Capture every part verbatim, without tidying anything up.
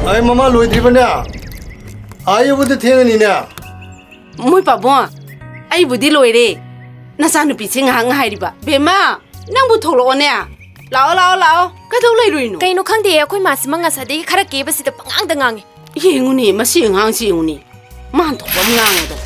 ꯑꯩ ꯃꯃꯥ ꯂꯣꯏꯗ꯭ꯔꯤꯕꯅꯦ꯫ ꯑꯥ ꯌꯧꯕꯗ ꯊꯦꯡꯉꯅꯤꯅꯦ꯫ ꯃꯣꯏ ꯄꯥꯕꯨꯡ, ꯑꯩꯕꯨꯗꯤ ꯂꯣꯏꯔꯦ꯫ ꯅꯆꯥꯅꯨꯄꯤꯁꯦ ꯉꯥꯏꯍꯥꯛ ꯉꯥꯏꯔꯤꯕ꯫ ꯕꯦꯝꯃ, ꯅꯪꯕꯨ ꯊꯣꯛꯂꯛꯑꯣꯅꯦ꯫ ꯂꯥꯛꯑꯣ, ꯂꯥꯛꯑꯣ, ꯂꯥꯛꯑꯣ꯫ ꯀꯩꯗꯧ ꯂꯩꯔꯨꯏꯅꯣ? ꯀꯩꯅꯣ ꯈꯪꯗꯦ, ꯑꯩꯈꯣꯏ ꯃꯥꯁꯤꯃ ꯉꯁꯥꯏꯗꯒꯤ ꯈꯔ ꯀꯦꯕꯁꯤꯗ ꯄꯉꯥꯡꯗ ꯉꯥꯡꯉꯤ꯫ ꯌꯦꯡꯉꯨꯅꯦ, ꯃꯁꯤ ꯑꯉꯥꯡꯁꯤ ꯌꯦꯡꯉꯨꯅꯦ꯫ ꯃꯥꯟ ꯊꯣꯛꯄ ꯑꯃ ꯉꯥꯡꯉꯦꯗꯣ꯫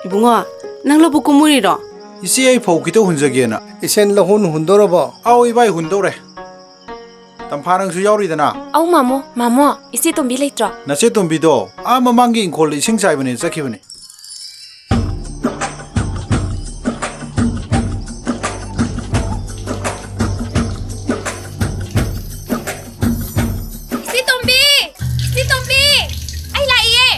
ꯏꯕꯨꯡꯉꯣ, ꯅꯪ ꯂꯧꯕꯨꯛ ꯀꯨꯝꯃꯨꯔꯤꯔꯣ? ꯏꯆꯦ, ꯑꯩ ꯐꯧ ꯈꯤꯇ ꯍꯨꯟꯖꯒꯦꯅ꯫ ꯏꯁꯦꯟ, ꯂꯧꯍꯣꯟ ꯍꯨꯟꯗꯧꯔꯕꯣ? ꯑꯧ, ꯏꯕꯥꯏ, ꯍꯨꯟꯗꯧꯔꯦ꯫ ꯇꯝꯐꯥ, ꯅꯪꯁꯨ ꯌꯥꯎꯔꯤꯗꯅ? ꯑꯧ, ꯃꯥꯃꯣ, ꯃꯥꯃꯣ, ꯏꯆꯦ ꯇꯣꯝꯕꯤ ꯂꯩꯇ꯭ꯔꯣ? ꯅꯆꯦ ꯇꯣꯝꯕꯤꯗꯣ ꯑꯥ ꯃꯃꯥꯡꯒꯤ ꯏꯪꯈꯣꯜꯗ ꯏꯁꯤꯡ ꯆꯥꯏꯕꯅꯦ ꯆꯠꯈꯤꯕꯅꯦ꯫ ꯏꯆꯦ ꯇꯣꯝꯕꯤ! ꯏꯆꯦ ꯇꯣꯝꯕꯤ! ꯑꯩ ꯂꯥꯛꯏꯌꯦ!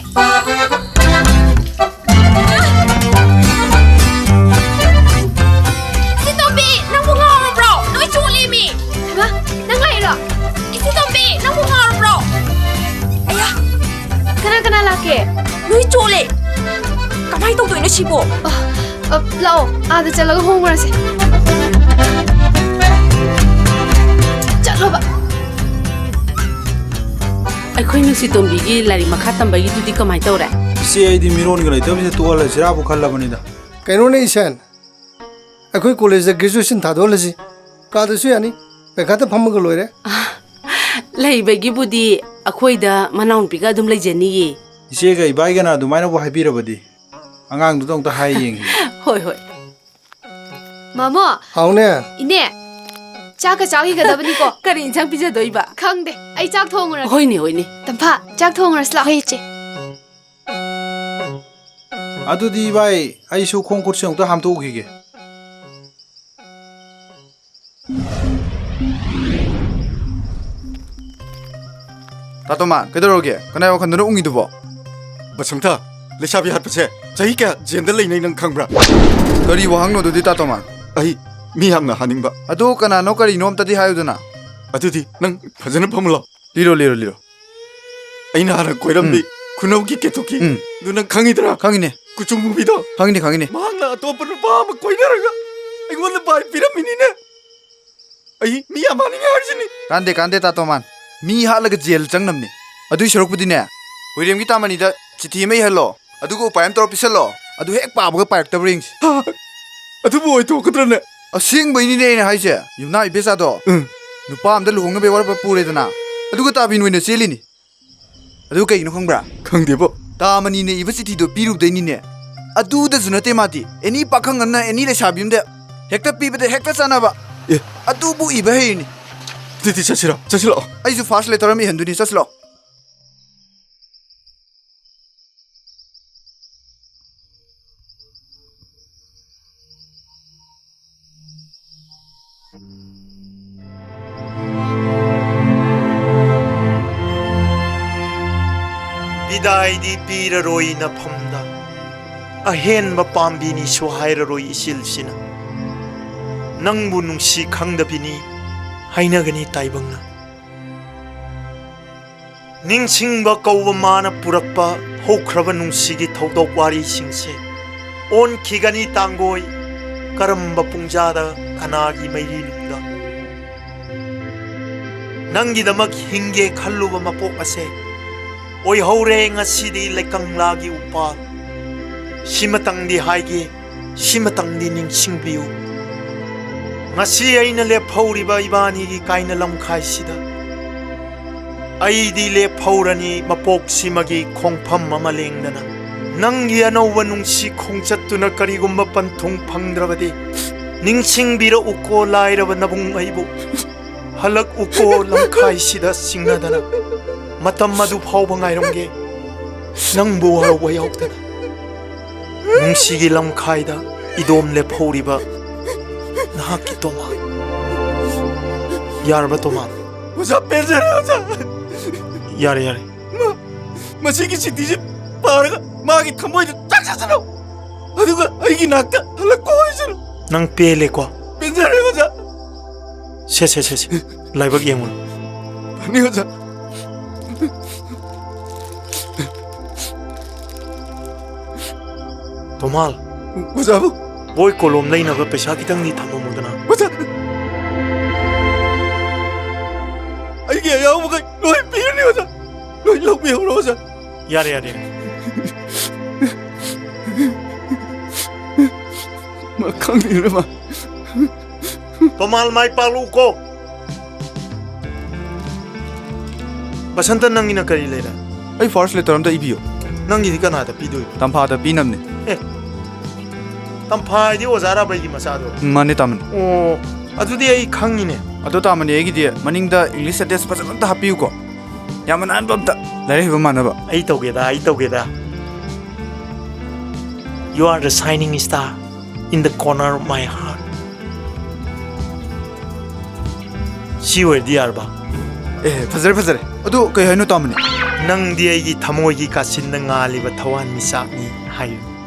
ꯏꯆꯦ ꯇꯣꯝꯕꯤ! ꯅꯪꯕꯨ ꯉꯥꯎꯔꯕ꯭ꯔꯣ? ꯂꯣꯏ ꯆꯣꯠꯂꯦꯃꯤ! ꯍꯩꯃꯥ! ꯅꯪ ꯂꯥꯛꯏꯔꯣ? ꯏꯆꯦ ꯇꯣꯝꯕꯤ! ꯅꯪꯕꯨ ꯉꯥꯎꯔꯕ꯭ꯔꯣ? ꯑꯌꯥ! ꯀꯅꯥ ꯀꯅꯥ ꯂꯥꯛꯀꯦ? ꯂꯣꯏ ꯆꯣꯠꯂꯦ! ꯀꯃꯥꯏ ꯇꯧꯗꯣꯏꯅꯣ ꯁꯤꯕꯣ? ꯑ, ꯑ, ꯂꯥꯛꯑꯣ, ꯑꯥꯗ ꯆꯠꯂꯒ ꯍꯣꯡꯉꯨꯔꯁꯦ꯫ ꯆꯠꯂꯣꯕ꯫ ꯑꯩꯈꯣꯏ ꯅꯨꯡꯁꯤꯇꯣꯝꯕꯤꯒꯤ ꯂꯥꯏꯔꯤꯛ ꯃꯈꯥ ꯇꯝꯕꯒꯤꯗꯨꯗꯤ ꯀꯃꯥꯏ ꯇꯧꯔꯦ? ꯏꯆꯦ, ꯑꯩꯗꯤ ꯃꯤꯔꯣꯟꯒ ꯂꯩꯇꯕꯁꯤꯗ ꯇꯣꯛꯍꯜꯂꯁꯤꯔꯥꯕꯨ ꯈꯜꯂꯕꯅꯤꯗ꯫ ꯀꯩꯅꯣꯅꯦ ꯏꯁꯦꯟ, ꯑꯩꯈꯣꯏ ꯀꯣꯂꯦꯖꯇ graduation ꯊꯥꯗꯣꯛꯍꯜꯂꯁꯤ꯫ ꯀꯥꯗꯁꯨ ꯌꯥꯅꯤ, ꯄꯩꯈꯥꯗ ꯐꯝꯃꯒ ꯂꯣꯏꯔꯦ꯫ ꯂꯩꯕꯒꯤꯕꯨꯗꯤ ꯑꯩꯈꯣꯏꯗ ꯃꯅꯥꯎꯅꯨꯄꯤꯒ ꯑꯗꯨꯝ ꯂꯩꯖꯅꯤꯌꯦ꯫ ꯏꯆꯦꯒ ꯏꯕꯥꯏꯒꯅ ꯑꯗꯨꯃꯥꯏꯅꯕꯨ ꯍꯥꯏꯕꯤꯔꯕꯗꯤ꯫ ꯑꯉꯥꯡꯗꯨꯗ ꯑꯃꯨꯛꯇ ꯍꯥꯏ ꯌꯦꯡꯒꯦ꯫ ꯍꯣꯏ, ꯍꯣꯏ꯫ ꯃꯥꯃꯣ! ꯍꯥꯎꯅꯦ꯫ ꯏꯅꯦ! ꯆꯥꯛꯀ ꯆꯥꯈꯤꯒꯗꯕꯅꯤꯀꯣ꯫ ꯀꯔꯤ ꯏꯟꯁꯥꯡ ꯄꯤꯖꯗꯣꯏꯕ? ꯈꯪꯗꯦ꯫ ꯑꯩ ꯆꯥꯛ ꯊꯣꯡꯉꯨꯔꯒꯦ꯫ ꯍꯣꯏꯅꯦ, ꯍꯣꯏꯅꯦ꯫ ꯇꯝꯐꯥ, ꯆꯥꯛ ꯊꯣꯡꯉꯨꯔꯁꯤ ꯂꯥꯛꯑꯣ꯫ ꯍꯣꯏ, ꯏꯆꯦ꯫ ꯑꯗꯨꯗꯤ ꯏꯕꯥꯏ, ꯑꯩꯁꯨ ꯈꯣꯡ ꯈꯨꯠꯁꯦ ꯑꯃꯨꯛꯇ ꯍꯥꯝꯗꯣꯛꯎꯈꯤꯒꯦ꯫ ꯇꯥꯇꯣꯃꯥꯟ, ꯀꯩꯗꯧꯔꯒꯦ? ꯀꯅꯥꯏ ꯋꯥꯈꯜꯗꯅꯣ ꯎꯪꯉꯤꯗꯨꯕꯣ? ꯕꯁꯟꯇ, ꯂꯩꯁꯥꯕꯤ ꯍꯥꯠꯄꯁꯦ ꯆꯍꯤ ꯀꯌꯥ ꯖꯦꯜꯗ ꯂꯩꯅꯩ ꯅꯪ ꯈꯪꯕ꯭ꯔꯥ? ꯀꯔꯤ ꯋꯥꯍꯪꯅꯣ ꯑꯗꯨꯗꯤ, ꯇꯥꯇꯣꯃꯥꯟ? ꯑꯩ ꯃꯤ ꯌꯥꯝꯅ ꯍꯥꯅꯤꯡꯕ꯫ ꯑꯗꯨ ꯀꯅꯥꯅꯣ ꯀꯔꯤꯅꯣ ꯑꯝꯇꯗꯤ ꯍꯥꯏꯌꯨꯗꯅ꯫ ꯑꯗꯨꯗꯤ ꯅꯪ ꯐꯖꯅ ꯐꯝꯃꯨ ꯂꯥꯎ꯫ ꯂꯤꯔꯣ, ꯂꯤꯔꯣ, ꯂꯤꯔꯣ꯫ ꯑꯩꯅ ꯍꯥꯟꯅ ꯀꯣꯏꯔꯝꯃꯤ ꯎꯝ꯫ ꯈꯨꯅꯧꯒꯤ ꯀꯦꯇꯨꯀꯤ꯫ ꯎꯝ꯫ ꯑꯗꯨ ꯅꯪ ꯈꯪꯉꯤꯗ꯭ꯔꯥ? ꯈꯪꯉꯤꯅꯦ꯫ ꯀꯨꯆꯨ ꯃꯨꯕꯤꯗꯣ? ꯈꯪꯉꯤꯅꯦ, ꯈꯪꯉꯤꯅꯦ꯫ ꯃꯍꯥꯛꯅ ꯑꯇꯣꯞꯄ ꯅꯨꯄꯥ ꯑꯃ ꯀꯣꯏꯅꯔꯒ ꯑꯩꯉꯣꯟꯗ ꯕꯥꯏ ꯄꯤꯔꯝꯃꯤꯅꯤꯅꯦ꯫ ꯑꯩ ꯃꯤ ꯌꯥꯝ ꯍꯥꯠꯅꯤꯡꯉꯦ ꯍꯥꯏꯔꯤꯁꯤꯅꯤ꯫ ꯀꯥꯟꯗꯦ, ꯀꯥꯟꯗꯦ, ꯇꯥꯇꯣꯃꯥꯟ꯫ ꯃꯤ ꯍꯥꯠꯂꯒ ꯖꯦꯜ ꯆꯪꯅꯕꯅꯦ꯫ ꯑꯗꯨꯏ ꯁꯔꯨꯛꯄꯨꯗꯤꯅꯦ, ꯍꯨꯏꯔꯦꯝꯒꯤ ꯇꯥꯃꯅꯤꯗ ꯆꯤꯊꯤ ꯑꯃ ꯏꯍꯜꯂꯣ꯫ ꯑꯗꯨꯒ ꯎꯄꯥꯏ ꯑꯃ ꯇꯧꯔ ꯄꯤꯁꯜꯂꯣ꯫ ꯑꯗꯨ ꯍꯦꯛ ꯄꯥꯕꯒ ꯄꯥꯏꯔꯛꯇꯕ꯭ꯔꯥ ꯌꯦꯡꯁꯤ꯫ ꯍꯥ? ꯑꯗꯨꯕꯨ ꯑꯣꯏꯊꯣꯛꯀꯗ꯭ꯔꯅꯦ? ꯑꯁꯦꯡꯕꯩꯅꯤꯅꯦ ꯑꯩꯅ ꯍꯥꯏꯁꯦ꯫ ꯌꯨꯝꯅꯥꯝ ꯏꯕꯦꯆꯥꯗꯣ ꯎꯝ꯫ ꯅꯨꯄꯥ ꯑꯝꯗ ꯂꯨꯍꯣꯡꯅꯕ ꯋꯥꯔꯦꯞ ꯄꯨꯔꯦꯗꯅ꯫ ꯑꯗꯨꯒ ꯇꯥꯕꯤꯟ ꯑꯣꯏꯅ ꯆꯦꯜꯂꯤꯅꯤ꯫ ꯑꯗꯨ ꯀꯩꯒꯤꯅꯣ ꯈꯪꯕ꯭ꯔꯥ? ꯈꯪꯗꯦꯕꯣ꯫ ꯇꯥꯃꯅꯤꯅ ꯏꯕ ꯆꯤꯊꯤꯗꯣ ꯄꯤꯔꯨꯕꯗꯩꯅꯤꯅꯦ꯫ ꯑꯗꯨꯗꯁꯨ ꯅꯠꯇꯦ ꯃꯥꯗꯤ, ꯑꯦꯅꯤ ꯄꯥꯈꯪ ꯑꯃꯅ ꯑꯦꯅꯤ ꯂꯩꯁꯥꯕꯤ ꯑꯃꯗ ꯍꯦꯛꯇ ꯄꯤꯕꯗ ꯍꯦꯛꯇ ꯆꯥꯟꯅꯕ꯫ ꯑꯦ꯫ ꯑꯗꯨꯕꯨ ꯏꯕ ꯍꯩꯔꯤꯅꯤ꯫ ꯑꯗꯨꯗꯤ ꯆꯠꯁꯤꯔꯣ? ꯆꯠꯁꯤꯜꯂꯛꯑꯣ꯫ ꯑꯩꯁꯨ ꯐꯥꯔꯁ ꯂꯦꯇꯔ ꯑꯃ ꯏꯍꯟꯗꯣꯏꯅꯤ, ꯆꯠꯁꯤꯜꯂꯛꯑꯣ꯫ ꯕꯤꯗꯥꯏꯗꯤ ꯄꯤꯔꯔꯣꯏ ꯅꯐꯝꯗ, ꯑꯍꯦꯟꯕ ꯄꯥꯝꯕꯤꯅꯤꯁꯨ ꯍꯥꯏꯔꯔꯣꯏ ꯏꯆꯤꯜꯁꯤꯅ꯫ ꯅꯪꯕꯨ ꯅꯨꯡꯁꯤ ꯈꯪꯗꯕꯤꯅꯤ ꯍꯥꯏꯅꯒꯅꯤ ꯇꯥꯏꯕꯪꯅ꯫ ꯅꯤꯡꯁꯤꯡꯕ ꯀꯧꯕ ꯃꯥꯅ ꯄꯨꯔꯛꯄ ꯍꯧꯈ꯭ꯔꯕ ꯅꯨꯡꯁꯤꯒꯤ ꯊꯧꯗꯣꯛ ꯋꯥꯔꯤꯁꯤꯡꯁꯦ ꯑꯣꯟꯈꯤꯒꯅꯤ ꯇꯥꯡꯒꯣꯏ꯫ ꯀꯔꯝꯕ ꯄꯨꯡꯖꯥꯗ ꯀꯅꯥꯒꯤ ꯃꯩꯔꯤꯅꯨꯡꯗ? ꯅꯪꯒꯤꯗꯃꯛ ꯍꯤꯡꯒꯦ ꯈꯜꯂꯨꯕ ꯃꯄꯣꯛ ꯑꯁꯦ ꯑꯣꯏꯍꯧꯔꯦ ꯉꯁꯤꯗꯤ ꯂꯩꯀꯪꯂꯥꯒꯤ ꯎꯄꯥꯜ꯫ ꯁꯤꯃꯇꯪꯗꯤ ꯍꯥꯏꯒꯦ, ꯁꯤꯃꯇꯪꯗꯤ ꯅꯤꯡꯁꯤꯡꯕꯤꯌꯨ꯫ ꯉꯁꯤ ꯑꯩꯅ ꯂꯦꯞꯍꯧꯔꯤꯕ ꯏꯕꯥꯅꯤꯒꯤ ꯀꯥꯏꯅ ꯂꯝꯈꯥꯏꯁꯤꯗ ꯑꯩꯗꯤ ꯂꯦꯞꯍꯧꯔꯅꯤ ꯃꯄꯣꯛꯁꯤꯃꯒꯤ ꯈꯣꯡꯐꯝ ꯑꯃ ꯂꯦꯡꯗꯅ꯫ ꯅꯪꯒꯤ ꯑꯅꯧꯕ ꯅꯨꯡꯁꯤ ꯈꯣꯡꯆꯠꯇꯨꯅ ꯀꯔꯤꯒꯨꯝꯕ ꯄꯟꯊꯨꯡ ꯐꯪꯗ꯭ꯔꯕꯗꯤ, ꯅꯤꯡꯁꯤꯡꯕꯤꯔꯛꯎꯀꯣ ꯂꯥꯏꯔꯕ ꯅꯕꯨꯡ ꯑꯩꯕꯨ꯫ ꯍꯜꯂꯛꯎꯀꯣ ꯂꯝꯈꯥꯏꯁꯤꯗ ꯆꯤꯡꯅꯗꯅ꯫ ꯃꯇꯝ ꯑꯗꯨ ꯐꯥꯎꯕ ꯉꯥꯏꯔꯝꯒꯦ, ꯅꯪꯕꯨ ꯋꯥꯔꯧꯕ ꯌꯥꯎꯗꯅ꯫ ꯅꯨꯡꯁꯤꯒꯤ ꯂꯝꯈꯥꯏꯗ ꯏꯗꯣꯝ ꯂꯦꯞꯍꯧꯔꯤꯕ ꯅꯍꯥꯛꯀꯤ ꯇꯣꯃꯥ꯫ ꯌꯥꯔꯕ ꯇꯣꯃꯥ? ꯑꯣꯖꯥ, ꯄꯦꯟꯖꯔꯦ, ꯑꯣꯖꯥ꯫ ꯌꯥꯔꯦ, ꯌꯥꯔꯦ꯫ ꯃꯥ, ꯃꯁꯤꯒꯤ ꯆꯤꯊꯤꯁꯤ ꯄꯥꯔꯒ ꯃꯥꯒꯤ ꯊꯃꯣꯏꯗ ꯆꯥꯛ ꯆꯥꯁꯤꯜꯂꯣ꯫ ꯑꯗꯨꯒ ꯑꯩꯒꯤ ꯅꯥꯛꯇ ꯍꯜꯂꯛꯄ ꯑꯣꯏꯁꯅꯨ꯫ ꯅꯪ ꯄꯦꯜꯂꯦꯀꯣ? ꯄꯦꯟꯖꯔꯦ, ꯑꯣꯖꯥ꯫ ꯁꯦ, ꯁꯦ, ꯁꯦ, ꯁꯦ꯫ ꯂꯥꯏꯕꯛ ꯌꯦꯡꯉꯨ꯫ ꯐꯅꯤ, ꯑꯣꯖꯥ꯫ ꯇꯣꯃꯥꯜ꯫ ꯑꯣꯖꯥꯕꯨ꯫ ꯕꯣꯏ ꯀꯣꯂꯣꯝ ꯂꯩꯅꯕ ꯄꯩꯁꯥ ꯈꯤꯇꯪꯗꯤ ꯊꯝꯃꯝꯃꯨꯗꯅ꯫ ꯑꯣꯖꯥ꯫ ꯑꯩꯒꯤ ꯑꯌꯥꯎꯕꯈꯩ ꯂꯣꯏ ꯄꯤꯔꯅꯤ, ꯑꯣꯖꯥ꯫ ꯂꯣꯏ ꯂꯧꯕꯤꯍꯧꯔꯣ, ꯑꯣꯖꯥ꯫ ꯌꯥꯔꯦ, ꯌꯥꯔꯦ, ꯌꯥꯔꯦ꯫ ꯃꯥ ꯈꯪꯗꯦꯅ ꯃꯥ꯫ ꯇꯣꯃꯥꯜ, ꯃꯥꯏ ꯄꯥꯛꯂꯨꯀꯣ꯫ ꯕꯁꯟꯇ, ꯅꯪꯒꯤꯅ ꯀꯔꯤ ꯂꯩꯔꯦ? ꯑꯩ ꯐꯥꯔꯁ ꯂꯦꯇꯔ ꯑꯝꯇ ꯏꯕꯤꯌꯨ꯫ ꯅꯪꯒꯤꯗꯤ ꯀꯅꯥꯗ ꯄꯤꯗꯣꯏꯕ? ꯇꯝꯐꯥꯗ ꯄꯤꯅꯕꯅꯦ꯫ ꯑꯦ, ꯇꯝꯐꯥ ꯍꯥꯏꯗꯤ ꯑꯣꯖꯥꯔꯕ ꯑꯩꯒꯤ ꯃꯆꯥꯗꯣ? ꯎꯝ, ꯃꯥꯅꯦ, ꯇꯥꯃꯅꯤ꯫ ꯑꯣ, ꯑꯗꯨꯗꯤ ꯑꯩ ꯈꯪꯉꯤꯅꯦ꯫ ꯑꯗꯣ ꯇꯥꯃꯅꯤ, ꯑꯩꯒꯤꯗꯤ ꯃꯅꯤꯡꯗ English sentence ꯐꯖꯅ ꯑꯝꯇ ꯍꯥꯞꯄꯤꯌꯨꯀꯣ꯫ ꯌꯥꯝ ꯃꯅꯥꯟꯕ ꯑꯝꯇ, ꯂꯥꯏꯔꯤꯛ ꯍꯩꯕ ꯃꯥꯟꯅꯕ꯫ ꯑꯩ ꯇꯧꯒꯦꯗ, ꯑꯩ ꯇꯧꯒꯦꯗ꯫ You are the shining star in the corner of my heart. ꯁꯤ ꯑꯣꯏꯔꯗꯤ ꯌꯥꯔꯕ? ꯑꯦ, ꯐꯖꯔꯦ, ꯐꯖꯔꯦ꯫ ꯑꯗꯨ ꯀꯩ ꯍꯥꯏꯅꯣ, ꯇꯥꯃꯅꯤ? ꯅꯪꯗꯤ ꯑꯩꯒꯤ ꯊꯃꯣꯏꯒꯤ ꯀꯥꯆꯤꯟꯗ ꯉꯥꯜꯂꯤꯕ ꯊꯋꯥꯟꯃꯤꯆꯥꯛꯅꯤ ꯍꯥꯏꯌꯨ꯫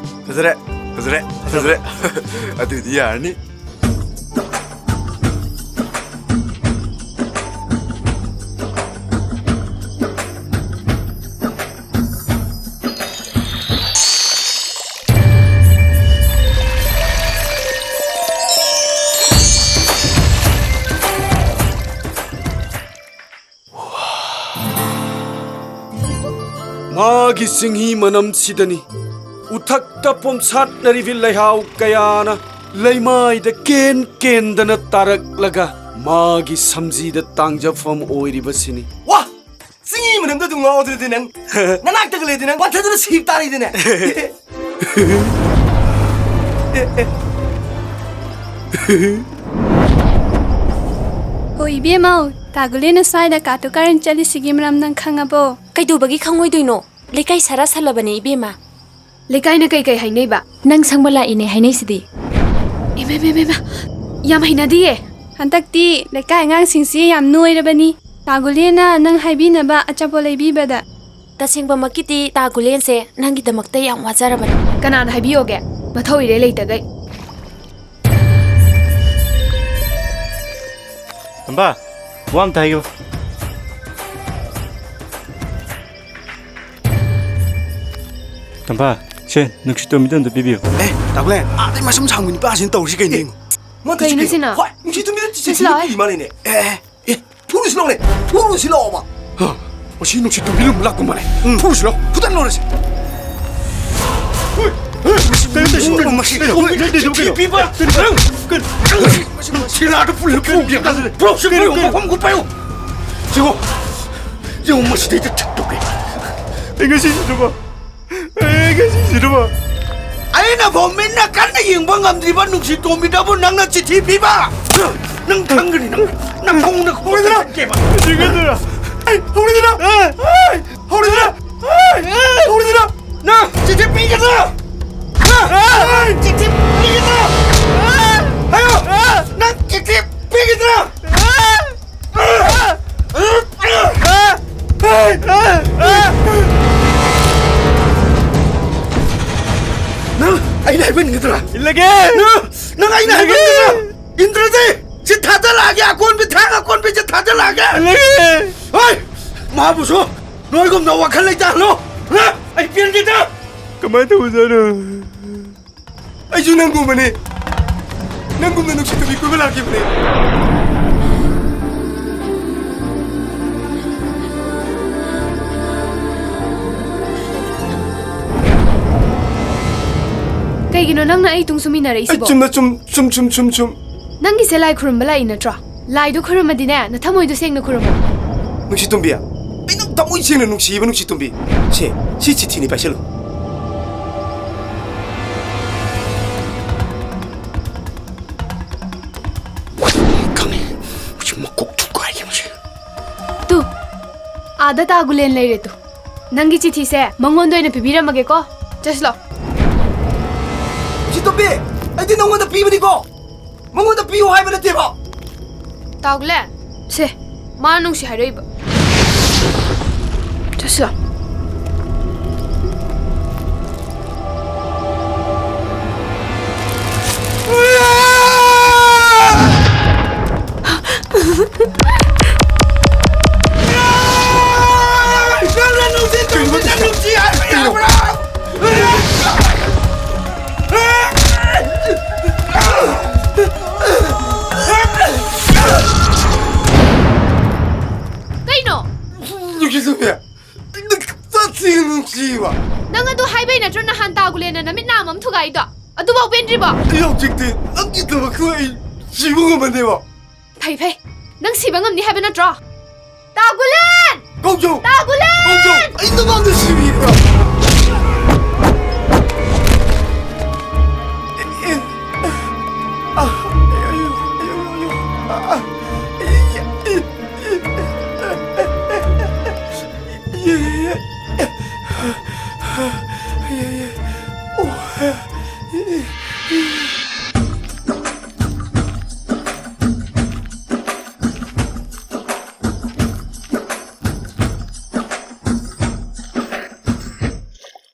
ꯐꯖꯔꯦ, ꯐꯖꯔꯦ, ꯐꯖꯔꯦ꯫ ꯑꯗꯨꯗꯤ ꯌꯥꯔꯅꯤ꯫ ꯃꯥꯒꯤ ꯆꯤꯡꯍꯤ ꯃꯅꯝꯁꯤꯗꯅꯤ ꯎꯊꯛꯇ ꯄꯣꯝꯁꯥꯠꯅꯔꯤꯕꯤ ꯂꯩꯍꯥꯎ ꯀꯌꯥꯅ ꯂꯩꯃꯥꯏꯗ ꯀꯦꯟ ꯀꯦꯟꯗꯅ ꯇꯥꯔꯛꯂꯒ ꯃꯥꯒꯤ ꯁꯝꯖꯤꯗ ꯇꯥꯡꯖꯐꯝ ꯑꯣꯏꯔꯤꯕꯁꯤꯅꯤ꯫ ꯋꯥ! ꯆꯤꯡꯍꯤ ꯃꯅꯝꯗ ꯑꯗꯨꯝ ꯉꯥꯎꯗ꯭ꯔꯗꯤ ꯅꯪ ꯅꯅꯥꯛꯇꯒ ꯂꯩꯔꯗꯤ ꯅꯪ ꯋꯥꯟꯊꯗꯨꯅ ꯁꯤꯕ ꯇꯥꯔꯦꯗꯅꯦ꯫ ꯍꯣ ꯏꯕꯦꯝꯃꯧ, ꯇꯥꯒꯨꯂꯦꯅ ꯁ꯭ꯋꯥꯏꯗ ꯀꯥꯇꯨ ꯀꯥꯔꯟ ꯆꯠꯂꯤꯁꯤꯒꯤ ꯃꯔꯝ ꯅꯪ ꯈꯪꯉꯕꯣ? ꯀꯩꯗꯧꯕꯒꯤ ꯈꯪꯉꯣꯏꯗꯣꯏꯅꯣ? ꯂꯩꯀꯥꯏ ꯁꯥꯔꯥ ꯁꯜꯂꯕꯅꯦ ꯏꯕꯦꯝꯃ꯫ ꯂꯩꯀꯥꯏꯅ ꯀꯩ ꯀꯩ ꯍꯥꯏꯅꯩꯕ? ꯅꯪ ꯁꯪꯕ ꯂꯥꯛꯏꯅꯦ ꯍꯥꯏꯅꯩꯁꯤꯗꯤ꯫ ꯏꯃꯥ, ꯏꯃꯥ, ꯏꯃꯥ, ꯏꯃꯥ, ꯌꯥꯝ ꯍꯩꯅꯗꯤꯌꯦ꯫ ꯍꯟꯗꯛꯇꯤ ꯂꯩꯀꯥꯏ ꯑꯉꯥꯡꯁꯤꯡꯁꯤ ꯌꯥꯝ ꯅꯣꯏꯔꯕꯅꯤ꯫ ꯇꯥꯒꯨꯂꯦꯅ ꯅꯪ ꯍꯥꯏꯕꯤꯅꯕ ꯑꯆꯥꯄꯣꯠ ꯂꯩꯕꯤꯕꯗ꯫ ꯇꯁꯦꯡꯕꯃꯛꯀꯤꯗꯤ ꯇꯥꯒꯨꯂꯦꯟꯁꯦ ꯅꯪꯒꯤꯗꯃꯛꯇ ꯌꯥꯝ ꯋꯥꯖꯔꯕꯅꯤ꯫ ꯀꯅꯥꯅ ꯍꯥꯏꯕꯤꯌꯣꯒꯦ? ꯃꯊꯧ ꯏꯔꯦ ꯂꯩꯇꯒꯩ꯫ ꯇꯝꯕꯥ, ꯋꯥ ꯑꯝꯇ ꯍꯥꯏꯒꯦꯕ꯫ ꯇꯝꯕꯥ, ꯁꯦ, ꯅꯨꯡꯁꯤꯠ ꯇꯣꯝꯕꯤꯗ ꯑꯝꯇ ꯄꯤꯕꯤꯌꯨ꯫ ꯑꯦ, ꯇꯥꯒꯨꯂꯦꯟ, ꯑꯥꯗꯩ ꯃꯁꯝ ꯁꯥꯡꯕ ꯅꯨꯄꯥꯁꯤꯅ ꯇꯧꯔꯤꯁꯤ ꯀꯩꯅꯣ ꯌꯦꯡꯉꯨ꯫ ꯃꯥ ꯇꯧꯔꯤꯁꯤ ꯀꯩꯅꯣ? ꯁꯤꯅ? ꯍꯣꯏ, ꯅꯨꯡꯁꯤꯠ ꯇꯣꯝꯕꯤꯗ ꯁꯤꯁꯤ ꯂꯥꯛꯑꯣ꯫ ꯄꯤ ꯃꯥꯜꯂꯦꯅꯦ꯫ ꯑꯦ, ꯑꯦ, ꯐꯨꯔꯨꯁꯤ ꯂꯥꯛꯑꯣꯅꯦ, ꯐꯨꯔꯨꯁꯤ ꯂꯥꯛꯑꯣꯕ꯫ ꯍꯥ, ꯃꯁꯤ ꯅꯨꯡꯁꯤꯠ ꯇꯣꯝꯕꯤ ꯂꯨꯝꯕ ꯂꯥꯛꯄ ꯃꯥꯜꯂꯦ꯫ ꯎꯝ꯫ ꯐꯨꯔꯨꯁꯤ ꯂꯥꯛꯑꯣ, ꯐꯨꯗꯠꯂꯨꯔꯁꯤ꯫ ꯍꯣꯏ, ꯍꯣꯏ, ꯀꯩꯅꯣ ꯇꯧꯏꯁꯤꯕꯣ? ꯃꯁꯤ, ꯀꯩꯅꯣ, ꯃꯁꯤ, ꯀꯩꯅꯣ, ꯀꯩꯅꯣ, ꯀꯩꯅꯣ, ꯀꯩꯅꯣ? ꯄꯤꯕ, ꯀꯩꯅꯣ? ꯃꯁꯤ, ꯃꯁꯤ, ꯃꯁꯤ ꯂꯥꯛꯑꯒ ꯄꯨꯜꯂ ꯐꯨꯒꯦ꯫ ꯄꯨꯔꯛꯁꯤ, ꯀꯩꯅꯣ, ꯄꯨꯔꯛꯑꯣ, ꯀꯩꯅꯣ? ꯃꯐꯝ ꯀꯨꯞꯄꯌꯨ꯫ ꯌꯦꯡꯉꯣ, ꯌꯦꯡꯉꯣ, ꯃꯁꯤꯗꯩꯗ ꯆꯠꯇꯧꯒꯦ꯫ ꯑꯩ ꯉꯁꯤꯁꯤꯗꯕ, ꯑꯩ ꯉꯁꯤꯁꯤꯗꯕ꯫ ꯑꯩꯅ ꯐꯥꯎ ꯃꯤꯠꯅ ꯀꯟꯅ ꯌꯦꯡꯕ ꯉꯝꯗ꯭ꯔꯤꯕ ꯅꯨꯡꯁꯤ ꯇꯣꯝꯕꯤꯗꯕꯨ ꯅꯪꯅ ꯆꯤꯊꯤ ꯄꯤꯕ? ꯅꯪ ꯈꯪꯒꯅꯤ, ꯅꯪ, ꯅꯪ ꯊꯃꯣꯏꯅ ꯍꯧꯔꯦꯗꯅ! ꯀꯦꯕ꯫ ꯑꯩ ꯍꯧꯔꯦꯗꯅ! ꯑꯩ ꯍꯧꯔꯦꯗꯅ! ꯑꯩ ꯍꯧꯔꯦꯗꯅ! ꯅꯪ ꯆꯤꯊꯤ ꯄꯤꯒꯗ꯭ꯔꯥ? ꯅꯪ ꯆꯤꯊꯤ ꯄꯤꯒꯗ꯭ꯔꯥ? ꯍꯥꯏꯌꯣ! ꯅꯪ ꯆꯤꯊꯤ ꯄꯤꯒꯗ꯭ꯔꯥ? ꯅꯪ ꯑꯩꯅ ꯍꯥꯏꯕ ꯏꯟꯒꯗ꯭ꯔꯥ? ꯏꯜꯂꯒꯦ! ꯅꯪ, ꯅꯪ ꯑꯩꯅ ꯍꯥꯏꯕ ꯏꯜꯂꯒꯦ! ꯏꯟꯒꯗ꯭ꯔꯥ? ꯏꯟꯗ꯭ꯔꯗꯤ ꯁꯤ ꯊꯥꯗꯔꯛꯑꯒꯦ, ꯑꯀꯣꯟꯕꯤ, ꯊꯥꯡ ꯑꯀꯣꯟꯕꯤꯁꯦ ꯊꯥꯗꯔꯛꯑꯒꯦ! ꯏꯜꯂꯒꯦ! ꯍꯣꯏ! ꯃꯍꯥꯕꯨꯁꯨ ꯅꯣꯏꯒꯨꯝꯅ ꯋꯥꯈꯜ ꯂꯩꯇꯍꯜꯂꯣ! ꯍꯥ? ꯑꯩ ꯄꯦꯟꯗꯦꯗ! ꯀꯃꯥꯏꯅ ꯇꯧꯕꯖꯥꯠꯅꯣ? ꯑꯩꯁꯨ ꯅꯪꯒꯨꯝꯕꯅꯤ꯫ ꯅꯪꯒꯨꯝꯅ ꯅꯨꯡꯁꯤꯠꯇꯨꯒꯤ ꯀꯣꯏꯕ ꯂꯥꯛꯈꯤꯕꯅꯤ꯫ ꯀꯩꯒꯤꯅꯣ ꯅꯪꯅ ꯑꯩ ꯇꯨꯡ ꯁꯨꯝ ꯑꯩ ꯏꯟꯅꯔꯛꯏꯁꯤꯕꯣ? ꯆꯨꯝꯅ ꯆꯨꯝ, ꯆꯨꯝ, ꯆꯨꯝ, ꯆꯨꯝ, ꯆꯨꯝ꯫ ꯅꯪꯒꯤꯁꯦ ꯂꯥꯏ ꯈꯨꯔꯨꯝꯕ ꯂꯥꯛꯏ ꯅꯠꯇ꯭ꯔꯣ? ꯂꯥꯏꯗꯣ ꯈꯨꯔꯨꯝꯃꯗꯤꯅꯦ, ꯅꯊꯃꯣꯏꯗꯣ ꯁꯦꯡꯅ ꯈꯨꯔꯨꯝꯃꯣ꯫ ꯅꯨꯡꯁꯤꯇꯣꯝꯕꯤ, ꯑꯩ ꯅꯪ ꯊꯃꯣꯏ ꯁꯦꯡꯅ ꯅꯨꯡꯁꯤꯌꯦꯕ, ꯅꯨꯡꯁꯤꯇꯣꯝꯕꯤ꯫ ꯁꯦ, ꯁꯤ ꯆꯤꯊꯤꯅꯤ, ꯄꯥꯏꯁꯜꯂꯨ꯫ ꯈꯪꯉꯦ꯫ ꯃꯁꯤ ꯃꯀꯣꯛ ꯊꯨꯒꯥꯏꯒꯦ ꯃꯁꯤ꯫ ꯇꯨ, ꯑꯥꯗ ꯇꯥꯒꯨꯂꯦꯟ ꯂꯩꯔꯦ ꯇꯨ꯫ ꯅꯪꯒꯤ ꯆꯤꯊꯤꯁꯦ ꯃꯉꯣꯟꯗ ꯑꯣꯏꯅ ꯄꯤꯕꯤꯔꯝꯃꯒꯦꯀꯣ꯫ ꯆꯠꯁꯤꯂꯣ꯫ ꯅꯨꯡꯁꯤꯇꯣꯝꯕꯤ, ꯑꯩꯗꯤ ꯅꯪꯉꯣꯟꯗ ꯄꯤꯕꯅꯤꯀꯣ꯫ ꯃꯉꯣꯟꯗ ꯄꯤꯌꯨ ꯍꯥꯏꯕ ꯅꯠꯇꯦꯕ꯫ ꯇꯥꯒꯨꯂꯦꯟ, ꯁꯦ, ꯃꯥꯅ ꯅꯨꯡꯁꯤ ꯍꯥꯏꯔꯛꯏꯕ꯫ ꯆꯠꯁꯤꯂꯥꯎ꯫ ꯅꯪꯅ ꯅꯨꯡꯁꯤ ꯇꯧꯕꯁꯦ ꯅꯨꯡꯁꯤ ꯍꯥꯏꯕ ꯌꯥꯕ꯭ꯔꯥ? ꯀꯩꯅꯣ? ꯅꯨꯡꯁꯤꯇꯣꯝꯕꯤ, ꯅꯪ ꯇꯁꯦꯡꯅ ꯅꯨꯡꯁꯤꯕ꯫ ꯅꯪ ꯑꯗꯨ ꯍꯥꯏꯕꯩ ꯅꯠꯇ꯭ꯔꯣ ꯅꯍꯥꯟ ꯇꯥꯒꯨꯂꯦꯟꯅ ꯅꯃꯤꯠ ꯅꯥ ꯑꯃ ꯊꯨꯒꯥꯏꯗꯣ? ꯑꯗꯨꯐꯥꯎ ꯄꯦꯟꯗ꯭ꯔꯤꯕꯣ? ꯑꯩ ꯍꯧꯖꯤꯛꯇꯤ ꯅꯪꯒꯤꯗꯃꯛꯇ ꯑꯩ ꯁꯤꯕ ꯉꯝꯃꯅꯦꯕ꯫ ꯐꯩ, ꯐꯩ꯫ ꯅꯪ ꯁꯤꯕ ꯉꯝꯅꯤ ꯍꯥꯏꯕ ꯅꯠꯇ꯭ꯔꯣ? ꯇꯥꯒꯨꯂꯦꯟ! ꯀꯧꯖꯧ! ꯇꯥꯒꯨꯂꯦꯟ! ꯀꯧꯖꯧ! ꯑꯩ ꯅꯉꯣꯟꯗ ꯁꯤꯕꯤꯕ꯭ꯔꯥ?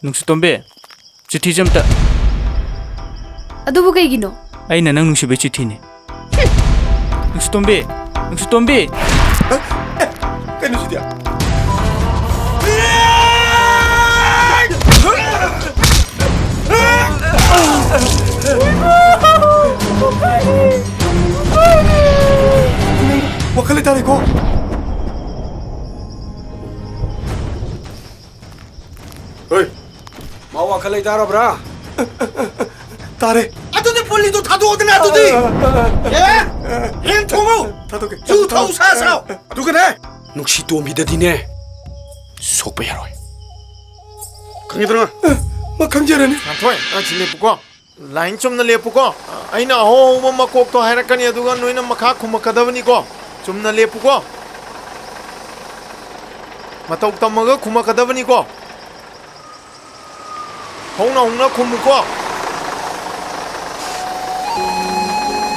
ꯅꯨꯡꯁꯤꯇꯣꯝꯕꯤ, ꯆꯤꯊꯤꯁꯦ ꯑꯝꯇ꯫ ꯑꯗꯨꯕꯨ ꯀꯩꯒꯤꯅꯣ? ꯑꯩꯅ ꯅꯪ ꯅꯨꯡꯁꯤꯕꯩ ꯆꯤꯊꯤꯅꯤ꯫ ꯅꯨꯡꯁꯤꯇꯣꯝꯕꯤ, ꯅꯨꯡꯁꯤꯇꯣꯝꯕꯤ꯫ ꯀꯩꯅꯣ ꯁꯤꯗꯤ? ꯋꯥꯈꯜ ꯂꯩꯇꯥꯔꯦꯀꯣ꯫ ꯍꯣꯏ, ꯃꯥ ꯋꯥꯈꯜ ꯂꯩꯇꯥꯔꯕ꯭ꯔꯥ? ꯇꯥꯔꯦ꯫ ꯑꯗꯨꯗꯤ ꯄꯨꯂꯤꯗꯣ ꯊꯥꯗꯣꯛꯑꯣꯗꯅ ꯑꯗꯨꯗꯤ꯫ ꯑꯦ? ꯍꯦꯟ ꯊꯣꯡꯉꯨ꯫ ꯊꯥꯗꯣꯛꯀꯦ꯫ ꯌꯨ ꯊꯛꯎ ꯁꯥ ꯁꯥꯎ꯫ ꯑꯗꯨꯒꯅꯦ, ꯅꯨꯡꯁꯤꯇꯣꯝꯕꯤꯗꯗꯤꯅꯦ, ꯁꯣꯛꯄ ꯌꯥꯔꯣꯏ꯫ ꯈꯪꯉꯦꯗꯅ? ꯃꯥ ꯈꯪꯖꯔꯅꯤ꯫ ꯉꯥꯟꯊꯣꯏ, ꯅꯪ ꯁꯤ ꯂꯦꯞꯄꯨꯀꯣ꯫ ꯂꯥꯏꯟ ꯆꯨꯝꯅ ꯂꯦꯞꯄꯨꯀꯣ꯫ ꯑꯩꯅ ꯑꯍꯧ ꯑꯍꯧꯕ ꯃꯀꯣꯛꯇꯣ ꯍꯥꯏꯔꯛꯀꯅꯤ, ꯑꯗꯨꯒ ꯅꯣꯏꯅ ꯃꯈꯥ ꯈꯨꯝꯃꯛꯀꯗꯕꯅꯤꯀꯣ꯫ ꯆꯨꯝꯅ ꯂꯦꯞꯄꯨꯀꯣ꯫ ꯃꯇꯧ ꯇꯝꯃꯒ ꯈꯨꯝꯃꯛꯀꯗꯕꯅꯤꯀꯣ꯫ ꯍꯧꯅ ꯍꯧꯅ ꯈꯨꯝꯃꯨꯀꯣ꯫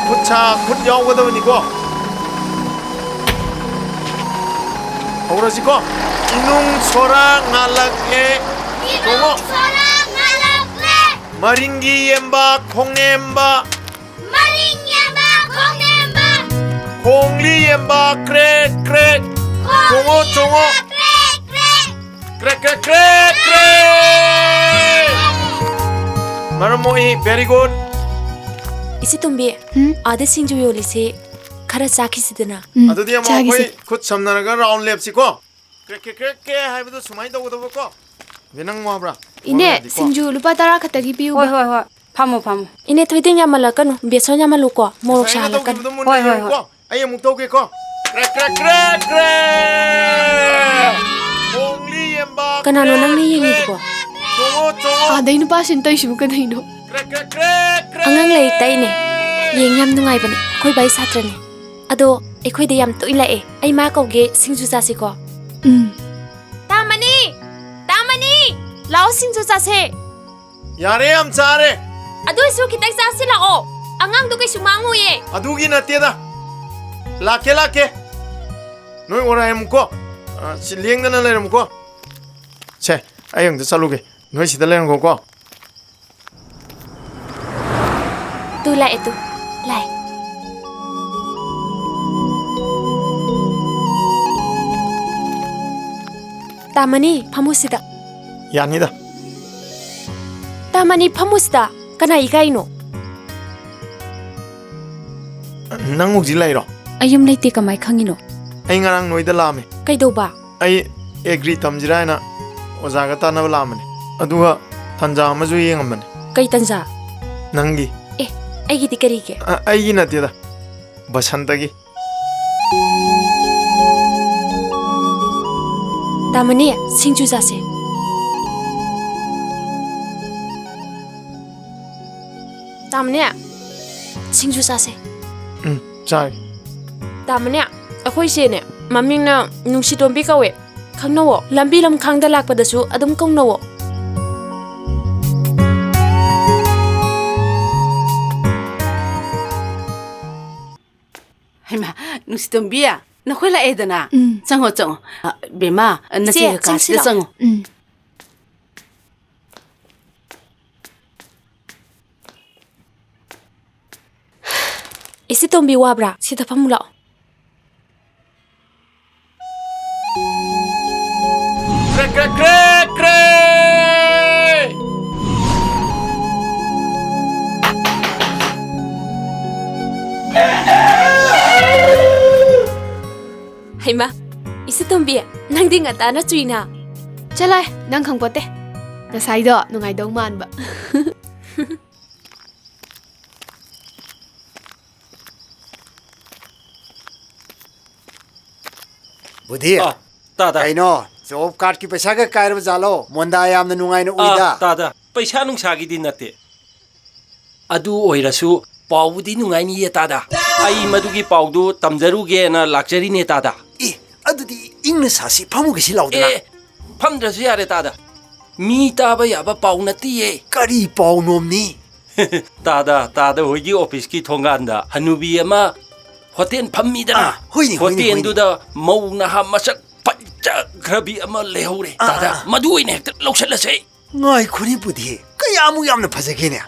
ꯈꯨꯠ ꯁꯥ ꯈꯨꯠ ꯌꯥꯎꯒꯗꯕꯅꯤꯀꯣ꯫ ꯍꯧꯔꯁꯤꯀꯣ꯫ ꯏꯅꯨꯡ ꯁꯣꯔꯥ ꯉꯥꯜꯂꯛꯂꯦ꯫ ꯆꯣꯡꯉꯣ꯫ ꯏꯅꯨꯡ ꯁꯣꯔꯥ ꯉꯥꯜꯂꯛꯂꯦ꯫ ꯃꯔꯤꯡꯒꯤ ꯌꯦꯝꯕ ꯈꯣꯡꯅꯦꯝꯕ꯫ ꯃꯔꯤꯡ ꯌꯦꯝꯕ ꯈꯣꯡꯅꯦꯝꯕ꯫ ꯈꯣꯡꯂꯤ ꯌꯦꯝꯕ ꯀ꯭ꯔꯦꯛ ꯀ꯭ꯔꯦꯛ꯫ ꯈꯣꯡꯂꯤ ꯆꯣꯡꯉꯣ, ꯆꯣꯡꯉꯣ꯫ ꯌꯦꯝꯕ ꯀ꯭ꯔꯦꯛ ꯀ꯭ꯔꯦꯛ꯫ ꯀ꯭ꯔꯦꯛ, ꯀ꯭ꯔꯦꯛ, ꯀ꯭ꯔꯦꯛ, ꯀ꯭ꯔꯦꯛ! ꯃꯔꯝ ꯃꯣꯛꯏ, very good꯫ ꯏꯆꯦ ꯇꯣꯝꯕꯤ, ꯍꯨꯝ? ꯑꯥꯗ ꯁꯤꯡꯖꯨ ꯌꯣꯜꯂꯤꯁꯤ ꯈꯔ ꯆꯥꯈꯤꯁꯤꯗꯅ꯫ ꯎꯝ, ꯑꯗꯨꯗꯤ ꯑꯃꯨꯛ ꯆꯥꯈꯤꯁꯤ꯫ ꯑꯩꯈꯣꯏ ꯈꯨꯠ ꯁꯝꯅꯔꯒ ꯔꯥꯎꯟ ꯂꯦꯞꯁꯤꯀꯣ꯫ ꯀ꯭ꯔꯦꯛ, ꯀ꯭ꯔꯦꯛ, ꯀ꯭ꯔꯦꯛ, ꯀ꯭ꯔꯦꯛ ꯍꯥꯏꯕꯗꯣ ꯁꯨꯃꯥꯏꯅ ꯇꯧꯒꯗꯕꯀꯣ꯫ ꯑꯗꯩ ꯅꯪ ꯋꯥꯕ꯭ꯔꯥ? ꯏꯅꯦ, ꯋꯥꯕ ꯌꯥꯗꯦꯀꯣ꯫ ꯁꯤꯡꯖꯨ ꯂꯨꯄꯥ ꯇꯔꯥ ꯈꯛꯇꯒꯤ ꯄꯤꯌꯨꯕ꯫ ꯍꯣꯏ, ꯍꯣꯏ, ꯍꯣꯏ꯫ ꯐꯝꯃꯣ, ꯐꯝꯃꯣ꯫ ꯏꯅꯦ, ꯊꯣꯏꯗꯤꯡ ꯌꯥꯝꯃꯜꯂꯛꯀꯅꯨ, ꯕꯦꯁꯣꯟ ꯌꯥꯝꯃꯜꯂꯨꯀꯣ, ꯃꯣꯔꯣꯛ ꯉꯁꯥꯏ ꯑꯩꯅ ꯁꯥꯍꯜꯂꯛꯀꯅꯨ꯫ ꯇꯧꯈꯤꯕꯗꯣ ꯃꯨꯟꯅ ꯍꯣꯏ, ꯍꯣꯏ, ꯌꯦꯡꯉꯨꯀꯣ꯫ ꯍꯣꯏ꯫ ꯑꯩ ꯑꯃꯨꯛ ꯇꯧꯒꯦꯀꯣ꯫ ꯀ꯭ꯔꯦꯛ, ꯀ꯭ꯔꯦꯛ, ꯀ꯭ꯔꯦꯛ, ꯀ꯭ꯔꯦꯛ! ꯈꯣꯡꯂꯤ ꯌꯦꯝꯕ ꯀꯅꯥꯅꯣ ꯅꯪꯅ ꯀ꯭ꯔꯦꯛ, ꯌꯦꯡꯉꯤꯗꯨꯕꯣ? ꯀ꯭ꯔꯦꯛ! ꯆꯣꯡꯉꯣ, ꯆꯣꯡꯉꯣ! ꯑꯥꯗꯩ ꯅꯨꯄꯥꯁꯤꯅ ꯇꯧꯔꯤꯁꯤꯕꯨ ꯀꯔꯤꯅꯣ? ꯀ꯭ꯔꯦꯛ, ꯀ꯭ꯔꯦꯛ, ꯀ꯭ꯔꯦꯛ, ꯀ꯭ꯔꯦꯛ! ꯑꯉꯥꯡ ꯂꯥꯏꯔꯤꯛ ꯇꯥꯛꯏꯅꯦ꯫ ꯌꯦꯡ ꯌꯥꯝ ꯅꯨꯡꯉꯥꯏꯕꯅꯦ꯫ ꯑꯩꯈꯣꯏ ꯕꯥꯏ ꯁꯥꯇ꯭ꯔꯅꯦ꯫ ꯑꯗꯣ ꯑꯩꯈꯣꯏꯗ ꯌꯥꯝ ꯇꯣꯏꯅ ꯂꯥꯛꯑꯦ꯫ ꯑꯩ ꯃꯥ ꯀꯧꯒꯦ, ꯁꯤꯡꯖꯨ ꯆꯥꯁꯤꯀꯣ꯫ ꯎꯝ꯫ ꯇꯥꯃꯅꯤ! ꯇꯥꯃꯅꯤ! ꯂꯥꯛꯑꯣ, ꯁꯤꯡꯖꯨ ꯆꯥꯁꯦ꯫ ꯌꯥꯔꯦ, ꯌꯥꯝ ꯆꯥꯔꯦ꯫ ꯑꯗꯨ ꯑꯣꯏꯁꯨ ꯈꯤꯇꯪ ꯆꯥꯁꯤ ꯂꯥꯛꯑꯣ꯫ ꯑꯉꯥꯡꯗꯣ ꯀꯩꯁꯨ ꯃꯥꯡꯉꯣꯏꯌꯦ꯫ ꯑꯗꯨꯒꯤ ꯅꯠꯇꯦꯗ꯫ ꯂꯥꯛꯀꯦ, ꯂꯥꯛꯀꯦ꯫ ꯅꯣꯏ ꯑꯣꯔꯥꯏꯔꯝꯃꯨꯀꯣ꯫ ꯑ, ꯁꯤ ꯂꯦꯡꯗꯅ ꯂꯩꯔꯝꯃꯨꯀꯣ꯫ ꯁꯦ, ꯑꯩ ꯑꯝꯇ ꯆꯠꯂꯨꯒꯦ꯫ ꯅꯣꯏ ꯁꯤꯗ ꯂꯩꯔꯝꯈꯣꯀꯣ꯫ ꯇꯨ ꯂꯥꯛꯑꯦ, ꯇꯨ꯫ ꯂꯥꯛꯑꯦ꯫ ꯇꯥꯃꯅꯤ, ꯐꯝꯃꯨ ꯁꯤꯗ꯫ ꯌꯥꯅꯤꯗ꯫ ꯇꯥꯃꯅꯤ, ꯐꯝꯃꯨ ꯁꯤꯗ꯫ ꯀꯅꯥ ꯏꯀꯥꯏꯅꯣ? ꯅꯪ ꯍꯧꯖꯤꯛ ꯂꯩꯔꯣ? ꯑꯩ ꯌꯨꯝ ꯂꯩꯇꯦ, ꯀꯃꯥꯏ ꯈꯪꯉꯤꯅꯣ? ꯑꯩ ꯉꯔꯥꯡ ꯅꯣꯏꯗ ꯂꯥꯛꯑꯝꯃꯦ꯫ ꯀꯩꯗꯧꯕ? ꯑꯩ ꯑꯦꯒ꯭ꯔꯤ ꯇꯝꯁꯤꯔꯥ ꯍꯥꯏꯅ ꯑꯣꯖꯥꯒ ꯇꯥꯟꯅꯕ ꯂꯥꯛꯑꯝꯕꯅꯦ꯫ ꯑꯗꯨꯒ ꯇꯟꯖꯥ ꯑꯃꯁꯨ ꯌꯦꯡꯉꯝꯕꯅꯦ꯫ ꯀꯩ ꯇꯟꯖꯥ? ꯅꯪꯒꯤ꯫ ꯑꯦ, ꯑꯩꯒꯤꯗꯤ ꯀꯔꯤꯒꯤ? ꯑ, ꯑꯩꯒꯤ ꯅꯠꯇꯦꯗ, ꯕꯁꯟꯇꯒꯤ꯫ ꯇꯥꯃꯅꯤ, ꯁꯤꯡꯖꯨ ꯆꯥꯁꯦ꯫ ꯇꯥꯃꯅꯤ, ꯁꯤꯡꯖꯨ ꯆꯥꯁꯦ꯫ ꯎꯝ, ꯆꯥꯒꯦ꯫ ꯇꯥꯃꯅꯤ, ꯑꯩꯈꯣꯏ ꯏꯆꯦꯅꯦ, ꯃꯃꯤꯡꯅ ꯅꯨꯡꯁꯤꯇꯣꯝꯕꯤ ꯀꯧꯋꯦ꯫ ꯈꯪꯅꯧꯋꯣ, ꯂꯝꯕꯤ ꯂꯝꯈꯥꯡꯗ ꯂꯥꯛꯄꯗꯁꯨ ꯑꯗꯨꯝ ꯀꯧꯅꯧꯋꯣ꯫ ꯍꯩꯃꯥ, ꯅꯨꯡꯁꯤꯇꯣꯝꯕꯤ, ꯅꯈꯣꯏ ꯂꯥꯛꯑꯦꯗꯅ? ꯎꯝ꯫ ꯆꯪꯉꯣ, ꯆꯪꯉꯣ꯫ ꯑ, ꯕꯦꯝꯃ, ꯏꯆꯦ, ꯅꯆꯦꯒ ꯆꯪꯁꯤ ꯀꯥꯁꯤꯗ ꯂꯥꯛꯑꯣ꯫ ꯆꯪꯉꯣ꯫ ꯎꯝ꯫ ꯏꯆꯦ ꯇꯣꯝꯕꯤ, ꯋꯥꯕ꯭ꯔꯥ? ꯁꯤꯗ ꯐꯝꯃꯨ ꯂꯥꯛꯑꯣ꯫ ꯀ꯭ꯔꯦꯛ, ꯀ꯭ꯔꯦꯛ, ꯀ꯭ꯔꯦꯛ, ꯀ꯭ꯔꯦꯛ! ꯍꯩꯃꯥ, ꯏꯆꯦ ꯇꯣꯝꯕꯤ, ꯅꯪꯗꯤ ꯉꯟꯇꯥꯅ ꯆꯨꯏꯅ꯫ ꯆꯠꯂꯣꯍꯦ, ꯅꯪ ꯈꯪꯄꯣꯠꯇꯦ꯫ ꯉꯁꯥꯏꯗꯣ ꯅꯨꯡꯉꯥꯏꯗꯧ ꯃꯥꯟꯕ꯫ ꯕꯨꯙꯤ, ꯑ, ꯇꯥ, ꯇꯥ꯫ ꯀꯩꯅꯣ, ꯖꯣꯕ ꯀꯥꯔꯗꯀꯤ ꯄꯩꯁꯥꯒ ꯀꯥꯏꯔꯕ ꯖꯥꯠꯂꯣ? ꯃꯣꯟꯗꯥ ꯌꯥꯝꯅ ꯅꯨꯡꯉꯥꯏꯅ ꯑ, ꯎꯏꯗ꯫ ꯇꯥꯗ, ꯄꯩꯁꯥ ꯅꯨꯡꯁꯥꯒꯤꯗꯤ ꯅꯠꯇꯦ꯫ ꯑꯗꯨ ꯑꯣꯏꯔꯁꯨ ꯄꯥꯎꯕꯨꯗꯤ ꯅꯨꯡꯉꯥꯏꯅꯤꯌꯦ, ꯇꯥꯗ꯫ ꯑꯩ ꯃꯗꯨꯒꯤ ꯄꯥꯎꯗꯨ ꯇꯝꯖꯔꯨꯒꯦꯅ ꯂꯥꯛꯆꯔꯤꯅꯦ, ꯇꯥꯗ꯫ ꯑꯦ, ꯑꯗꯨꯗꯤ ꯏꯪꯅ ꯁꯥꯁꯤ, ꯐꯝꯃꯨꯒꯦꯁꯤ ꯂꯥꯎꯗꯅ꯫ ꯑꯦ, ꯐꯝꯗ꯭ꯔꯁꯨ ꯌꯥꯔꯦ, ꯇꯥꯗ꯫ ꯃꯤ ꯇꯥꯕ ꯌꯥꯕ ꯄꯥꯎ ꯅꯠꯇꯤꯌꯦ꯫ ꯀꯔꯤ ꯄꯥꯎꯅꯣꯝꯅꯤ? ꯇꯥꯗ, ꯇꯥꯗ ꯍꯣꯏꯒꯤ ꯑꯣꯐꯤꯁꯀꯤ ꯊꯣꯡꯒꯥꯟꯗ ꯍꯅꯨꯕꯤ ꯑꯃ ꯍꯣꯇꯦꯜ ꯐꯝꯃꯤꯗꯅ꯫ ꯑꯥ, ꯍꯣꯏꯅꯦ, ꯍꯣꯏꯅꯦ, ꯍꯣꯇꯦꯜꯗꯨꯗ ꯍꯣꯏꯅꯦ꯫ ꯃꯧ ꯅꯍꯥ ꯃꯁꯛ ꯐꯖꯈ꯭ꯔꯕꯤ ꯑꯃ ꯂꯩꯍꯧꯔꯦ꯫ ꯑꯥ, ꯇꯥꯗ, ꯑꯥ, ꯑꯥ꯫ ꯃꯗꯨ ꯑꯣꯏꯅ ꯍꯦꯛꯇ ꯂꯧꯁꯜꯂꯁꯦ꯫ ꯉꯥꯏꯈꯣꯅꯦ ꯕꯨꯙꯤ, ꯀꯌꯥꯃꯨꯛ ꯌꯥꯝꯅ ꯐꯖꯒꯦꯅꯦ?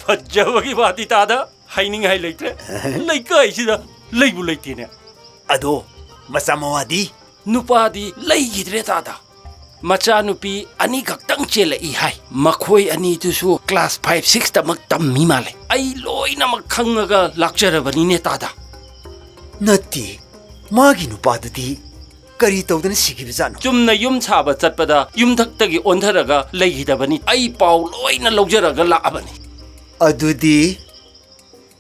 ꯐꯖꯕꯒꯤ ꯋꯥꯗꯤ ꯇꯥꯗ, ꯍꯥꯏꯅꯤꯡꯉꯥꯏ ꯂꯩꯇ꯭ꯔꯦ꯫ ꯂꯩꯀꯥꯏꯁꯤꯗ ꯂꯩꯕꯨ ꯂꯩꯇꯦꯅꯦ꯫ ꯑꯗꯣ ꯃꯆꯥ ꯃꯋꯥꯗꯤ? ꯅꯨꯄꯥꯗꯤ ꯂꯩꯈꯤꯗ꯭ꯔꯦ ꯇꯥꯗ꯫ ꯃꯆꯥꯅꯨꯄꯤ ꯑꯅꯤꯈꯛꯇꯪ ꯆꯦꯜꯂꯛꯏ ꯍꯥꯏ꯫ ꯃꯈꯣꯏ ꯑꯅꯤꯗꯨꯁꯨ class five six ꯇꯃꯛ ꯇꯝꯃꯤ ꯃꯥꯜꯂꯦ꯫ ꯑꯩ ꯂꯣꯏꯅꯃꯛ ꯈꯪꯉꯒ ꯂꯥꯛꯆꯔꯕꯅꯤꯅꯦ ꯇꯥꯗ꯫ ꯅꯠꯇꯦ, ꯃꯥꯒꯤ ꯅꯨꯄꯥꯗꯨꯗꯤ ꯀꯔꯤ ꯇꯧꯗꯅ ꯁꯤꯈꯤꯕꯖꯥꯠꯅꯣ? ꯆꯨꯝꯅ ꯌꯨꯝ ꯁꯥꯕ ꯆꯠꯄꯗ ꯌꯨꯝꯊꯛꯇꯒꯤ ꯑꯣꯟꯊꯔꯒ ꯂꯩꯈꯤꯗꯕꯅꯤ꯫ ꯑꯩ ꯄꯥꯎ ꯂꯣꯏꯅ ꯂꯧꯖꯔꯒ ꯂꯥꯛꯑꯕꯅꯤ꯫ ꯑꯗꯨꯗꯤ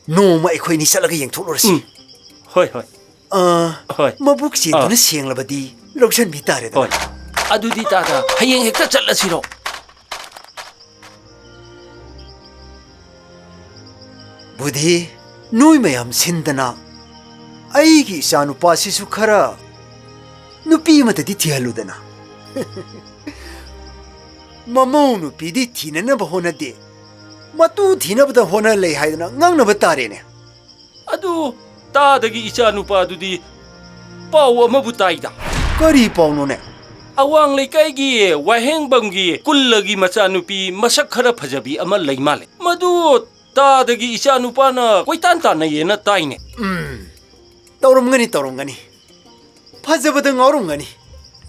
ꯅꯣꯡꯃ ꯑꯩꯈꯣꯏꯅꯤ ꯆꯠꯂꯒ ꯌꯦꯡꯊꯣꯛꯂꯨꯔꯁꯤ꯫ ꯎꯝ꯫ ꯍꯣꯏ, ꯍꯣꯏ꯫ ꯑ, ꯍꯣꯏ꯫ ꯃꯕꯨꯛ ꯆꯦꯟꯗꯨꯅ ꯑꯥ꯫ ꯁꯦꯡꯂꯕꯗꯤ ꯂꯧꯁꯟꯕꯤ ꯇꯥꯔꯦꯗꯅ꯫ ꯍꯣꯏ꯫ ꯑꯗꯨꯗꯤ ꯇꯥꯗ, ꯍꯌꯦꯡ ꯍꯦꯛꯇ ꯆꯠꯂꯁꯤꯔꯣ? ꯕꯨꯙꯤ, ꯅꯣꯏ ꯃꯌꯥꯝ ꯁꯤꯟꯗꯅ ꯑꯩꯒꯤ ꯏꯆꯥꯅꯨꯄꯥꯁꯤꯁꯨ ꯈꯔ ꯅꯨꯄꯤ ꯑꯃꯗꯗꯤ ꯊꯤꯍꯜꯂꯨꯗꯅ꯫ ꯃꯃꯧ ꯅꯨꯄꯤꯗꯤ ꯊꯤꯅꯅꯕ ꯍꯣꯠꯅꯗꯦ, ꯃꯇꯨ ꯊꯤꯅꯕꯗ ꯍꯣꯠꯅ ꯂꯩ ꯍꯥꯏꯗꯅ ꯉꯥꯡꯅꯕ ꯇꯥꯔꯦꯅꯦ꯫ ꯑꯗꯨ ꯇꯥꯗꯒꯤ ꯏꯆꯥ ꯅꯨꯄꯥꯗꯨꯗꯤ ꯄꯥꯎ ꯑꯃꯕꯨ ꯇꯥꯏꯗ꯫ ꯀꯔꯤ ꯄꯥꯎꯅꯣꯅꯦ? ꯑꯋꯥꯡ ꯂꯩꯀꯥꯏꯒꯤ ꯋꯥꯍꯦꯡꯕꯝꯒꯤ ꯀꯨꯜꯂꯒꯤ ꯃꯆꯥꯅꯨꯄꯤ ꯃꯁꯛ ꯈꯔ ꯐꯖꯕꯤ ꯑꯃ ꯂꯩ ꯃꯥꯜꯂꯦ꯫ ꯃꯗꯨ ꯇꯥꯗꯒꯤ ꯏꯆꯥ ꯅꯨꯄꯥꯅ ꯀꯣꯏꯇꯥꯟ ꯇꯥꯟꯅꯩꯌꯦꯅ ꯇꯥꯏꯅꯦ꯫ ꯎꯝ, ꯇꯧꯔꯝꯒꯅꯤ, ꯇꯧꯔꯝꯒꯅꯤ꯫ ꯐꯖꯕꯗ ꯉꯥꯎꯔꯝꯒꯅꯤ꯫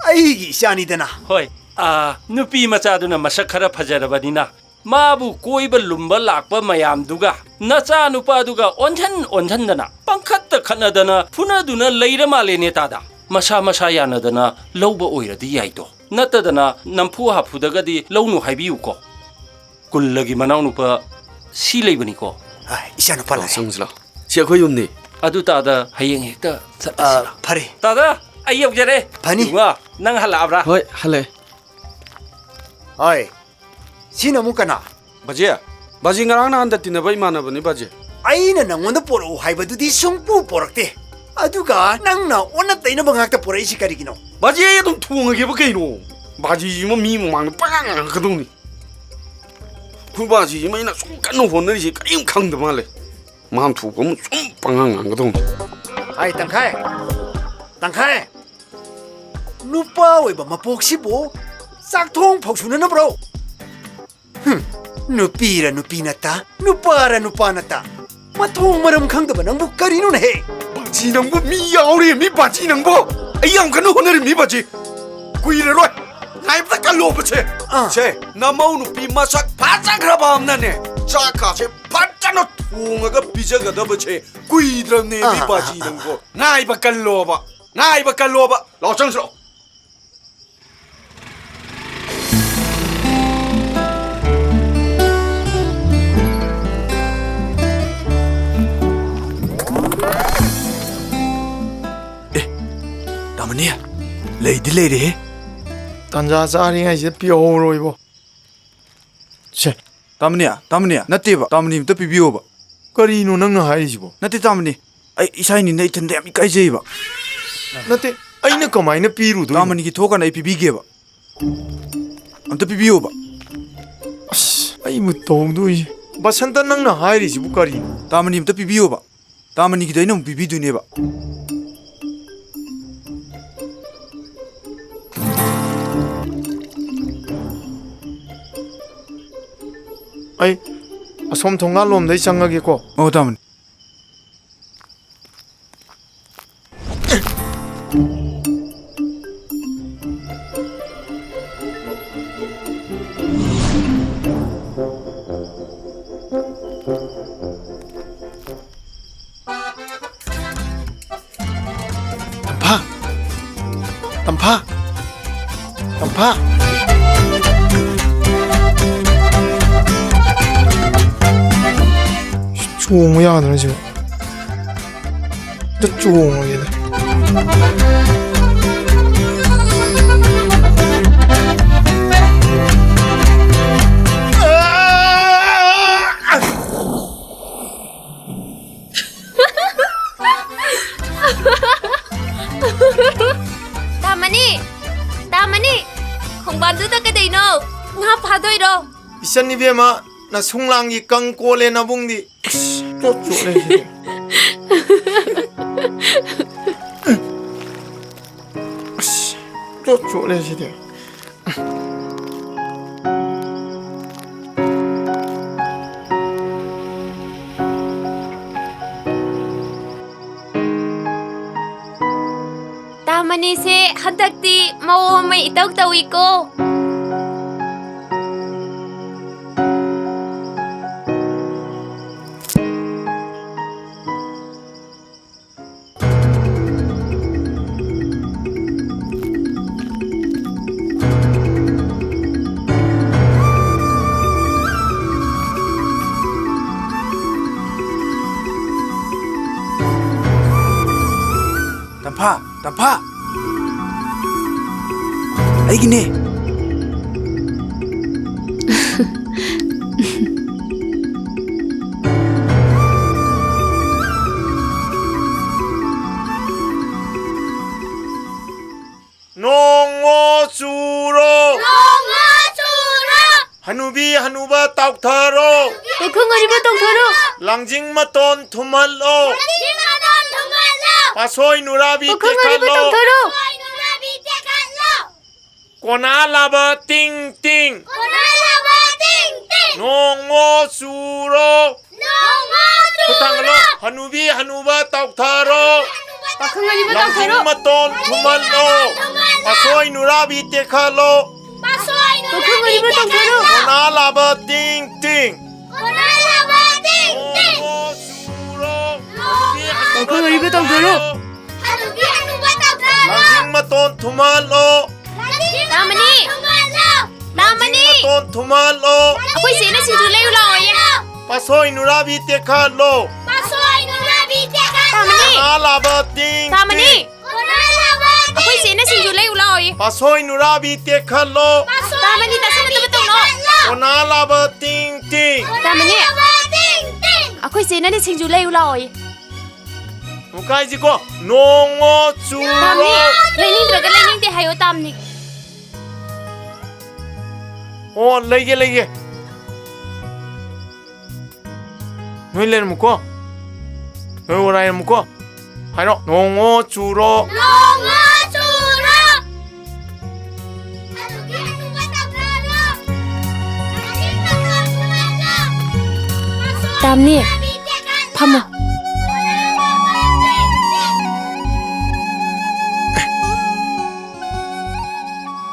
ꯑꯩꯒꯤ ꯏꯆꯥꯅꯤꯗꯅ꯫ ꯍꯣꯏ, ꯑꯥ, ꯅꯨꯄꯤ ꯃꯆꯥꯗꯨꯅ ꯃꯁꯛ ꯈꯔ ꯐꯖꯔꯕꯅꯤꯅ ꯃꯥꯕꯨ ꯀꯣꯏꯕ ꯂꯨꯝꯕ ꯂꯥꯛꯄ ꯃꯌꯥꯝꯗꯨꯒ ꯅꯆꯥ ꯅꯨꯄꯥꯗꯨꯒ ꯑꯣꯟꯁꯟ ꯑꯣꯟꯁꯟꯗꯅ ꯄꯪꯈꯠꯇ ꯈꯠꯅꯗꯅ ꯐꯨꯅꯗꯨꯅ ꯂꯩꯔ ꯃꯥꯜꯂꯦꯅꯦ ꯇꯥꯗ꯫ ꯃꯁꯥ ꯃꯁꯥ ꯌꯥꯅꯗꯅ ꯂꯧꯕ ꯑꯣꯏꯔꯗꯤ ꯌꯥꯏꯗꯣ꯫ ꯅꯠꯇꯗꯅ ꯅꯝꯐꯨ ꯍꯥꯐꯨꯗꯒꯗꯤ ꯂꯧꯅꯨ ꯍꯥꯏꯕꯤꯌꯨꯀꯣ꯫ ꯀꯨꯜꯂꯒꯤ ꯃꯅꯥꯎꯅꯨꯄꯥ ꯁꯤ ꯂꯩꯕꯅꯤꯀꯣ꯫ ꯑ, ꯏꯆꯥꯅꯨꯄꯥ ꯂꯥꯛꯑꯦ꯫ ꯆꯪꯁꯤ ꯂꯥꯛꯑꯣ꯫ ꯁꯤ ꯑꯩꯈꯣꯏ ꯌꯨꯝꯅꯤ꯫ ꯑꯗꯨ ꯇꯥꯗ ꯍꯌꯦꯡ ꯍꯦꯛꯇ ꯆꯠꯂꯁꯤ ꯑ, ꯂꯥꯛꯑꯣ꯫ ꯐꯔꯦ꯫ ꯇꯥꯗ, ꯑꯩ ꯌꯧꯖꯔꯦ꯫ ꯐꯅꯤ꯫ ꯏꯕꯨꯡꯉꯣ, ꯅꯪ ꯍꯜꯂꯛꯑꯕ꯭ꯔꯥ? ꯍꯣꯏ, ꯍꯜꯂꯛꯑꯦ꯫ ꯍꯣꯏ꯫ ꯁꯤꯅ ꯑꯃꯨꯛ ꯀꯅꯥ? ꯕꯥꯖꯤ, ꯕꯥꯖꯤ ꯉꯔꯥꯡ ꯅꯍꯥꯟꯗ ꯇꯤꯟꯅꯕ ꯏꯃꯥꯟꯅꯕꯅꯤ ꯕꯥꯖꯤ꯫ ꯑꯩꯅ ꯅꯪꯉꯣꯟꯗ ꯄꯣꯔꯛꯎ ꯍꯥꯏꯕꯗꯨꯗꯤ ꯁꯨꯡꯄꯨ ꯄꯣꯔꯛꯇꯦ꯫ ꯑꯗꯨꯒ ꯅꯪꯅ ꯑꯣꯟꯅ ꯇꯩꯅꯕ ꯉꯥꯛꯇ ꯄꯣꯔꯛꯏꯁꯤ ꯀꯔꯤꯒꯤꯅꯣ? ꯕꯥꯖꯤ, ꯑꯩ ꯑꯗꯨꯝ ꯊꯣꯡꯉꯒꯦꯕ ꯀꯩꯅꯣ? ꯕꯥꯖꯤꯁꯤꯃ ꯃꯤ ꯃꯃꯥꯡꯗ ꯄꯉꯥꯡ ꯉꯥꯡꯉꯛꯀꯗꯧꯅꯤ꯫ ꯑꯩꯈꯣꯏ ꯕꯥꯖꯤꯁꯤꯃ ꯑꯩꯅ ꯁꯨꯝ ꯀꯟꯅ ꯍꯣꯠꯅꯔꯤꯁꯦ ꯀꯔꯤꯝ ꯈꯪꯗ ꯃꯥꯜꯂꯦ꯫ ꯃꯥ ꯊꯣꯛꯄ ꯑꯃ ꯁꯨꯝ ꯄꯉꯥꯡ ꯉꯥꯡꯒꯗꯧꯅꯤ꯫ ꯍꯥꯏ, ꯇꯪꯈꯥꯏ! ꯇꯪꯈꯥꯏ! ꯅꯨꯄꯥ ꯑꯣꯏꯕ ꯃꯄꯣꯛꯁꯤꯕꯨ ꯆꯥꯛ ꯊꯣꯡ ꯐꯥꯎ ꯁꯨꯅꯅꯕ꯭ꯔꯣ? ꯍꯨꯝ, ꯅꯨꯄꯤꯔ ꯅꯨꯄꯤ ꯅꯠꯇ, ꯅꯨꯄꯥꯔ ꯅꯨꯄꯥ ꯅꯠꯇ, ꯃꯊꯣꯡ ꯃꯔꯝ ꯈꯪꯗꯕ ꯅꯪꯕꯨ ꯀꯔꯤꯅꯣꯅꯦꯍꯦ? ꯕꯥꯖꯤ ꯅꯪꯕꯨ, ꯃꯤ ꯌꯥꯎꯔꯤ ꯃꯤ ꯕꯥꯖꯤ ꯅꯪꯕꯨ꯫ ꯑꯩ ꯌꯥꯝ ꯀꯟꯅ ꯍꯣꯠꯅꯔꯤ ꯃꯤ ꯕꯥꯖꯤ꯫ ꯀꯨꯏꯔꯔꯣꯏ꯫ ꯉꯥꯏꯕꯗ ꯀꯜꯂꯣꯕꯁꯦ꯫ ꯑꯥ꯫ ꯁꯦ, ꯅꯃꯧ ꯅꯨꯄꯤ ꯃꯁꯛ ꯐꯖꯈ꯭ꯔꯕ ꯑꯃꯅꯅꯦ, ꯆꯥꯛ ꯀꯥꯁꯦ ꯐꯖꯅ ꯊꯣꯡꯉꯒ ꯄꯤꯖꯒꯗꯕꯁꯦ ꯀꯨꯏꯗ꯭ꯔꯕꯅꯦ ꯃꯤ ꯑꯥ, ꯕꯥꯖꯤ ꯑꯥ, ꯑꯥ, ꯅꯪꯕꯨ꯫ ꯑꯥ꯫ ꯉꯥꯏꯕ ꯀꯜꯂꯣꯕ꯫ ꯉꯥꯏꯕ ꯀꯜꯂꯣꯕ꯫ ꯂꯥꯛꯑꯣ, ꯆꯪꯁꯤꯂꯥꯛꯑꯣ꯫ ꯑꯦ, ꯇꯥꯃꯅꯤ, ꯂꯩꯗꯤ ꯂꯩꯔꯦꯍꯦ꯫ ꯇꯥꯟꯖꯥ ꯆꯥꯔꯤꯉꯩꯁꯤꯗ ꯄꯤꯍꯧꯔꯣꯏꯕꯣ꯫ ꯁꯦ꯫ ꯇꯥꯃꯅꯤ, ꯇꯥꯃꯅꯤ, ꯅꯠꯇꯦꯕ, ꯇꯥꯃꯅꯤ ꯑꯝꯇ ꯄꯤꯕꯤꯌꯣꯕ꯫ ꯀꯔꯤꯅꯣ ꯅꯪꯅ ꯍꯥꯏꯔꯤꯁꯤꯕꯣ? ꯅꯠꯇꯦ ꯇꯥꯃꯅꯤ, ꯑꯩ ꯏꯁꯥ ꯏꯅꯤꯅ ꯏꯊꯟꯗ ꯌꯥꯝ ꯏꯀꯥꯏꯖꯩꯕ꯫ ꯅꯠꯇꯦ, ꯑꯩꯅ ꯀꯃꯥꯏꯅ ꯄꯤꯔꯨꯗꯣꯏꯅꯣ? ꯇꯥꯃꯅꯤꯒꯤ ꯊꯣꯛꯀꯥꯟꯗ ꯑꯩ ꯄꯤꯕꯤꯒꯦꯕ꯫ ꯑꯝꯇ ꯄꯤꯕꯤꯌꯣꯕ꯫ ꯑꯁ, ꯑꯩꯕꯨ ꯇꯧꯗꯣꯏꯁꯦ꯫ ꯕꯁꯟꯇ, ꯅꯪꯅ ꯍꯥꯏꯔꯤꯁꯤꯕꯨ ꯀꯔꯤꯅꯣ? ꯇꯥꯃꯅꯤ ꯑꯝꯇ ꯄꯤꯕꯤꯌꯣꯕ꯫ ꯇꯥꯃꯅꯤꯒꯤꯗꯣ ꯑꯩꯅ ꯑꯃꯨꯛ ꯄꯤꯕꯤꯗꯣꯏꯅꯦꯕ꯫ ꯑꯩ ꯑꯁꯣꯝ ꯊꯣꯡꯒꯥꯜ ꯂꯣꯝꯗꯩ ꯆꯪꯉꯒꯦꯀꯣ꯫ ꯑꯣ, ꯇꯥꯃꯅꯤ꯫ ꯇꯝꯐꯥ! ꯇꯝꯐꯥ! ꯇꯝꯐꯥ! ꯆꯣꯡꯕ ꯌꯥꯗ꯭ꯔꯥ ꯁꯤꯕꯣ? ꯑꯝꯇ ꯆꯣꯡꯉꯒꯦꯗ꯫ ꯑꯗꯨꯗ ꯀꯩꯗꯩꯅꯣ? ꯉꯥ ꯐꯥꯗꯣꯏꯔꯣ? ꯏꯆꯟ ꯏꯕꯦꯝꯃ, ꯅꯁꯨꯡꯂꯥꯡꯒꯤ ꯀꯪ ꯀꯣꯜꯂꯦ ꯅꯕꯨꯡꯗꯤ꯫ ꯑꯁ, ꯆꯣꯠ ꯆꯣꯠꯂꯦ ꯁꯤꯗꯤ꯫ ꯑꯁ, ꯆꯣꯠ ꯆꯣꯠꯂꯦ ꯁꯤꯗꯤ꯫ ꯇꯥꯃꯅꯤꯁꯦ ꯍꯟꯗꯛꯇꯤ ꯃꯑꯣꯡ ꯑꯃ ꯏꯇꯧ ꯇꯧꯏꯀꯣ꯫ ꯇꯝꯐꯥ, ꯇꯝꯐꯥ! ꯑꯩꯒꯤꯅꯦ! ꯅꯣꯡꯉꯣ ꯆꯨꯔꯣ! ꯅꯣꯡꯉꯣ ꯆꯨꯔꯣ! ꯍꯅꯨꯕꯤ ꯍꯅꯨꯕ ꯇꯥꯎꯊꯔꯣ! ꯄꯥꯈꯪ ꯑꯔꯤꯕ ꯇꯧꯊꯔꯣ! ꯂꯥꯡꯖꯤꯡ ꯃꯇꯣꯟ ꯊꯨꯝꯍꯜꯂꯣ! ꯂꯥꯡꯖꯤꯡ ꯃꯇꯣꯟ ꯊꯨꯝꯍꯜꯂꯣ! ꯄꯥꯁꯣꯏ ꯅꯨꯔꯥꯕꯤ ꯄꯥꯈꯪ ꯑꯔꯤꯕ ꯇꯦꯛꯍꯜꯂꯣ! ꯇꯧꯊꯔꯣ! ꯄꯥꯁꯣꯏ ꯅꯨꯔꯥꯕꯤ ꯇꯦꯛꯍꯜꯂꯣ! ꯀꯣꯅꯥ ꯂꯥꯕ ꯇꯤꯡ ꯇꯤꯡ! ꯀꯣꯅꯥ ꯂꯥꯕ ꯇꯤꯡ ꯇꯤꯡ! ꯅꯣꯡꯉꯣ ꯆꯨꯔꯣ! ꯅꯣꯡꯉꯣ ꯆꯨꯔꯣ! ꯈꯨꯠ ꯊꯥꯡꯒꯠꯂꯣ! ꯍꯅꯨꯕꯤ ꯍꯅꯨꯕ ꯇꯥꯎꯊꯔꯣ! ꯄꯥꯈꯪ ꯑꯔꯤꯕ ꯂꯥꯡꯖꯤꯡ ꯇꯧꯊꯔꯣ! ꯃꯇꯣꯟ ꯊꯨꯝꯍꯜꯂꯣ! ꯊꯨꯝꯍꯜꯂꯣ! ꯄꯥꯁꯣꯏ ꯅꯨꯔꯥꯕꯤ ꯇꯦꯛꯍꯜꯂꯣ! ꯄꯥꯁꯣꯏ ꯄꯥꯈꯪ ꯅꯨꯔꯥꯕꯤ ꯑꯔꯤꯕ ꯇꯦꯛꯍꯜꯂꯣ! ꯇꯧꯊꯔꯣ! ꯀꯣꯅꯥ ꯂꯥꯕ ꯇꯤꯡ ꯇꯤꯡ! ꯀꯣꯅꯥ ꯂꯥꯕ ꯇꯤꯡ ꯇꯤꯡ! ꯅꯣꯡꯉꯣ ꯆꯨꯔꯣ! ꯍꯅꯨꯕꯤ ꯍꯅꯨꯕ ꯄꯥꯈꯪ ꯑꯔꯤꯕ ꯇꯧꯊꯔꯣ! ꯇꯥꯎꯊꯔꯣ! ꯍꯅꯨꯕꯤ ꯍꯅꯨꯕ ꯇꯥꯎꯊꯔꯣ! ꯂꯥꯡꯖꯤꯡ ꯃꯇꯣꯟ ꯊꯨꯝꯍꯜꯂꯣ! ꯂꯥꯡꯖꯤꯡ ꯇꯥꯃꯅꯤ! ꯃꯇꯣꯟ ꯊꯨꯝꯍꯜꯂꯣ! ꯇꯥꯃꯅꯤ! ꯂꯥꯡꯖꯤꯡ ꯃꯇꯣꯟ ꯊꯨꯝꯍꯜꯂꯣ! ꯑꯩꯈꯣꯏ ꯆꯦꯅ ꯁꯤꯡꯖꯨ ꯂꯩꯔꯨ ꯂꯥꯛꯑꯣꯌꯦ꯫ ꯄꯥꯁꯣꯏ ꯅꯨꯔꯥꯕꯤ ꯇꯦꯛꯈꯠꯂꯣ! ꯄꯥꯁꯣꯏ ꯅꯨꯔꯥꯕꯤ ꯇꯦꯛꯈꯠꯂꯣ! ꯇꯥꯃꯅꯤ! ꯀꯣꯅꯥ ꯂꯥꯕ ꯇꯤꯡ ꯇꯥꯃꯅꯤ! ꯇꯤꯡ! ꯀꯣꯅꯥ ꯂꯥꯕ ꯇꯤꯡ ꯑꯩꯈꯣꯏ ꯆꯦꯅ ꯁꯤꯡꯖꯨ ꯇꯤꯡ! ꯂꯩꯔꯨ ꯂꯥꯛꯑꯣꯌꯦ꯫ ꯄꯥꯁꯣꯏ ꯅꯨꯔꯥꯕꯤ ꯇꯦꯛꯈꯠꯂꯣ! ꯄꯥꯁꯣꯏ ꯇꯥꯃꯅꯤ, ꯅꯨꯔꯥꯕꯤ ꯇꯥꯁꯟꯅꯗꯕ ꯇꯧꯅꯣ꯫ ꯇꯦꯛꯈꯠꯂꯣ! ꯀꯣꯅꯥ ꯂꯥꯕ ꯇꯤꯡ ꯇꯤꯡ! ꯀꯣꯅꯥ ꯇꯥꯃꯅꯤ! ꯂꯥꯕ ꯇꯤꯡ ꯇꯤꯡ! ꯑꯩꯈꯣꯏ ꯆꯦꯅꯅꯦ ꯁꯤꯡꯖꯨ ꯂꯩꯔꯨ ꯂꯥꯛꯑꯣꯌꯦ꯫ ꯑꯃꯨꯛꯀ ꯍꯥꯏꯁꯤꯀꯣ, ꯅꯣꯡꯉꯣ ꯆꯨꯔꯣ! ꯇꯥꯃꯅꯤ! ꯂꯩꯅꯤꯡꯗ꯭ꯔꯒ ꯂꯩꯅꯤꯡꯗꯦ ꯍꯥꯏꯌꯣ, ꯇꯥꯃꯅꯤ꯫ ꯑꯣ, ꯂꯩꯒꯦ, ꯂꯩꯒꯦ꯫ ꯅꯣꯏ ꯂꯩꯔꯝꯃꯨꯀꯣ꯫ ꯅꯣꯏ ꯋꯥꯔꯥꯏꯔꯝꯃꯨꯀꯣ꯫ ꯍꯥꯏꯔꯣ꯫ ꯅꯣꯡꯉꯣ ꯆꯨꯔꯣ꯫ ꯅꯣꯡꯉꯣ ꯆꯨꯔꯣ꯫ ꯇꯥꯝꯅꯤ, ꯐꯝꯃꯣ꯫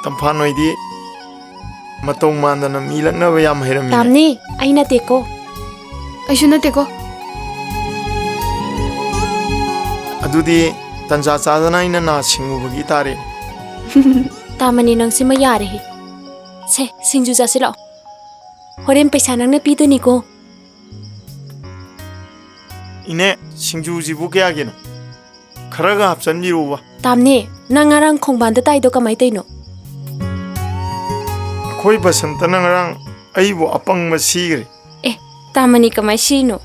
ꯇꯝꯐꯥ, ꯅꯣꯏꯗꯤ ꯃꯇꯧ ꯃꯥꯟꯗꯅ ꯃꯤ ꯂꯛꯅꯕ ꯌꯥꯝ ꯍꯩꯔꯝꯃꯤꯅꯦ꯫ ꯇꯥꯝꯅꯤ, ꯑꯩ ꯅꯠꯇꯦꯀꯣ꯫ ꯑꯩꯁꯨ ꯅꯠꯇꯦꯀꯣ꯫ ꯑꯗꯨꯗꯤ ꯇꯟꯖꯥ ꯆꯥꯗꯅ ꯑꯩꯅ ꯅꯥ ꯁꯤꯡꯉꯨꯕꯒꯤ ꯇꯥꯔꯦ꯫ ꯇꯥꯃꯅꯤ, ꯅꯪꯁꯤꯃ ꯌꯥꯔꯦꯍꯦ꯫ ꯁꯦ, ꯁꯤꯡꯖꯨ ꯆꯥꯁꯤꯜꯂꯛꯑꯣ꯫ ꯍꯣꯔꯦꯟ ꯄꯩꯁꯥ ꯅꯪꯅ ꯄꯤꯗꯣꯏꯅꯤꯀꯣ꯫ ꯏꯅꯦ, ꯁꯤꯡꯖꯨꯁꯤꯕꯨ ꯀꯌꯥꯒꯤꯅꯣ? ꯈꯔꯒ ꯍꯥꯞꯆꯟꯕꯤꯔꯛꯎꯕ꯫ ꯇꯥꯝꯅꯦ, ꯅꯪ ꯉꯔꯥꯡ ꯈꯣꯡꯕꯥꯟꯗ ꯇꯥꯏꯗꯣ ꯀꯃꯥꯏ ꯇꯧꯔꯤꯅꯣ? ꯑꯩꯈꯣꯏ ꯕꯁꯟꯇꯅ ꯉꯔꯥꯡ ꯑꯩꯕꯨ ꯑꯄꯪꯕ ꯁꯤꯈ꯭ꯔꯦ꯫ ꯑꯦ, ꯇꯥꯃꯅꯤ ꯀꯃꯥꯏ ꯁꯤꯔꯤꯅꯣ?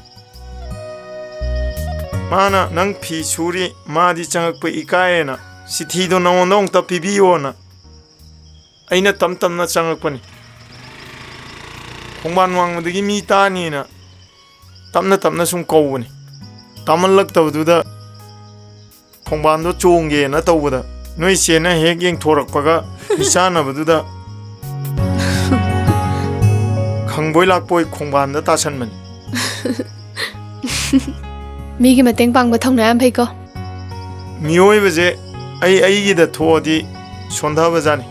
ꯃꯥꯅ ꯅꯪ ꯐꯤ ꯁꯨꯔꯤ, ꯃꯥꯗꯤ ꯆꯪꯉꯛꯄ ꯏꯀꯥꯏꯌꯦꯅ ꯆꯤꯊꯤꯗꯣ ꯅꯉꯣꯟꯗ ꯑꯃꯨꯛꯇ ꯄꯤꯕꯤꯌꯣꯅ ꯑꯩꯅ ꯇꯝ ꯇꯝꯅ ꯆꯪꯉꯛꯄꯅꯤ꯫ ꯈꯣꯡꯕꯥꯟ ꯋꯥꯡꯃꯗꯒꯤ ꯃꯤ ꯇꯥꯅꯤꯅ ꯇꯞꯅ ꯇꯞꯅ ꯁꯨꯝ ꯀꯧꯕꯅꯤ꯫ ꯇꯥꯃꯜꯂꯛꯇꯕꯗꯨꯗ ꯈꯣꯡꯕꯥꯟꯗꯣ ꯆꯣꯡꯒꯦꯅ ꯇꯧꯕꯗ ꯅꯣꯏ ꯆꯦꯅ ꯍꯦꯛ ꯌꯦꯡꯊꯣꯔꯛꯄꯒ ꯃꯤꯆꯥꯟꯅꯕꯗꯨꯗ ꯈꯪꯕꯣꯏ ꯂꯥꯛꯄꯣꯏ ꯈꯣꯡꯕꯥꯟꯗ ꯇꯥꯁꯟꯕꯅꯤ꯫ ꯃꯤꯒꯤ ꯃꯇꯦꯡ ꯄꯥꯡꯕ ꯊꯧꯅꯥ ꯌꯥꯝ ꯐꯩꯀꯣ꯫ ꯃꯤꯑꯣꯏꯕꯁꯦ ꯑꯩ ꯑꯩꯒꯤꯗ ꯊꯣꯛꯑꯗꯤ ꯁꯣꯟꯊꯕꯖꯥꯠꯅꯤ꯫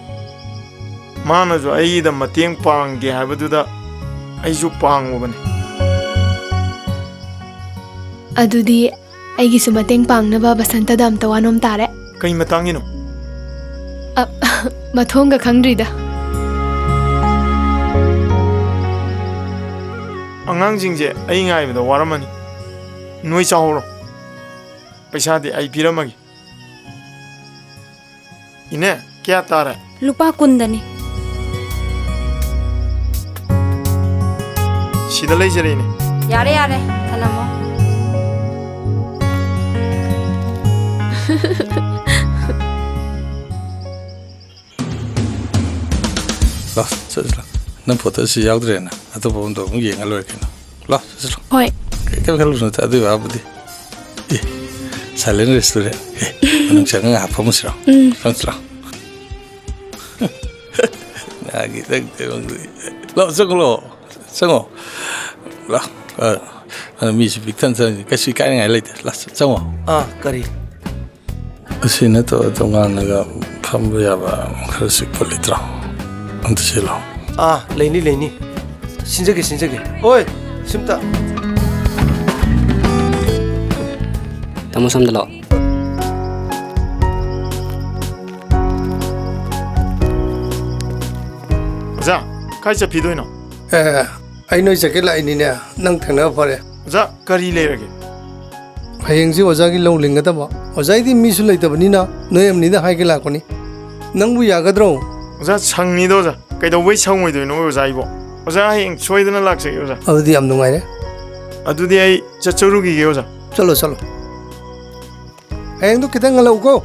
ꯃꯥꯅꯁꯨ ꯑꯩꯒꯤꯗ ꯃꯇꯦꯡ ꯄꯥꯡꯒꯦ ꯍꯥꯏꯕꯗꯨꯗ ꯑꯩꯁꯨ ꯄꯥꯡꯉꯨꯕꯅꯤ꯫ ꯑꯗꯨꯗꯤ ꯑꯩꯒꯤꯁꯨ ꯃꯇꯦꯡ ꯄꯥꯡꯅꯕ ꯕꯁꯟꯇꯗ ꯑꯝꯇ ꯋꯥꯅꯣꯝ ꯇꯥꯔꯦ꯫ ꯀꯩ ꯃꯇꯥꯡꯒꯤꯅꯣ? ꯑ, ꯃꯊꯣꯡꯒ ꯈꯪꯗ꯭ꯔꯤꯗ꯫ ꯑꯉꯥꯡꯁꯤꯡꯁꯦ ꯑꯩ ꯉꯥꯏꯕꯗ ꯋꯥꯔꯝꯃꯅꯤ꯫ ꯅꯣꯏ ꯆꯥꯍꯧꯔꯣ꯫ ꯄꯩꯁꯥꯗꯤ ꯑꯩ ꯄꯤꯔꯝꯃꯒꯦ꯫ ꯏꯅꯦ, ꯀꯌꯥ ꯇꯥꯔꯦ? ꯂꯨꯄꯥ ꯀꯨꯟꯗꯅꯤ꯫ ꯁꯤꯗ ꯂꯩꯖꯔꯦ, ꯏꯅꯦ꯫ ꯌꯥꯔꯦ, ꯌꯥꯔꯦ, ꯊꯅꯝꯃꯣ꯫ ꯂꯥꯎ, ꯆꯠꯂꯁꯤ ꯂꯥꯎ꯫ ꯅꯪ ꯐꯣꯇꯣꯁꯤ ꯌꯥꯎꯗ꯭ꯔꯦꯅ ꯑꯇꯣꯞꯄ ꯑꯃꯗꯣ ꯑꯃꯨꯛ ꯌꯦꯡꯉ ꯂꯣꯏꯔꯦ ꯀꯩꯅꯣ꯫ ꯂꯥꯛꯑꯣ, ꯆꯠꯁꯤ ꯂꯥꯛꯑꯣ꯫ ꯍꯣꯏ꯫ ꯀꯩ-, ꯀꯩꯝ ꯈꯜꯂꯨꯅꯨ, ꯑꯗꯨꯒꯤ ꯋꯥꯕꯨꯗꯤ꯫ ꯑꯦ, Silent Restaurant꯫ ꯑꯦ, ꯃꯅꯨꯡ ꯆꯪꯉꯒ ꯉꯥꯏꯍꯥꯛ ꯐꯝꯃꯨꯁꯤꯔꯣ? ꯎꯝ꯫ ꯆꯪꯁꯤ ꯂꯥꯛꯑꯣ꯫ ꯉꯥꯒꯤ ꯅꯪ ꯀꯩꯅꯣꯗꯨꯗꯤ꯫ ꯂꯥꯛꯑꯣ, ꯆꯪꯉꯣ, ꯂꯥꯛꯑꯣ꯫ ꯆꯪꯉꯣ꯫ ꯂꯥꯛꯑꯣ꯫ ꯑ, ꯑ, ꯃꯤꯁꯨ ꯄꯤꯛ ꯊꯟ ꯊꯟꯅꯤ꯫ ꯀꯩꯁꯨ ꯏꯀꯥꯏꯅꯤꯡꯉꯥꯏ ꯂꯩꯇꯦ꯫ ꯂꯥꯛꯑꯣ, ꯆꯪꯉꯣ꯫ ꯑꯥ, ꯀꯔꯤ? ꯑꯁꯤ ꯅꯠꯇꯕ ꯇꯣꯉꯥꯟꯅꯒ ꯐꯝꯕ ꯌꯥꯕ ꯈꯔ ꯆꯤꯛꯄ ꯂꯩꯇ꯭ꯔꯣ? ꯑꯝꯇ ꯁꯤꯜꯂꯣ꯫ ꯑꯥ, ꯂꯩꯅꯤ, ꯂꯩꯅꯤ꯫ ꯁꯤꯟꯖꯒꯦ, ꯁꯤꯟꯖꯒꯦ꯫ ꯑꯣꯏ, ꯁꯤꯝꯇ꯫ ꯇꯥꯃꯣ, ꯁꯣꯝꯗ ꯂꯥꯛꯑꯣ꯫ ꯑꯣꯖꯥ, ꯀꯥꯏ ꯆꯠꯄꯤꯗꯣꯏꯅꯣ? ꯑꯦ, ꯑꯩ ꯅꯣꯏ ꯆꯠꯀꯦ ꯂꯥꯛꯏꯅꯤꯅꯦ꯫ ꯅꯪ ꯊꯦꯡꯅꯕ ꯐꯔꯦ꯫ ꯑꯣꯖꯥ, ꯀꯔꯤ ꯂꯩꯔꯒꯦ? ꯍꯌꯦꯡꯁꯤ ꯑꯣꯖꯥꯒꯤ ꯂꯧ ꯂꯤꯡꯒꯗꯕ꯫ ꯑꯣꯖꯥꯒꯤꯗꯤ ꯃꯤꯁꯨ ꯂꯩꯇꯕꯅꯤꯅ ꯅꯣꯏ ꯑꯃꯅꯤꯗ ꯍꯥꯏꯒꯦ ꯂꯥꯛꯄꯅꯤ꯫ ꯅꯪꯕꯨ ꯌꯥꯒꯗ꯭ꯔꯣ? ꯑꯣꯖꯥ, ꯁꯪꯅꯤꯗ ꯑꯣꯖꯥ꯫ ꯀꯩꯗꯧꯕꯩ ꯁꯪꯉꯣꯏꯗꯣꯏꯅꯣ ꯑꯣꯖꯥ ꯑꯩꯕꯣ? ꯑꯣꯖꯥ, ꯍꯌꯦꯡ ꯁꯣꯏꯗꯅ ꯂꯥꯛꯆꯒꯦ ꯑꯣꯖꯥ꯫ ꯑꯗꯨꯗꯤ ꯌꯥꯝ ꯅꯨꯡꯉꯥꯏꯔꯦ꯫ ꯑꯗꯨꯗꯤ ꯑꯩ ꯆꯠꯆꯔꯨꯈꯤꯒꯦ ꯑꯣꯖꯥ꯫ ꯆꯠꯂꯣ, ꯆꯠꯂꯣ꯫ ꯍꯌꯦꯡꯗꯣ ꯈꯤꯇꯪ ꯉꯜꯂꯛꯎꯀꯣ꯫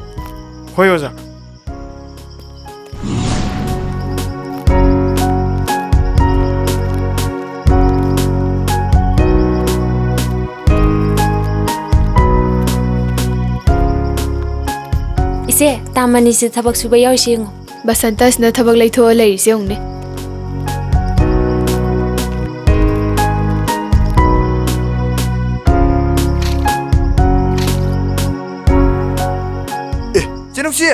ꯍꯣꯏ ꯑꯣꯖꯥ꯫ ꯏꯆꯦ, ꯇꯥꯃꯅꯤꯁꯦ ꯊꯕꯛ ꯁꯨꯕ ꯌꯥꯎꯔꯤꯁꯦ ꯌꯦꯡꯉꯣ꯫ ꯕꯁꯟꯇꯁꯤꯅ ꯊꯕꯛ ꯂꯩꯊꯣꯛꯑ ꯂꯩꯔꯤꯁꯦ ꯌꯦꯡꯉꯨꯅꯦ꯫ ꯑꯦ, ꯆꯦ ꯅꯨꯡꯁꯤ,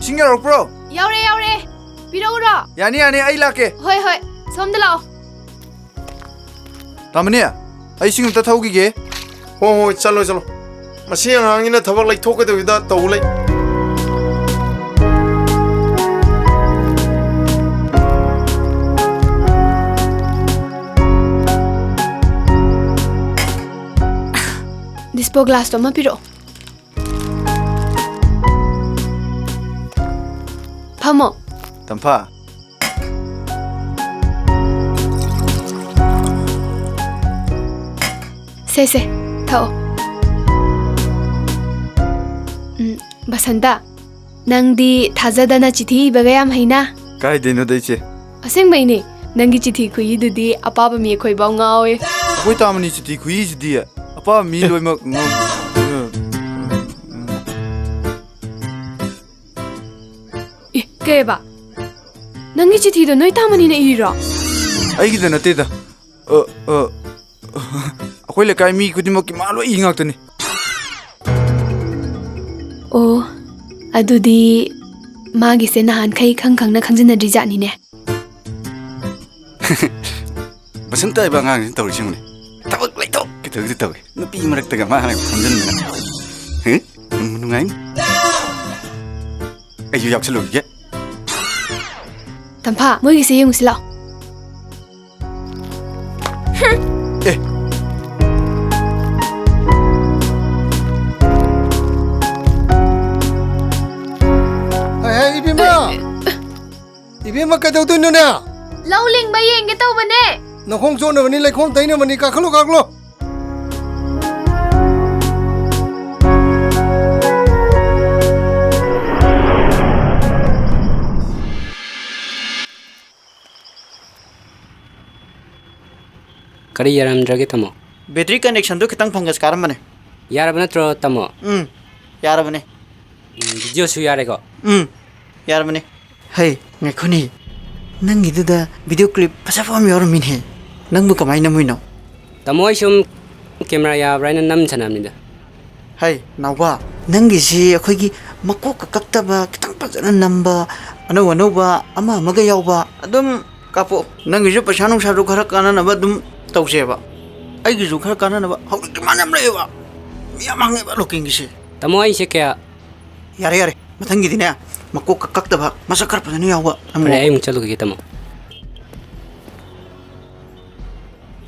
ꯏꯁꯤꯡ ꯌꯥꯎꯔꯛꯄ꯭ꯔꯣ? ꯌꯥꯎꯔꯦ, ꯌꯥꯎꯔꯦ꯫ ꯄꯤꯔꯛꯎꯔꯣ? ꯌꯥꯅꯤ, ꯌꯥꯅꯤ, ꯑꯩ ꯂꯥꯛꯀꯦ꯫ ꯍꯣꯏ, ꯍꯣꯏ, ꯁꯣꯝꯗ ꯂꯥꯛꯑꯣ꯫ ꯇꯥꯃꯅꯤ, ꯑꯩ ꯏꯁꯤꯡ ꯑꯝꯇ ꯊꯧꯈꯤꯒꯦ꯫ ꯍꯣꯏ, ꯍꯣꯏ, ꯆꯠꯂꯣ, ꯆꯠꯂꯣ꯫ ꯃꯁꯤ ꯑꯉꯥꯡꯁꯤꯅ ꯊꯕꯛ ꯂꯩꯊꯣꯛꯀꯗꯧꯔꯤꯗ ꯇꯧ ꯂꯩ꯫ ꯗꯤꯁꯄꯣ ꯒ꯭ꯂꯥꯁꯇꯣ ꯑꯃ ꯄꯤꯔꯛꯑꯣ꯫ ꯐꯝꯃꯣ꯫ ꯇꯝꯐꯥ꯫ ꯁꯦ, ꯁꯦ, ꯊꯛꯑꯣ꯫ ꯎꯝ, ꯕꯁꯟꯇ, ꯅꯪꯗꯤ ꯊꯥꯖꯗꯅ ꯆꯤꯊꯤ ꯏꯕꯒ ꯌꯥꯝ ꯍꯩꯅ꯫ ꯀꯥꯏꯗꯩꯅꯣꯗ, ꯏꯆꯦ? ꯑꯁꯦꯡꯕꯩꯅꯦ, ꯅꯪꯒꯤ ꯆꯤꯊꯤ ꯈꯨꯏꯗꯨꯗꯤ ꯑꯄꯥꯕ ꯃꯤ ꯑꯩꯈꯣꯏꯐꯥꯎ ꯉꯥꯎꯋꯦ꯫ ꯑꯩꯈꯣꯏ ꯇꯥꯃꯅꯤ ꯆꯤꯊꯤ ꯈꯨꯏꯁꯤꯗꯤ ꯑꯄꯥꯕ ꯃꯤ ꯂꯣꯏꯅꯃꯛ ꯉꯥꯎ-, ꯑꯦ, ꯀꯩꯕ? ꯅꯪꯒꯤ ꯆꯤꯊꯤꯗꯣ ꯅꯣꯏ ꯇꯥꯃꯅꯤꯅ ꯏꯔꯤꯔꯣ? ꯑꯩꯒꯤꯗ ꯅꯠꯇꯦꯗ꯫ ꯑ, ꯑ, ꯑꯩꯈꯣꯏ ꯂꯩꯀꯥꯏ ꯃꯤ ꯈꯨꯗꯤꯡꯃꯛꯀꯤ ꯃꯥ ꯂꯣꯏ ꯏ ꯉꯥꯛꯇꯅꯤ꯫ ꯑꯣ, ꯑꯗꯨꯗꯤ ꯃꯥꯒꯤꯁꯦ ꯅꯍꯥꯟꯈꯩ ꯈꯪ ꯈꯪꯅ ꯈꯪꯖꯤꯟꯅꯗ꯭ꯔꯤ ꯖꯥꯠꯅꯤꯅꯦ꯫ ꯕꯁꯟꯇ ꯍꯥꯏꯕ ꯑꯉꯥꯡꯁꯤꯅ ꯇꯧꯔꯤꯁꯤ ꯌꯦꯡꯉꯨꯅꯦ꯫ ꯊꯕꯛ ꯂꯩꯊꯣꯛ ꯀꯩꯊꯣꯛꯇ ꯇꯧꯏ꯫ ꯅꯨꯄꯤ ꯃꯔꯛꯇꯒ ꯃꯥ ꯍꯥꯟꯅ ꯈꯣꯝꯖꯤꯟꯗꯅ꯫ ꯍꯦ? ꯅꯨꯡꯕꯨ ꯅꯨꯡꯉꯥꯏꯅꯤ꯫ ꯑꯩꯁꯨ ꯌꯥꯎꯁꯜꯂꯨꯈꯤꯒꯦ꯫ ꯇꯝꯐꯥ, ꯃꯣꯏꯒꯤꯁꯦ ꯌꯦꯡꯉꯨꯁꯤ ꯂꯥꯛꯑꯣ꯫ ꯑꯦ꯫ ꯍꯦ, ꯍꯦ, ꯏꯕꯦꯝꯃ! ꯏꯕꯦꯝꯃ, ꯀꯩꯗꯧꯗꯣꯏꯅꯣꯅꯦ? ꯂꯧ ꯂꯤꯡꯕ ꯌꯦꯡꯒꯦ ꯇꯧꯕꯅꯦ꯫ ꯅꯈꯣꯡ ꯆꯣꯠꯅꯕꯅꯤ, ꯂꯩꯈꯣꯝ ꯇꯩꯅꯕꯅꯤ, ꯀꯥꯈꯠꯂꯣ, ꯀꯥꯈꯠꯂꯣ꯫ ꯀꯔꯤ ꯌꯥꯔꯝꯗ꯭ꯔꯒꯦ, ꯇꯥꯃꯣ? ꯕꯦꯇ꯭ꯔꯤ ꯀꯅꯦꯛꯁꯟꯗꯨ ꯈꯤꯇꯪ ꯐꯪꯒꯁ ꯀꯥꯔꯝꯕꯅꯦ꯫ ꯌꯥꯔꯕ ꯅꯠꯇ꯭ꯔꯣ, ꯇꯥꯃꯣ? ꯎꯝ, ꯌꯥꯔꯕꯅꯦ꯫ ꯎꯝ, ꯚꯤꯗꯤꯑꯣꯁꯨ ꯌꯥꯔꯦꯀꯣ? ꯎꯝ, ꯌꯥꯔꯕꯅꯦ꯫ ꯍꯩ, ꯉꯥꯏꯈꯣꯅꯦ꯫ ꯅꯪꯒꯤꯗꯨꯗ ꯚꯤꯗꯤꯑꯣ ꯀ꯭ꯂꯤꯞ ꯐꯖꯕ ꯑꯃ ꯌꯥꯎꯔꯝꯃꯤꯅꯦ꯫ ꯅꯪꯕꯨ ꯀꯃꯥꯏꯅ ꯅꯝꯃꯨꯏꯅꯣ? ꯇꯥꯃꯣ, ꯑꯩ ꯁꯨꯝ ꯀꯦꯃꯦꯔꯥ ꯌꯥꯕ꯭ꯔꯥ ꯍꯥꯏꯅ ꯅꯝ ꯁꯥꯟꯅꯕꯅꯤꯗ꯫ ꯍꯩ, ꯅꯥꯎꯕ, ꯅꯪꯒꯤꯁꯤ ꯑꯩꯈꯣꯏꯒꯤ ꯃꯀꯣꯛꯀ ꯀꯛꯇꯕ, ꯈꯤꯇꯪ ꯐꯖꯅ ꯅꯝꯕ, ꯑꯅꯧ ꯑꯅꯧꯕ ꯑꯃ ꯑꯃꯒ ꯌꯥꯎꯕ, ꯑꯗꯨꯝ ꯀꯥꯞꯄꯣ꯫ ꯅꯪꯒꯤꯁꯨ ꯄꯩꯁꯥ ꯅꯨꯡꯁꯥꯗꯨ ꯈꯔ ꯀꯥꯟꯅꯅꯕ ꯑꯗꯨꯝ ꯇꯧꯁꯦꯕ꯫ ꯑꯩꯒꯤꯁꯨ ꯈꯔ ꯀꯥꯟꯅꯅꯕ꯫ ꯍꯧꯖꯤꯛ ꯗꯤꯃꯥꯟ ꯌꯥꯝ ꯂꯩꯌꯦꯕ꯫ ꯃꯤ ꯌꯥꯝ ꯍꯪꯉꯦꯕ ꯂꯣꯀꯦꯜꯒꯤꯁꯦ꯫ ꯇꯥꯃꯣ, ꯑꯩꯁꯦ ꯀꯌꯥ ꯌꯥꯔꯦ, ꯌꯥꯔꯦ꯫ ꯃꯊꯪꯒꯤꯗꯤꯅꯦ, ꯃꯀꯣꯛꯀ ꯀꯛꯇꯕ, ꯃꯁꯛ ꯈꯔ ꯐꯖꯅ ꯌꯥꯎꯕ ꯑꯃ ꯐꯔꯦ, ꯑꯩ ꯑꯃꯨꯛ ꯆꯠꯂꯨꯈꯤꯒꯦ, ꯇꯥꯃꯣ꯫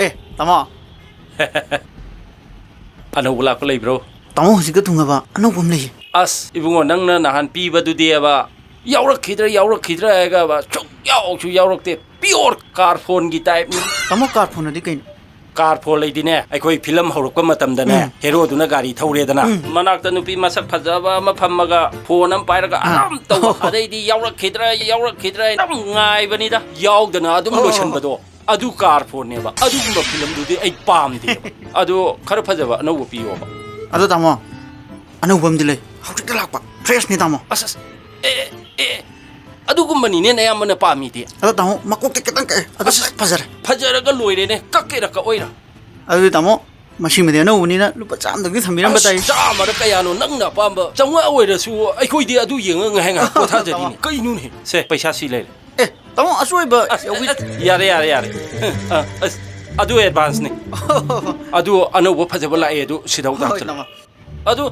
ꯑꯦ, ꯇꯥꯃꯣ꯫ ꯑꯅꯧꯕ ꯂꯥꯛꯄ ꯂꯩꯕ꯭ꯔꯣ? ꯇꯥꯃꯣ, ꯍꯧꯖꯤꯛꯇ ꯊꯨꯡꯉꯕ ꯑꯅꯧꯕ ꯑꯃ ꯂꯩꯌꯦ꯫ ꯑꯁ, ꯏꯕꯨꯡꯉꯣ, ꯅꯪꯅ ꯅꯍꯥꯟ ꯄꯤꯕꯗꯨꯗꯤꯕ, ꯌꯥꯎꯔꯛꯈꯤꯗ꯭ꯔꯥ, ꯌꯥꯎꯔꯛꯈꯤꯗ꯭ꯔꯥ ꯍꯥꯏꯔꯒꯕ, ꯁꯨꯛ ꯌꯥꯎꯁꯨ ꯌꯥꯎꯔꯛꯇꯦ꯫ Pure carbonꯒꯤ typeꯅꯤ꯫ ꯇꯥꯃꯣ, carbonꯑꯗꯤ ꯀꯩꯅꯣ? ꯀꯥꯔ ꯐꯣꯟ ꯂꯩꯗꯤꯅꯦ, ꯑꯩꯈꯣꯏ ꯐꯤꯂꯝ ꯍꯧꯔꯛꯄ ꯃꯇꯝꯗꯅꯦ, ꯎꯝ꯫ ꯍꯦꯔꯣꯗꯨꯅ ꯒꯥꯔꯤ ꯊꯧꯔꯦꯗꯅ, ꯎꯝ꯫ ꯃꯅꯥꯛꯇ ꯅꯨꯄꯤ ꯃꯁꯛ ꯐꯖꯕ ꯑꯃ ꯐꯝꯃꯒ ꯐꯣꯟ ꯑꯃ ꯄꯥꯏꯔꯒ ꯑꯥ꯫ ꯑꯗꯨꯝ ꯇꯧꯕ꯫ ꯑꯗꯩꯗꯤ ꯌꯥꯎꯔꯛꯈꯤꯗ꯭ꯔꯥ, ꯌꯥꯎꯔꯛꯈꯤꯗ꯭ꯔꯥ ꯑꯗꯨꯝ ꯉꯥꯏꯕꯅꯤꯗ, ꯌꯥꯎꯗꯅ ꯑꯗꯨꯝ ꯑꯣ꯫ ꯂꯣꯏꯁꯟꯕꯗꯣ꯫ ꯑꯗꯨ ꯀꯥꯔ ꯐꯣꯟꯅꯦꯕ, ꯑꯗꯨꯒꯨꯝꯕ ꯐꯤꯂꯝꯗꯨꯗꯤ ꯑꯩ ꯄꯥꯝꯗꯦꯕ꯫ ꯑꯗꯨ ꯈꯔ ꯐꯖꯕ ꯑꯅꯧꯕ ꯄꯤꯌꯣꯕ꯫ ꯑꯗꯣ ꯇꯥꯃꯣ, ꯑꯅꯧꯕ ꯑꯃꯗꯤ ꯂꯩ, ꯍꯧꯖꯤꯛꯇ ꯂꯥꯛꯄ, ꯐ꯭ꯔꯦꯁꯅꯤ ꯇꯥꯃꯣ꯫ ꯑꯁ, ꯑꯁ, ꯑꯦ, ꯑꯦ, ꯑꯦ, ꯑꯗꯨꯒꯨꯝꯕꯅꯤꯅꯦ ꯅꯌꯥꯝꯕꯅ ꯄꯥꯝꯃꯤꯗꯤ꯫ ꯑꯗꯣ ꯇꯥꯃꯣ, ꯃꯀꯣꯛꯇꯤ ꯈꯤꯇꯪ ꯀꯛꯑꯦ, ꯑꯗꯨ ꯑꯁ, ꯐꯖꯔꯦ꯫ ꯐꯖꯔꯒ ꯂꯣꯏꯔꯦꯅꯦ, ꯀꯛꯀꯦꯔꯥ ꯀꯛꯑꯣꯏꯔꯥ? ꯑꯗꯨꯗꯤ ꯇꯥꯃꯣ, ꯃꯁꯤꯃꯗꯤ ꯑꯅꯧꯕꯅꯤꯅ ꯂꯨꯄꯥ ꯆꯥꯝꯗꯪꯗꯤ ꯊꯝꯕꯤꯔꯝꯕ ꯑꯁ, ꯇꯥꯏ꯫ ꯆꯥꯝꯃꯔ ꯀꯌꯥꯅꯣ, ꯅꯪꯅ ꯑꯄꯥꯝꯕ ꯆꯥꯝꯃꯉꯥ ꯑꯣꯏꯔꯁꯨ ꯑꯩꯈꯣꯏꯗꯤ ꯑꯗꯨ ꯌꯦꯡꯉꯒ ꯉꯥꯏꯍꯥꯛ ꯉꯥꯏꯍꯥꯛ ꯄꯣꯊꯥꯖꯔꯤꯅꯦ꯫ ꯇꯥꯃꯣ꯫ ꯀꯩꯅꯣꯅꯦ? ꯁꯦ, ꯄꯩꯁꯥ ꯁꯤ ꯂꯩꯔꯦ꯫ ꯑꯦ, ꯇꯥꯃꯣ, ꯑꯆꯣꯏꯕ ꯑꯁ, ꯌꯥꯎꯕꯤ- ꯑꯁ, ꯌꯥꯔꯦ, ꯌꯥꯔꯦ, ꯌꯥꯔꯦ꯫ ꯑ, ꯑꯁ, ꯑꯗꯨ ꯑꯦꯗꯚꯥꯟꯁꯅꯤ꯫ ꯑꯗꯨ ꯑꯅꯧꯕ ꯐꯖꯕ ꯂꯥꯛꯑꯦ, ꯑꯗꯨ ꯁꯤꯗ ꯍꯣꯏ, ꯍꯥꯞꯆꯜꯂꯣ꯫ ꯇꯥꯃꯣ꯫ ꯑꯗꯨ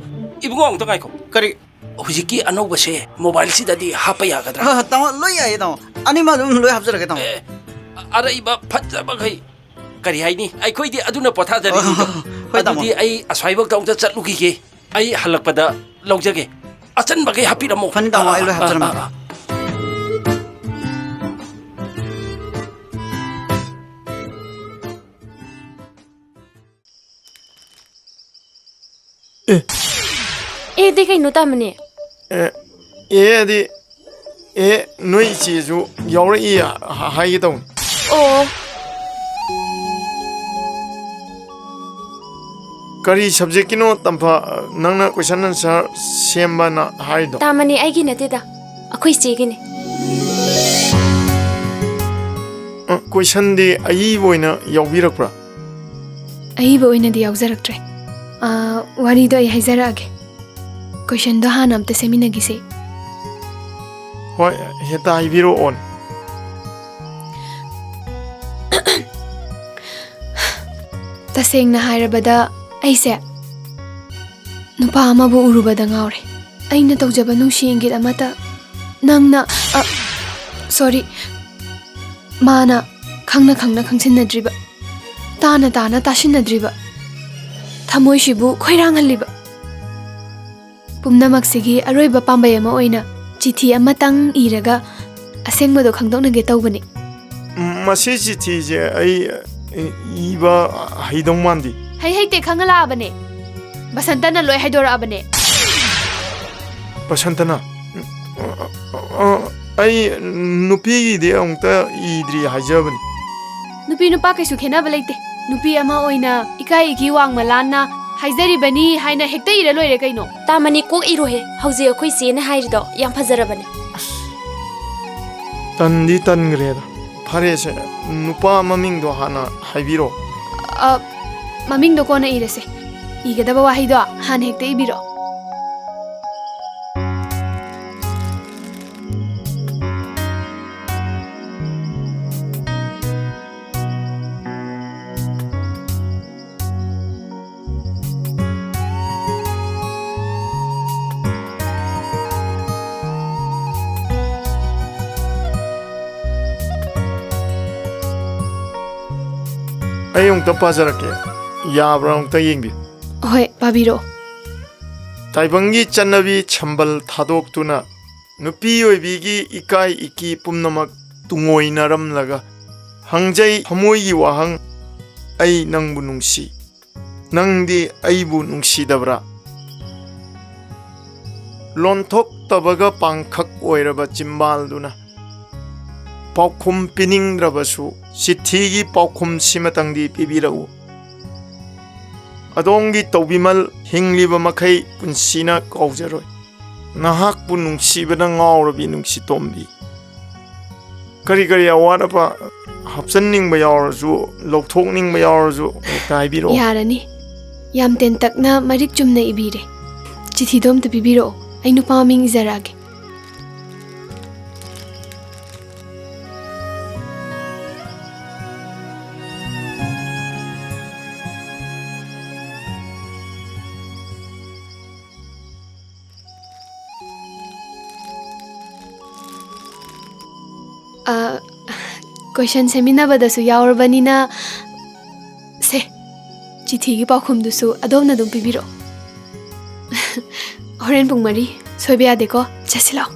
ꯏꯕꯨꯡꯉꯣ, ꯑꯃꯨꯛꯇ ꯉꯥꯏꯈꯣ꯫ ꯀꯔꯤ? ꯍꯧꯖꯤꯛꯀꯤ ꯑꯅꯧꯕꯁꯦ ꯃꯣꯕꯥꯏꯜꯁꯤꯗꯗꯤ ꯍꯥꯞꯄ ꯌꯥꯒꯗ꯭ꯔꯥ? ꯑ, ꯇꯥꯃꯣ, ꯂꯣꯏ ꯌꯥꯏꯌꯦ, ꯇꯥꯃꯣ꯫ ꯑꯅꯤꯃꯛ ꯑꯗꯨꯝ ꯂꯣꯏ ꯍꯥꯞꯆꯔꯒꯦ, ꯇꯥꯃꯣ꯫ ꯑꯦ, ꯑꯔꯩꯕ ꯐꯖꯕꯈꯩ, ꯀꯔꯤ ꯍꯥꯏꯅꯤ? ꯑꯩꯈꯣꯏꯗꯤ ꯑꯗꯨꯅ ꯄꯣꯊꯥꯖꯔꯤꯅꯤꯗꯣ꯫ ꯍꯣꯏ, ꯇꯥꯃꯣ꯫ ꯑꯗꯨꯗꯤ ꯑꯩ ꯑꯁ꯭ꯋꯥꯏꯐꯧꯗ ꯑꯃꯨꯛꯇ ꯆꯠꯂꯨꯈꯤꯒꯦ꯫ ꯑꯩ ꯍꯜꯂꯛꯄꯗ ꯂꯧꯖꯒꯦ꯫ ꯑꯆꯟꯕꯈꯩ ꯍꯥꯞꯄꯤꯔꯝꯃꯣ꯫ ꯐꯅꯤ, ꯇꯥꯃꯣ, ꯑꯩ ꯂꯣꯏ ꯑꯥ, ꯑꯥ, ꯍꯥꯞꯆꯔꯝꯃꯒꯦ꯫ ꯑꯥ, ꯑꯥ꯫ ꯑꯦ꯫ ꯑꯦꯗꯤ ꯀꯩꯅꯣ, ꯇꯥꯃꯅꯤ? ꯑꯦ, ꯑꯦ ꯑꯗꯤ, ꯑꯦ, ꯅꯣꯏ ꯏꯆꯦꯁꯨ ꯌꯥꯎꯔꯛꯏ ꯍꯥ-, ꯍꯥꯏꯒꯦ ꯇꯧꯅꯤ꯫ ꯑꯣ꯫ ꯀꯔꯤ subjectꯀꯤꯅꯣ, ꯇꯝꯐ, ꯅꯪꯅ question answer ꯁꯦꯝꯕꯅ ꯍꯥꯏꯗꯣ? ꯇꯥꯃꯅꯤ, ꯑꯩꯒꯤ ꯅꯠꯇꯦꯗ, ꯑꯩꯈꯣꯏ ꯏꯆꯦꯒꯤꯅꯦ꯫ ꯑ, questionꯗꯤ ꯑꯏꯕ ꯑꯣꯏꯅ ꯌꯥꯎꯕꯤꯔꯛꯄ꯭ꯔꯥ? ꯑꯏꯕ ꯑꯣꯏꯅꯗꯤ ꯌꯥꯎꯖꯔꯛꯇ꯭ꯔꯦ꯫ ꯑꯥ, ꯋꯥꯔꯤꯗꯣ ꯑꯩ ꯍꯥꯏꯖꯔꯛꯑꯒꯦ꯫ Questionꯗꯣ ꯍꯥꯟꯅ ꯑꯝꯇ ꯁꯦꯝꯃꯤꯟꯅꯈꯤꯁꯦ꯫ ꯍꯣꯏ, ꯍꯦꯛꯇ ꯍꯥꯏꯕꯤꯔꯛꯑꯣꯅꯦ꯫ ꯇꯁꯦꯡꯅ ꯍꯥꯏꯔꯕꯗ, ꯑꯩꯁꯦ ꯅꯨꯄꯥ ꯑꯃꯕꯨ ꯎꯔꯨꯕꯗ ꯉꯥꯎꯔꯦ꯫ ꯑꯩꯅ ꯇꯧꯖꯕ ꯅꯨꯡꯁꯤ ꯏꯪꯒꯤꯠ ꯑꯃꯠꯇ ꯅꯪꯅ, ꯑ, sorry, ꯃꯥꯅ ꯈꯪꯅ ꯈꯪꯅ ꯈꯪꯁꯤꯟꯅꯗ꯭ꯔꯤꯕ, ꯇꯥꯅ ꯇꯥꯅ ꯇꯥꯁꯤꯟꯅꯗ꯭ꯔꯤꯕ, ꯊꯃꯣꯏꯁꯤꯕꯨ ꯈꯣꯏꯔꯥꯡꯍꯜꯂꯤꯕ꯫ ꯄꯨꯝꯅꯃꯛꯁꯤꯒꯤ ꯑꯔꯣꯏꯕ ꯄꯥꯝꯕꯩ ꯑꯃ ꯑꯣꯏꯅ ꯆꯤꯊꯤ ꯑꯃꯇꯪ ꯏꯔꯒ ꯑꯁꯦꯡꯕꯗꯣ ꯈꯪꯗꯣꯛꯅꯒꯦ ꯇꯧꯕꯅꯤ꯫ ꯃꯁꯤ ꯆꯤꯊꯤꯁꯦ ꯑꯩ ꯏ-, ꯏꯕ ꯍꯩꯗꯧ ꯃꯥꯟꯗꯦ꯫ ꯍꯩ ꯍꯩꯇꯦ ꯈꯪꯉ ꯂꯥꯛꯑꯕꯅꯦ꯫ ꯕꯁꯟꯇꯅ ꯂꯣꯏ ꯍꯥꯏꯗꯣꯔꯛꯑꯕꯅꯦ꯫ ꯕꯁꯟꯇꯅ? ꯑ, ꯑꯩ ꯅꯨꯄꯤꯒꯤꯗꯤ ꯑꯃꯨꯛꯇ ꯏꯗ꯭ꯔꯤ ꯍꯥꯏꯖꯕꯅꯤ꯫ ꯅꯨꯄꯤ ꯅꯨꯄꯥ ꯀꯩꯁꯨ ꯈꯦꯠꯅꯕ ꯂꯩꯇꯦ꯫ ꯅꯨꯄꯤ ꯑꯃ ꯑꯣꯏꯅ ꯏꯀꯥꯏ ꯏꯀꯤ ꯋꯥꯡꯃ ꯂꯥꯟꯅ ꯍꯥꯏꯖꯔꯤꯕꯅꯤ ꯍꯥꯏꯅ ꯍꯦꯛꯇ ꯏꯔ ꯂꯣꯏꯔꯦ ꯀꯩꯅꯣ꯫ ꯇꯥꯃꯅꯤ, ꯀꯣꯛ ꯏꯔꯣꯍꯦ꯫ ꯍꯧꯖꯤꯛ ꯑꯩꯈꯣꯏ ꯆꯦꯅ ꯍꯥꯏꯔꯤꯗꯣ ꯌꯥꯝ ꯐꯖꯔꯕꯅꯦ꯫ ꯑꯁ, ꯇꯟꯗꯤ ꯇꯟꯈ꯭ꯔꯦꯗ꯫ ꯐꯔꯦꯁꯦ, ꯅꯨꯄꯥ ꯃꯃꯤꯡꯗꯣ ꯍꯥꯟꯅ ꯍꯥꯏꯕꯤꯔꯣ꯫ ꯑ, ꯃꯃꯤꯡꯗꯣ ꯀꯣꯟꯅ ꯏꯔꯁꯦ꯫ ꯏꯒꯗꯕ ꯋꯥꯍꯩꯗꯣ ꯍꯥꯟꯅ ꯍꯦꯛꯇ ꯏꯕꯤꯔꯣ꯫ ꯑꯩ ꯑꯃꯨꯛꯇ ꯄꯥꯖꯔꯛꯀꯦ꯫ ꯌꯥꯕ꯭ꯔꯥ ꯑꯃꯨꯛꯇ ꯌꯦꯡꯕꯤꯌꯨ꯫ ꯍꯣꯏ, ꯄꯥꯕꯤꯔꯛꯑꯣ꯫ ꯇꯥꯏꯕꯪꯒꯤ ꯆꯠꯅꯕꯤ ꯁꯝꯕꯜ ꯊꯥꯗꯣꯛꯇꯨꯅ ꯅꯨꯄꯤ ꯑꯣꯏꯕꯤꯒꯤ ꯏꯀꯥꯏ ꯏꯀꯤ ꯄꯨꯝꯅꯃꯛ ꯇꯨꯡꯑꯣꯏꯅꯔꯝꯂꯒ ꯍꯪꯖꯩ ꯊꯃꯣꯏꯒꯤ ꯋꯥꯍꯪ, "ꯑꯩ ꯅꯪꯕꯨ ꯅꯨꯡꯁꯤ, ꯅꯪꯗꯤ ꯑꯩꯕꯨ ꯅꯨꯡꯁꯤꯗꯕ꯭ꯔꯥ?" ꯂꯣꯟꯊꯣꯛꯇꯕꯒ ꯄꯥꯡꯈꯛ ꯑꯣꯏꯔꯕ ꯆꯤꯝꯕꯥꯜꯗꯨꯅ ꯄꯥꯎꯈꯨꯝ ꯄꯤꯅꯤꯡꯗ꯭ꯔꯕꯁꯨ ꯆꯤꯊꯤꯒꯤ ꯄꯥꯎꯈꯨꯝꯁꯤꯃꯇꯪꯗꯤ ꯄꯤꯕꯤꯔꯛꯎ꯫ ꯑꯗꯣꯝꯒꯤ ꯇꯧꯕꯤꯃꯜ ꯍꯤꯡꯂꯤꯕ ꯃꯈꯩ ꯄꯨꯟꯁꯤꯅ ꯀꯥꯎꯖꯔꯣꯏ꯫ ꯅꯍꯥꯛꯄꯨ ꯅꯨꯡꯁꯤꯕꯅ ꯉꯥꯎꯔꯕꯤ ꯅꯨꯡꯁꯤꯇꯣꯝꯕꯤ꯫ ꯀꯔꯤ ꯀꯔꯤ ꯑꯋꯥꯠ ꯑꯄꯥ ꯍꯥꯞꯆꯟꯅꯤꯡꯕ ꯌꯥꯎꯔꯁꯨ, ꯂꯧꯊꯣꯛꯅꯤꯡꯕ ꯌꯥꯎꯔꯁꯨ ꯍꯦꯛꯇ ꯍꯥꯏꯕꯤꯔꯛꯑꯣ꯫ ꯌꯥꯔꯅꯤ꯫ ꯌꯥꯝ ꯇꯦꯟꯇꯛꯅ ꯃꯔꯤꯛ ꯆꯨꯝꯅ ꯏꯕꯤꯔꯦ꯫ ꯆꯤꯊꯤꯗꯣ ꯑꯝꯇ ꯄꯤꯕꯤꯔꯛꯑꯣ꯫ ꯑꯩ ꯅꯨꯄꯥ ꯃꯃꯤꯡ ꯏꯖꯔꯛꯑꯒꯦ꯫ ꯑ, ꯀꯣꯏꯁꯟ ꯁꯦꯝꯃꯤꯟꯅꯕꯗꯁꯨ ꯌꯥꯎꯔꯕꯅꯤꯅ, ꯁꯦ, ꯆꯤꯊꯤꯒꯤ ꯄꯥꯎꯈꯨꯝꯗꯨꯁꯨ ꯑꯗꯣꯝꯅ ꯑꯗꯨꯝ ꯄꯤꯕꯤꯔꯛꯑꯣ꯫ ꯍꯣꯔꯦꯟ ꯄꯨꯡ ꯃꯔꯤ ꯁꯣꯏꯕ ꯌꯥꯗꯦꯀꯣ꯫ ꯆꯠꯁꯤ ꯂꯥꯛꯑꯣ꯫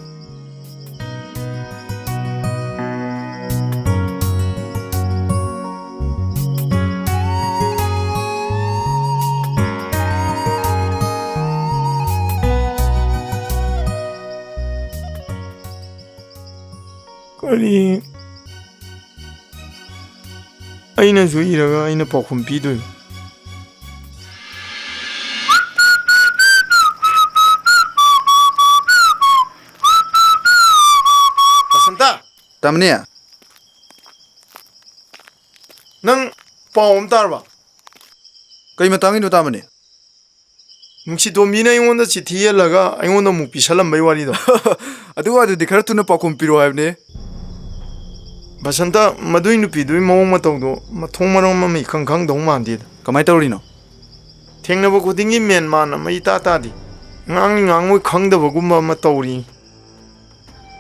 ꯀꯔꯤ? ꯑꯩꯅꯁꯨ ꯏꯔꯒ ꯑꯩꯅ ꯄꯥꯎꯈꯨꯝ ꯄꯤꯗꯣꯏꯕ? ꯕꯁꯟꯇ! ꯇꯥꯃꯅꯤ? ꯅꯪ ꯄꯥꯎ ꯑꯃ ꯇꯥꯔꯕ? ꯀꯩ ꯃꯇꯥꯡꯒꯤꯅꯣ, ꯇꯥꯃꯅꯤ? ꯅꯨꯡꯁꯤꯇꯣꯝꯕꯤꯅ ꯑꯩꯉꯣꯟꯗ ꯆꯤꯊꯤ ꯏꯍꯜꯂꯒ ꯑꯩꯉꯣꯟꯗ ꯑꯃꯨꯛ ꯄꯤꯁꯜꯂꯝꯕꯩ ꯋꯥꯔꯤꯗꯣ꯫ ꯑꯗꯨ ꯋꯥꯗꯨꯗꯤ ꯈꯔ ꯊꯨꯅ ꯄꯥꯎꯈꯨꯝ ꯄꯤꯔꯛꯑꯣ ꯍꯥꯏꯕꯅꯦ꯫ ꯕꯁꯟꯇ, ꯃꯗꯨꯏ ꯅꯨꯄꯤꯗꯨꯒꯤ ꯃꯑꯣꯡ ꯃꯇꯧꯗꯣ ꯃꯊꯣꯡ ꯃꯔꯝ ꯑꯃ ꯏꯈꯪ ꯈꯪꯗꯧ ꯃꯥꯟꯗꯦꯗ꯫ ꯀꯃꯥꯏꯅ ꯇꯧꯔꯤꯅꯣ? ꯊꯦꯡꯅꯕ ꯈꯨꯗꯤꯡꯒꯤ ꯃꯦꯟ ꯃꯥꯟ ꯑꯃ ꯏꯇꯥ ꯇꯥꯗꯦ꯫ ꯉꯥꯡꯅꯤ ꯉꯥꯡꯉꯣꯏ ꯈꯪꯗꯕꯒꯨꯝꯕ ꯑꯃ ꯇꯧꯔꯤ꯫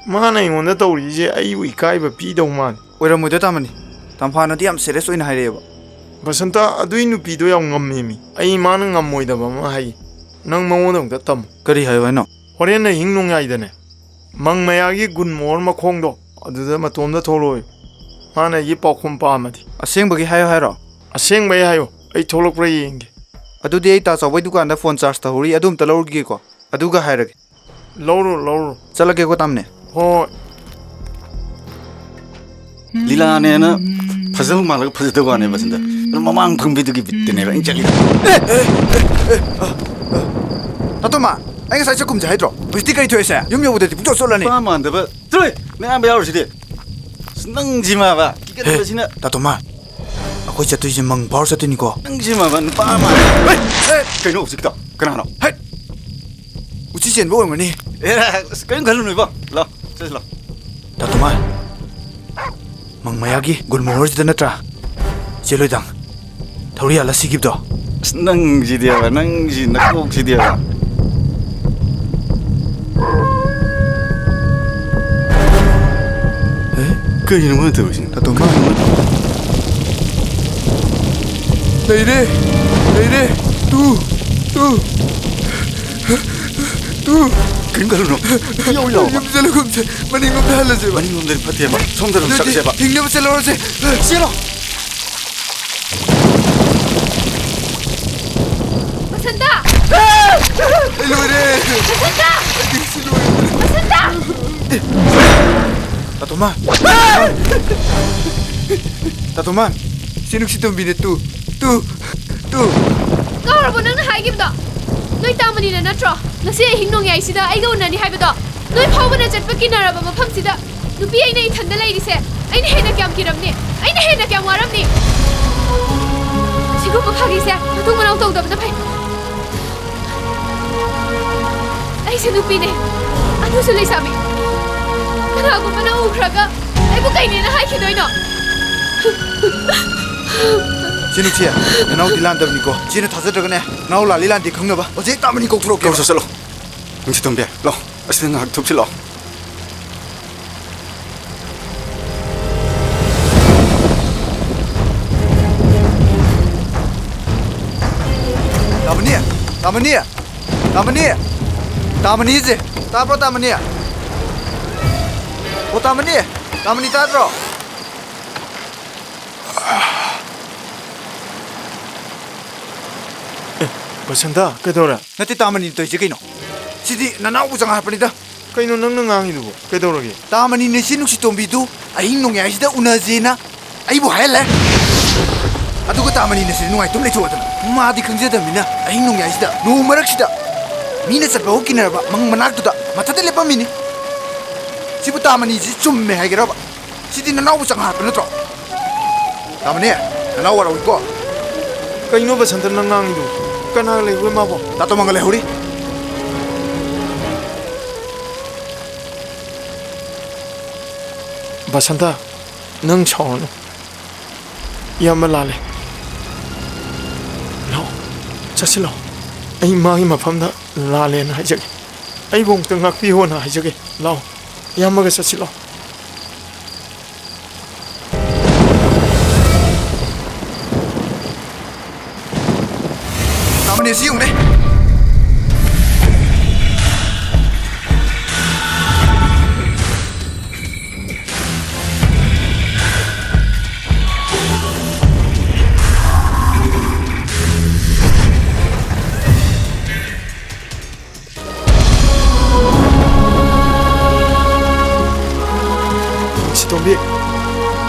ꯃꯥꯅ ꯑꯩꯉꯣꯟꯗ ꯇꯧꯔꯤꯁꯦ ꯑꯩꯕꯨ ꯏꯀꯥꯏꯕ ꯄꯤꯗꯧ ꯃꯥꯜꯂꯤ꯫ ꯑꯣꯏꯔꯝꯃꯣꯏꯗ, ꯇꯥꯃꯅꯤ꯫ ꯇꯝꯐꯥꯅꯗꯤ ꯌꯥꯝ ꯁꯦꯔꯤꯌꯁ ꯑꯣꯏꯅ ꯍꯥꯏꯔꯛꯑꯦꯕ꯫ ꯕꯁꯟꯇ, ꯑꯗꯨꯏ ꯅꯨꯄꯤꯗꯣ ꯌꯥꯝ ꯉꯝꯃꯦꯃꯤ꯫ ꯑꯩ ꯃꯥꯅ ꯉꯝꯃꯣꯏꯗꯕ ꯑꯃ ꯍꯥꯏ꯫ ꯅꯪ ꯃꯉꯣꯟꯗ ꯑꯝꯇ ꯇꯝꯃꯨ꯫ ꯀꯔꯤ ꯍꯥꯏꯌꯣ ꯍꯥꯏꯅꯣ? ꯍꯣꯔꯦꯟ ꯑꯍꯤꯡ ꯅꯣꯡꯌꯥꯏꯗꯅꯦ, ꯃꯪ ꯃꯌꯥꯒꯤ ꯒꯨꯟ ꯃꯣꯍꯣꯔ ꯃꯈꯣꯡꯗꯣ ꯑꯗꯨꯗ ꯃꯇꯣꯝꯗ ꯊꯣꯛꯂꯛꯑꯣ꯫ ꯃꯥꯅ ꯑꯩꯒꯤ ꯄꯥꯎꯈꯨꯝ ꯄꯥꯝꯃꯗꯤ꯫ ꯑꯁꯦꯡꯕꯒꯤ ꯍꯥꯏꯌꯣ ꯍꯥꯏꯔꯣ? ꯑꯁꯦꯡꯕꯩ ꯍꯥꯏꯌꯣ, ꯑꯩ ꯊꯣꯛꯂꯛꯄ꯭ꯔꯥ ꯌꯦꯡꯒꯦ꯫ ꯑꯗꯨꯗꯤ ꯑꯩ ꯇꯥ ꯆꯥꯎꯕꯩ ꯗꯨꯀꯥꯟꯗ ꯐꯣꯟ ꯆꯥꯔꯖ ꯇꯧꯍꯧꯔꯤ, ꯑꯗꯨ ꯑꯝꯇ ꯂꯧꯔꯨꯈꯤꯒꯦꯀꯣ, ꯑꯗꯨꯒ ꯍꯥꯏꯔꯒꯦ꯫ ꯂꯧꯔꯣ, ꯂꯧꯔꯣ꯫ ꯆꯠꯂꯒꯦꯀꯣ, ꯇꯥꯃꯅꯦ꯫ ꯍꯣꯏ꯫ ꯂꯤꯂꯥꯅꯦꯅ ꯐꯖꯕ ꯃꯥꯜꯂꯒ ꯐꯖꯗꯕ ꯋꯥꯅꯦꯕ ꯁꯤꯗ꯫ ꯑꯗꯨ ꯃꯃꯥꯡ ꯐꯝꯕꯤꯗꯨꯒꯤ ꯕꯤꯠꯇꯅꯦꯕ ꯑꯩꯅ ꯆꯠꯂꯤꯗꯣ꯫ ꯇꯥꯇꯣꯃ, ꯑꯩ ꯉꯁꯥꯏ ꯆꯥꯛꯈꯨꯝꯁꯦ ꯍꯥꯏꯗ꯭ꯔꯣ? ꯍꯧꯖꯤꯛꯇꯤ ꯀꯔꯤ ꯊꯣꯛꯑꯦꯁꯦ? ꯌꯨꯝ ꯌꯧꯕꯗꯗꯤ ꯄꯨꯡꯆꯣꯠ ꯆꯣꯠꯂꯅꯤ꯫ ꯅꯨꯄꯥ ꯃꯥꯟꯗꯕ꯫ ꯆꯠꯂꯣꯍꯦ! ꯅꯌꯥꯝꯕ ꯌꯥꯎꯔꯤꯁꯤꯗꯤ꯫ ꯑꯁ, ꯅꯪꯁꯤꯃꯕ꯫ ꯍꯦ, ꯀꯤꯒꯟꯕꯁꯤꯅ꯫ ꯇꯥꯇꯣꯃ, ꯑꯩꯈꯣꯏ ꯆꯠꯇꯣꯏꯁꯦ ꯃꯪ ꯐꯥꯎꯔ ꯆꯠꯇꯣꯏꯅꯤꯀꯣ꯫ ꯅꯪꯁꯤꯃꯕ ꯅꯨꯄꯥ ꯃꯥꯟꯗꯕ꯫ ꯍꯦ! ꯍꯦ! ꯀꯩꯅꯣ ꯍꯧꯖꯤꯛꯀꯤꯗꯣ? ꯀꯅꯥꯅꯣ? ꯍꯦ! ꯎꯆꯤ ꯆꯦꯟꯕ ꯑꯣꯏꯔꯝꯒꯅꯤ꯫ ꯑꯦ, ꯑꯁ, ꯀꯔꯤꯝ ꯈꯜꯂꯨꯅꯨ ꯏꯕꯣ꯫ ꯂꯥꯎ, ꯆꯠꯁꯤ ꯂꯥꯎ꯫ ꯇꯥꯇꯣꯃ, ꯃꯪ ꯃꯌꯥꯒꯤ ꯒꯨꯟ ꯃꯣꯍꯣꯔꯁꯤꯗ ꯅꯠꯇ꯭ꯔꯥ? ꯆꯦꯜꯂꯣꯏꯗꯥꯡ꯫ ꯊꯧꯔꯤ ꯌꯥꯜꯂ ꯁꯤꯈꯤꯕꯗꯣ꯫ ꯑꯁ, ꯅꯪꯁꯤꯗꯤꯕ, ꯅꯪꯁꯤ ꯅꯀꯣꯛꯁꯤꯗꯤꯕ꯫ ꯑꯦ? ꯀꯩꯅꯣ ꯃꯥꯅ ꯇꯧꯔꯤꯁꯤꯅ? ꯇꯥꯇꯣꯝꯕ꯫ ꯂꯩꯔꯦ! ꯂꯩꯔꯦ! ꯇꯨ! ꯇꯨ! ꯇꯨ! ꯀꯔꯤꯝ ꯈꯜꯂꯨꯅꯨ꯫ ꯌꯧ, ꯌꯧ꯫ ꯌꯨꯝ ꯆꯠꯂꯒꯨꯝꯁꯦ꯫ ꯃꯅꯤꯡꯂꯣꯝꯗ ꯍꯜꯂꯁꯦꯕ꯫ ꯃꯅꯤꯡꯂꯣꯝꯗꯗꯤ ꯐꯠꯇꯦꯕ꯫ ꯁꯣꯝꯗ ꯑꯗꯨꯝ ꯑꯗꯨꯗꯤ ꯆꯠꯂꯁꯦꯕ꯫ ꯍꯤꯡꯅꯕ ꯆꯠꯍꯧꯔꯁꯦ꯫ ꯆꯦꯜꯂꯣ꯫ ꯕꯁꯟꯇ! ꯑꯩ ꯂꯣꯏꯔꯦ꯫ ꯕꯁꯟꯇ! ꯑꯩ ꯁꯤ ꯂꯣꯏꯔꯦ꯫ ꯕꯁꯟꯇ! ꯑꯦ! ꯇꯥꯇꯣꯝ, ꯃꯥ꯫ ꯇꯥꯇꯣꯃꯥꯟ, ꯁꯤ ꯅꯨꯡꯁꯤꯇꯣꯝꯕꯤꯅꯦ, ꯇꯨ, ꯇꯨ, ꯇꯨ꯫ ꯀꯥꯎꯔꯕꯣ ꯅꯪꯅ ꯍꯥꯏꯈꯤꯕꯗꯣ? ꯅꯣꯏ ꯇꯥꯃꯅꯤꯅ ꯅꯠꯇ꯭ꯔꯣ ꯉꯁꯤ ꯑꯍꯤꯡ ꯅꯣꯡꯌꯥꯏꯁꯤꯗ ꯑꯩꯒ ꯎꯅꯅꯤ ꯍꯥꯏꯕꯗꯣ? ꯅꯣꯏ ꯐꯥꯎꯕꯅ ꯆꯠꯄ ꯀꯤꯅꯔꯕ ꯃꯐꯝꯁꯤꯗ ꯅꯨꯄꯤ ꯑꯩꯅ ꯏꯊꯟꯗ ꯂꯩꯔꯤꯁꯦ ꯑꯩꯅ ꯍꯦꯟꯅ ꯀꯌꯥꯝ ꯀꯤꯔꯝꯅꯤ? ꯑꯩꯅ ꯍꯦꯟꯅ ꯀꯌꯥꯝ ꯋꯥꯔꯝꯅꯤ? ꯁꯤꯒꯨꯝꯕ ꯐꯥꯒꯤꯁꯦ ꯃꯇꯨꯡ ꯃꯅꯥꯎ ꯇꯧꯗꯕꯅ ꯐꯩ꯫ ꯑꯩꯁꯦ ꯅꯨꯄꯤꯅꯦ, ꯑꯗꯨꯁꯨ ꯂꯩꯁꯥꯕꯤ꯫ ꯀꯅꯥꯒꯨꯝꯕꯅ ꯎꯈ꯭ꯔꯒ ꯑꯩꯕꯨ ꯀꯩꯅꯦꯅ ꯍꯥꯏꯈꯤꯗꯣꯏꯅꯣ? ꯁꯤ ꯅꯨꯡꯁꯤ, ꯅꯅꯥꯎꯗꯤ ꯂꯥꯟꯗꯕꯅꯤꯀꯣ꯫ ꯏꯆꯦꯅ ꯊꯥꯖꯗ꯭ꯔꯒꯅꯦ, ꯅꯅꯥꯎ ꯂꯥꯜꯂꯤ ꯂꯥꯟꯗꯦ ꯈꯪꯅꯕ ꯍꯧꯖꯤꯛ ꯇꯥꯃꯅꯤ ꯀꯧꯊꯣꯔꯛꯀꯦ꯫ ꯀꯧꯔꯨꯁꯣ ꯆꯠꯂꯣ꯫ ꯅꯨꯡꯁꯤꯇꯣꯝꯕꯤ, ꯂꯥꯛꯑꯣ꯫ ꯑꯁꯤꯗ ꯉꯥꯏꯍꯥꯛ ꯊꯨꯞꯁꯤ ꯂꯥꯛꯑꯣ꯫ ꯇꯥꯃꯅꯤ! ꯇꯥꯃꯅꯤ! ꯇꯥꯃꯅꯤ! ꯇꯥꯃꯅꯤꯁꯦ! ꯇꯥꯕ꯭ꯔꯣ, ꯇꯥꯃꯅꯤ? ꯑꯣ, ꯇꯥꯃꯅꯤ! ꯇꯥꯃꯅꯤ, ꯇꯥꯗ꯭ꯔꯣ? ꯑꯦ, ꯕꯁꯟꯇ, ꯀꯩꯗꯧꯔꯦ? ꯅꯠꯇꯦ, ꯇꯥꯃꯅꯤ ꯇꯧꯔꯤꯁꯦ ꯀꯩꯅꯣ? ꯁꯤꯗꯤ ꯅꯅꯥꯎꯕꯨ ꯆꯪꯉꯛꯄꯅꯤꯗ꯫ ꯀꯩꯅꯣ ꯅꯪꯅ ꯉꯥꯡꯉꯤꯗꯨꯕꯣ? ꯀꯩꯗꯧꯔꯒꯦ? ꯇꯥꯃꯅꯤꯅ ꯏꯆꯦ ꯅꯨꯡꯁꯤꯇꯣꯝꯕꯤꯗꯨ ꯑꯍꯤꯡ ꯅꯣꯡꯌꯥꯏꯁꯤꯗ ꯎꯅꯁꯦꯅ ꯑꯩꯕꯨ ꯍꯥꯏꯍꯜꯂꯦ꯫ ꯑꯗꯨꯒ ꯇꯥꯃꯅꯤꯅ ꯁꯤꯗ ꯅꯨꯡꯉꯥꯏꯇꯨꯝ ꯂꯩꯊꯣꯛꯑꯗꯅ, ꯃꯥꯗꯤ ꯈꯪꯖꯗꯕꯅꯤꯅ ꯑꯍꯤꯡ ꯅꯣꯡꯌꯥꯏꯁꯤꯗ ꯅꯣꯡ ꯃꯔꯛꯁꯤꯗ ꯃꯤꯅ ꯆꯠꯄ ꯍꯧ ꯀꯤꯅꯔꯕ ꯃꯪ ꯃꯅꯥꯛꯇꯨꯗ ꯃꯊꯛꯇ ꯂꯦꯞꯄꯝꯃꯤꯅꯤ꯫ ꯁꯤꯕꯨ ꯇꯥꯃꯅꯤꯁꯤ ꯆꯨꯝꯃꯦ ꯍꯥꯏꯒꯦꯔꯕ? ꯁꯤꯗꯤ ꯅꯅꯥꯎꯕꯨ ꯆꯪꯍꯠꯄ ꯅꯠꯇ꯭ꯔꯣ? ꯇꯥꯃꯅꯤ, ꯅꯅꯥꯎ ꯋꯥꯔꯧꯏꯀꯣ꯫ ꯀꯩꯅꯣ ꯕꯁꯟꯇ ꯅꯪ ꯉꯥꯡꯉꯤꯗꯨ? ꯀꯅꯥꯒ ꯂꯩꯕ ꯃꯥꯕꯣ? ꯇꯥꯇꯣꯃꯥꯟꯒ ꯂꯩꯍꯧꯔꯤ꯫ ꯕꯁꯟꯇ, ꯅꯪ ꯁꯥꯎꯔꯅꯨ꯫ ꯏꯌꯥꯝꯕ ꯂꯥꯜꯂꯦ꯫ ꯂꯥꯛꯑꯣ, ꯆꯠꯁꯤ ꯂꯥꯛꯑꯣ꯫ ꯑꯩ ꯃꯥꯒꯤ ꯃꯐꯝꯗ ꯂꯥꯜꯂꯦꯅ ꯍꯥꯏꯖꯒꯦ꯫ ꯑꯩꯕꯨ ꯑꯃꯨꯛꯇ ꯉꯥꯛꯄꯤꯌꯣꯅ ꯍꯥꯏꯖꯒꯦ꯫ ꯂꯥꯛꯑꯣ, ꯏꯌꯥꯝꯕꯒ ꯆꯠꯁꯤ ꯂꯥꯛꯑꯣ꯫ ꯇꯥꯃꯅꯤ, ꯁꯤ ꯌꯦꯡꯉꯨꯅꯦ꯫ ꯇꯣꯝꯕꯤ,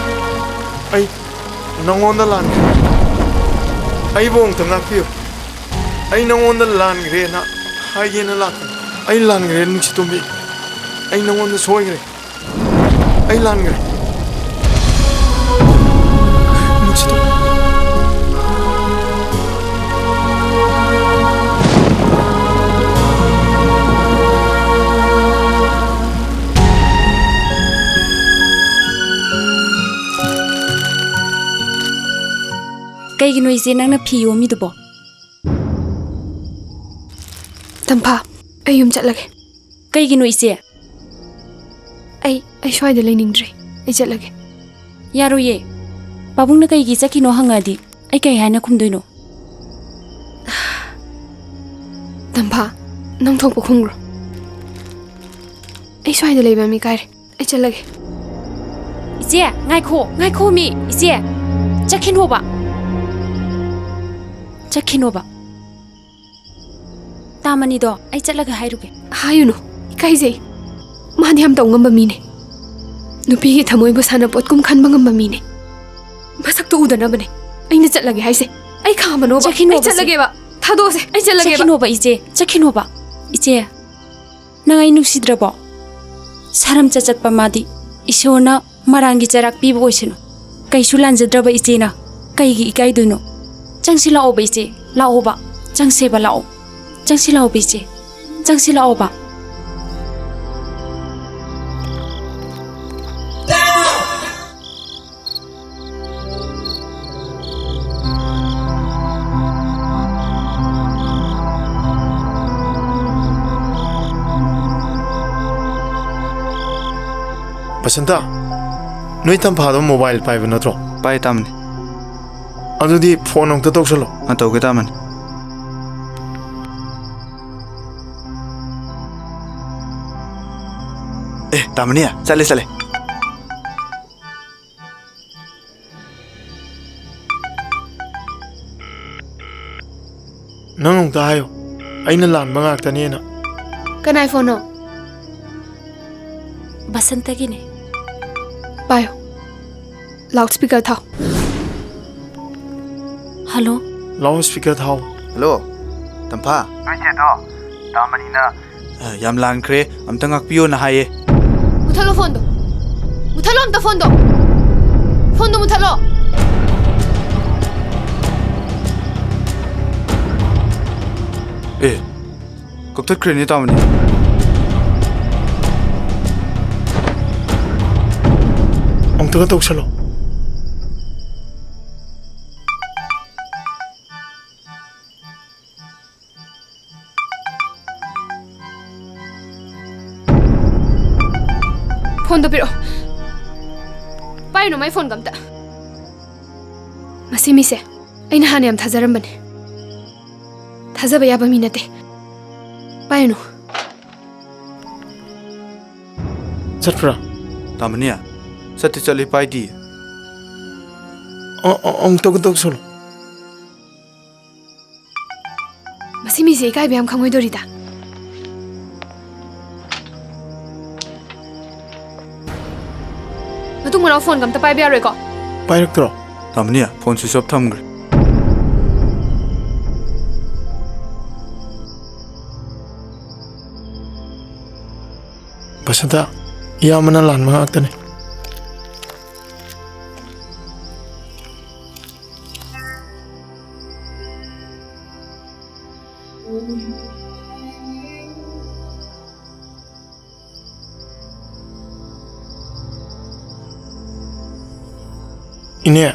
ꯑꯩ ꯅꯉꯣꯟꯗ ꯂꯥꯟꯈ꯭ꯔꯦ꯫ ꯑꯩꯕꯨ ꯑꯃꯨꯛꯇ ꯉꯥꯛꯄꯤꯌꯨ꯫ ꯑꯩ ꯅꯉꯣꯟꯗ ꯂꯥꯟꯈ꯭ꯔꯦꯅ ꯍꯥꯏꯒꯦꯅ ꯂꯥꯛꯄꯅꯤ꯫ ꯑꯩ ꯂꯥꯟꯈ꯭ꯔꯦ, ꯅꯨꯡꯁꯤꯇꯣꯝꯕꯤ꯫ ꯑꯩ ꯅꯉꯣꯟꯗ ꯁꯣꯏꯈ꯭ꯔꯦ꯫ ꯑꯩ ꯂꯥꯟꯈ꯭ꯔꯦ꯫ ꯅꯨꯡꯁꯤꯇꯣꯝꯕꯤ꯫ ꯀꯩꯒꯤꯅꯣ ꯏꯆꯦ ꯅꯪꯅ ꯐꯤ ꯌꯣꯝꯃꯤꯗꯨꯕꯣ? ꯇꯝꯐꯥ, ꯑꯩ ꯌꯨꯝ ꯆꯠꯂꯒꯦ꯫ ꯀꯩꯒꯤꯅꯣ ꯏꯆꯦ? ꯑꯩ, ꯑꯩ ꯁ꯭ꯋꯥꯏꯗ ꯂꯩꯅꯤꯡꯗ꯭ꯔꯦ꯫ ꯑꯩ ꯆꯠꯂꯒꯦ꯫ ꯌꯥꯔꯣꯏꯌꯦ꯫ ꯄꯥꯕꯨꯡꯅ ꯀꯩꯒꯤ ꯆꯠꯈꯤꯅꯣ ꯍꯪꯉꯛꯑꯗꯤ ꯑꯩ ꯀꯩ ꯍꯥꯏꯅ ꯈꯨꯝꯗꯣꯏꯅꯣ? ꯇꯝꯐꯥ, ꯅꯪ ꯊꯣꯛꯄ ꯈꯨꯝꯈ꯭ꯔꯣ꯫ ꯑꯩ ꯁ꯭ꯋꯥꯏꯗ ꯂꯩꯕ ꯌꯥꯝ ꯏꯀꯥꯏꯔꯦ꯫ ꯑꯩ ꯆꯠꯂꯒꯦ꯫ ꯏꯆꯦ, ꯉꯥꯏꯈꯣ, ꯉꯥꯏꯈꯣꯃꯤ, ꯏꯆꯦ꯫ ꯆꯠꯈꯤꯅꯣꯕ꯫ ꯆꯠꯈꯤꯅꯣꯕ꯫ ꯇꯥꯃꯅꯤꯗꯣ ꯑꯩ ꯆꯠꯂꯒ ꯍꯥꯏꯔꯨꯒꯦ꯫ ꯍꯥꯏꯌꯨꯅꯨ, ꯏꯀꯥꯏꯖꯩ꯫ ꯃꯥꯗꯤ ꯌꯥꯝ ꯇꯧ ꯉꯝꯕ ꯃꯤꯅꯦ꯫ ꯅꯨꯄꯤꯒꯤ ꯊꯃꯣꯏꯕꯨ ꯁꯥꯟꯅꯄꯣꯠꯀꯨꯝ ꯈꯟꯕ ꯉꯝꯕ ꯃꯤꯅꯦ꯫ ꯃꯁꯛꯇꯣ ꯎꯗꯅꯕꯅꯦ ꯑꯩꯅ ꯆꯠꯂꯒꯦ ꯍꯥꯏꯁꯦ꯫ ꯑꯩ ꯈꯥꯝꯃꯅꯣꯕ꯫ ꯆꯠꯈꯤꯅꯣꯕ, ꯑꯩ ꯆꯠꯂꯒꯦꯕ꯫ ꯊꯥꯗꯣꯛꯑꯁꯦ, ꯑꯩ ꯆꯠꯂꯒꯦꯕ꯫ ꯆꯠꯈꯤꯅꯣꯕ, ꯏꯆꯦ, ꯆꯠꯈꯤꯅꯣꯕ꯫ ꯏꯆꯦ, ꯅꯪ ꯑꯩ ꯅꯨꯡꯁꯤꯗ꯭ꯔꯕꯣ? ꯁꯥꯔꯝꯆꯠ ꯆꯠꯄ ꯃꯥꯗꯤ ꯏꯁꯣꯔꯅ ꯃꯔꯥꯡꯒꯤ ꯆꯩꯔꯥꯛ ꯄꯤꯕ ꯑꯣꯏꯁꯅꯨ꯫ ꯀꯩꯁꯨ ꯂꯥꯟꯖꯗ꯭ꯔꯕ ꯏꯆꯦꯅ ꯀꯩꯒꯤ ꯏꯀꯥꯏꯗꯣꯏꯅꯣ? ꯆꯪꯁꯤ ꯂꯥꯛꯑꯣꯕ ꯏꯆꯦ, ꯂꯥꯛꯑꯣꯕ꯫ ꯆꯪꯁꯦꯕ ꯂꯥꯛꯑꯣ꯫ ꯆꯪꯁꯤ ꯂꯥꯛꯑꯣꯕ ꯏꯆꯦ, ꯆꯪꯁꯤ ꯂꯥꯛꯑꯣꯕ꯫ ꯕꯁꯟꯇ, ꯅꯣꯏ ꯇꯝꯐꯥꯗꯣ ꯃꯣꯕꯥꯏꯜ ꯄꯥꯏꯕ ꯅꯠꯇ꯭ꯔꯣ? ꯄꯥꯏ ꯇꯥꯃꯅꯤ꯫ ꯑꯗꯨꯗꯤ ꯐꯣꯟ ꯑꯃꯨꯛꯇ ꯇꯧꯁꯜꯂꯣ꯫ ꯑ, ꯇꯧꯒꯦ ꯇꯥꯃꯅꯤ꯫ ꯑꯦ, ꯇꯥꯃꯅꯤ, ꯆꯠꯂꯦ, ꯆꯠꯂꯦ꯫ ꯅꯪ ꯑꯃꯨꯛꯇ ꯍꯥꯏꯌꯣ, ꯑꯩꯅ ꯂꯥꯟꯕ ꯉꯥꯛꯇꯅꯦꯅ꯫ ꯀꯅꯥꯏ ꯐꯣꯟꯅꯣ? ꯕꯁꯟꯇꯒꯤꯅꯦ꯫ ꯄꯥꯏꯌꯨ꯫ ꯂꯥꯎꯠ ꯁ꯭ꯄꯤꯀꯔ ꯊꯥꯎ꯫ ꯍꯜꯂꯣ꯫ ꯂꯥꯎꯠ ꯁ꯭ꯄꯤꯀꯔ ꯊꯥꯎ꯫ ꯍꯜꯂꯣ, ꯇꯝꯐꯥ꯫ ꯅꯣꯏ ꯆꯦꯗꯣ ꯇꯥꯃꯅꯤꯅ, ꯑ, ꯌꯥꯝ ꯂꯥꯟꯈ꯭ꯔꯦ, ꯑꯝꯇ ꯉꯥꯛꯄꯤꯌꯣꯅ ꯍꯥꯏꯌꯦ꯫ ꯃꯨꯊꯠꯂꯣ ꯐꯣꯟꯗꯣ꯫ ꯃꯨꯊꯠꯂꯣ ꯑꯝꯇ ꯐꯣꯟꯗꯣ꯫ ꯐꯣꯟꯗꯣ ꯃꯨꯊꯠꯂꯣ꯫ ꯑꯦ, ꯀꯛꯊꯠꯈ꯭ꯔꯦꯅꯦ ꯇꯥꯃꯅꯤ꯫ ꯑꯃꯨꯛꯇꯒ ꯇꯧꯁꯜꯂꯣ꯫ ꯐꯣꯟꯗꯣ ꯄꯤꯔꯛꯑꯣ꯫ ꯄꯥꯏꯔꯨꯅꯨ ꯃꯥꯏ ꯐꯣꯟꯒ ꯑꯝꯇ꯫ ꯃꯁꯤ ꯃꯤꯁꯦ ꯑꯩꯅ ꯍꯥꯟꯅ ꯌꯥꯝ ꯊꯥꯖꯔꯝꯕꯅꯦ꯫ ꯊꯥꯖꯕ ꯌꯥꯕ ꯃꯤ ꯅꯠꯇꯦ꯫ ꯄꯥꯏꯔꯨꯅꯨ꯫ ꯆꯠꯄ꯭ꯔꯥ? ꯇꯥꯃꯅꯤ, ꯆꯠꯇꯤ ꯆꯠꯂꯤ, ꯄꯥꯏꯗꯤ꯫ ꯑ-, ꯑ-, ꯑꯃꯨꯛꯇꯒ ꯇꯧꯁꯜꯂꯣ꯫ ꯃꯁꯤ ꯃꯤꯁꯦ ꯏꯀꯥꯏꯕ ꯌꯥꯝ ꯈꯪꯉꯣꯏꯗꯧꯔꯤꯗ꯫ ꯃꯇꯨꯡ ꯃꯅꯥꯎ ꯐꯣꯟꯒ ꯑꯝꯇ ꯄꯥꯏꯕ ꯌꯥꯔꯣꯏꯀꯣ? ꯄꯥꯏꯔꯛꯇ꯭ꯔꯣ? ꯇꯥꯃꯅꯤ, ꯐꯣꯟ switch off ꯊꯝꯈ꯭ꯔꯦ꯫ ꯕꯁꯟꯇ, ꯏꯌꯥꯝꯕꯅ ꯂꯥꯟꯕ ꯉꯥꯛꯇꯅꯤ꯫ ꯏꯅꯦ,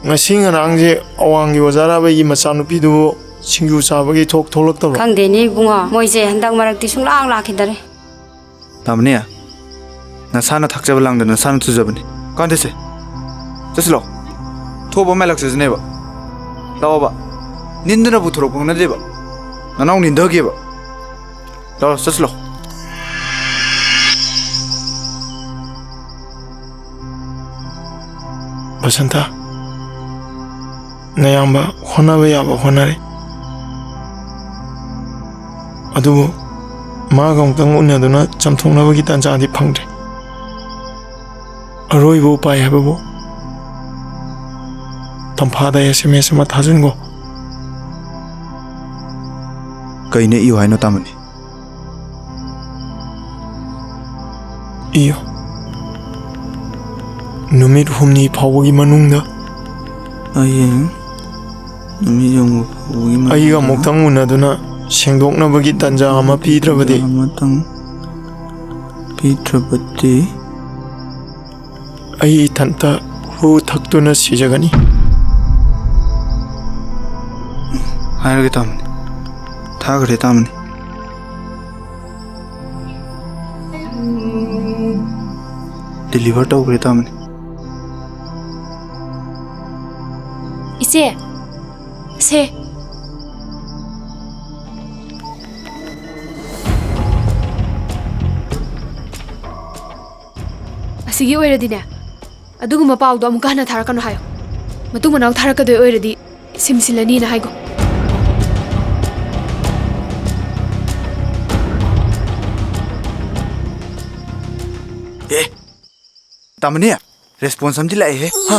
ꯉꯁꯤ ꯉꯔꯥꯡꯁꯦ ꯑꯋꯥꯡꯒꯤ ꯑꯣꯖꯥ ꯔꯥꯕꯩꯒꯤ ꯃꯆꯥꯅꯨꯄꯤꯗꯨꯕꯨ ꯁꯤꯡꯖꯨ ꯆꯥꯕꯒꯤ ꯊꯣꯛ ꯊꯣꯛꯂꯛꯇꯕ꯭ꯔꯣ? ꯈꯪꯗꯦꯅꯦ ꯏꯕꯨꯡꯉꯣ, ꯃꯣꯏꯁꯦ ꯍꯟꯗꯛ ꯃꯔꯛꯇꯤ ꯁꯨꯡꯂꯥꯛ ꯂꯥꯛꯈꯤꯗꯔꯦ꯫ ꯇꯥꯃꯅꯤ, ꯅꯁꯥꯅ ꯊꯥꯛꯆꯕ ꯂꯥꯡꯗ ꯅꯁꯥꯅ ꯆꯨꯖꯕꯅꯤ꯫ ꯀꯥꯟꯗꯦꯁꯦ, ꯆꯠꯁꯤꯜꯂꯣ꯫ ꯊꯣꯛꯑꯕ ꯃꯥꯏ ꯂꯥꯛꯆꯁꯤꯅꯦꯕ꯫ ꯂꯥꯛꯑꯣꯕ꯫ ꯅꯤꯟꯗꯨꯅ ꯄꯨꯊꯣꯔꯛꯄ ꯅꯠꯇꯦꯕ꯫ ꯅꯅꯥꯎ ꯅꯤꯟꯊꯒꯦꯕ꯫ ꯂꯥꯛꯑꯣ, ꯆꯠꯁꯤꯜꯂꯣ꯫ ꯕꯁꯟꯇ, ꯅꯌꯥꯝꯕ ꯍꯣꯠꯅꯕ ꯌꯥꯕ ꯍꯣꯠꯅꯔꯤ꯫ ꯑꯗꯨꯕꯨ ꯃꯥꯒ ꯑꯃꯨꯛꯇꯪ ꯎꯅꯗꯨꯅ ꯆꯝꯊꯣꯛꯅꯕꯒꯤ ꯇꯥꯟꯖꯥꯗꯤ ꯐꯪꯗ꯭ꯔꯤ꯫ ꯑꯔꯣꯏꯕ ꯎꯄꯥꯏ ꯍꯥꯏꯕꯕꯨ ꯇꯝꯐꯥꯗ ꯑꯦꯁ ꯑꯦꯝ ꯑꯦꯁ ꯑꯃ ꯊꯥꯖꯤꯟꯈꯣ꯫ ꯀꯩꯅꯣ ꯏꯌꯨ ꯍꯥꯏꯅꯣ, ꯇꯥꯃꯅꯤ? ꯏꯌꯨ꯫ ꯅꯨꯃꯤꯠ ꯍꯨꯝꯅꯤ ꯐꯥꯎꯕꯒꯤ ꯃꯅꯨꯡꯗ ꯑꯩ ꯅꯨꯃꯤꯠ ꯌꯧꯕ ꯐꯥꯎꯕꯒꯤ ꯃꯅꯨꯡꯗ ꯑꯩꯒ ꯑꯃꯨꯛꯇꯪ ꯎꯅꯗꯨꯅ ꯁꯦꯡꯗꯣꯛꯅꯕꯒꯤ ꯇꯥꯟꯖꯥ ꯑꯃ ꯄꯤꯗ꯭ꯔꯕꯗꯤ ꯑꯃꯇꯪ ꯄꯤꯗ꯭ꯔꯕꯗꯤ ꯑꯩ ꯏꯊꯟꯇ ꯍꯨ ꯊꯛꯇꯨꯅ ꯁꯤꯖꯒꯅꯤ꯫ ꯍꯥꯏꯔꯒꯦ ꯇꯥꯃꯅꯤ꯫ ꯊꯥꯈ꯭ꯔꯦ ꯇꯥꯃꯅꯤ꯫ ꯗꯤꯂꯤꯚꯔ ꯇꯧꯈ꯭ꯔꯦ ꯇꯥꯃꯅꯤ꯫ ꯏꯆꯦ, ꯁꯦ꯫ ꯑꯁꯤꯒꯤ ꯑꯣꯏꯔꯗꯤꯅꯦ, ꯑꯗꯨꯒꯨꯝꯕ ꯄꯥꯎꯗꯣ ꯑꯃꯨꯛꯀ ꯍꯟꯅ ꯊꯥꯔꯛꯀꯅꯨ ꯍꯥꯏꯌꯣ꯫ ꯃꯇꯨꯡ ꯃꯅꯥꯎ ꯊꯥꯔꯛꯀꯗꯣꯏ ꯑꯣꯏꯔꯗꯤ ꯁꯤꯝ ꯁꯤꯜꯂꯅꯤꯅ ꯍꯥꯏꯒꯣ꯫ ꯑꯦ, ꯇꯥꯃꯅꯤ, ꯔꯦꯁꯄꯣꯟꯁ ꯑꯃꯗꯤ ꯂꯥꯛꯑꯦꯍꯦ꯫ ꯍꯥ?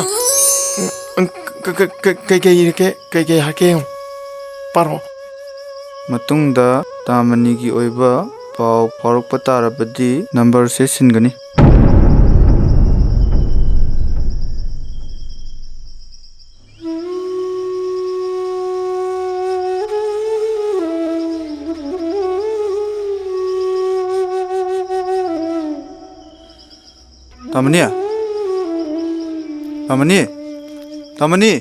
ꯎꯝ, ꯀ-, ꯀ-, ꯀ-, ꯀꯩ-, ꯀꯩ ꯏꯔꯛꯀꯦ? ꯀꯩ-, ꯀꯩ ꯍꯥꯏꯔꯛꯀꯦ ꯌꯦꯡꯉꯨ꯫ ꯄꯥꯔꯛꯑꯣ꯫ ꯃꯇꯨꯡꯗ ꯇꯥꯃꯅꯤꯒꯤ ꯑꯣꯏꯕ ꯄꯥꯎ ꯐꯥꯎꯔꯛꯄ ꯇꯥꯔꯕꯗꯤ ꯅꯝꯕꯔꯁꯦ ꯁꯤꯟꯒꯅꯤ꯫ ꯇꯥꯃꯅꯤ? ꯇꯥꯃꯅꯤ? ꯇꯥꯃꯅꯤ?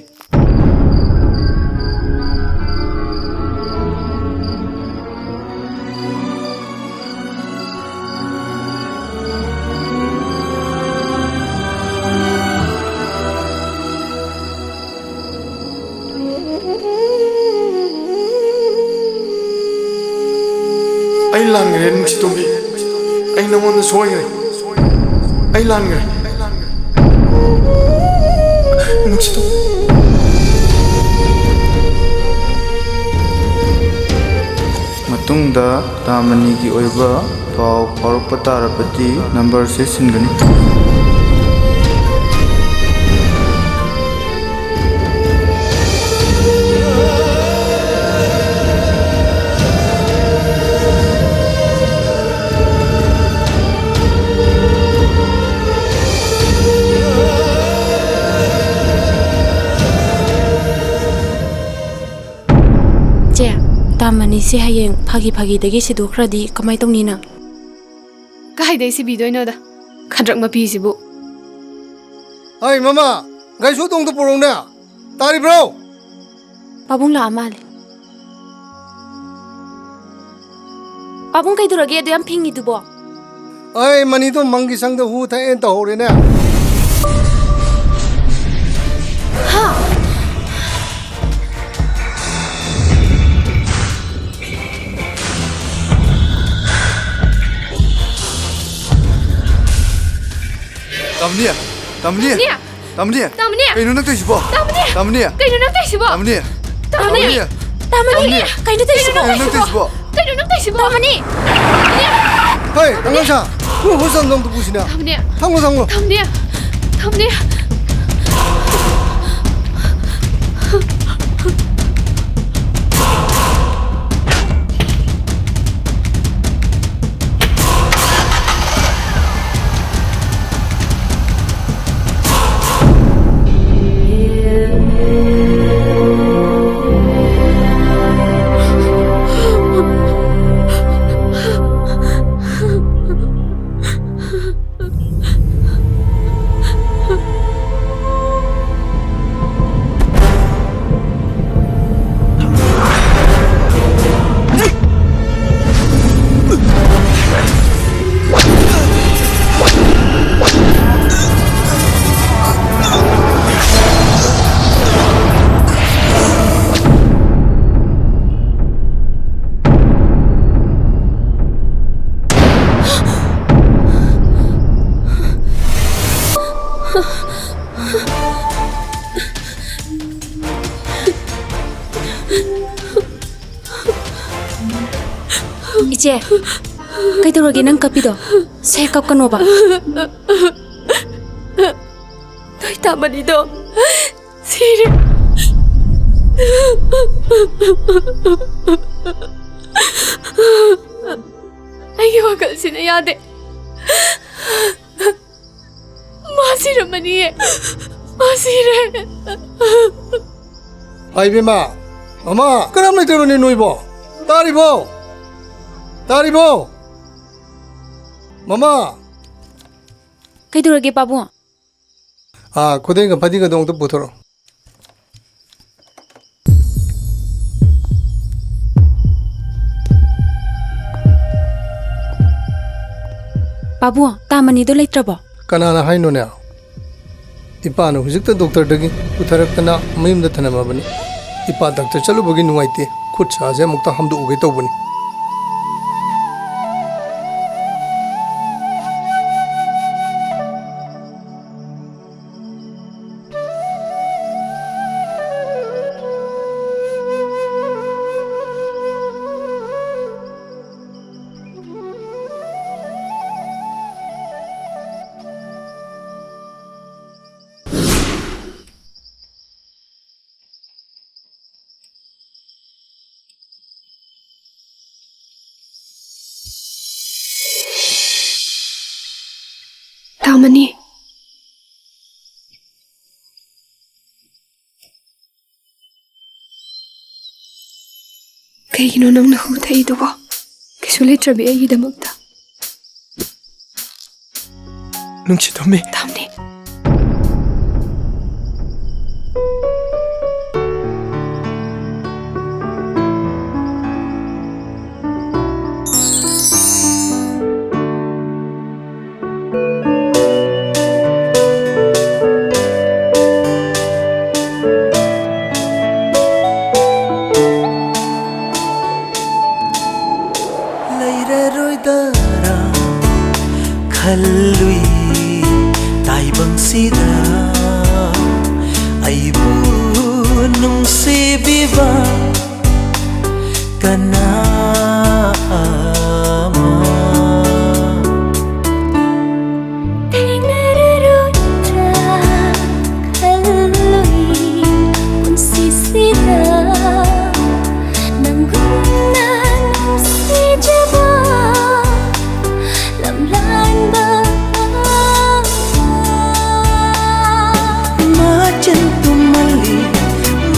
ꯑꯩ ꯂꯥꯟꯈ꯭ꯔꯦ, ꯅꯨꯡꯁꯤꯇꯣꯝꯕꯤ꯫ ꯑꯩ ꯅꯉꯣꯟꯗ ꯁꯣꯏꯈ꯭ꯔꯦ꯫ ꯑꯩ ꯂꯥꯟꯈ꯭ꯔꯦ꯫ ꯅꯨꯡꯁꯤꯇꯣꯝꯕꯤ꯫ ꯃꯇꯨꯡꯗ ꯇꯥꯃꯅꯤꯒꯤ ꯑꯣꯏꯕ ꯄꯥꯎ ꯐꯥꯎꯔꯛꯄ ꯇꯥꯔꯕꯗꯤ ꯅꯝꯕꯔꯁꯦ ꯁꯤꯟꯒꯅꯤ꯫ ꯏꯆꯦ, ꯍꯌꯦꯡ ꯐꯥꯒꯤ ꯐꯥꯒꯤꯗꯒꯤ ꯁꯤꯗꯣꯛꯈ꯭ꯔꯗꯤ ꯀꯃꯥꯏ ꯇꯧꯅꯤ ꯅꯪ? ꯀꯥꯏꯗꯩ ꯁꯤꯕꯤꯗꯣꯏꯅꯣꯗ? ꯈꯗ꯭ꯔꯛ ꯃꯄꯤꯁꯤꯕꯨ꯫ ꯍꯩ, ꯃꯃꯥ, ꯒꯥꯔꯤ ꯁꯣ ꯇꯣꯡꯗ ꯄꯨꯔꯛꯎꯅꯦ꯫ ꯇꯥꯔꯤꯕ꯭ꯔꯣ? ꯄꯥꯕꯨꯡ ꯂꯥꯛꯑ ꯃꯥꯜꯂꯦ꯫ ꯄꯥꯕꯨꯡ, ꯀꯩꯗꯧꯔꯒꯦ ꯑꯗꯨ ꯌꯥꯝ ꯐꯤꯡꯉꯤꯗꯨꯕꯣ? ꯑꯩ ꯃꯅꯤꯗꯣ ꯃꯪꯒꯤ ꯁꯪꯗ ꯍꯨ ꯊꯛꯑꯦꯅ ꯇꯧꯍꯧꯔꯦꯅꯦ꯫ ꯍꯥ? ꯇꯝꯅꯤ! ꯇꯝꯅꯤ! ꯇꯝꯅꯤ! ꯇꯝꯅꯤ! ꯇꯝꯅꯤ! ꯀꯩꯅꯣ ꯅꯪ ꯇꯧꯏꯁꯤꯕꯣ? ꯇꯝꯅꯤ! ꯇꯝꯅꯤ! ꯀꯩꯅꯣ ꯅꯪ ꯇꯧꯏꯁꯤꯕꯣ? ꯇꯝꯅꯤ! ꯇꯝꯅꯤ! ꯇꯝꯅꯤ! ꯇꯝꯅꯤ! ꯀꯩꯅꯣ ꯇꯧꯏꯁꯤꯕꯣ? ꯀꯩꯅꯣ ꯅꯪ ꯇꯧꯏꯁꯤꯕꯣ? ꯀꯩꯅꯣ ꯅꯪ ꯇꯧꯏꯁꯤꯕꯣ? ꯇꯝꯅꯤ! ꯍꯩ, ꯑꯉꯥꯡꯁꯥ! ꯅꯣꯏ ꯍꯣꯁ ꯑꯝꯇ ꯄꯨꯁꯤꯅ꯫ ꯇꯝꯅꯤ! ꯊꯝꯃꯣ, ꯊꯝꯃꯣ꯫ ꯇꯝꯅꯤ! ꯇꯝꯅꯤ! ꯏꯆꯦ, ꯀꯩꯗꯧꯔꯒꯦ ꯅꯪ ꯀꯞꯄꯤꯗꯣ? ꯁꯦ, ꯀꯞꯀꯅꯣꯕ꯫ ꯅꯣꯏ ꯇꯥꯃꯅꯤꯗꯣ ꯁꯤꯔꯦ꯫ ꯑꯩꯒꯤ ꯋꯥꯈꯜꯁꯤꯅ ꯌꯥꯗꯦ꯫ ꯃꯥ ꯁꯤꯔꯝꯃꯅꯤꯌꯦ꯫ ꯃꯥ ꯁꯤꯔꯦ꯫ ꯍꯥꯏ ꯏꯕꯦꯝꯃ, ꯃꯃꯥ, ꯀꯅꯥꯝ ꯂꯩꯇ꯭ꯔꯕꯅꯦ ꯅꯣꯏꯕꯣ? ꯇꯥꯔꯤꯕꯣ? ꯇꯥꯔꯤꯕꯣ? ꯃꯃꯥ! ꯀꯩꯗꯧꯔꯒꯦ, ꯄꯥꯕꯨꯡ? ꯑꯥ, ꯈꯨꯗꯩꯒ ꯐꯗꯤꯒꯗꯣ ꯑꯝꯇ ꯄꯨꯊꯣꯔꯛꯑꯣ꯫ ꯄꯥꯕꯨꯡ, ꯇꯥꯃꯅꯤꯗꯣ ꯂꯩꯇ꯭ꯔꯕꯣ? ꯀꯅꯥꯅ ꯍꯥꯏꯅꯣꯅꯦ? ꯏꯄꯥꯅ ꯍꯧꯖꯤꯛꯇ ꯗꯣꯛꯇꯔꯗꯒꯤ ꯄꯨꯊꯔꯛꯇꯅ ꯃꯌꯨꯝꯗ ꯊꯅꯝꯃꯕꯅꯤ꯫ ꯏꯄꯥ ꯗꯥꯛꯇꯔ ꯆꯠꯂꯨꯕꯒꯤ ꯅꯨꯡꯉꯥꯏꯇꯦ꯫ ꯈꯨꯠ ꯁꯥꯁꯦ ꯑꯃꯨꯛꯇ ꯍꯥꯝꯗꯣꯛꯎꯒꯦ ꯇꯧꯕꯅꯤ꯫ ꯇꯥꯃꯅꯤ꯫ ꯀꯩꯒꯤꯅꯣ ꯅꯪꯅ ꯍꯨ ꯊꯛꯏꯗꯨꯕꯣ? ꯀꯩꯁꯨ ꯂꯩꯇ꯭ꯔꯕꯤ ꯑꯩꯒꯤꯗꯃꯛꯇ꯫ ꯅꯨꯡꯁꯤꯇꯣꯝꯕꯤ꯫ ꯇꯥꯃꯅꯤ꯫ ꯂꯩꯔꯔꯣꯏꯗꯔꯥ ꯈꯜꯂꯨꯏ ꯇꯥꯏꯕꯪꯁꯤꯗ ꯑꯩꯕꯨ ꯅꯨꯡꯁꯤꯕꯤꯕ ꯀꯅꯥ ꯑꯃ꯫ ꯊꯦꯡꯅꯔꯔꯣꯏꯗ꯭ꯔꯥ ꯈꯜꯂꯨꯏ ꯄꯨꯟꯁꯤꯁꯤꯗ ꯅꯪꯒꯨꯝꯅ ꯅꯨꯡꯁꯤꯖꯕ ꯂꯝꯂꯥꯟꯕ ꯑꯃ꯫ ꯃꯆꯤꯟ ꯇꯨꯝꯃꯜꯂꯤ,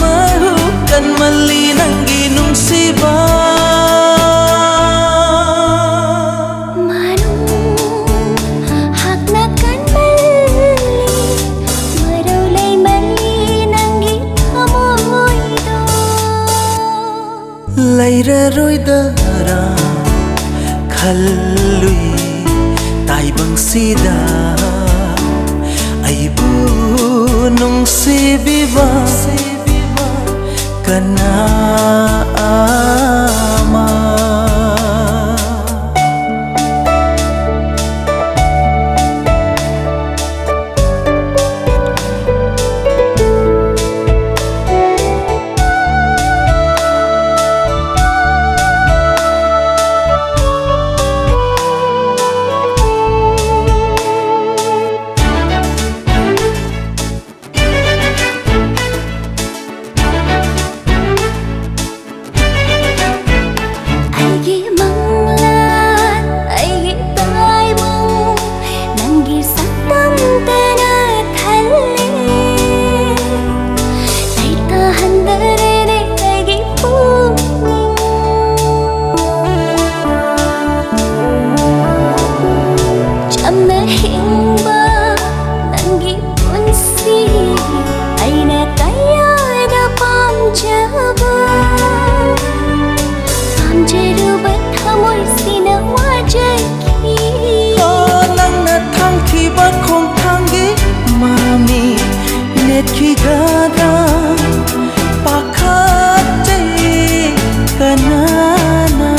ꯃꯍꯨ ꯀꯟꯃꯜꯂꯤ, ꯅꯪ ꯇꯔꯥ ꯈꯜꯂꯨꯏ ꯇꯥꯏꯕꯪꯁꯤꯗ ꯑꯩꯕꯨ ꯅꯨꯡꯁꯤꯕꯤꯕ ꯀꯅꯥ ꯑꯃ꯫ ꯑꯩꯒꯤ ꯃꯪꯂꯥꯟ, ꯑꯩꯒꯤ ꯇꯥꯏꯕꯪ, ꯅꯪꯒꯤ ꯁꯛꯇꯝꯇꯅ ꯊꯜꯂꯦ꯫ ꯂꯩꯇꯥꯍꯟꯗꯔꯦꯅꯦ ꯑꯩꯒꯤ ꯄꯨꯛꯅꯤꯡ꯫ ꯆꯝꯅ ꯍꯤꯡꯕ ꯅꯪꯒꯤ ꯄꯨꯟꯁꯤ ꯑꯩꯅ ꯀꯌꯥꯗ ꯄꯥꯝꯖꯕ, ꯄꯥꯝꯖꯔꯨꯕ ꯊꯃꯣꯏꯁꯤꯅ ꯋꯥꯖꯈꯤ꯫ ꯑꯣ, ꯅꯪꯅ ꯊꯥꯡꯈꯤꯕ ꯈꯣꯡꯊꯥꯡꯒꯤ ꯃꯃꯤ ꯅꯦꯠꯈꯤꯒꯗ꯭ꯔꯥ ꯄꯥꯈꯠꯆꯩ ꯀꯅꯥꯅ꯫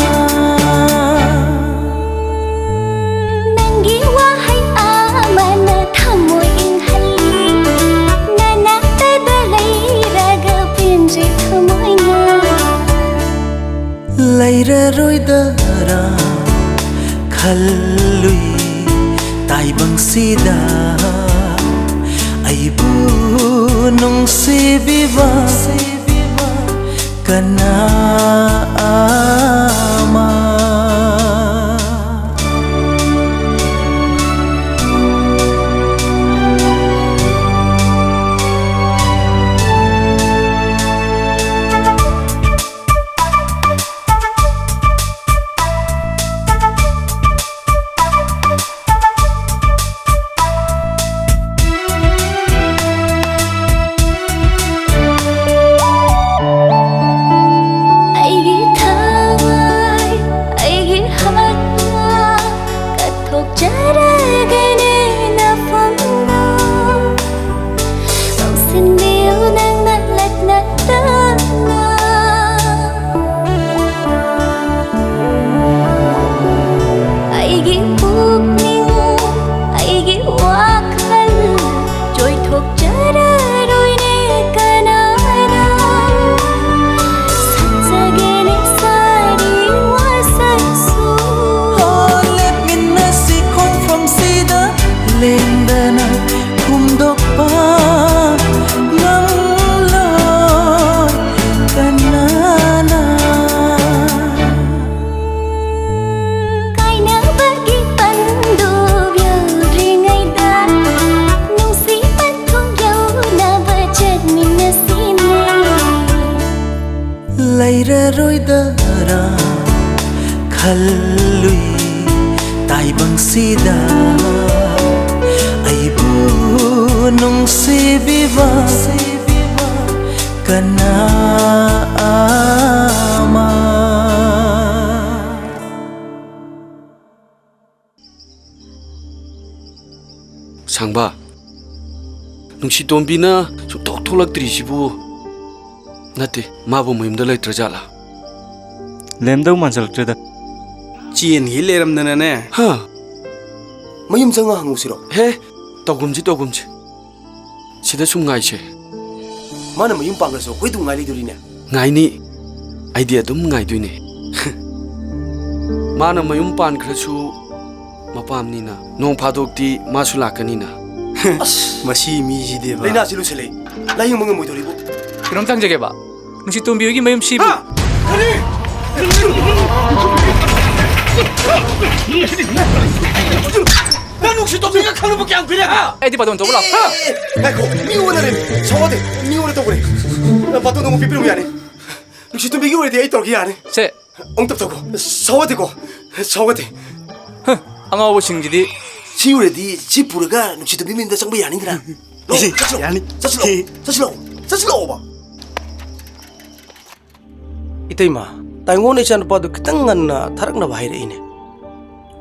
ꯅꯪꯒꯤ ꯋꯥꯍꯩ ꯑꯃꯅ ꯊꯃꯣꯏ ꯏꯪꯍꯜꯂꯤ, ꯅꯅꯥꯛꯇꯗ ꯂꯩꯔꯒ ꯄꯦꯟꯖꯩ ꯊꯃꯣꯏꯅ꯫ ꯂꯩꯔꯔꯣꯏꯗꯔꯥ ꯈꯜꯂꯨꯏ ꯇꯥꯏꯕꯪꯁꯤꯗ ꯑꯩꯕꯨ ꯅꯨꯡꯁꯤꯕꯤꯕ ꯀꯅꯥ ꯑꯃ꯫ ꯑꯩꯒꯤ ꯊꯋꯥꯏ ꯏꯕꯪꯁꯤꯗ ꯑꯩꯕꯨ ꯅꯨꯡꯁꯤꯕꯤꯕ ꯀꯅꯥ ꯑꯃ? ꯁꯥꯡꯕ, ꯅꯨꯡꯁꯤꯇꯣꯝꯕꯤꯅ ꯁꯨꯡꯊꯣꯛ ꯊꯣꯛꯂꯛꯇ꯭ꯔꯤꯁꯤꯕꯨ? ꯅꯠꯇꯦ, ꯃꯥꯕꯨ ꯃꯌꯨꯝꯗ ꯂꯩꯇ꯭ꯔꯖꯥꯠꯂꯥ? ꯂꯩꯔꯝꯗꯧ ꯃꯥꯟꯁꯤꯜꯂꯛꯇ꯭ꯔꯦꯗ꯫ ꯆꯦꯟꯈꯤ ꯂꯩꯔꯝꯗꯅꯅꯦ꯫ ꯍꯥ? ꯃꯌꯨꯝ ꯆꯪꯉ ꯍꯪꯉꯨꯁꯤꯔꯣ? ꯍꯦ, ꯇꯧꯒꯨꯝꯁꯤ, ꯇꯧꯒꯨꯝꯁꯤ꯫ ꯁꯤꯗ ꯁꯨꯝ ꯉꯥꯏꯁꯦ꯫ ꯃꯥꯅ ꯃꯌꯨꯝ ꯄꯥꯡꯈ꯭ꯔꯁꯨ ꯑꯩꯈꯣꯏ ꯑꯗꯨꯝ ꯉꯥꯏ ꯂꯩꯗꯣꯔꯤꯅꯦ꯫ ꯉꯥꯏꯅꯤ꯫ ꯑꯩꯗꯤ ꯑꯗꯨꯝ ꯉꯥꯏꯗꯣꯏꯅꯦ꯫ ꯃꯥꯅ ꯃꯌꯨꯝ ꯄꯥꯟꯈ꯭ꯔꯁꯨ ꯃꯄꯥꯝꯅꯤꯅ, ꯅꯣꯡ ꯐꯥꯗꯣꯛꯇꯤ ꯃꯥꯁꯨ ꯂꯥꯛꯀꯅꯤꯅ꯫ ꯑꯁ! ꯃꯁꯤ ꯃꯤꯁꯤꯗꯤꯕ꯫ ꯂꯥꯏꯅꯥꯁꯤ ꯂꯨꯁꯜꯂꯛꯏ꯫ ꯂꯥꯏꯌꯦꯡꯕ ꯉꯝꯃꯣꯏꯗꯧꯔꯤꯕꯨ꯫ ꯀꯩꯅꯣꯝꯇ ꯍꯪꯖꯒꯦꯕ꯫ ꯅꯨꯡꯁꯤꯇꯣꯝꯕꯤ ꯍꯣꯏꯒꯤ ꯃꯌꯨꯝꯁꯤꯕꯨ? ꯍꯥ? ꯀꯔꯤ? ꯅꯪ ꯅꯨꯡꯁꯤꯇꯣꯝꯕꯤꯒ ꯈꯪꯅꯕ ꯀꯌꯥꯝ ꯀꯨꯏꯔꯦ, ꯍꯥ? ꯑꯩꯗꯤ ꯕꯥꯇꯣꯟ ꯇꯧꯕ ꯂꯥꯛꯄ꯫ ꯍꯥ? ꯉꯥꯏꯈꯣ, ꯃꯤ ꯑꯣꯟꯅꯔꯦ꯫ ꯁꯥꯎꯍꯗꯦ, ꯃꯤ ꯑꯣꯟꯅ ꯇꯧꯈ꯭ꯔꯦ꯫ ꯕꯥꯇꯣꯟ ꯑꯃꯨꯛ ꯄꯤꯕꯤꯔꯝꯃꯨ ꯌꯥꯅꯤ꯫ ꯅꯨꯡꯁꯤꯇꯣꯝꯕꯤꯒꯤ ꯑꯣꯏꯔꯗꯤ ꯑꯩ ꯇꯧꯔꯒꯦ ꯌꯥꯅꯤ꯫ ꯁꯦ꯫ ꯑꯃꯨꯛ ꯇꯞꯊꯧꯀꯣ꯫ ꯁꯥꯎꯍꯗꯦꯀꯣ꯫ ꯁꯥꯎꯍꯗꯦ꯫ ꯍ, ꯑꯉꯥꯎꯕꯁꯤꯡꯁꯤꯗꯤ꯫ ꯁꯤ ꯑꯣꯏꯔꯗꯤ ꯁꯤ ꯄꯨꯔꯒ ꯅꯨꯡꯁꯤꯇꯣꯝꯕꯤ ꯃꯌꯨꯝꯗ ꯆꯪꯕ ꯌꯥꯅꯤꯗꯅ꯫ ꯂꯥꯛꯑꯣ, ꯏ, ꯆꯠꯁꯤꯂꯥꯛꯑꯣ꯫ ꯌꯥꯅꯤ꯫ ꯆꯠꯁꯤꯂꯥꯛꯑꯣ꯫ ꯏ꯫ ꯆꯠꯁꯤꯂꯥꯛꯑꯣ꯫ ꯆꯠꯁꯤꯂꯥꯛꯑꯣꯕ꯫ ꯏꯇꯩꯃ, ꯇꯥꯏꯉꯣꯅ ꯏꯆꯥꯅꯨꯄꯥꯗꯨ ꯈꯤꯇꯪ ꯉꯟꯅ ꯊꯥꯔꯛꯅꯕ ꯍꯥꯏꯔꯛꯏꯅꯦ꯫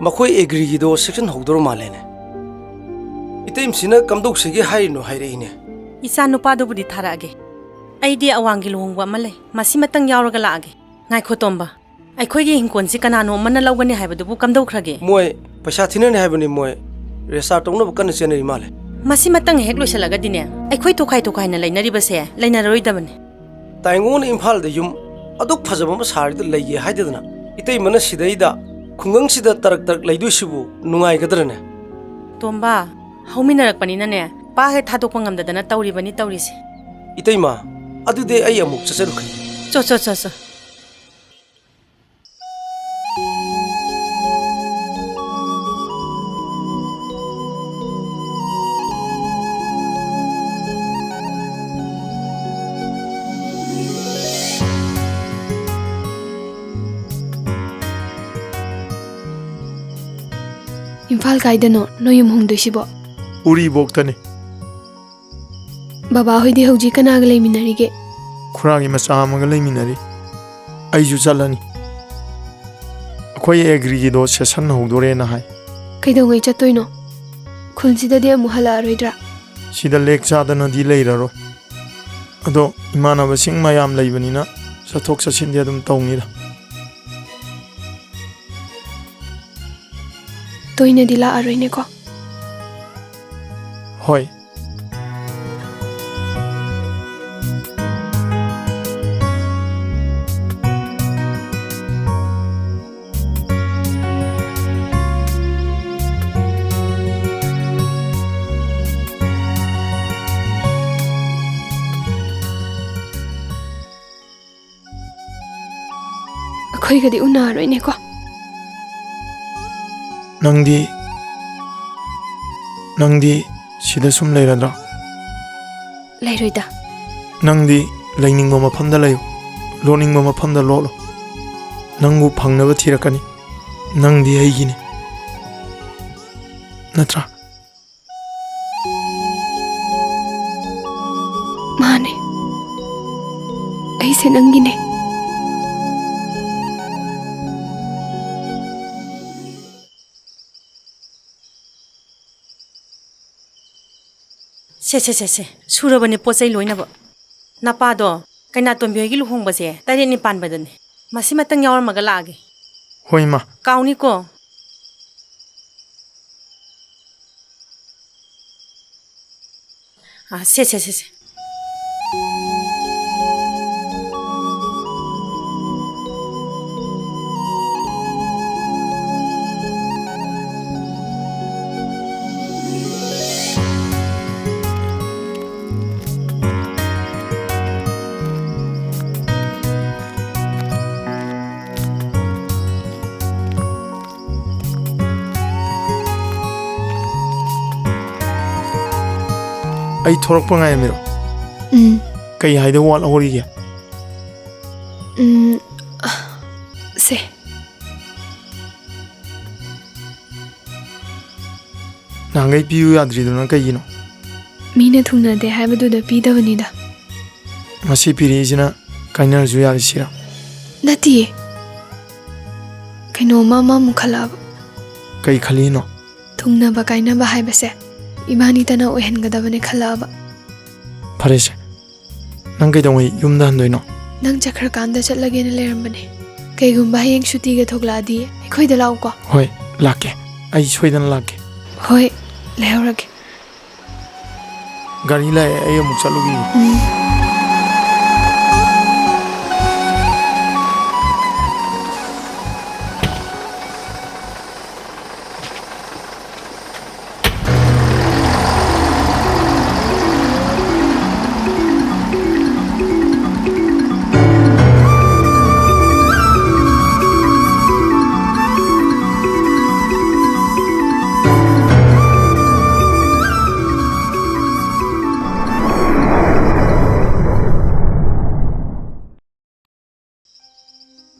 ꯃꯈꯣꯏ ꯑꯦꯒ꯭ꯔꯤꯒꯤꯗꯣ ꯁꯦꯛꯁꯟ ꯍꯧꯗꯣꯔ ꯃꯥꯜꯂꯦꯅꯦ꯫ ꯏꯇꯩꯃꯁꯤꯅ ꯀꯝꯗꯧꯁꯤꯒꯦ ꯍꯥꯏꯔꯤꯅꯣ ꯍꯥꯏꯔꯛꯏꯅꯦ꯫ ꯏꯆꯥ ꯅꯨꯄꯥꯗꯨꯕꯨꯗꯤ ꯊꯥꯔꯛꯑꯒꯦ꯫ ꯑꯩꯗꯤ ꯑꯋꯥꯡꯒꯤ ꯂꯨꯍꯣꯡꯕ ꯑꯃ ꯂꯩ, ꯃꯁꯤꯃꯇꯪ ꯌꯥꯎꯔꯒ ꯂꯥꯛꯑꯒꯦ꯫ ꯉꯥꯏꯈꯣ ꯇꯣꯝꯕ, ꯑꯩꯈꯣꯏꯒꯤ ꯍꯤꯡꯈꯣꯜꯁꯤ ꯀꯅꯥꯅꯣ ꯑꯃꯅ ꯂꯧꯒꯅꯤ ꯍꯥꯏꯕꯗꯨꯕꯨ ꯀꯝꯗꯧꯈ꯭ꯔꯒꯦ? ꯃꯣꯏ ꯄꯩꯁꯥ ꯊꯤꯅꯅꯤ ꯍꯥꯏꯕꯅꯤ, ꯃꯣꯏ ꯔꯦꯁꯇꯥꯔ ꯇꯧꯅꯕ ꯀꯟꯅ ꯆꯦꯟꯅꯔꯤ ꯃꯥꯜꯂꯦ꯫ ꯃꯁꯤꯃꯇꯪ ꯍꯦꯛ ꯂꯣꯏꯁꯤꯜꯂꯒꯗꯤꯅꯦ, ꯑꯩꯈꯣꯏ ꯇꯣꯈꯥꯏ ꯇꯣꯈꯥꯏꯅ ꯂꯩꯅꯔꯤꯕꯁꯦ ꯂꯩꯅꯔꯔꯣꯏꯗꯕꯅꯤ꯫ ꯇꯥꯏꯉꯣꯅ ꯏꯝꯐꯥꯜꯗ ꯌꯨꯝ ꯑꯗꯨꯛ ꯐꯖꯕ ꯑꯃ ꯁꯥꯔꯤꯗ ꯂꯩꯒꯦ ꯍꯥꯏꯗꯗꯅ, ꯏꯇꯩꯃꯅ ꯁꯤꯗꯩꯗ ꯈꯨꯡꯒꯪꯁꯤꯗ ꯇꯔꯛ ꯇꯔꯛ ꯂꯩꯗꯣꯏꯁꯤꯕꯨ ꯅꯨꯡꯉꯥꯏꯒꯗ꯭ꯔꯅꯦ? ꯇꯣꯝꯕ, ꯍꯧꯃꯤꯟꯅꯔꯛꯄꯅꯤꯅꯅꯦ, ꯄꯥ ꯍꯦꯛ ꯊꯥꯗꯣꯛꯄ ꯉꯝꯗꯗꯅ ꯇꯧꯔꯤꯕꯅꯤ ꯇꯧꯔꯤꯁꯦ꯫ ꯏꯇꯩꯃ, ꯑꯗꯨꯗꯤ ꯑꯩ ꯑꯃꯨꯛ ꯆꯠꯆꯔꯨꯈꯤꯒꯦ꯫ ꯆꯣ, ꯆꯣ, ꯆꯣ, ꯆꯣ꯫ ꯏꯝꯐꯥꯜ ꯀꯥꯏꯗꯅꯣ ꯅꯣꯏ ꯌꯨꯝ ꯍꯣꯡꯗꯣꯏꯁꯤꯕꯣ? ꯎꯔꯤꯕꯣꯛꯇꯅꯤ꯫ ꯕꯕꯥ ꯍꯣꯏꯗꯤ ꯍꯧꯖꯤꯛ ꯀꯅꯥꯒ ꯂꯩꯃꯤꯟꯅꯔꯤꯒꯦ? ꯈꯨꯔꯥꯒꯤ ꯃꯆꯥ ꯑꯃꯒ ꯂꯩꯃꯤꯟꯅꯔꯤ꯫ ꯑꯩꯁꯨ ꯆꯠꯂꯅꯤ꯫ ꯑꯩꯈꯣꯏ ꯑꯦꯒ꯭ꯔꯤꯒꯤꯗꯣ ꯁꯦꯁꯟ ꯍꯧꯗꯣꯔꯦꯅ ꯍꯥꯏ꯫ ꯀꯩꯗꯧꯉꯩ ꯆꯠꯇꯣꯏꯅꯣ? ꯈꯨꯜꯁꯤꯗꯗꯤ ꯑꯃꯨꯛ ꯍꯜꯂꯛꯑꯔꯣꯏꯗ꯭ꯔꯥ? ꯁꯤꯗ ꯂꯦꯛ ꯆꯥꯗꯅꯗꯤ ꯂꯩꯔꯔꯣꯏ꯫ ꯑꯗꯣ ꯏꯃꯥꯟꯅꯕꯁꯤꯡ ꯃꯌꯥꯝ ꯂꯩꯕꯅꯤꯅ ꯆꯠꯊꯣꯛ ꯆꯠꯁꯤꯟꯗꯤ ꯑꯗꯨꯝ ꯇꯧꯅꯤꯗ꯫ ꯇꯣꯏꯅꯗꯤ ꯂꯥꯛꯑꯔꯣꯏꯅꯦꯀꯣ? ꯍꯣꯏ꯫ ꯑꯩꯈꯣꯏꯒꯗꯤ ꯎꯅꯔꯣꯏꯅꯦꯀꯣ? ꯅꯪꯗꯤ, ꯅꯪꯗꯤ ꯁꯤꯗ ꯁꯨꯝ ꯂꯩꯔꯗ꯭ꯔꯥ? ꯂꯩꯔꯣꯏꯗ꯫ ꯅꯪꯗꯤ ꯂꯩꯅꯤꯡꯕ ꯃꯐꯝꯗ ꯂꯩꯌꯨ, ꯂꯣꯠꯅꯤꯡꯕ ꯃꯐꯝꯗ ꯂꯣꯠꯂꯣ꯫ ꯅꯪꯕꯨ ꯐꯪꯅꯕ ꯊꯤꯔꯛꯀꯅꯤ꯫ ꯅꯪꯗꯤ ꯑꯩꯒꯤꯅꯤ꯫ ꯅꯠꯇ꯭ꯔꯥ? ꯃꯥꯅꯦ꯫ ꯑꯩꯁꯦ ꯅꯪꯒꯤꯅꯦ꯫ ꯁꯦ, ꯁꯦ, ꯁꯦ, ꯁꯦ꯫ ꯁꯨꯔꯕꯅꯦ ꯄꯣꯠ ꯆꯩ ꯂꯣꯏꯅꯕ꯫ ꯅꯄꯥꯗꯣ ꯀꯩꯅꯥꯇꯣꯝꯕꯤ ꯍꯣꯏꯒꯤ ꯂꯨꯍꯣꯡꯕꯁꯦ ꯇꯔꯦꯠꯅꯤ ꯄꯥꯟꯕꯗꯅꯦ꯫ ꯃꯁꯤꯃꯇꯪ ꯌꯥꯎꯔꯝꯃꯒ ꯂꯥꯛꯑꯒꯦ꯫ ꯍꯣꯏ, ꯏꯃꯥ꯫ ꯀꯥꯎꯅꯤꯀꯣ꯫ ꯑ, ꯁꯦ, ꯁꯦ, ꯁꯦ, ꯁꯦ꯫ ꯑꯩ ꯊꯣꯔꯛꯄ ꯉꯥꯏꯔꯝꯃꯤꯔꯣ? ꯎꯝ꯫ ꯀꯩ ꯍꯥꯏꯗꯧ ꯋꯥꯠꯍꯧꯔꯤꯒꯦ? ꯎꯝ, ꯁꯦ꯫ ꯅꯍꯥꯟꯈꯩ ꯄꯤꯌꯨ ꯌꯥꯗ꯭ꯔꯤꯗꯨꯅ ꯀꯩꯒꯤꯅꯣ? ꯃꯤꯅ ꯊꯨꯡꯅꯗꯦ ꯍꯥꯏꯕꯗꯨꯗ ꯄꯤꯗꯕꯅꯤꯗ꯫ ꯉꯁꯤ ꯄꯤꯔꯛꯏꯁꯤꯅ ꯀꯥꯏꯅꯔꯁꯨ ꯌꯥꯔꯤꯁꯤꯔꯥ? ꯅꯠꯇꯤꯌꯦ꯫ ꯀꯩꯅꯣꯝꯃ ꯑꯃꯃꯨꯛ ꯈꯜꯂꯛꯑꯕ꯫ ꯀꯩ ꯈꯜꯂꯤꯅꯣ? ꯊꯨꯡꯅꯕ ꯀꯥꯏꯅꯕ ꯍꯥꯏꯕꯁꯦ ꯏꯕꯥꯅꯤꯇꯅ ꯑꯣꯏꯍꯟꯒꯗꯕꯅꯦ ꯈꯜꯂꯛꯑꯕ꯫ ꯐꯔꯦꯁꯦ, ꯅꯪ ꯀꯩꯗꯧꯉꯩ ꯌꯨꯝꯗ ꯍꯟꯗꯣꯏꯅꯣ? ꯅꯪ ꯆꯠꯈ꯭ꯔꯀꯥꯟꯗ ꯆꯠꯂꯒꯦꯅ ꯂꯩꯔꯝꯕꯅꯦ꯫ ꯀꯩꯒꯨꯝꯕ ꯍꯌꯦꯡ ꯁꯨꯇꯤꯒ ꯊꯣꯛꯂꯛꯑꯗꯤ ꯑꯩꯈꯣꯏꯗ ꯂꯥꯛꯎꯀꯣ꯫ ꯍꯣꯏ, ꯂꯥꯛꯀꯦ꯫ ꯑꯩ ꯁꯣꯏꯗꯅ ꯂꯥꯛꯀꯦ꯫ ꯍꯣꯏ, ꯂꯩꯍꯧꯔꯒꯦ꯫ ꯒꯥꯔꯤ ꯂꯥꯛꯑꯦ, ꯑꯩ ꯑꯃꯨꯛ ꯆꯠꯂꯨꯈꯤꯒꯦ꯫ ꯎꯝ꯫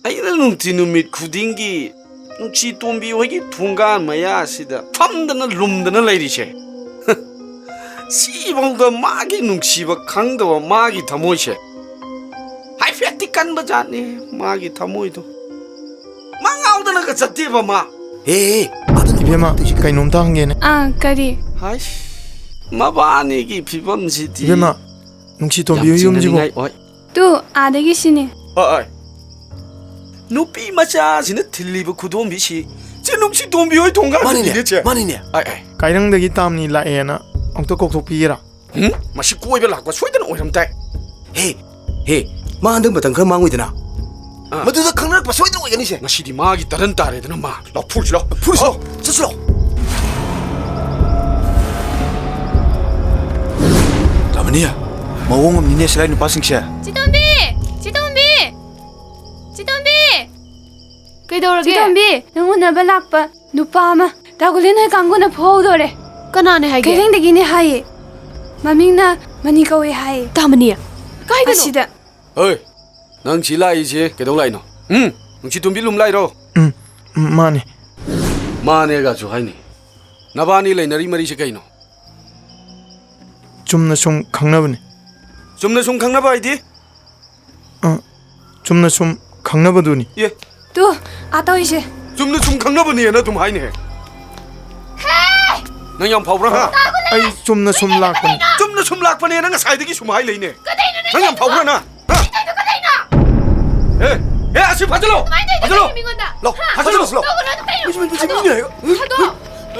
ꯑꯩꯅ ꯅꯨꯡꯇꯤ ꯅꯨꯃꯤꯠ ꯈꯨꯗꯤꯡꯒꯤ ꯅꯨꯡꯁꯤ ꯇꯣꯝꯕꯤ ꯍꯣꯏꯒꯤ ꯊꯣꯡꯒꯥꯟ ꯃꯌꯥꯁꯤꯗ ꯐꯝꯗꯅ ꯂꯨꯝꯗꯅ ꯂꯩꯔꯤꯁꯦ, ꯁꯤꯐꯥꯎꯗ ꯃꯥꯒꯤ ꯅꯨꯡꯁꯤꯕ ꯈꯪꯗꯕ ꯃꯥꯒꯤ ꯊꯃꯣꯏꯁꯦ ꯍꯥꯏꯐꯦꯠꯇꯤ ꯀꯟꯕ ꯖꯥꯠꯅꯤ꯫ ꯃꯥꯒꯤ ꯊꯃꯣꯏꯗꯣ ꯃꯥ ꯉꯥꯎꯗꯅꯒ ꯆꯠꯇꯦꯕ ꯃꯥ꯫ ꯍꯦ, ꯍꯦ, ꯑꯗꯨꯅ ꯏꯕꯦꯝꯃ, ꯇꯧꯏꯁꯤ ꯀꯩꯅꯣ? ꯀꯩꯅꯣꯝꯇ ꯍꯪꯒꯦꯅꯦ꯫ ꯑꯥ, ꯀꯔꯤ? ꯍꯥꯏꯁ, ꯃꯕꯥꯅꯤꯒꯤ ꯐꯤꯕꯝꯁꯤꯗꯤ ꯏꯕꯦꯝꯃ, ꯅꯨꯡꯁꯤ ꯇꯣꯝꯕꯤ ꯌꯥꯝ ꯍꯣꯏ ꯌꯨꯝꯁꯤꯕꯨ? ꯆꯤꯡꯅꯅꯤꯡꯉꯥꯏ ꯑꯣꯏ꯫ ꯇꯨ, ꯑꯥꯗꯒꯤ ꯁꯤꯅꯤ꯫ ꯑ, ꯑ꯫ ꯅꯨꯄꯤ ꯃꯆꯥꯁꯤꯅ ꯊꯤꯜꯂꯤꯕ ꯈꯨꯗꯣꯝꯕꯤꯁꯤ, ꯆꯦ ꯅꯨꯡꯁꯤ ꯇꯣꯝꯕꯤ ꯍꯣꯏ ꯊꯣꯡꯒꯥꯟ ꯃꯥꯅꯤꯅꯦ, ꯁꯤꯅꯤꯅꯦ, ꯆꯦ꯫ ꯃꯥꯅꯤꯅꯦ꯫ ꯑ, ꯑ꯫ ꯀꯥꯏꯔꯪꯗꯒꯤ ꯇꯥꯝꯅꯤ ꯂꯥꯛꯑꯦꯅ ꯑꯃꯨꯛꯇ ꯀꯧꯊꯣꯛꯄꯤꯒꯦꯔꯥ? ꯍꯨꯝ? ꯃꯁꯤ ꯀꯣꯏꯕ ꯂꯥꯛꯄ ꯁꯣꯏꯗꯅ ꯑꯣꯏꯔꯝ ꯇꯥꯏ꯫ ꯍꯦ, ꯍꯦ, ꯃꯥ ꯍꯟꯗꯛ ꯃꯇꯝ ꯈꯔ ꯃꯥꯡꯉꯣꯏꯗꯅ? ꯑꯥ꯫ ꯃꯗꯨꯗ ꯈꯪꯅꯔꯛꯄ ꯁꯣꯏꯗꯅ ꯑꯣꯏꯒꯅꯤꯁꯦ꯫ ꯉꯁꯤꯗꯤ ꯃꯥꯒꯤ ꯇꯔꯟ ꯇꯥꯔꯦꯗꯅ ꯃꯥ꯫ ꯂꯥꯎ, ꯐꯨꯔꯨꯁꯤ ꯂꯥꯎ꯫ ꯐꯨꯔꯨꯁꯤ ꯂꯥꯎ꯫ ꯑꯣ꯫ ꯆꯠꯁꯤ ꯂꯥꯎ꯫ ꯇꯥꯃꯅꯤ, ꯃꯑꯣꯡ ꯑꯃꯅꯤꯅꯦ ꯁꯤꯂꯥꯏ ꯅꯨꯄꯥꯁꯤꯡꯁꯦ꯫ ꯆꯤꯇꯣꯝꯕꯤ! ꯆꯤꯇꯣꯝꯕꯤ! ꯆꯤꯇꯣꯝꯕꯤ! ꯀꯩꯗꯧꯔꯒꯦ? ꯆꯤꯇꯣꯝꯕꯤ, ꯅꯪ ꯎꯅꯕ ꯂꯥꯛꯄ ꯅꯨꯄꯥ ꯑꯃ ꯇꯥꯒꯨꯂꯦꯟ ꯍꯣꯏ ꯀꯥꯡꯕꯨꯅ ꯐꯨꯍꯧꯗꯣꯔꯦ꯫ ꯀꯅꯥꯅꯦ ꯍꯥꯏꯒꯦ? ꯀꯩꯔꯦꯡꯗꯒꯤꯅꯦ ꯍꯥꯏꯌꯦ꯫ ꯃꯃꯤꯡꯅ ꯃꯅꯤ ꯀꯧꯋꯦ ꯍꯥꯏꯌꯦ꯫ ꯇꯥꯃꯅꯤ, ꯀꯥꯏꯗꯅꯣ? ꯑꯁꯤꯗ꯫ ꯍꯣꯏ, ꯅꯪ ꯁꯤ ꯂꯥꯛꯏꯁꯦ ꯀꯩꯗꯧ ꯂꯥꯛꯏꯅꯣ? ꯎꯝ? ꯅꯨꯡꯁꯤ ꯇꯣꯝꯕꯤ ꯂꯨꯝ ꯂꯥꯛꯏꯔꯣ? ꯎꯝ, ꯎꯝ, ꯃꯥꯅꯦ꯫ ꯃꯥꯅꯦꯒꯁꯨ ꯍꯥꯏꯅꯤ꯫ ꯅꯕꯥꯅꯤ ꯂꯩꯅꯔꯤ ꯃꯔꯤꯁꯦ ꯀꯩꯅꯣ? ꯆꯨꯝꯅ ꯁꯨꯝ ꯈꯪꯅꯕꯅꯤ꯫ ꯆꯨꯝꯅ ꯁꯨꯝ ꯈꯪꯅꯕ ꯍꯥꯏꯗꯤ? ꯑ, ꯆꯨꯝꯅ ꯁꯨꯝ ꯈꯪꯅꯕꯗꯨꯅꯤ꯫ ꯑꯦ, ꯇꯨ, ꯑꯥ ꯇꯧꯏꯁꯦ꯫ ꯆꯨꯝꯅ ꯁꯨꯝ ꯈꯪꯅꯕꯅꯦꯅ ꯑꯗꯨꯝ ꯍꯥꯏꯅꯦ꯫ ꯅꯪ ꯌꯥꯝ ꯐꯥꯎꯕ꯭ꯔꯥ, ꯍꯥ? ꯑꯩ ꯆꯨꯝꯅ ꯁꯨꯝ ꯂꯥꯛꯄꯅꯤ꯫ ꯆꯨꯝꯅ ꯁꯨꯝ ꯂꯥꯛꯄꯅꯦꯅ ꯉꯁꯥꯏꯗꯒꯤ ꯁꯨꯝ ꯍꯥꯏ ꯂꯩꯅꯦ꯫ ꯀꯗꯩꯅꯣ ꯅꯪ ꯅꯪ ꯌꯥꯝ ꯐꯥꯎꯕ꯭ꯔꯥ, ꯅꯪ? ꯍꯥ? ꯀꯗꯩꯅꯣ, ꯀꯗꯩꯅꯣ? ꯑꯦ, ꯑꯦ, ꯑꯁꯤ ꯐꯥꯖꯤꯜꯂꯣ! ꯀꯃꯥꯏꯅ ꯇꯧꯔꯤꯅꯣ ꯐꯥꯖꯤꯜꯂꯣ! ꯀꯗꯩꯅꯣ ꯃꯤꯉꯣꯟꯗ? ꯂꯥꯎ, ꯍꯥ? ꯐꯥꯖꯤꯜꯂꯣ, ꯂꯥꯎ! ꯇꯧꯒꯅꯨ, ꯑꯗꯨ ꯀꯩꯅꯣ? ꯃꯤꯁꯤ, ꯃꯤꯁꯤ, ꯊꯥꯗꯣꯛ! ꯃꯤꯁꯤ, ꯊꯥꯗꯣꯛ!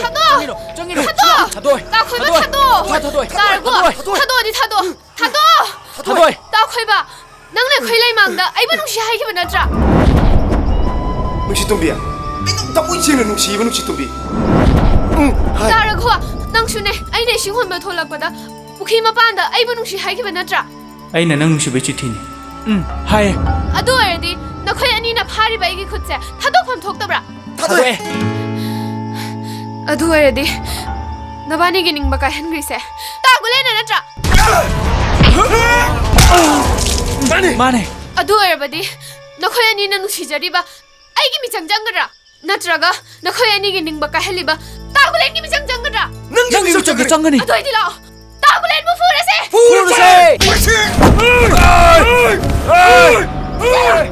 ꯊꯥꯗꯣꯛ! ꯆꯪꯉꯤꯅꯣ? ꯊꯥꯗꯣꯛ! ꯊꯥꯗꯣꯛ! ꯇꯥꯈꯣꯏꯕ, ꯊꯥꯗꯣꯛ! ꯊꯥꯗꯣꯛ! ꯊꯥꯗꯣꯛ! ꯇꯥꯔꯕꯣ? ꯊꯥꯗꯣꯛ! ꯊꯥꯗꯣꯛꯑꯗꯤ ꯊꯥꯗꯣꯛ! ꯊꯥꯗꯣꯛ! ꯊꯥꯗꯣꯛ! ꯇꯥꯈꯣꯏꯕ! ꯅꯪꯅ ꯑꯩꯈꯣꯏ ꯂꯩꯃꯥꯡꯗ ꯑꯩꯕꯨ ꯅꯨꯡꯁꯤ ꯍꯥꯏꯈꯤꯕ ꯅꯠꯇ꯭ꯔꯥ? ꯅꯨꯡꯁꯤꯇꯣꯝꯕꯤ, ꯑꯩ ꯅꯪ ꯊꯃꯣꯏ ꯁꯦꯡꯅ ꯅꯨꯡꯁꯤꯕ, ꯅꯨꯡꯁꯤꯇꯣꯝꯕꯤ꯫ ꯎꯝ, ꯍꯥꯏ꯫ ꯇꯥꯔꯒꯣ, ꯅꯪꯁꯨꯅꯦ, ꯑꯩꯅ ꯏꯁꯤꯡ ꯍꯣꯟꯕ ꯊꯣꯛꯂꯛꯄꯗ ꯄꯨꯈ꯭ꯔꯤ ꯃꯄꯥꯟꯗ ꯑꯩꯕꯨ ꯅꯨꯡꯁꯤ ꯍꯥꯏꯈꯤꯕ ꯅꯠꯇ꯭ꯔꯥ? ꯑꯩꯅ ꯅꯪ ꯅꯨꯡꯁꯤꯕꯩ ꯆꯤꯊꯤꯅꯤ꯫ ꯎꯝ, ꯍꯥꯏꯌꯦ꯫ ꯑꯗꯨ ꯑꯣꯏꯔꯗꯤ ꯅꯈꯣꯏ ꯑꯅꯤꯅ ꯐꯥꯔꯤꯕ ꯑꯩꯒꯤ ꯈꯨꯠꯁꯦ ꯊꯥꯗꯣꯛꯐꯝ ꯊꯣꯛꯇꯕ꯭ꯔꯥ? ꯊꯥꯗꯣꯛꯑꯦ꯫ ꯑꯗꯨ ꯑꯣꯏꯔꯗꯤ ꯅꯕꯥꯅꯤꯒꯤ ꯅꯤꯡꯕ ꯀꯥꯏꯍꯟꯈ꯭ꯔꯤꯁꯦ ꯇꯥꯒꯨꯂꯦꯅ ꯅꯠꯇ꯭ꯔꯥ? ꯃꯥꯅꯦ꯫ ꯃꯥꯅꯦ꯫ ꯑꯗꯨ ꯑꯣꯏꯔꯕꯗꯤ ꯅꯈꯣꯏ ꯑꯅꯤꯅ ꯅꯨꯡꯁꯤꯖꯔꯤꯕ ꯑꯩꯒꯤ ꯃꯤꯆꯪ ꯆꯪꯒꯗ꯭ꯔꯥ? ꯅꯠꯇ꯭ꯔꯒ ꯅꯈꯣꯏ ꯑꯅꯤꯒꯤ ꯅꯤꯡꯕ ꯀꯥꯏꯍꯜꯂꯤꯕ ꯇꯥꯒꯨꯂꯦꯟꯒꯤ ꯃꯤꯆꯪ ꯆꯪꯒꯗ꯭ꯔꯥ? ꯅꯪꯒꯤ ꯅꯪꯒꯤ ꯃꯤꯆꯪ ꯃꯤꯆꯪꯗ ꯆꯪꯒꯅꯤ꯫ ꯑꯗꯨ ꯑꯣꯏꯗꯤ ꯂꯥꯛꯑꯣ, ꯇꯥꯒꯨꯂꯦꯟꯕꯨ ꯐꯨꯔꯁꯦ! ꯐꯨꯔꯁꯦ!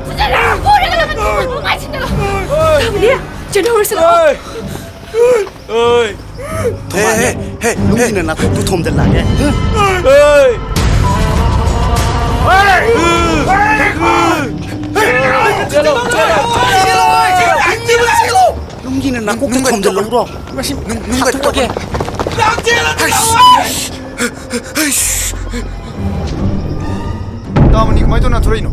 ꯐꯨꯖꯔꯣ! ꯐꯨꯔꯒ ꯂꯃꯟ ꯈꯨꯝꯕꯕꯨ ꯉꯥꯏꯁꯤꯟꯅꯔꯣ! ꯇꯥꯒꯨꯂꯦꯟ, ꯆꯦꯟꯍꯧꯔꯁꯤ ꯂꯥꯛꯑꯣ! ꯊꯣꯃꯥ, ꯍꯦ, ꯍꯦ, ꯍꯦ, ꯅꯨꯡꯒꯤꯅ ꯅꯥꯀꯣꯛꯇꯨ ꯊꯣꯝꯖꯤꯜꯂꯛꯑꯒꯦ꯫ ꯅꯨꯡꯒꯤꯅ ꯅꯥꯀꯣꯛꯇꯨ ꯊꯣꯝꯖꯤꯜꯂꯛꯎꯔꯣ? ꯃꯁꯤ ꯅꯨꯡ-, ꯅꯨꯡꯒ ꯍꯥꯠꯇꯣꯛꯑꯒꯦ꯫ ꯇꯧꯒꯦ꯫ ꯇꯥꯃꯣꯅꯤ, ꯀꯃꯥꯏꯅ ꯇꯧꯅ ꯊꯣꯔꯛꯏꯅꯣ?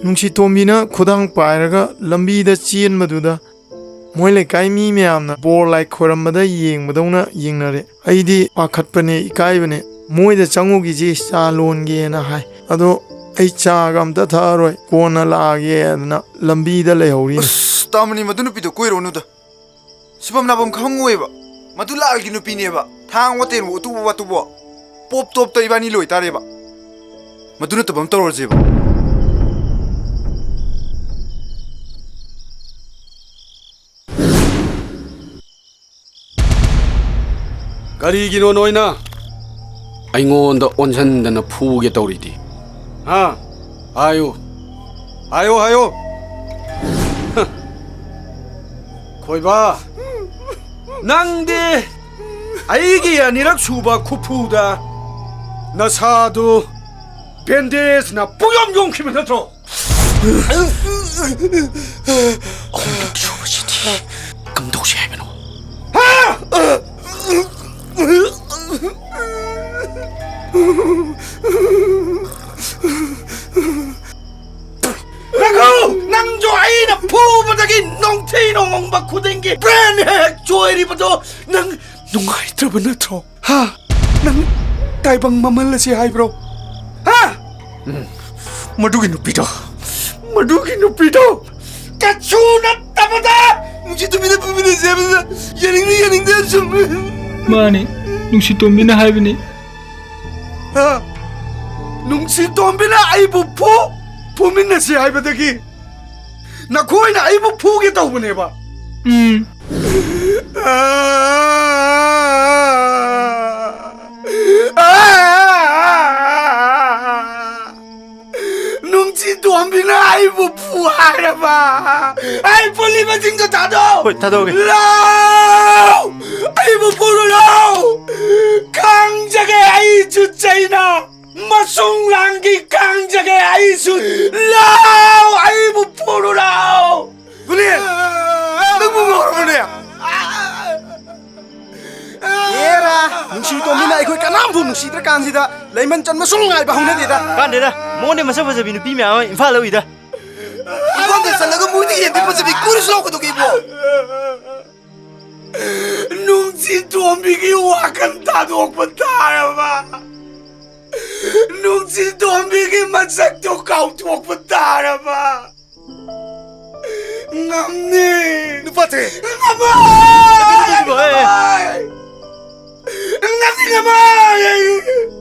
ꯅꯨꯡꯁꯤꯇꯣꯝꯕꯤꯅ ꯈꯨꯗꯥꯡ ꯄꯥꯏꯔꯒ ꯂꯝꯕꯤꯗ ꯆꯦꯟꯕꯗꯨꯗ ꯃꯣꯏ ꯂꯩꯀꯥꯏ ꯃꯤ ꯃꯌꯥꯝꯅ ꯕꯣꯔ ꯂꯥꯏ ꯈꯣꯏꯔꯝꯕꯗ ꯌꯦꯡꯕꯗꯧꯅ ꯌꯦꯡꯅꯔꯦ꯫ ꯑꯩꯗꯤ ꯄꯥꯈꯠꯄꯅꯦ, ꯏꯀꯥꯏꯕꯅꯦ꯫ ꯃꯣꯏꯗ ꯆꯪꯉꯨꯈꯤꯁꯤ, ꯆꯥ ꯂꯣꯟꯒꯦꯅ ꯍꯥꯏ꯫ ꯑꯗꯣ ꯑꯩ ꯆꯥꯒ ꯑꯝꯇ ꯊꯛꯑꯔꯣꯏ, ꯀꯣꯟꯅ ꯂꯥꯛꯑꯒꯦꯅ ꯂꯝꯕꯤꯗ ꯂꯩꯍꯧꯔꯤꯅꯤ꯫ ꯑꯁ, ꯇꯥꯃꯣꯅꯤ, ꯃꯗꯨ ꯅꯨꯄꯤꯗꯣ ꯀꯣꯏꯔꯨꯅꯨꯗ꯫ ꯁꯤꯐꯝ ꯅꯥꯐꯝ ꯈꯪꯉꯣꯏꯕ꯫ ꯃꯗꯨ ꯂꯥꯜꯒꯤ ꯅꯨꯄꯤꯅꯦꯕ꯫ ꯊꯥꯡ ꯋꯥꯇꯦꯟꯕꯨ ꯎꯇꯨꯕ ꯋꯥꯇꯨꯕ꯫ ꯄꯣꯞ ꯇꯣꯞꯇ ꯏꯕꯥꯅꯤ ꯂꯣꯏꯇꯥꯔꯦꯕ꯫ ꯃꯗꯨ ꯅꯠꯇꯕ ꯑꯃ ꯇꯧꯔꯁꯦꯕ꯫ ꯀꯔꯤꯒꯤꯅꯣ ꯅꯣꯏꯅ ꯑꯩꯉꯣꯟꯗ ꯑꯣꯟꯁꯤꯟꯗꯅ ꯐꯨꯒꯦ ꯇꯧꯔꯤꯗꯤ? ꯍꯥ? ꯍꯥꯏꯌꯨ꯫ ꯍꯥꯏꯌꯨ, ꯍꯥꯏꯌꯨ꯫ ꯍ꯫ ꯈꯣꯏꯕꯥ, ꯅꯪꯗꯤ ꯑꯩꯒꯤ ꯑꯅꯤꯔꯛ ꯁꯨꯕ ꯈꯨꯐꯨꯗ ꯅꯁꯥꯗꯨ ꯕꯦꯟꯗꯦꯖꯅ ꯄꯨꯡꯌꯣꯝ ꯌꯣꯝꯈꯤꯕ ꯅꯠꯇ꯭ꯔꯣ? ꯑꯍꯨꯝꯂꯛ ꯁꯨꯕꯁꯤꯗꯤ ꯀꯝꯗꯧꯁꯤ ꯍꯥꯏꯕꯅꯣ? ꯉꯥꯏꯈꯣ! ꯅꯪꯁꯨ ꯑꯩꯅ ꯐꯨꯕꯗꯒꯤ ꯅꯣꯡꯊꯤ ꯅꯣꯡꯃꯪꯕ ꯈꯨꯗꯤꯡꯒꯤ ꯕ꯭ꯔꯦꯟ ꯍꯦꯛ ꯆꯣꯏꯔꯤꯕꯗꯣ ꯅꯪ ꯅꯨꯡꯉꯥꯏꯇ꯭ꯔꯕ ꯅꯠꯇ꯭ꯔꯣ? ꯍꯥ? ꯅꯪ ꯇꯥꯏꯕꯪ ꯃꯃꯜ ꯑꯁꯤ ꯍꯥꯏꯕ꯭ꯔꯣ? ꯍꯥ? ꯃꯗꯨꯒꯤ ꯅꯨꯄꯤꯗꯣ, ꯃꯗꯨꯒꯤ ꯅꯨꯄꯤꯗꯣ ꯀꯩꯁꯨ ꯅꯠꯇꯕꯗ ꯅꯨꯡꯁꯤ ꯇꯨꯃꯤꯟꯅ ꯐꯨꯃꯤꯟꯅꯁꯦ ꯍꯥꯏꯕꯗ ꯌꯥꯅꯤꯡꯗꯦ, ꯌꯥꯅꯤꯡꯗꯦ ꯁꯨꯝ꯫ ꯃꯥꯅꯤ, ꯅꯨꯡꯁꯤ ꯇꯣꯝꯕꯤꯅ ꯍꯥꯏꯕꯅꯤ꯫ ꯍꯥ? ꯅꯨꯡꯁꯤ ꯇꯣꯝꯕꯤꯅ ꯑꯩꯕꯨ ꯐꯨ, ꯐꯨꯃꯤꯟꯅꯁꯤ ꯍꯥꯏꯕꯗꯒꯤ ꯅꯈꯣꯏꯅ ꯑꯩꯕꯨ ꯐꯨꯒꯦ ꯇꯧꯕꯅꯦꯕ꯫ ꯎꯝ꯫ ꯅꯨꯡꯁꯤ ꯇꯣꯝꯕꯤꯅ ꯑꯩꯕꯨ ꯐꯨ ꯍꯥꯏꯔꯕ? ꯑꯩ ꯄꯨꯜꯂꯤꯕꯁꯤꯡꯗꯣ ꯊꯥꯗꯣꯛ! ꯍꯣꯏ, ꯊꯥꯗꯣꯛꯑꯒꯦ꯫ ꯂꯥꯎ! ꯑꯩꯕꯨ ꯐꯨꯔꯨ ꯂꯥꯎ! ꯈꯪꯖꯒꯦ ꯑꯩꯁꯨ ꯆꯩꯅ! ꯃꯁꯨꯡ ꯂꯥꯡꯒꯤ ꯀꯥꯡꯖꯒꯦ ꯑꯩꯁꯨ! ꯂꯥꯎ! ꯑꯩꯕꯨ ꯐꯨꯔꯨ ꯂꯥꯎ! ꯒꯨꯂꯤ! ꯅꯪꯕꯨ ꯉꯥꯎꯔꯕꯅꯦ? ꯑꯦꯔꯥ! ꯅꯨꯡꯁꯤ ꯇꯣꯝꯕꯤꯅ ꯑꯩꯈꯣꯏ ꯀꯅꯥꯝꯕꯨ ꯅꯨꯡꯁꯤꯗ꯭ꯔꯀꯥꯟꯁꯤꯗ ꯂꯩꯃꯟ ꯆꯟꯕ ꯁꯨꯝ ꯉꯥꯏꯕ ꯍꯧꯅꯗꯦꯗ꯫ ꯀꯥꯟꯗꯦꯗ, ꯃꯉꯣꯟꯗ ꯃꯁꯛ ꯐꯖꯕꯤ ꯅꯨꯄꯤ ꯃꯌꯥꯝ ꯑꯃ ꯏꯝꯐꯥꯜꯗ ꯎꯏꯗ꯫ ꯏꯝꯐꯥꯜꯗ ꯆꯠꯂꯒ ꯃꯣꯏꯗꯤ ꯍꯦꯟꯗꯤ ꯐꯖꯕꯤ ꯀꯣꯏꯔꯨꯁꯤ ꯂꯥꯎ ꯀꯩꯗꯧꯒꯦ ꯏꯕꯣ? ꯅꯨꯡꯁꯤ ꯇꯣꯝꯕꯤꯒꯤ ꯋꯥꯈꯜ ꯊꯥꯗꯣꯛꯄ ꯇꯥꯔꯕ? ꯅꯨꯡꯁꯤ ꯇꯣꯝꯕꯤꯒꯤ ꯃꯁꯛꯇꯣ ꯀꯥꯎꯊꯣꯛꯄ ꯇꯥꯔꯕ? ꯉꯝꯅꯤ! ꯅꯨꯄꯥ ꯊꯣꯛꯑꯦ! ꯉꯝꯃꯣꯏ! ꯀꯩꯗꯧꯔꯤꯕ, ꯑꯦ? ꯉꯝꯃꯣꯏ! ꯉꯝꯅꯤ, ꯉꯝꯃꯣꯏ!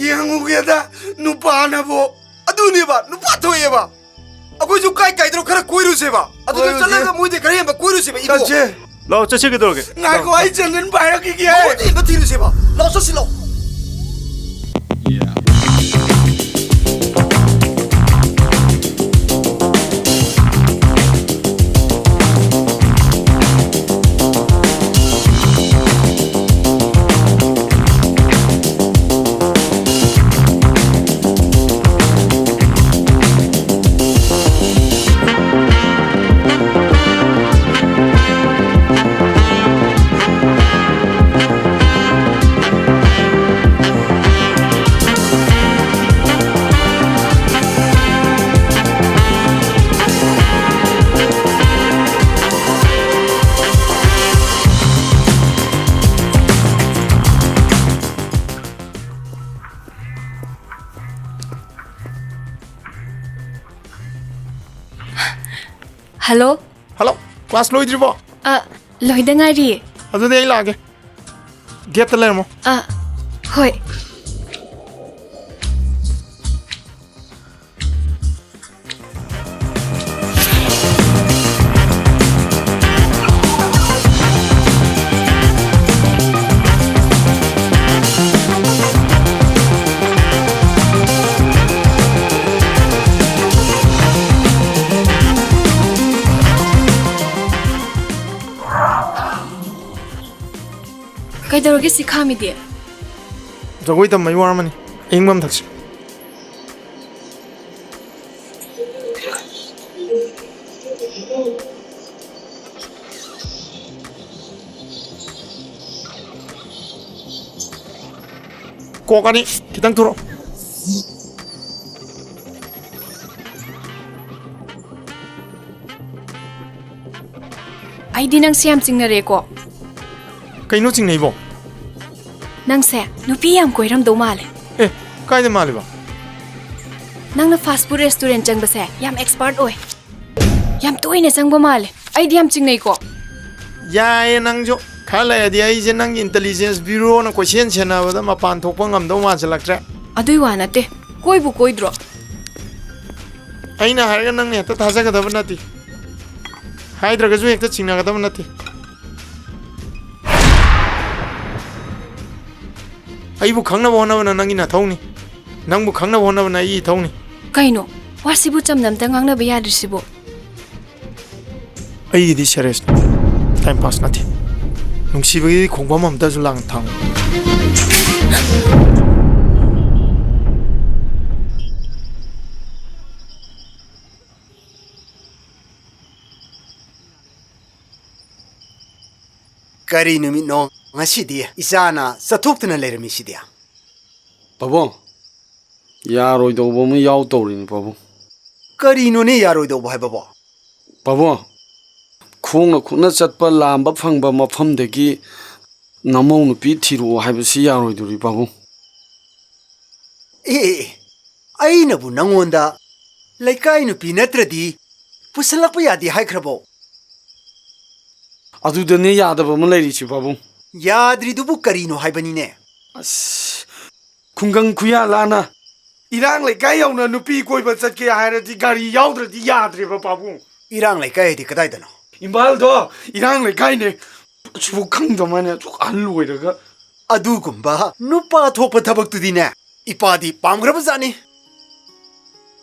ꯌꯦꯡꯉꯨꯒꯦꯗ, ꯅꯨꯄꯥꯅꯕꯨ꯫ ꯑꯗꯨꯅꯦꯕ, ꯅꯨꯄꯥ ꯊꯣꯛꯑꯦꯕ꯫ ꯑꯩꯈꯣꯏꯁꯨ ꯀꯥꯏ ꯀꯥꯏꯗꯅꯣ ꯈꯔ ꯀꯣꯏꯔꯨꯁꯦꯕ꯫ ꯑꯗꯨꯗ ꯀꯣꯏꯔꯨꯁꯦ꯫ ꯆꯠꯂꯒ ꯃꯣꯏꯗ ꯈꯔ ꯍꯦꯟꯕ ꯀꯣꯏꯔꯨꯁꯦꯕ, ꯏꯕꯣ꯫ ꯆꯠꯁꯦ꯫ ꯂꯥꯛꯑꯣ, ꯆꯠꯁꯤ, ꯀꯩꯗꯧꯔꯒꯦ? ꯉꯥꯏꯈꯣ, ꯑꯩ ꯆꯦꯡꯒꯟ ꯄꯥꯏꯔꯛꯈꯤꯒꯦ꯫ ꯃꯉꯣꯟꯗ ꯍꯦꯟꯕ ꯊꯤꯔꯨꯁꯦꯕ꯫ ꯂꯥꯛꯑꯣ, ꯆꯠꯁꯤ, ꯂꯥꯛꯑꯣ꯫ ꯍꯜꯂꯣ꯫ ꯍꯜꯂꯣ, ꯀ꯭ꯂꯥꯁ ꯂꯣꯏꯗ꯭ꯔꯤꯕꯣ? ꯑ, ꯂꯣꯏꯗ ꯉꯥꯏꯔꯤꯌꯦ꯫ ꯑꯗꯨꯗꯤ ꯑꯩ ꯂꯥꯛꯑꯒꯦ꯫ ꯒꯦꯠꯇ ꯂꯩꯔꯝꯃꯣ꯫ ꯑ, ꯍꯣꯏ꯫ ꯀꯩꯗꯧꯔꯒꯦ ꯁꯤꯈꯥꯃꯤꯗꯤ? ꯖꯒꯣꯏ ꯇꯝꯕꯩ ꯋꯥꯔꯝꯃꯅꯤ꯫ ꯑꯏꯪꯕ ꯑꯃ ꯊꯛꯁꯤ꯫ ꯀꯣꯛ ꯑꯅꯤ ꯈꯤꯇꯪ ꯊꯨꯔꯣ꯫ ꯑꯩꯗꯤ ꯅꯪꯁꯦ ꯌꯥꯝ ꯆꯤꯡꯅꯔꯦꯀꯣ꯫ ꯀꯩꯅꯣ ꯆꯤꯡꯅꯩꯕꯣ? ꯅꯪꯁꯦ ꯅꯨꯄꯤ ꯌꯥꯝ ꯀꯣꯏꯔꯝꯗꯧ ꯃꯥꯜꯂꯦ꯫ ꯑꯦ, ꯀꯥꯏꯗ ꯃꯥꯜꯂꯤꯕ? ꯅꯪꯅ fast food restaurant ꯆꯪꯕꯁꯦ ꯌꯥꯝ expert ꯑꯣꯏ꯫ ꯌꯥꯝ ꯇꯣꯏꯅ ꯆꯪꯕ ꯃꯥꯜꯂꯦ꯫ ꯑꯩꯗꯤ ꯌꯥꯝ ꯆꯤꯡꯅꯩꯀꯣ꯫ ꯌꯥꯏꯌꯦ ꯅꯪꯁꯨ꯫ ꯈꯔ ꯂꯩꯔꯗꯤ ꯑꯩꯁꯦ ꯅꯪꯒꯤ intelligence bureauꯅ ꯀꯣꯏꯁꯦꯟ ꯁꯦꯟꯅꯕꯗ ꯃꯄꯥꯟ ꯊꯣꯛꯄ ꯉꯝꯗꯧ ꯃꯥꯟꯁꯤꯜꯂꯛꯇ꯭ꯔꯦ꯫ ꯑꯗꯨꯏ ꯋꯥ ꯅꯠꯇꯦ꯫ ꯀꯣꯏꯕꯨ ꯀꯣꯏꯗ꯭ꯔꯣ? ꯑꯩꯅ ꯍꯥꯏꯔꯒ ꯅꯪꯅ ꯍꯦꯛꯇ ꯊꯥꯖꯒꯗꯕ ꯅꯠꯇꯦ, ꯍꯥꯏꯗ꯭ꯔꯒꯁꯨ ꯍꯦꯛꯇ ꯆꯤꯡꯅꯒꯗꯕ ꯅꯠꯇꯦ꯫ ꯑꯩꯕꯨ ꯈꯪꯅꯕ ꯍꯣꯠꯅꯕꯅ ꯅꯪꯒꯤ ꯅꯊꯧꯅꯤ, ꯅꯪꯕꯨ ꯈꯪꯅꯕ ꯍꯣꯠꯅꯕꯅ ꯑꯩꯒꯤ ꯏꯊꯧꯅꯤ꯫ ꯀꯩꯅꯣ? ꯋꯥꯁꯤꯕꯨ ꯆꯝꯅ ꯑꯝꯇ ꯉꯥꯡꯅꯕ ꯌꯥꯗ꯭ꯔꯤꯁꯤꯕꯣ? ꯑꯩꯒꯤꯗꯤ ꯁꯦꯔꯤꯌꯁꯅꯤ, ꯇꯥꯏꯝ ꯄꯥꯁ ꯅꯠꯇꯦ꯫ ꯅꯨꯡꯁꯤꯕꯒꯤ ꯈꯣꯡꯐꯝ ꯑꯝꯇꯁꯨ ꯂꯥꯡ ꯊꯥꯡ꯫ ꯀꯔꯤ ꯅꯨꯃꯤꯠꯅꯣ ꯉꯁꯤꯗꯤ? ꯏꯆꯥꯅ ꯆꯠꯊꯣꯛꯇꯨꯅ ꯂꯩꯔꯝꯃꯤꯁꯤꯗꯤ꯫ ꯄꯥꯕꯨꯡ, ꯌꯥꯔꯣꯏꯗꯧꯕ ꯑꯃ ꯌꯥꯎ ꯇꯧꯔꯤꯅꯤ, ꯄꯥꯕꯨꯡ꯫ ꯀꯔꯤꯅꯣꯅꯦ ꯌꯥꯔꯣꯏꯗꯧꯕ ꯍꯥꯏꯕꯕꯣ? ꯄꯥꯕꯨꯡ, ꯈꯣꯡꯅ ꯈꯨꯠꯅ ꯆꯠꯄ ꯂꯥꯝꯕ ꯐꯪꯕ ꯃꯐꯝꯗꯒꯤ ꯅꯃꯧ ꯅꯨꯄꯤ ꯊꯤꯔꯛꯑꯣ ꯍꯥꯏꯕꯁꯤ ꯌꯥꯔꯣꯏꯗꯣꯔꯤ, ꯄꯥꯕꯨꯡ꯫ ꯑꯦ, ꯑꯦ, ꯑꯦ, ꯑꯩꯅꯕꯨ ꯅꯪꯉꯣꯟꯗ ꯂꯩꯀꯥꯏ ꯅꯨꯄꯤ ꯅꯠꯇ꯭ꯔꯗꯤ ꯄꯨꯁꯜꯂꯛꯄ ꯌꯥꯗꯦ ꯍꯥꯏꯈ꯭ꯔꯕꯣ? ꯑꯗꯨꯗꯅꯦ ꯌꯥꯗꯕ ꯑꯃ ꯂꯩꯔꯤꯁꯤ, ꯄꯥꯕꯨꯡ꯫ ꯌꯥꯗ꯭ꯔꯤꯗꯨꯕꯨ ꯀꯔꯤꯅꯣ ꯍꯥꯏꯕꯅꯤꯅꯦ? ꯑꯁ, ꯈꯨꯡꯒꯪ ꯈꯨꯌꯥ ꯂꯥꯟꯅ ꯏꯔꯥꯡ ꯂꯩꯀꯥꯏ ꯌꯧꯅ ꯅꯨꯄꯤ ꯀꯣꯏꯕ ꯆꯠꯀꯦ ꯍꯥꯏꯔꯗꯤ ꯒꯥꯔꯤ ꯌꯥꯎꯗ꯭ꯔꯗꯤ ꯌꯥꯗ꯭ꯔꯦꯕ, ꯄꯥꯕꯨꯡ꯫ ꯏꯔꯥꯡ ꯂꯩꯀꯥꯏ ꯍꯥꯏꯗꯤ ꯀꯗꯥꯏꯗꯅꯣ? ꯏꯝꯐꯥꯜꯗꯣ ꯏꯔꯥꯡ ꯂꯩꯀꯥꯏꯅꯦ꯫ ꯑꯁꯤꯕꯨ ꯈꯪꯗꯃꯥꯏꯅ ꯑꯁꯨꯛ ꯑꯍꯜ ꯑꯣꯏꯔꯒ꯫ ꯑꯗꯨꯒꯨꯝꯕ ꯅꯨꯄꯥ ꯊꯣꯛꯄ ꯊꯕꯛꯇꯨꯗꯤꯅꯦ, ꯏꯄꯥꯗꯤ ꯄꯥꯝꯈ꯭ꯔꯕꯖꯥꯠꯅꯤ꯫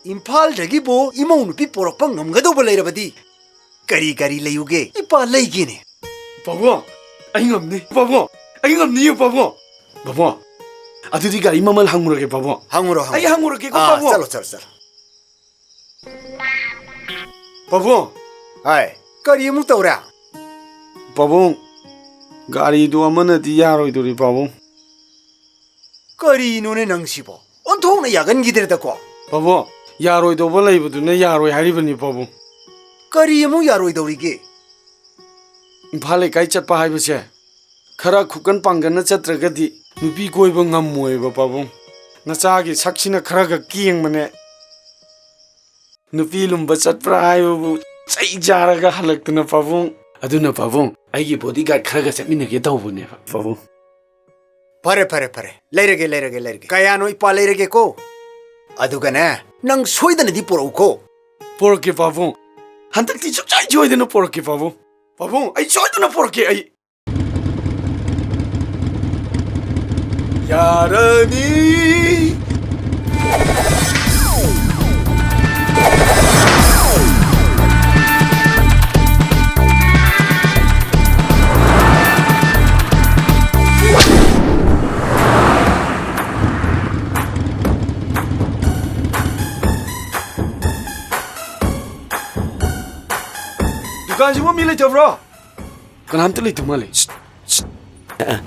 ꯏꯝꯐꯥꯜꯗꯒꯤꯕꯨ ꯏꯃꯧ ꯅꯨꯄꯤ ꯄꯣꯔꯛꯄ ꯉꯝꯒꯗꯧꯕ ꯂꯩꯔꯕꯗꯤ ꯀꯔꯤ ꯒꯥꯔꯤ ꯂꯩꯌꯨꯒꯦ? ꯏꯄꯥ ꯂꯩꯒꯦꯅꯦ꯫ ꯄꯥꯕꯨꯡ, ꯑꯩ ꯉꯝꯅꯤ, ꯄꯥꯕꯨꯡ, ꯑꯩ ꯉꯝꯅꯤꯌꯦ, ꯄꯥꯕꯨꯡ꯫ ꯄꯥꯕꯨꯡ, ꯑꯗꯨꯗꯤ ꯒꯥꯔꯤ ꯃꯃꯜ ꯍꯪꯉꯨꯔꯒꯦ, ꯄꯥꯕꯨꯡ꯫ ꯍꯪꯉꯨꯔꯣ, ꯍꯪꯉꯨꯔꯣ꯫ ꯑꯩ ꯍꯪꯉꯨꯔꯒꯦꯀꯣ, ꯑꯥ, ꯄꯥꯕꯨꯡ꯫ ꯆꯠꯂꯣ, ꯆꯠꯂꯣ, ꯆꯠꯂꯣ꯫ ꯄꯥꯕꯨꯡ꯫ ꯍꯥꯏ, ꯀꯔꯤ ꯑꯃꯨꯛ ꯇꯧꯔꯦ? ꯄꯥꯕꯨꯡ, ꯒꯥꯔꯤꯗꯨ ꯑꯃꯅꯗꯤ ꯌꯥꯔꯣꯏꯗꯣꯔꯤ, ꯄꯥꯕꯨꯡ꯫ ꯀꯔꯤꯅꯣꯅꯦ ꯅꯪꯁꯤꯕꯣ? ꯑꯣꯟꯊꯣꯛꯅ ꯌꯥꯒꯟꯈꯤꯗ꯭ꯔꯦꯗꯀꯣ꯫ ꯄꯥꯕꯨꯡ, ꯌꯥꯔꯣꯏꯗꯧꯕ ꯂꯩꯕꯗꯨꯅ ꯌꯥꯔꯣꯏ ꯍꯥꯏꯔꯤꯕꯅꯤ, ꯄꯥꯕꯨꯡ꯫ ꯀꯔꯤ ꯑꯃꯨꯛ ꯌꯥꯔꯣꯏꯗꯧꯔꯤꯒꯦ? ꯏꯝꯐꯥꯜ ꯂꯩꯀꯥꯏ ꯆꯠꯄ ꯍꯥꯏꯕꯁꯦ ꯈꯔ ꯈꯨꯀꯟ ꯄꯥꯡꯒꯟꯅ ꯆꯠꯇ꯭ꯔꯒꯗꯤ ꯅꯨꯄꯤ ꯀꯣꯏꯕ ꯉꯝꯃꯣꯏꯕ, ꯄꯥꯕꯨꯡ꯫ ꯅꯆꯥꯒꯤ ꯁꯛꯁꯤꯅ ꯈꯔꯒ ꯀꯦꯡꯕꯅꯦ꯫ ꯅꯨꯄꯤ ꯂꯨꯝꯕ ꯆꯠꯄ꯭ꯔꯥ ꯍꯥꯏꯕꯕꯨ ꯆꯩ ꯆꯥꯔꯒ ꯍꯜꯂꯛꯇꯅ, ꯄꯥꯕꯨꯡ꯫ ꯑꯗꯨꯅ, ꯄꯥꯕꯨꯡ, ꯑꯩꯒꯤ ꯕꯣꯗꯤꯒꯥꯔꯗ ꯈꯔꯒ ꯆꯠꯃꯤꯟꯅꯒꯦ ꯇꯧꯕꯅꯦꯕ, ꯄꯥꯕꯨꯡ꯫ ꯐꯔꯦ, ꯐꯔꯦ, ꯐꯔꯦ꯫ ꯂꯩꯔꯒꯦ, ꯂꯩꯔꯒꯦ, ꯂꯩꯔꯒꯦ꯫ ꯀꯌꯥꯅꯣ ꯏꯄꯥ ꯂꯩꯔꯒꯦꯀꯣ? ꯑꯗꯨꯒꯅꯦ, ꯅꯪ ꯁꯣꯏꯗꯅꯗꯤ ꯄꯨꯔꯛꯎꯀꯣ꯫ ꯄꯣꯔꯛꯀꯦ, ꯄꯥꯕꯨꯡ꯫ ꯍꯟꯗꯛꯇꯤ ꯁꯨꯡꯁꯣꯏ ꯁꯣꯏꯗꯅ ꯄꯣꯔꯛꯀꯦ, ꯄꯥꯕꯨꯡ꯫ ꯄꯥꯕꯨꯡ, ꯑꯩ ꯁꯣꯏꯗꯅ ꯄꯣꯔꯛꯀꯦ, ꯑꯩ꯫ ꯌꯥꯔꯅꯤ꯫ ꯗꯨꯀꯥꯟꯁꯤꯕꯨ ꯃꯤ ꯂꯩꯇꯕ꯭ꯔꯣ? ꯀꯅꯥꯝꯇ ꯂꯩꯇ ꯃꯥꯜꯂꯦ꯫ ꯁꯤꯠ, ꯁꯤꯠ꯫ ꯑ, ꯑ꯫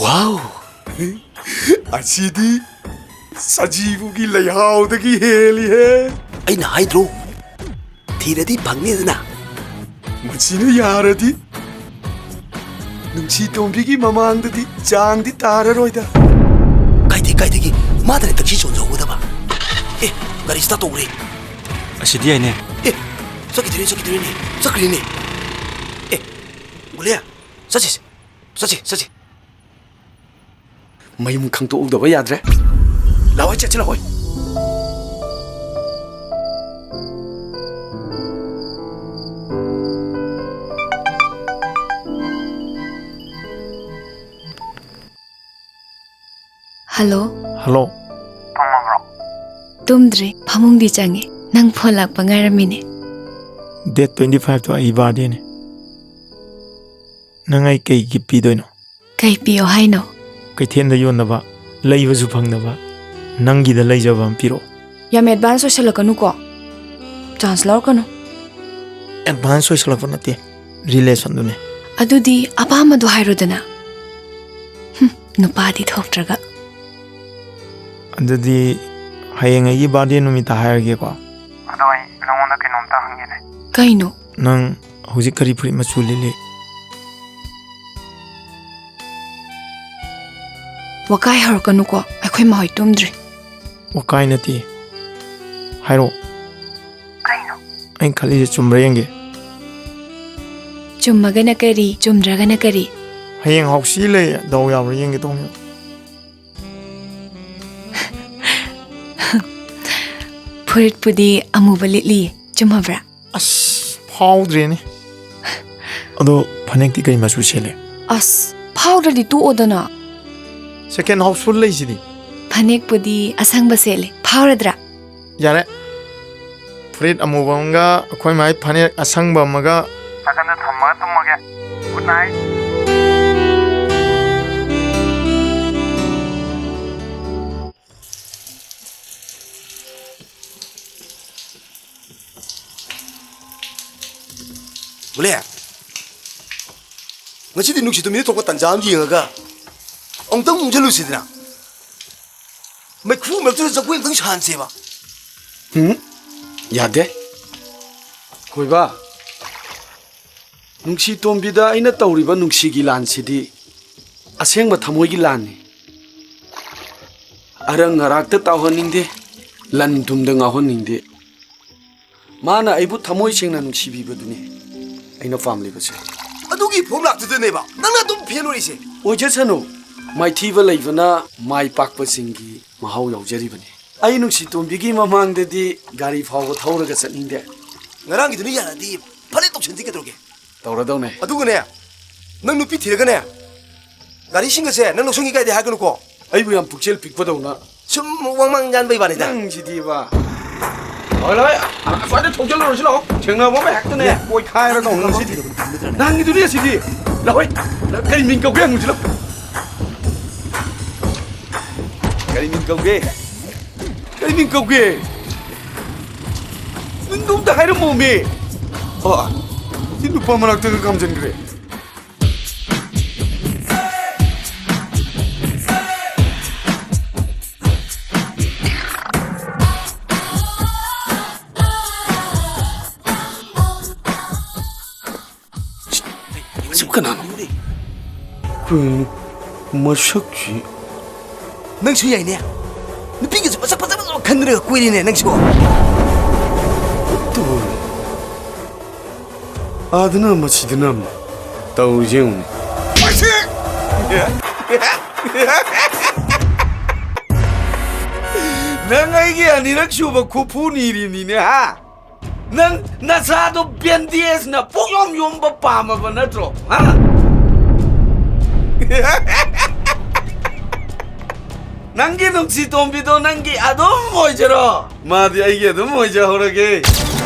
ꯋꯥꯎ! ꯑꯁꯤꯗꯤ ꯁꯖꯤꯕꯨꯒꯤ ꯂꯩꯍꯥꯎꯗꯒꯤ ꯍꯦꯜꯂꯤꯍꯦ꯫ ꯑꯩꯅ ꯍꯥꯏꯗ꯭ꯔꯣ? ꯊꯤꯔꯗꯤ ꯐꯪꯅꯤꯗꯅ꯫ ꯃꯁꯤꯅ ꯌꯥꯔꯗꯤ ꯅꯨꯡꯁꯤ ꯇꯣꯝꯕꯤꯒꯤ ꯃꯃꯥꯡꯗꯗꯤ ꯆꯥꯡꯗꯤ ꯇꯥꯔꯔꯣꯏꯗ꯫ ꯀꯥꯏꯗꯦ, ꯀꯥꯏꯗꯒꯤ? ꯃꯥꯗꯅꯦ ꯇꯛꯁꯤ ꯆꯣꯟꯖꯍꯧꯒꯗꯕ꯫ ꯑꯦ, ꯒꯥꯔꯤ start ꯇꯧꯈ꯭ꯔꯦ꯫ ꯑꯁꯤꯗꯤ ꯌꯥꯏꯅꯦ꯫ ꯑꯦ, ꯆꯠꯈꯤꯗ꯭ꯔꯦ, ꯆꯠꯈꯤꯗ꯭ꯔꯦꯅꯦ, ꯆꯠꯈ꯭ꯔꯦꯅꯦ꯫ ꯑꯦ, ꯒꯨꯂꯤꯌꯥ, ꯆꯠꯁꯤꯁꯦ, ꯆꯠꯁꯤ, ꯆꯠꯁꯤ꯫ ꯃꯌꯨꯝ ꯈꯪꯗꯣꯛꯍꯧꯗꯕ ꯌꯥꯗ꯭ꯔꯦ꯫ ꯂꯥꯛꯑꯣꯏ, ꯆꯠꯁꯤ, ꯂꯥꯛꯑꯣꯏ꯫ ꯍꯜꯂꯣ꯫ ꯍꯜꯂꯣ꯫ ꯇꯨꯝꯃꯕ꯭ꯔꯣ? ꯇꯨꯝꯗ꯭ꯔꯤ, ꯐꯃꯨꯡꯗꯤ ꯆꯪꯉꯦ꯫ ꯅꯪ ꯐꯣꯟ ꯂꯥꯛꯄ ꯉꯥꯏꯔꯝꯃꯤꯅꯦ꯫ Date twenty five ꯇꯣ ꯑꯩ birthday ꯅꯦ꯫ ꯅꯪ ꯑꯩ ꯀꯩ gift ꯄꯤꯗꯣꯏꯅꯣ? ꯀꯩ ꯄꯤꯌꯣ ꯍꯥꯏꯅꯣ? ꯀꯩꯊꯦꯜꯗ ꯌꯣꯟꯗꯕ, ꯂꯩꯕꯁꯨ ꯐꯪꯗꯕ, ꯅꯪꯒꯤꯗ ꯂꯩꯖꯕ ꯑꯃ ꯄꯤꯔꯛꯑꯣ꯫ ꯌꯥꯝ advance ꯑꯣꯏꯁꯜꯂꯛꯀꯅꯨꯀꯣ꯫ Chance ꯂꯧꯔꯛꯀꯅꯨ꯫ Advance ꯑꯣꯏꯁꯜꯂꯛꯄ ꯅꯠꯇꯦ, relation ꯗꯨꯅꯦ꯫ ꯑꯗꯨꯗꯤ ꯑꯄꯥꯝꯕꯗꯣ ꯍꯥꯏꯔꯣꯗꯅ꯫ ꯍꯨꯝ, ꯅꯨꯄꯥꯗꯤ ꯊꯣꯛꯇ꯭ꯔꯒ꯫ ꯑꯗꯨꯗꯤ ꯍꯌꯦꯡ ꯑꯩꯒꯤ birthday ꯅꯨꯃꯤꯠꯇ ꯍꯥꯏꯔꯒꯦꯀꯣ꯫ ꯑꯗꯣ ꯑꯩ ꯅꯉꯣꯟꯗ ꯀꯩꯅꯣꯝꯇ ꯍꯪꯒꯦꯅꯦ꯫ ꯀꯩꯅꯣ? ꯅꯪ ꯍꯧꯖꯤꯛ ꯀꯔꯤ ꯐꯨꯔꯤꯠ ꯃꯆꯨ ꯂꯤꯠꯂꯤ? ꯋꯥꯀꯥꯏ ꯍꯧꯔꯛꯀꯅꯨꯀꯣ, ꯑꯩꯈꯣꯏ ꯃꯥꯍꯣꯏ ꯇꯨꯝꯗ꯭ꯔꯤ꯫ ꯋꯥꯀꯥꯏ ꯅꯠꯇꯦ, ꯍꯥꯏꯔꯛꯑꯣ꯫ ꯀꯩꯅꯣ? ꯑꯩꯅ ꯈꯜꯂꯤꯁꯦ ꯆꯨꯝꯕ꯭ꯔꯥ ꯌꯦꯡꯒꯦ꯫ ꯆꯨꯝꯃꯒꯅ ꯀꯔꯤ, ꯆꯨꯝꯗ꯭ꯔꯒꯅ ꯀꯔꯤ? ꯍꯌꯦꯡ ꯍꯥꯎꯁꯤ ꯂꯩ, ꯗꯥꯎ ꯌꯥꯕ꯭ꯔꯥ ꯌꯦꯡꯒꯦ ꯇꯧꯅꯦ꯫ ꯐꯨꯔꯤꯠꯄꯨꯗꯤ ꯑꯃꯨꯕ ꯂꯤꯠꯂꯤꯌꯦ, ꯆꯨꯝꯃꯕ꯭ꯔꯥ? ꯑꯁ, ꯐꯥꯎꯗ꯭ꯔꯦꯅꯦ꯫ ꯑꯗꯣ ꯐꯅꯦꯛꯇꯤ ꯀꯩ ꯃꯆꯨ ꯁꯦꯠꯂꯦ? ꯑꯁ, ꯐꯥꯎꯗ꯭ꯔꯗꯤ ꯇꯣꯛꯑꯣꯗꯅ꯫ Second house full ꯂꯩꯁꯤꯗꯤ꯫ ꯐꯅꯦꯛꯄꯨꯗꯤ ꯑꯁꯪꯕ ꯁꯦꯠꯂꯦ, ꯐꯥꯎꯔꯗ꯭ꯔꯥ? ꯌꯥꯔꯦ꯫ ꯐꯨꯔꯤꯠ ꯑꯃꯨꯕ ꯑꯃꯒ ꯑꯩꯈꯣꯏ ꯃꯥꯏ ꯐꯅꯦꯛ ꯑꯁꯪꯕ ꯑꯃꯒ꯫ ꯅꯥꯀꯟꯗ ꯊꯝꯃꯒ ꯇꯨꯝꯃꯒꯦ꯫ Good night꯫ ꯃꯨꯂꯦ, ꯉꯁꯤꯗꯤ ꯅꯨꯡꯁꯤꯠꯇꯨ ꯃꯤꯅ ꯊꯣꯛꯄ ꯇꯟꯖꯥ ꯑꯃ ꯌꯦꯡꯉꯒ ꯑꯃꯨꯛꯇꯪ ꯎꯪꯁꯜꯂꯨꯁꯤꯗꯅ꯫ ꯃꯩꯈꯨ ꯃꯔꯛꯇꯨꯗ ꯖꯒꯣꯏ ꯑꯃꯨꯛꯇꯪ ꯁꯥꯍꯟꯁꯦꯕ꯫ ꯎꯝ, ꯌꯥꯗꯦ꯫ ꯀꯣꯏꯕ, ꯅꯨꯡꯁꯤ ꯇꯣꯝꯕꯤꯗ ꯑꯩꯅ ꯇꯧꯔꯤꯕ ꯅꯨꯡꯁꯤꯒꯤ ꯂꯥꯟꯁꯤꯗꯤ ꯑꯁꯦꯡꯕ ꯊꯃꯣꯏꯒꯤ ꯂꯥꯟꯅꯤ꯫ ꯑꯔꯪ ꯑꯔꯥꯛꯇ ꯇꯥꯎꯍꯟꯅꯤꯡꯗꯦ, ꯂꯟ ꯊꯨꯝꯗ ꯉꯥꯎꯍꯟꯅꯤꯡꯗꯦ꯫ ꯃꯥꯅ ꯑꯩꯕꯨ ꯊꯃꯣꯏ ꯁꯦꯡꯅ ꯅꯨꯡꯁꯤꯕꯤꯕꯗꯨꯅꯤ ꯑꯩꯅ ꯄꯥꯝꯂꯤꯕꯁꯦ꯫ ꯑꯗꯨꯒꯤ ꯐꯣꯝꯂꯥꯛꯇꯨꯗꯅꯦꯕ ꯅꯪꯅ ꯑꯗꯨꯝ ꯐꯦꯜ ꯑꯣꯏꯔꯤꯁꯦ꯫ ꯑꯣꯏꯖꯁꯅꯨ, ꯃꯥꯏꯊꯤꯕ ꯂꯩꯕꯅ ꯃꯥꯏ ꯄꯥꯛꯄꯁꯤꯡꯒꯤ ꯃꯍꯥꯎ ꯌꯥꯎꯖꯔꯤꯕꯅꯤ꯫ ꯑꯩ ꯅꯨꯡꯁꯤ ꯇꯣꯝꯕꯤꯒꯤ ꯃꯃꯥꯡꯗꯗꯤ ꯒꯥꯔꯤ ꯐꯥꯎꯕ ꯊꯧꯔꯒ ꯆꯠꯅꯤꯡꯗꯦ꯫ ꯉꯔꯥꯡꯒꯤꯗꯨꯅ ꯌꯥꯔꯗꯤ ꯐꯅꯦꯛ ꯇꯧꯁꯟꯁꯤ ꯀꯩꯗꯧꯔꯒꯦ? ꯇꯧꯔꯗꯧꯅꯦ꯫ ꯑꯗꯨꯒꯅꯦ, ꯅꯪ ꯅꯨꯄꯤ ꯊꯤꯔꯒꯅꯦ, ꯒꯥꯔꯤꯁꯤꯡ ꯑꯁꯦ ꯅꯪ ꯂꯧꯁꯟꯒꯦ ꯀꯥꯏꯗꯤ ꯍꯥꯏꯒꯅꯨꯀꯣ꯫ ꯑꯩꯕꯨ ꯌꯥꯝ ꯄꯨꯛꯆꯦꯜ ꯄꯤꯛꯄꯗꯧꯅ꯫ ꯁꯨꯝ ꯋꯥꯉꯥꯡ ꯌꯥꯟꯕꯩ ꯋꯥꯅꯤꯗ꯫ ꯅꯪꯁꯤꯗꯤꯕ꯫ ꯍꯣꯏ, ꯂꯣꯏ꯫ ꯑꯁ꯭ꯋꯥꯏꯗ ꯊꯧꯖꯤꯜꯂꯨꯔꯁꯤ ꯂꯥꯛꯑꯣ꯫ ꯊꯦꯡꯅꯕ ꯑꯃ ꯍꯦꯛꯇꯅꯦ꯫ ꯌꯥ꯫ ꯀꯣꯏꯈꯥꯏꯔ ꯇꯧꯅ ꯉꯁꯤꯗꯤ꯫ ꯅꯪꯒꯤꯗꯨꯗꯤ ꯑꯁꯤꯗꯤ꯫ ꯂꯥꯛꯑꯣꯏ꯫ ꯀꯔꯤ ꯃꯤꯡ ꯀꯧꯒꯦ ꯍꯪꯉꯨꯁꯤ ꯂꯥꯛꯑꯣ꯫ ꯀꯔꯤ ꯃꯤꯡ ꯀꯧꯒꯦ? ꯀꯔꯤ ꯃꯤꯡ ꯀꯧꯒꯦ? ꯃꯤꯡꯗꯣ ꯑꯝꯇ ꯍꯥꯏꯔꯝꯃꯣꯃꯤ꯫ ꯑꯣ, ꯁꯤ ꯅꯨꯄꯥ ꯃꯅꯥꯛꯇꯒ ꯈꯥꯝꯖꯟꯈ꯭ꯔꯦ꯫ ꯁꯤꯕꯨ ꯀꯅꯥꯅꯣ? ꯀꯩꯅꯣ, ꯃꯁꯛꯁꯤ꯫ ꯅꯪꯁꯨ ꯌꯥꯏꯅꯦ꯫ ꯅꯨꯄꯤꯒꯁꯨ ꯃꯁꯛ ꯐꯖ ꯐꯖꯕ ꯈꯟꯗ꯭ꯔꯒ ꯀꯣꯏꯔꯤꯅꯦ ꯅꯪꯁꯨ꯫ ꯇꯨ꯫ ꯑꯥꯗꯅ ꯑꯃ, ꯁꯤꯗꯅ ꯑꯃ꯫ ꯇꯧꯔꯤꯁꯦ ꯌꯦꯡꯉꯨꯅꯦ꯫ ꯅꯪ ꯑꯩꯒꯤ ꯑꯅꯤꯔꯛ ꯁꯨꯕ ꯈꯨꯐꯨ ꯅꯤꯔꯤꯕꯅꯤꯅꯦ, ꯍꯥ? ꯅꯪ ꯅꯁꯥꯗꯣ ꯕꯦꯟꯗꯦꯖꯅ ꯄꯨꯛꯌꯣꯝ ꯌꯣꯝꯕ ꯄꯥꯝꯃꯕ ꯅꯠꯇ꯭ꯔꯣ, ꯍꯥ? ꯅꯪꯒꯤ ꯅꯨꯡꯁꯤ ꯇꯣꯝꯕꯤꯗꯣ ꯅꯪꯒꯤ ꯑꯗꯨꯝ ꯑꯣꯏꯖꯔꯣ꯫ ꯃꯥꯗꯤ ꯑꯩꯒꯤ ꯑꯗꯨꯝ ꯑꯣꯏꯖꯍꯧꯔꯒꯦ꯫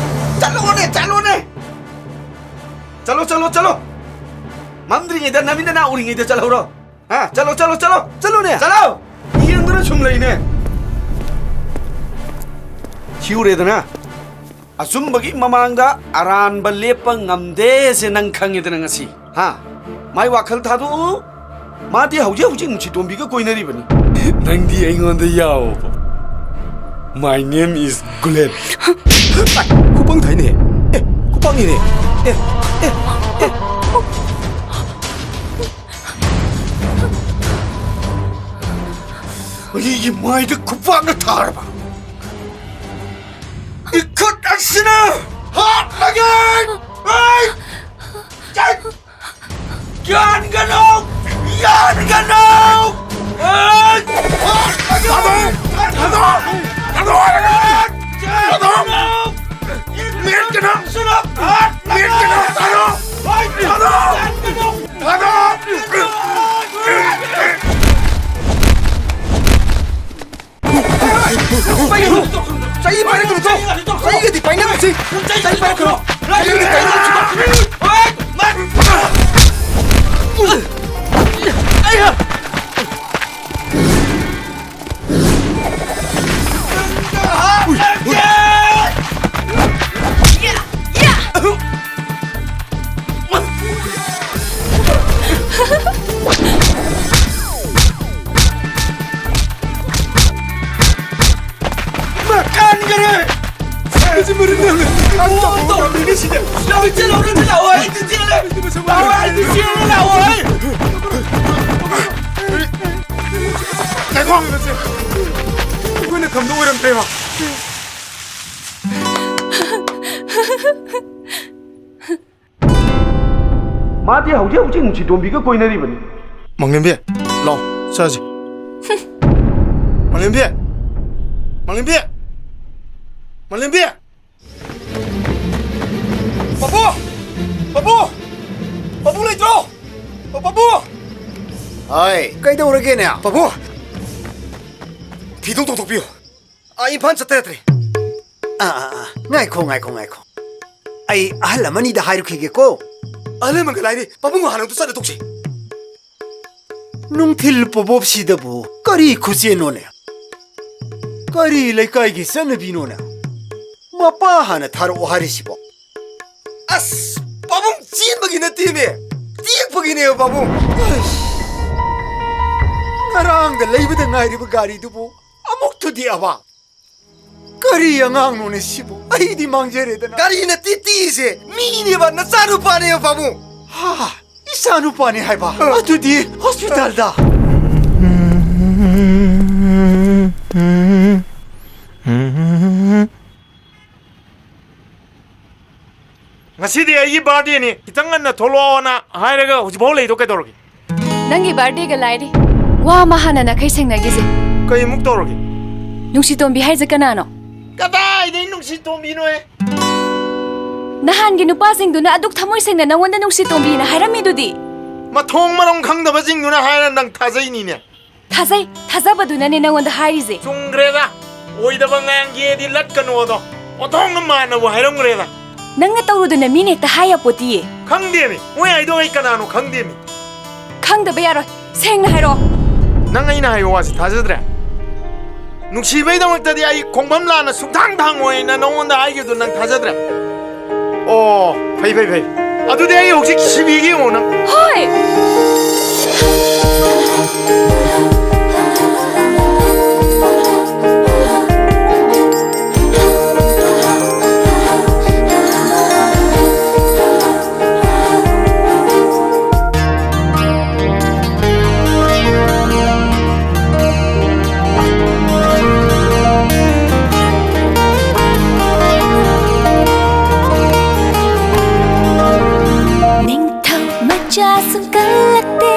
ꯆꯠꯂꯣꯅꯦ, ꯆꯠꯂꯣꯅꯦ꯫ ꯆꯠꯂꯣ, ꯆꯠꯂꯣ, ꯆꯠꯂꯣ꯫ ꯃꯝꯗ꯭ꯔꯤꯉꯩꯗ, ꯅꯃꯤꯠ ꯅꯅꯥ ꯎꯔꯤꯉꯩꯗ ꯆꯠꯍꯧꯔꯣ꯫ ꯍꯥ? ꯆꯠꯂꯣ, ꯆꯠꯂꯣ, ꯆꯠꯂꯣ꯫ ꯆꯠꯂꯣꯅꯦ꯫ ꯆꯠꯂꯣ꯫ ꯌꯦꯡꯗꯨꯅ ꯁꯨꯝ ꯂꯩꯅꯦ꯫ ꯁꯤ ꯎꯔꯦꯗꯅ? ꯑꯆꯨꯝꯕꯒꯤ ꯃꯃꯥꯡꯗ ꯑꯔꯥꯟꯕ ꯂꯦꯞꯄ ꯉꯝꯗꯦꯁꯦ ꯅꯪ ꯈꯪꯉꯦꯗꯅ ꯉꯁꯤ꯫ ꯍꯥ? ꯃꯥꯏ ꯋꯥꯈꯜ ꯊꯥꯗꯣꯛꯎ꯫ ꯃꯥꯗꯤ ꯍꯧꯖꯤꯛ ꯍꯧꯖꯤꯛ ꯅꯨꯡꯁꯤꯇꯣꯝꯕꯤꯒ ꯀꯣꯏꯅꯔꯤꯕꯅꯤ꯫ ꯅꯪꯗꯤ ꯑꯩꯉꯣꯟꯗ ꯌꯥꯎꯕ꯫ My name is Glenn. ꯈꯨꯄꯪ ꯊꯥꯏꯅꯦ꯫ ꯑꯦ, ꯈꯨꯄꯪꯅꯤꯅꯦ꯫ ꯑꯦ, ꯑꯦ, ꯑꯦ꯫ ꯑꯩꯒꯤ ꯃꯥꯏꯗ ꯈꯨꯄꯥꯛꯅ ꯊꯥꯔꯕ꯫ ꯏꯈꯨꯠ ꯑꯁꯤꯅ ꯍꯥꯠꯂꯒꯦ! ꯑꯩ! ꯆꯠ! ꯌꯥꯟꯒꯅꯨ! ꯌꯥꯟꯒꯅꯨ! ꯑꯩ! ꯍꯥꯠꯂꯒꯦ! ꯊꯥꯗꯣꯛ! ꯊꯥꯗꯣꯛ! ꯊꯥꯗꯣꯛ! ꯊꯥꯗꯣꯛ! ꯃꯦꯠꯀꯅꯨ! ꯃꯦꯠꯀꯅꯨ! ꯊꯥꯗꯣꯛ! ꯊꯥꯗꯣꯛ! ꯊꯥꯗꯣꯛ! ꯆꯩ ꯄꯥꯏꯔꯛꯀꯅꯨꯀꯣ! ꯆꯩꯒꯗꯤ ꯄꯥꯏꯅꯔꯣꯏꯁꯤ! ꯆꯩ ꯄꯥꯏꯔꯛꯀꯅꯨ! ꯆꯩꯒꯗꯤ ꯄꯥꯏꯅꯔꯣꯏꯁꯤ! ꯀꯥꯟꯈꯔꯦ! ꯁꯤꯗꯤ ꯃꯔꯤ ꯅꯦꯝꯃꯦ! ꯇꯧꯔꯝꯃꯤꯅꯦ ꯁꯤꯗꯤ! ꯂꯥꯛꯑꯣ, ꯆꯦꯜꯂꯣ, ꯂꯥꯛꯑꯣ, ꯑꯩꯗꯤ ꯆꯦꯜꯂꯦ! ꯂꯥꯛꯑꯣ, ꯑꯩꯗꯤ ꯆꯦꯜꯂꯦ, ꯂꯥꯛꯑꯣ, ꯑꯩ! ꯉꯥꯏꯈꯣ! ꯑꯩꯈꯣꯏꯅ ꯈꯝꯗꯣ ꯑꯣꯏꯔꯝꯗ꯭ꯔꯦꯕ! ꯃꯥꯗꯤ ꯍꯧꯖꯤꯛ ꯍꯧꯖꯤꯛ ꯅꯨꯡꯁꯤꯇꯣꯝꯕꯤꯒ ꯀꯣꯏꯅꯔꯤꯕꯅꯤ꯫ ꯃꯪꯂꯦꯝꯕꯤ, ꯂꯥꯛꯑꯣ, ꯆꯥꯁꯤ꯫ ꯃꯪꯂꯦꯝꯕꯤ! ꯃꯥꯂꯦꯝꯕꯤ! ꯃꯥꯂꯦꯝꯕꯤ! ꯄꯥꯕꯨ! ꯄꯥꯕꯨ! ꯄꯥꯕꯨ ꯂꯩꯇ꯭ꯔꯣ? ꯑꯣ, ꯄꯥꯕꯨ! ꯍꯣꯏ, ꯀꯩꯗꯧꯔꯒꯦꯅꯦ? ꯄꯥꯕꯨ! ꯊꯤꯗꯣꯛ ꯇꯧꯊꯣꯛꯄꯤꯌꯨ꯫ ꯑꯥ, ꯏꯝꯐꯥꯜ ꯆꯠꯇ ꯌꯥꯗ꯭ꯔꯦ꯫ ꯑꯥ, ꯑꯥ, ꯑꯥ꯫ ꯉꯥꯏꯈꯣ, ꯉꯥꯏꯈꯣ, ꯉꯥꯏꯈꯣ꯫ ꯑꯩ ꯑꯍꯜ ꯑꯃꯅꯤꯗ ꯍꯥꯏꯔꯨꯈꯤꯒꯦꯀꯣ꯫ ꯑꯍꯜ ꯂꯃꯟꯒ ꯂꯥꯏꯔꯤ, ꯄꯥꯕꯨꯡ ꯍꯥꯟꯅ ꯑꯝꯇ ꯆꯠꯂ ꯇꯣꯛꯁꯤ꯫ ꯅꯨꯡꯊꯤꯜ ꯄꯣꯕꯣꯞꯁꯤꯗꯕꯨ ꯀꯔꯤ ꯈꯨꯆꯦꯟꯅꯣꯅꯦ? ꯀꯔꯤ ꯂꯩꯀꯥꯏꯒꯤ ꯆꯠꯅꯕꯤꯅꯣꯅꯦ? ꯃꯄꯥ ꯍꯥꯟꯅ ꯊꯥꯔꯛꯑꯣ ꯍꯥꯏꯔꯤꯁꯤꯕꯣ? ꯑꯁ, ꯄꯥꯕꯨꯡ ꯆꯦꯟꯕꯒꯤ ꯅꯠꯇꯦꯃꯦ, ꯇꯦꯛꯄꯒꯤꯅꯦꯕ, ꯄꯥꯕꯨꯡ꯫ ꯑꯁ, ꯉꯔꯥꯡꯗ ꯂꯩꯕꯗ ꯉꯥꯏꯔꯤꯕ ꯒꯥꯔꯤꯗꯨꯕꯨ ꯑꯃꯨꯛ ꯊꯨꯗꯦꯛꯑꯕ? ꯀꯔꯤ ꯑꯉꯥꯡꯅꯣꯅꯦ ꯁꯤꯕꯨ? ꯑꯩꯗꯤ ꯃꯥꯡꯖꯔꯦꯗꯅ꯫ ꯒꯥꯔꯤ ꯅꯠꯇꯦ ꯇꯦꯛꯏꯁꯦ, ꯃꯤꯅꯦꯕ, ꯅꯆꯥꯅꯨꯄꯥꯅꯦꯕ, ꯄꯥꯕꯨꯡ꯫ ꯍꯥ, ꯏꯆꯥꯅꯨꯄꯥꯅꯦ ꯍꯥꯏꯕ? ꯑ꯫ ꯑꯗꯨꯗꯤ ꯍꯣꯁꯄꯤꯇꯥꯜꯗ꯫ ꯉꯁꯤꯗꯤ ꯑꯩꯒꯤ ꯕꯥꯔꯗꯦꯅꯤ, ꯈꯤꯇꯪ ꯉꯟꯅ ꯊꯣꯛꯂꯛꯑꯣꯅ ꯍꯥꯏꯔꯒ ꯍꯧꯖꯤꯛꯐꯥꯎ ꯂꯩꯗꯣ ꯀꯩꯗꯧꯔꯒꯦ? ꯅꯪꯒꯤ ꯕꯥꯔꯗꯦꯒ ꯂꯥꯏꯔꯤ꯫ ꯋꯥ ꯑꯃ ꯍꯥꯟꯅ ꯅꯥꯈꯩ ꯁꯦꯡꯅꯈꯤꯁꯦ꯫ ꯀꯩꯃꯨꯛ ꯇꯧꯔꯒꯦ? ꯅꯨꯡꯁꯤꯇꯣꯝꯕꯤ ꯍꯥꯏꯁꯦ ꯀꯅꯥꯅꯣ? ꯀꯗꯥꯏꯗꯩ ꯅꯨꯡꯁꯤꯇꯣꯝꯕꯤꯅꯣꯍꯦ? ꯅꯍꯥꯟꯒꯤ ꯅꯨꯄꯥꯁꯤꯡꯗꯨꯅ ꯑꯗꯨꯛ ꯊꯃꯣꯏ ꯁꯦꯡꯅ ꯅꯪꯉꯣꯟꯗ ꯅꯨꯡꯁꯤꯇꯣꯝꯕꯤꯅ ꯍꯥꯏꯔꯝꯃꯤꯗꯨꯗꯤ꯫ ꯃꯊꯣꯡ ꯃꯔꯝ ꯈꯪꯗꯕꯁꯤꯡꯗꯨꯅ ꯍꯥꯏꯔ ꯅꯪ ꯊꯥꯖꯩꯅꯤꯅꯦ꯫ ꯊꯥꯖꯩ, ꯊꯥꯖꯕꯗꯨꯅꯅꯦ ꯅꯪꯉꯣꯟꯗ ꯍꯥꯏꯔꯤꯁꯦ꯫ ꯆꯨꯝꯈ꯭ꯔꯦꯗ, ꯑꯣꯏꯗꯕ ꯉꯥꯡꯒꯦꯗꯤ ꯂꯠꯀꯅꯣꯗꯣ꯫ ꯑꯣꯟꯊꯣꯛꯅ ꯃꯥꯟꯅꯕꯨ ꯍꯥꯏꯔꯝꯈ꯭ꯔꯦꯗ꯫ ꯅꯪꯅ ꯇꯧꯔꯨꯗꯅ ꯃꯤꯅ ꯍꯦꯛꯇ ꯍꯥꯏ ꯌꯥꯄꯣꯠꯇꯤꯌꯦ꯫ ꯈꯪꯗꯦꯃꯤ, ꯃꯣꯏ ꯍꯥꯏꯗꯣ ꯑꯩ ꯀꯅꯥꯅꯣ ꯈꯪꯗꯦꯃꯤ꯫ ꯈꯪꯗꯕ ꯌꯥꯔꯣꯏ, ꯁꯦꯡꯅ ꯍꯥꯏꯔꯛꯑꯣ꯫ ꯅꯪ ꯑꯩꯅ ꯍꯥꯏꯕ ꯋꯥꯁꯤ ꯊꯥꯖꯗ꯭ꯔꯦ? ꯅꯨꯡꯁꯤꯕꯩꯗꯃꯛꯇꯗꯤ ꯑꯩ ꯈꯣꯡꯐꯝ ꯂꯥꯟꯅ ꯁꯨꯡꯊꯥꯡ ꯊꯥꯡꯉꯣꯏꯅ ꯅꯉꯣꯟꯗ ꯍꯥꯏꯈꯤꯕꯗꯨ ꯅꯪ ꯊꯥꯖꯗ꯭ꯔꯦ? ꯑꯣ, ꯐꯩ, ꯐꯩ, ꯐꯩ꯫ ꯑꯗꯨꯗꯤ ꯑꯩ ꯍꯧꯖꯤꯛ ꯁꯤꯕꯤꯒꯦ ꯌꯦꯡꯉꯣ ꯅꯪ꯫ ꯍꯣꯏ! ꯅꯤꯡꯊꯧ ꯃꯆꯥꯁꯨ ꯀꯜꯂꯛꯇꯦ꯫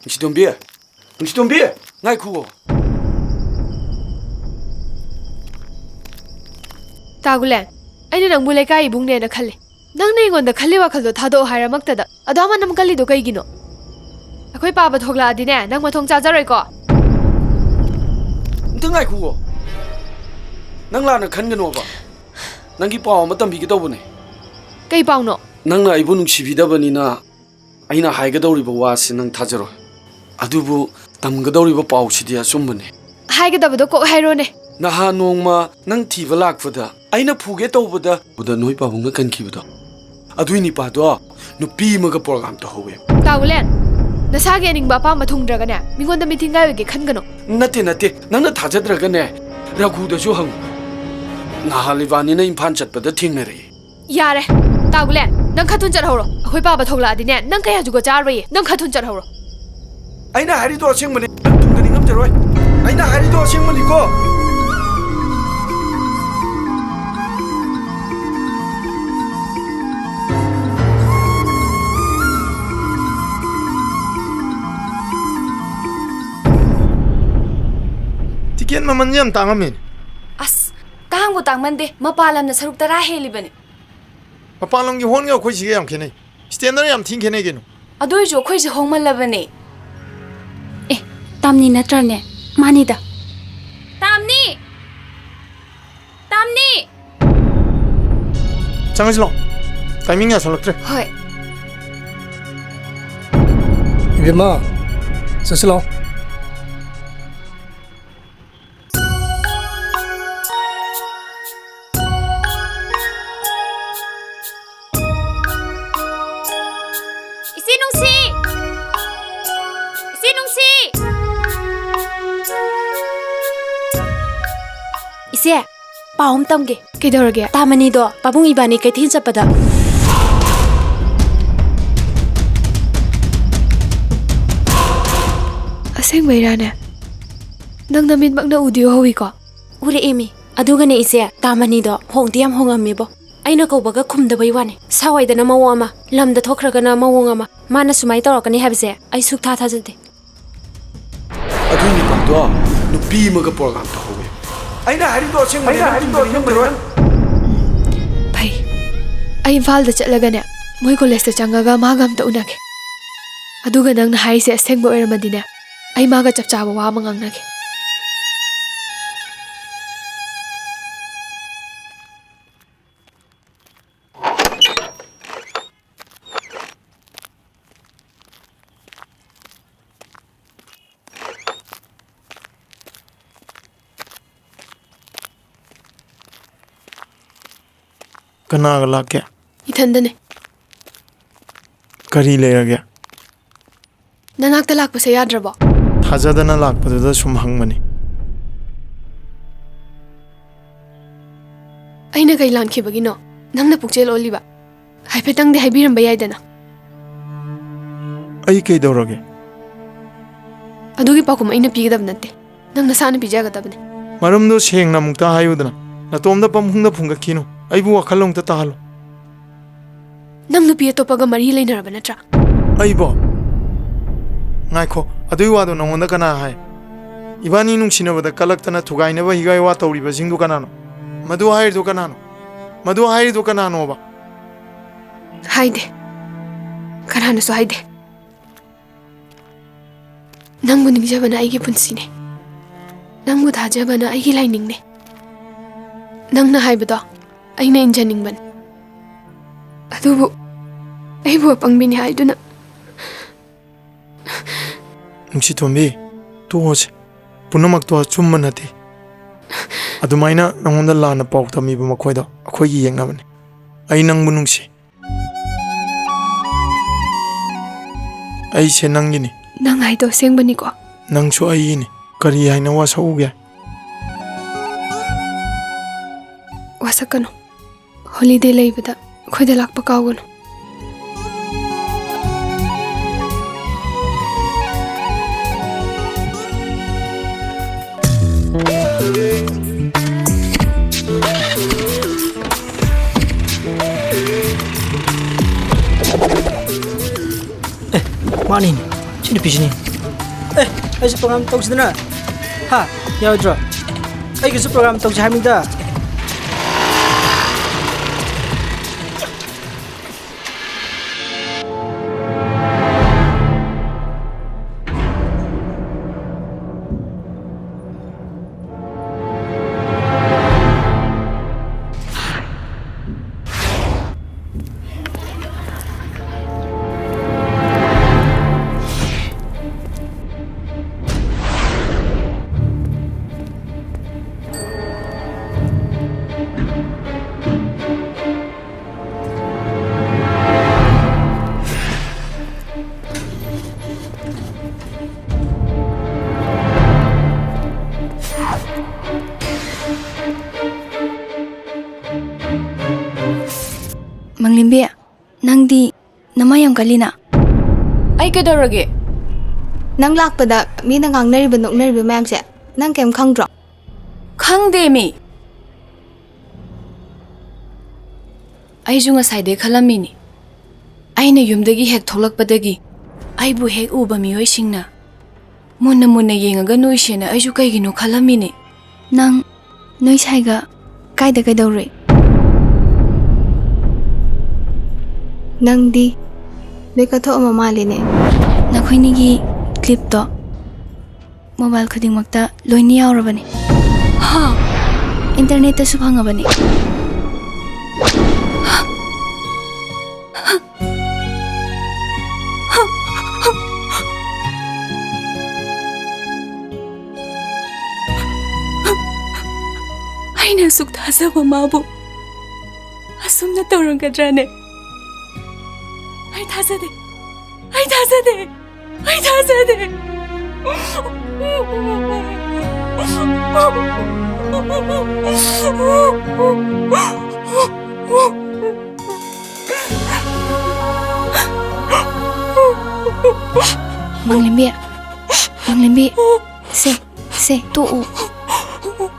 ꯅꯨꯡꯁꯤꯇꯣꯝꯕꯤ, ꯅꯨꯡꯁꯤꯇꯣꯝꯕꯤ, ꯉꯥꯏꯈꯨꯑꯣ꯫ ꯇꯥꯒꯨꯂꯦꯟ, ꯑꯩꯅ ꯅꯪꯕꯨ ꯂꯩꯀꯥꯏ ꯏꯕꯨꯡꯅꯦꯅ ꯈꯜꯂꯤ꯫ ꯅꯪꯅ ꯑꯩꯉꯣꯟꯗ ꯈꯜꯂꯤ ꯋꯥꯈꯜꯗꯣ ꯊꯥꯗꯣꯛꯑꯣ ꯍꯥꯏꯔꯃꯛꯇꯗ ꯑꯗꯣ ꯃꯅꯝ ꯀꯜꯂꯤꯗꯣ ꯀꯩꯒꯤꯅꯣ? ꯑꯩꯈꯣꯏ ꯄꯥꯕ ꯊꯣꯛꯂꯛꯑꯗꯤꯅꯦ, ꯅꯪ ꯃꯊꯣꯡ ꯆꯥꯖꯔꯣꯏꯀꯣ꯫ ꯑꯝꯇ ꯉꯥꯏꯈꯨꯑꯣ꯫ ꯅꯪ ꯂꯥꯟꯅ ꯈꯟꯒꯅꯣꯕ꯫ ꯅꯪꯒꯤ ꯄꯥꯎ ꯑꯃ ꯇꯝꯕꯤꯒꯦ ꯇꯧꯕꯅꯦ꯫ ꯀꯩ ꯄꯥꯎꯅꯣ? ꯅꯪꯅ ꯑꯩꯕꯨ ꯅꯨꯡꯁꯤꯕꯤꯗꯕꯅꯤꯅ ꯑꯩꯅ ꯍꯥꯏꯒꯗꯧꯔꯤꯕ ꯋꯥꯁꯤ ꯅꯪ ꯊꯥꯖꯔꯣꯏ꯫ ꯑꯗꯨꯕꯨ ꯇꯝꯒꯗꯧꯔꯤꯕ ꯄꯥꯎꯁꯤꯗꯤ ꯑꯆꯨꯝꯕꯅꯦ꯫ ꯍꯥꯏꯒꯗꯕꯗꯣ ꯀꯣꯛ ꯍꯥꯏꯔꯣꯅꯦ꯫ ꯅꯍꯥꯟ ꯅꯣꯡꯃ ꯅꯪ ꯊꯤꯕ ꯂꯥꯛꯄꯗ ꯑꯩꯅ ꯐꯨꯒꯦ ꯇꯧꯕꯗ ꯅꯣꯏ ꯄꯥꯕꯨꯡꯅ ꯀꯟꯈꯤꯕꯗꯣ꯫ ꯑꯗꯨꯏ ꯅꯤꯄꯥꯗꯣ ꯅꯨꯄꯤ ꯑꯃꯒ ꯄ꯭ꯔꯣꯒ꯭ꯔꯥꯝ ꯇꯧꯍꯧꯋꯦ꯫ ꯇꯥꯒꯨꯂꯦꯟ, ꯅꯁꯥꯒꯤ ꯑꯅꯤꯡꯕ ꯑꯄꯥꯝꯕ ꯊꯨꯡꯗ꯭ꯔꯒꯅꯦ, ꯃꯤꯉꯣꯟꯗ ꯃꯤꯊꯤꯡꯒꯥꯏ ꯑꯣꯏꯒꯦ ꯈꯟꯒꯅꯨ꯫ ꯅꯠꯇꯦ, ꯅꯠꯇꯦ, ꯅꯪꯅ ꯊꯥꯖꯗ꯭ꯔꯒꯅꯦ, ꯔꯘꯨꯗꯁꯨ ꯍꯪꯉꯨ꯫ ꯅꯍꯥꯟ ꯏꯕꯥꯅꯤꯅ ꯏꯝꯐꯥꯜ ꯆꯠꯄꯗ ꯊꯦꯡꯅꯔꯛꯏ꯫ ꯌꯥꯔꯦ, ꯇꯥꯒꯨꯂꯦꯟ, ꯅꯪ ꯈꯔ ꯊꯨꯅ ꯆꯠꯍꯧꯔꯣ꯫ ꯑꯩꯈꯣꯏ ꯄꯥꯕ ꯊꯣꯛꯂꯛꯑꯗꯤꯅꯦ, ꯅꯪ ꯀꯌꯥ ꯖꯨꯒꯣꯠ ꯆꯥꯔꯣꯏꯌꯦ꯫ ꯅꯪ ꯈꯔ ꯊꯨꯅ ꯆꯠꯍꯧꯔꯣ꯫ ꯑꯩꯅ ꯍꯥꯏꯔꯤꯗꯣ ꯑꯁꯦꯡꯕꯅꯦ꯫ ꯅꯪ ꯇꯨꯡꯗꯗꯤ ꯉꯝꯖꯔꯣꯏ꯫ ꯑꯩꯅ ꯍꯥꯏꯔꯤꯗꯣ ꯑꯁꯦꯡꯕꯅꯤꯀꯣ꯫ ꯇꯤꯀꯦꯠ ꯃꯃꯜꯁꯦ ꯌꯥꯝ ꯇꯥꯡꯉꯝꯃꯦꯅꯦ꯫ ꯑꯁ, ꯇꯥꯡꯕꯨ ꯇꯥꯡꯃꯟꯗꯦ꯫ ꯃꯄꯥꯟ ꯂꯝꯅ ꯁꯔꯨꯛ ꯇꯔꯥ ꯍꯦꯜꯂꯤꯕꯅꯤ꯫ ꯃꯄꯥꯟ ꯂꯝꯒꯤ ꯍꯣꯟꯒ ꯑꯩꯈꯣꯏ ꯁꯤꯒ ꯌꯥꯝ ꯈꯦꯠꯅꯩ꯫ ꯁ꯭ꯇꯦꯟꯗꯔ ꯌꯥꯝ ꯊꯤꯅ ꯈꯦꯠꯅꯩ ꯀꯩꯅꯣ꯫ ꯑꯗꯨ ꯑꯣꯏꯔꯁꯨ ꯑꯩꯈꯣꯏꯁꯦ ꯍꯣꯡꯃꯜꯂꯕꯅꯦ꯫ ꯑꯦ, ꯇꯥꯝꯅꯤ ꯅꯠꯇ꯭ꯔꯅꯦ? ꯃꯥꯅꯤꯗ꯫ ꯇꯥꯝꯅꯤ! ꯇꯥꯝꯅꯤ! ꯆꯪꯉꯁꯤ ꯂꯥꯎ꯫ ꯇꯥꯏꯃꯤꯡ ꯌꯥꯁꯜꯂꯛꯇ꯭ꯔꯦ꯫ ꯍꯣꯏ꯫ ꯏꯕꯦꯝꯃ, ꯆꯠꯁꯤ ꯂꯥꯎ꯫ ꯏꯆꯦ ꯅꯨꯡꯁꯤ! ꯏꯆꯦ ꯅꯨꯡꯁꯤ! ꯏꯆꯦ, ꯄꯥꯎ ꯑꯃ ꯇꯝꯒꯦ꯫ ꯀꯩꯗꯧꯔꯒꯦ? ꯇꯥꯃꯅꯤꯗꯣ ꯄꯥꯕꯨꯡ ꯏꯕꯥꯅꯤ ꯀꯩꯊꯦꯜ ꯆꯠꯄꯗ꯫ ꯑꯁꯦꯡꯕꯩꯔꯥꯅꯦ? ꯅꯪ ꯅꯃꯤꯠꯃꯛꯅ ꯎꯗꯤ ꯎꯍꯧꯋꯤꯀꯣ? ꯎꯔꯛꯑꯦꯃꯤ꯫ ꯑꯗꯨꯒꯅꯦ ꯏꯆꯦ, ꯇꯥꯃꯅꯤꯗꯣ ꯍꯣꯡꯗꯤ ꯌꯥꯝ ꯍꯣꯡꯉꯝꯃꯦꯕꯣ꯫ ꯑꯩꯅ ꯀꯧꯕꯒ ꯈꯨꯝꯗꯕꯩ ꯋꯥꯅꯤ꯫ ꯁꯥꯋꯥꯏꯗꯅ ꯃꯑꯣꯡ ꯑꯃ, ꯂꯝꯗ ꯊꯣꯛꯈ꯭ꯔꯒꯅ ꯃꯑꯣꯡ ꯑꯃ꯫ ꯃꯥꯅ ꯁꯨꯃꯥꯏꯅ ꯇꯧꯔꯛꯀꯅꯤ ꯍꯥꯏꯕꯁꯦ ꯑꯩ ꯁꯨꯛꯊꯥ ꯊꯥꯖꯗꯦ꯫ ꯑꯗꯨꯏ ꯅꯨꯄꯥꯗꯣ ꯅꯨꯄꯤ ꯑꯃꯒ ꯄ꯭ꯔꯣꯒꯥꯝ ꯇꯧꯍꯧꯋꯦ꯫ ꯑꯩꯅ ꯍꯥꯏꯔꯤꯗꯣ ꯑꯁꯦꯡꯕꯅꯦ, ꯑꯩꯅ ꯍꯥꯏꯔꯤꯗꯣ ꯑꯁꯦꯡꯕꯅꯦ꯫ ꯐꯩ, ꯑꯩ ꯏꯝꯐꯥꯜꯗ ꯆꯠꯂꯒꯅꯦ, ꯃꯣꯏ ꯀꯣꯂꯦꯖꯇ ꯆꯪꯉꯒ ꯃꯥꯒ ꯑꯝꯇ ꯎꯅꯒꯦ꯫ ꯑꯗꯨꯒ ꯅꯪꯅ ꯍꯥꯏꯔꯤꯁꯦ ꯑꯁꯦꯡꯕ ꯑꯣꯏꯔꯝꯃꯗꯤꯅꯦ, ꯑꯩ ꯃꯥꯒ ꯆꯞ ꯆꯥꯕ ꯋꯥ ꯑꯃ ꯉꯥꯡꯅꯒꯦ꯫ ꯀꯅꯥꯒ ꯂꯥꯛꯀꯦ? ꯏꯊꯟꯗꯅꯦ꯫ ꯀꯔꯤ ꯂꯩꯔꯒꯦ? ꯅꯅꯥꯛꯇ ꯂꯥꯛꯄꯁꯦ ꯌꯥꯗ꯭ꯔꯕꯣ? ꯊꯥꯖꯗꯅ ꯂꯥꯛꯄꯗꯨꯗ ꯁꯨꯝ ꯍꯪꯕꯅꯤ꯫ ꯑꯩꯅ ꯀꯩ ꯂꯥꯟꯈꯤꯕꯒꯤꯅꯣ ꯅꯪꯅ ꯄꯨꯛꯆꯦꯜ ꯑꯣꯜꯂꯤꯕ? ꯍꯥꯏꯐꯦꯠꯇꯪꯗꯤ ꯍꯥꯏꯕꯤꯔꯝꯕ ꯌꯥꯏꯗꯅ꯫ ꯑꯩ ꯀꯩꯗꯧꯔꯒꯦ? ꯑꯗꯨꯒꯤ ꯄꯥꯎꯈꯨꯝ ꯑꯩꯅ ꯄꯤꯒꯗꯕ ꯅꯠꯇꯦ, ꯅꯪ ꯅꯁꯥꯅ ꯄꯤꯖꯒꯗꯕꯅꯦ꯫ ꯃꯔꯝꯗꯣ ꯁꯦꯡꯅ ꯑꯃꯨꯛꯇ ꯍꯥꯏꯌꯨꯗꯅ꯫ ꯅꯇꯣꯝꯗ ꯄꯪꯐꯨꯡꯗ ꯐꯨꯡꯒꯠꯈꯤꯅꯨ꯫ ꯑꯩꯕꯨ ꯋꯥꯈꯜ ꯑꯃꯨꯛꯇ ꯇꯥꯍꯜꯂꯣ꯫ ꯅꯪ ꯅꯨꯄꯤ ꯑꯇꯣꯞꯄꯒ ꯃꯔꯤ ꯂꯩꯅꯔꯕ ꯅꯠꯇ꯭ꯔꯥ? ꯑꯩꯕꯣ? ꯉꯥꯏꯈꯣ, ꯑꯗꯨꯏ ꯋꯥꯗꯣ ꯅꯉꯣꯟꯗ ꯀꯅꯥ ꯍꯥꯏ? ꯏꯕꯥꯅꯤ ꯅꯨꯡꯁꯤꯅꯕꯗ ꯀꯂꯛꯇꯅ ꯊꯨꯒꯥꯏꯅꯕ ꯍꯤꯒꯥꯏ ꯋꯥ ꯇꯧꯔꯤꯕꯁꯤꯡꯗꯨ ꯀꯅꯥꯅꯣ? ꯃꯗꯨ ꯍꯥꯏꯔꯤꯗꯨ ꯀꯅꯥꯅꯣ? ꯃꯗꯨ ꯍꯥꯏꯔꯤꯗꯨ ꯀꯅꯥꯅꯣꯕ? ꯍꯥꯏꯗꯦ꯫ ꯀꯅꯥꯅꯁꯨ ꯍꯥꯏꯗꯦ꯫ ꯅꯪꯕꯨ ꯅꯤꯡꯖꯕꯅ ꯑꯩꯒꯤ ꯄꯨꯟꯁꯤꯅꯦ꯫ ꯅꯪꯕꯨ ꯊꯥꯖꯕꯅ ꯑꯩꯒꯤ ꯂꯥꯏꯅꯤꯡꯅꯦ꯫ ꯅꯪꯅ ꯍꯥꯏꯕꯗꯣ ꯑꯩꯅ ꯏꯟꯖꯅꯤꯡꯕꯅꯤ꯫ ꯑꯗꯨꯕꯨ ꯑꯩꯕꯨ ꯑꯄꯪꯕꯤꯅꯤ ꯍꯥꯏꯗꯨꯅ꯫ ꯅꯨꯡꯁꯤꯇꯣꯝꯕꯤ, ꯇꯣꯛꯑꯁꯦ꯫ ꯄꯨꯝꯅꯃꯛꯇꯣ ꯑꯆꯨꯝꯕ ꯅꯠꯇꯦ꯫ ꯑꯗꯨꯃꯥꯏꯅ ꯅꯉꯣꯟꯗ ꯂꯥꯟꯅ ꯄꯥꯎ ꯇꯝꯃꯤꯕ ꯃꯈꯣꯏꯗꯣ ꯑꯩꯈꯣꯏꯒꯤ ꯌꯦꯛꯅꯕꯅꯤ꯫ ꯑꯩ ꯅꯪꯕꯨ ꯅꯨꯡꯁꯤ꯫ ꯑꯩꯁꯦ ꯅꯪꯒꯤꯅꯤ꯫ ꯅꯪ ꯍꯥꯏꯗꯣ ꯑꯁꯦꯡꯕꯅꯤꯀꯣ? ꯅꯪꯁꯨ ꯑꯩꯒꯤꯅꯤ꯫ ꯀꯔꯤ ꯍꯥꯏꯅ ꯋꯥꯁꯛꯎꯒꯦ? ꯋꯥꯁꯛꯀꯅꯨ꯫ ꯍꯣꯂꯤꯗꯦ ꯂꯩꯕꯗ ꯑꯩꯈꯣꯏꯗ ꯂꯥꯛꯄ ꯀꯥꯎꯒꯅꯨ꯫ ꯃꯥꯅꯤꯅꯦ, ꯁꯤ ꯅꯨꯄꯤꯁꯤꯅꯤ꯫ ꯑꯦ, ꯑꯩꯁꯨ ꯄ꯭ꯔꯣꯒ꯭ꯔꯥꯝ ꯇꯧꯁꯤꯗꯅ꯫ ꯍꯥ? ꯌꯥꯔꯣꯏꯗ꯭ꯔꯣ? ꯑꯩꯒꯤꯁꯨ ꯄ꯭ꯔꯣꯒ꯭ꯔꯥꯝ ꯇꯧꯁꯤ ꯍꯥꯏꯕꯅꯤꯗ꯫ ꯃꯪꯂꯦꯝꯕꯤ, ꯅꯪꯗꯤ ꯅꯃꯥꯏ ꯌꯥꯝ ꯀꯜꯂꯤꯅ꯫ ꯑꯩ ꯀꯩꯗꯧꯔꯒꯦ? ꯅꯪ ꯂꯥꯛꯄꯗ ꯃꯤꯅ ꯉꯥꯡꯅꯔꯤꯕ ꯅꯣꯛꯅꯔꯤꯕ ꯃꯌꯥꯝꯁꯦ ꯅꯪ ꯀꯩꯝ ꯈꯪꯗ꯭ꯔꯣ? ꯈꯪꯗꯦ ꯃꯤ꯫ ꯑꯩꯁꯨ ꯉꯁꯥꯏꯗꯩ ꯈꯜꯂꯝꯃꯤꯅꯤ꯫ ꯑꯩꯅ ꯌꯨꯝꯗꯒꯤ ꯍꯦꯛ ꯊꯣꯛꯂꯛꯄꯗꯒꯤ ꯑꯩꯕꯨ ꯍꯦꯛ ꯎꯕ ꯃꯤꯑꯣꯏꯁꯤꯡꯅ ꯃꯨꯟꯅ ꯃꯨꯟꯅ ꯌꯦꯡꯉꯒ ꯅꯣꯏꯁꯦꯅ ꯑꯩꯁꯨ ꯀꯩꯒꯤꯅꯣ ꯈꯜꯂꯝꯃꯤꯅꯤ꯫ ꯅꯪ ꯅꯣꯏ ꯁꯥꯏꯒ ꯀꯥꯏꯗ ꯀꯩꯗꯧꯔꯨꯏ? ꯅꯪꯗꯤ ꯂꯣꯏ ꯀꯠꯊꯣꯛꯑꯝꯃ ꯃꯥꯜꯂꯤꯅꯦ꯫ ꯅꯈꯣꯏꯅꯤꯒꯤ ꯀ꯭ꯂꯤꯞꯇꯣ ꯃꯣꯕꯥꯏꯜ ꯈꯨꯗꯤꯡꯃꯛꯇ ꯂꯣꯏꯅ ꯌꯥꯎꯔꯕꯅꯤ꯫ ꯍꯥ? ꯏꯟꯇꯔꯅꯦꯠꯇꯁꯨ ꯐꯪꯉꯕꯅꯤ꯫ ꯑꯩꯅ ꯑꯁꯨꯛ ꯊꯥꯖꯕ ꯃꯥꯕꯨ ꯑꯁꯨꯝꯅ ꯇꯧꯔꯝꯒꯗ꯭ꯔꯅꯦ? ꯑꯩ ꯊꯥꯖꯗꯦ꯫ ꯑꯩ ꯊꯥꯖꯗꯦ꯫ ꯑꯩ ꯊꯥꯖꯗꯦ꯫ ꯃꯪꯂꯦꯝꯕꯤ, ꯃꯪꯂꯦꯝꯕꯤ, ꯁꯦ, ꯁꯦ, ꯇꯣꯛꯎ,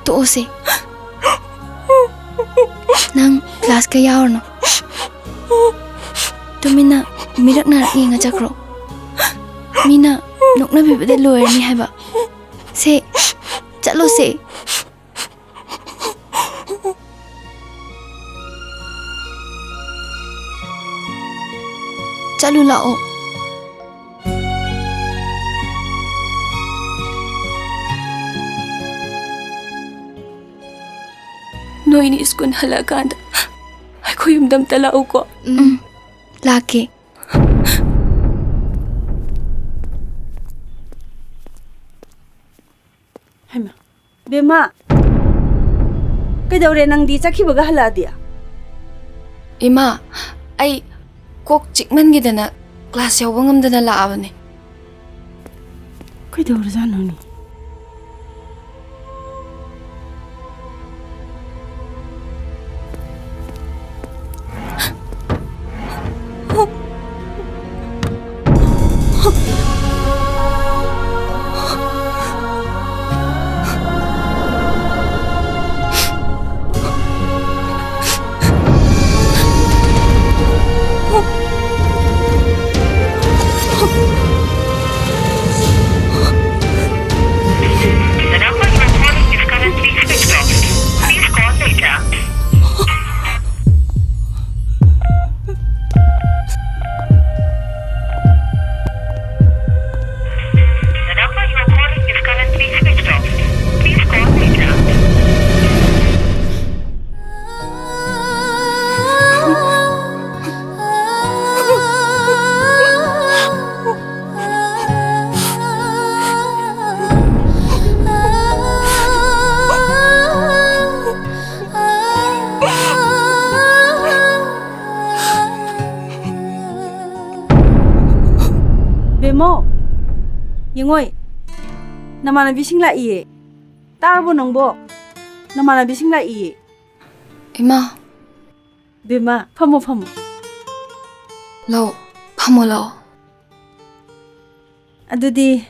ꯇꯣꯛꯎꯁꯦ꯫ ꯅꯪ ꯀ꯭ꯂꯥꯁꯀ ꯌꯥꯎꯔꯅꯨ꯫ ꯇꯨꯃꯤꯟꯅ ꯃꯤꯔꯛ ꯅꯥꯔꯛ ꯌꯦꯡꯉ ꯆꯠꯈ꯭ꯔꯣ꯫ ꯃꯤꯅ ꯅꯣꯛꯅꯕꯤꯕꯗ ꯂꯣꯏꯔꯅꯤ ꯍꯥꯏꯕ꯫ ꯁꯦ, ꯆꯠꯂꯣꯁꯦ꯫ ꯆꯠꯂꯨ ꯂꯥꯛꯑꯣ꯫ ꯅꯣꯏꯅꯤ ꯁ꯭ꯀꯨꯜ ꯍꯜꯂꯛꯑꯀꯥꯟꯗ ꯑꯩꯈꯣꯏ ꯌꯨꯝꯗ ꯑꯝꯇ ꯂꯥꯛꯎꯀꯣ꯫ ꯎꯝ, ꯂꯥꯛꯀꯦ꯫ ꯍꯩꯃꯥ, ꯕꯦꯝꯃ, ꯀꯩꯗꯧꯔꯦ ꯅꯪꯗꯤ ꯆꯠꯈꯤꯕꯒ ꯍꯜꯂꯛꯑꯗꯤ? ꯏꯃꯥ, ꯑꯩ ꯀꯣꯛ ꯆꯤꯛꯃꯟꯒꯤꯗꯅ ꯀ꯭ꯂꯥꯁ ꯌꯥꯎꯕ ꯉꯝꯗꯅ ꯂꯥꯛꯑꯕꯅꯦ꯫ ꯀꯩꯗꯧꯔꯖꯥꯠꯅꯣꯅꯦ? The number you are calling is currently switched off. Please call later. The number you are calling is currently switched off. Please call later. ꯕꯦꯝꯃꯣ, ꯌꯦꯡꯉꯣꯏ, ꯅꯃꯥꯟꯅꯕꯤꯁꯤꯡ ꯂꯥꯛꯏꯌꯦ꯫ ꯇꯥꯔꯕꯣ ꯅꯪꯕꯣ? ꯅꯃꯥꯟꯅꯕꯤꯁꯤꯡ ꯂꯥꯛꯏꯌꯦ꯫ ꯏꯃꯥ꯫ ꯕꯦꯝꯃ, ꯐꯝꯃꯣ, ꯐꯝꯃꯣ꯫ ꯂꯥꯛꯑꯣ, ꯐꯝꯃꯣ ꯂꯥꯛꯑꯣ꯫ ꯑꯗꯨꯗꯤ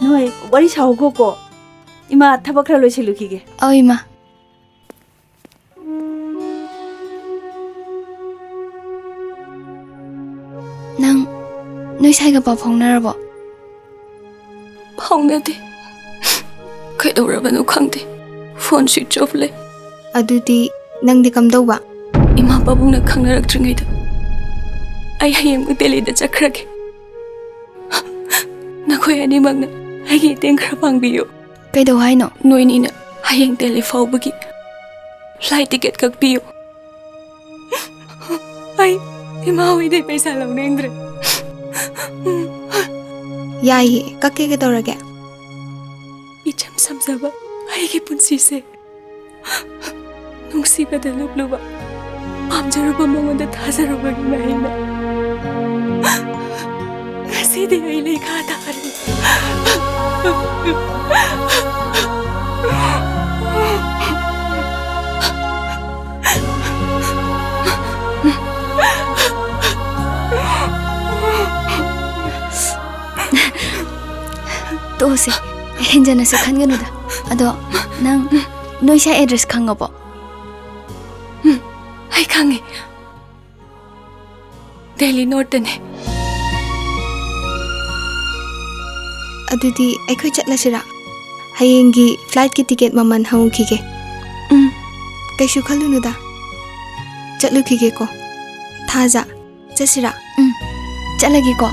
ꯅꯣꯏ ꯋꯥꯔꯤ ꯁꯥꯍꯧꯈꯣꯀꯣ꯫ ꯏꯃꯥ ꯊꯕꯛ ꯈꯔ ꯂꯣꯏꯁꯤꯜꯂꯨꯈꯤꯒꯦ꯫ ꯑꯧ, ꯏꯃꯥ꯫ ꯅꯪ ꯅꯣꯏ ꯁꯥꯏꯒ ꯄꯥꯎ ꯐꯥꯎꯅꯔꯕꯣ? ꯐꯥꯎꯅꯗꯦ꯫ ꯀꯩꯗꯧꯔꯕꯅꯣ ꯈꯪꯗꯦ꯫ ꯐꯣꯟ ꯁ꯭ꯋꯤꯆ ꯑꯣꯐ ꯂꯩ꯫ ꯑꯗꯨꯗꯤ ꯅꯪꯗꯤ ꯀꯝꯗꯧꯕ? ꯏꯃꯥ ꯄꯥꯕꯨꯡꯅ ꯈꯪꯅꯔꯛꯇ꯭ꯔꯤꯉꯩꯗ ꯑꯩ ꯍꯌꯦꯡꯃꯛ ꯗꯦꯜꯂꯤꯗ ꯆꯠꯈ꯭ꯔꯒꯦ꯫ ꯅꯈꯣꯏ ꯑꯅꯤꯃꯛꯅ ꯑꯩꯒꯤ ꯃꯇꯦꯡ ꯈꯔ ꯄꯥꯡꯕꯤꯌꯨ꯫ ꯀꯩꯗꯧ ꯍꯥꯏꯅꯣ? ꯅꯣꯏꯅꯤꯅ ꯍꯌꯦꯡ ꯗꯦꯜꯂꯤ ꯐꯥꯎꯕꯒꯤ ꯐ꯭ꯂꯥꯏꯠ ꯇꯤꯀꯦꯠ ꯀꯛꯄꯤꯌꯨ꯫ ꯑꯩ ꯏꯃꯥ ꯍꯣꯏꯗꯩ ꯄꯩꯁꯥ ꯂꯧꯅꯤꯡꯗ꯭ꯔꯦ꯫ ꯌꯥꯏꯌꯦ, ꯀꯛꯀꯦ꯫ ꯀꯩꯗꯧꯔꯒꯦ? ꯏꯆꯝ ꯆꯝꯖꯕ ꯑꯩꯒꯤ ꯄꯨꯟꯁꯤꯁꯦ ꯅꯨꯡꯁꯤꯕꯗ ꯂꯨꯞꯂꯨꯕ, ꯄꯥꯝꯖꯔꯨꯕ ꯃꯉꯣꯟꯗ ꯊꯥꯖꯔꯨꯕꯒꯤ ꯃꯍꯩꯅ ꯉꯁꯤꯗꯤ ꯑꯩ ꯂꯩꯈꯥ ꯇꯥꯔꯦ꯫ ꯇꯣꯛꯑꯁꯦ, ꯍꯦꯟꯖꯟꯅꯁꯨ ꯈꯟꯒꯅꯨꯗ꯫ ꯑꯗꯣ ꯅꯪ ꯅꯣꯏ ꯁꯥꯏ ꯑꯦꯗ꯭ꯔꯦꯁ ꯈꯪꯉꯕꯣ? ꯎꯝ, ꯑꯩ ꯈꯪꯉꯦ꯫ ꯗꯦꯜꯂꯤ ꯅꯣꯔꯠꯇꯅꯦ꯫ ꯑꯗꯨꯗꯤ ꯑꯩꯈꯣꯏ ꯆꯠꯂꯁꯤꯔꯥ? ꯍꯌꯦꯡꯒꯤ ꯐ꯭ꯂꯥꯏꯠꯀꯤ ꯇꯤꯀꯦꯠ ꯃꯃꯜ ꯍꯪꯉꯨꯈꯤꯒꯦ꯫ ꯎꯝ꯫ ꯀꯩꯁꯨ ꯈꯜꯂꯨꯅꯨꯗ꯫ ꯆꯠꯂꯨꯈꯤꯒꯦꯀꯣ꯫ ꯊꯥꯖ, ꯆꯠꯁꯤꯔꯥ? ꯎꯝ, ꯆꯠꯂꯒꯦꯀꯣ꯫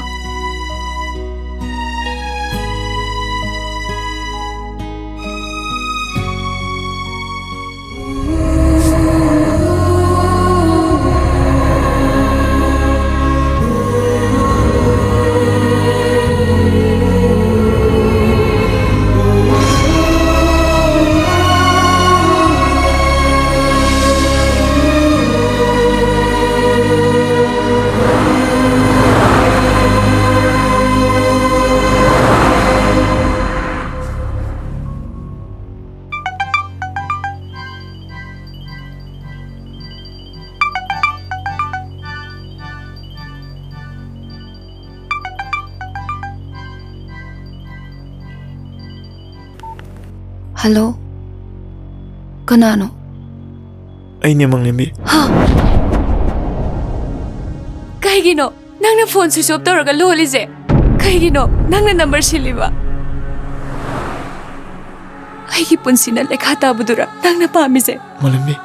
ꯍꯜꯂꯣ? ꯀꯅꯥꯅꯣ? ꯑꯩꯅꯦ, ꯃꯪꯂꯦꯝꯕꯤ꯫ ꯍꯥ? ꯀꯩꯒꯤꯅꯣ? ꯅꯪꯅ ꯐꯣꯟ ꯁ꯭ꯋꯤꯆ ꯑꯣꯐ ꯇꯧꯔꯒ ꯂꯣꯜꯂꯤꯁꯦ ꯀꯩꯒꯤꯅꯣ? ꯅꯪꯅ ꯅꯝꯕꯔ ꯁꯤꯜꯂꯤꯕ? ꯑꯩꯒꯤ ꯄꯨꯟꯁꯤꯅ ꯂꯩꯈꯥ ꯇꯥꯕꯗꯨꯔ ꯅꯪꯅ ꯄꯥꯝꯃꯤꯁꯦ? ꯃꯥꯂꯦꯝꯕꯤ꯫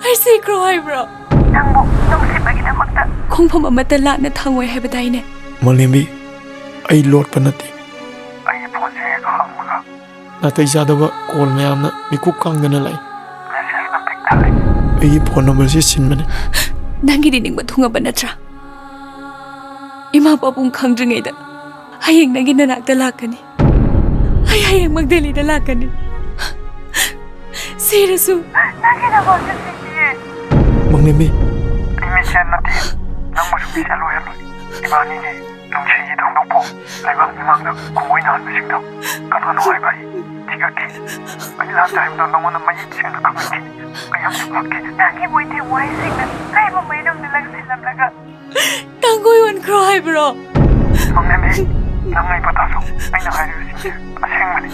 ꯑꯩ ꯁꯤꯈ꯭ꯔꯣ ꯍꯥꯏꯕ꯭ꯔꯣ? ꯅꯪꯕꯨ ꯅꯨꯡꯁꯤꯕꯒꯤꯗꯃꯛꯇ ꯈꯣꯡꯐꯝ ꯑꯃꯠꯇ ꯂꯥꯟꯅ ꯊꯥꯡꯉꯣꯏ ꯍꯥꯏꯕꯗꯥꯏꯅꯦ? ꯃꯥꯂꯦꯝꯕꯤ, ꯑꯩ ꯂꯣꯠꯄ ꯅꯠꯇꯦ꯫ ꯑꯩꯒꯤ ꯐꯣꯟꯁꯦ ꯍꯦꯛ ꯍꯥꯡꯕꯒ ꯅꯥꯇꯩ ꯆꯥꯗꯕ ꯀꯣꯜ ꯃꯌꯥꯝꯅ ꯃꯤꯀꯨꯞ ꯀꯥꯡꯗꯅ ꯂꯥꯛꯏ꯫ ꯃꯦꯁꯦꯖꯅ ꯄꯤꯛ ꯊꯜꯂꯦ꯫ ꯑꯩꯒꯤ ꯐꯣꯟ ꯅꯝꯕꯔꯁꯤ ꯁꯤꯟꯕꯅꯤ꯫ ꯅꯪꯒꯤꯗꯤ ꯅꯤꯡꯕ ꯊꯨꯡꯉꯕ ꯅꯠꯇ꯭ꯔꯥ? ꯏꯃꯥ ꯄꯥꯕꯨꯡ ꯈꯪꯗ꯭ꯔꯤꯉꯩꯗ ꯍꯌꯦꯡ ꯅꯪꯒꯤ ꯅꯅꯥꯛꯇ ꯂꯥꯛꯀꯅꯤ꯫ ꯑꯩ ꯍꯌꯦꯡꯃꯛ ꯗꯦꯜꯂꯤꯗ ꯂꯥꯛꯀꯅꯤ꯫ ꯁꯤꯔꯁꯨ꯫ ꯅꯪꯒꯤꯗꯃꯛꯇ ꯁꯤꯈꯤꯌꯦ꯫ ꯃꯪꯂꯦꯝꯕꯤ꯫ ꯑꯩ ꯃꯤꯁꯦꯟ ꯅꯠꯇꯦ꯫ ꯅꯪꯕꯨꯁꯨ ꯃꯤꯁꯦꯟ ꯑꯣꯏꯍꯜꯂꯣꯏ꯫ ꯏꯕꯥꯅꯤꯒꯤ ꯅꯨꯡꯁꯤꯒꯤ ꯊꯧꯗꯣꯛꯄꯨ ꯂꯩꯕꯥꯛ ꯃꯤꯃꯥꯡꯗ ꯈꯣꯡꯒꯣꯏꯅꯍꯟꯕꯁꯤꯡꯗꯣ ꯀꯅꯥꯅꯣ ꯍꯥꯏꯕ ꯑꯩ ꯊꯤꯒꯠꯀꯦ꯫ ꯑꯩ ꯂꯥꯟꯗꯦ ꯍꯥꯏꯕꯗꯣ ꯅꯉꯣꯟꯗ ꯃꯌꯦꯛ ꯁꯦꯡꯅ ꯈꯪꯍꯟꯈꯤ꯫ ꯑꯩ ꯌꯥꯝ ꯆꯨꯝꯂꯛꯀꯦ꯫ ꯅꯪꯒꯤ ꯃꯣꯏꯊꯦꯝ ꯋꯥꯍꯩꯁꯤꯡꯅ ꯑꯩꯕꯨ ꯃꯩꯅꯨꯡꯗ ꯂꯪꯁꯤꯜꯂꯝꯂꯒ ꯇꯥꯡꯒꯣꯏ ꯑꯣꯟꯈ꯭ꯔꯣ ꯍꯥꯏꯕ꯭ꯔꯣ? ꯃꯪꯂꯦꯝꯕꯤ, ꯅꯪ ꯑꯩ ꯄꯣꯊꯥꯁꯨ꯫ ꯑꯩꯅ ꯍꯥꯏꯔꯤꯕꯁꯤꯡꯁꯦ ꯑꯁꯦꯡꯕꯅꯤ꯫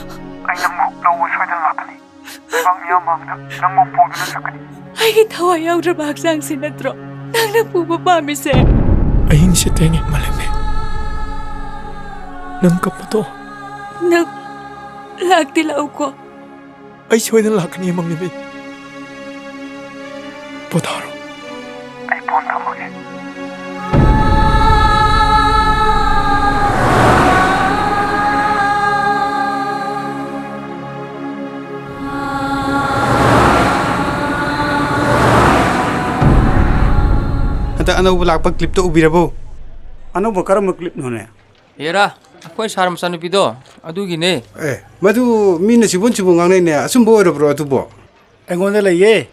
ꯑꯩ ꯅꯪꯕꯨ ꯂꯧꯕ ꯁꯣꯏꯗꯅ ꯂꯥꯛꯀꯅꯤ꯫ ꯂꯩꯕꯥꯛ ꯃꯤꯌꯥꯝ ꯃꯥꯡꯗ ꯅꯪꯕꯨ ꯄꯨꯗꯨꯅ ꯆꯠꯀꯅꯤ꯫ ꯑꯩꯒꯤ ꯊꯋꯥꯏ ꯌꯥꯎꯗ꯭ꯔꯕ ꯍꯛꯆꯥꯡꯁꯤ ꯅꯠꯇ꯭ꯔꯣ ꯅꯪꯅ ꯄꯨꯕ ꯄꯥꯝꯃꯤꯁꯦ? ꯑꯍꯤꯡꯁꯦ ꯊꯦꯡꯉꯦ, ꯃꯥꯂꯦꯝꯕꯤ꯫ ꯅꯪ ꯀꯞꯄꯗꯣ꯫ ꯅꯪ ꯂꯥꯛꯇꯤ ꯂꯥꯛꯎꯀꯣ꯫ ꯑꯩ ꯁꯣꯏꯗꯅ ꯂꯥꯛꯀꯅꯤ, ꯃꯪꯂꯦꯝꯕꯤ꯫ ꯄꯣꯊꯥꯔꯣ꯫ ꯑꯩ ꯐꯣꯟ ꯊꯝꯃꯒꯦ꯫ ꯍꯟꯗꯛ ꯑꯅꯧꯕ ꯂꯥꯛꯄ ꯀ꯭ꯂꯤꯞꯇꯣ ꯎꯕꯤꯔꯕꯣ? ꯑꯅꯧꯕ ꯀꯔꯝꯕ ꯀ꯭ꯂꯤꯞꯅꯣꯅꯦ? ꯍꯦꯔꯥ, ꯑꯩꯈꯣꯏ ꯁꯥꯔ ꯃꯆꯥꯅꯨꯄꯤꯗꯣ ꯑꯗꯨꯒꯤꯅꯦ꯫ ꯑꯦ, ꯃꯗꯨ ꯃꯤꯅ ꯆꯤꯕꯣꯟ ꯆꯤꯕꯣꯟ ꯉꯥꯡꯅꯩꯅꯦ꯫ ꯑꯆꯨꯝꯕ ꯑꯣꯏꯔꯕ꯭ꯔꯣ ꯑꯗꯨꯕꯣ? ꯑꯩꯉꯣꯟꯗ ꯂꯩꯌꯦ꯫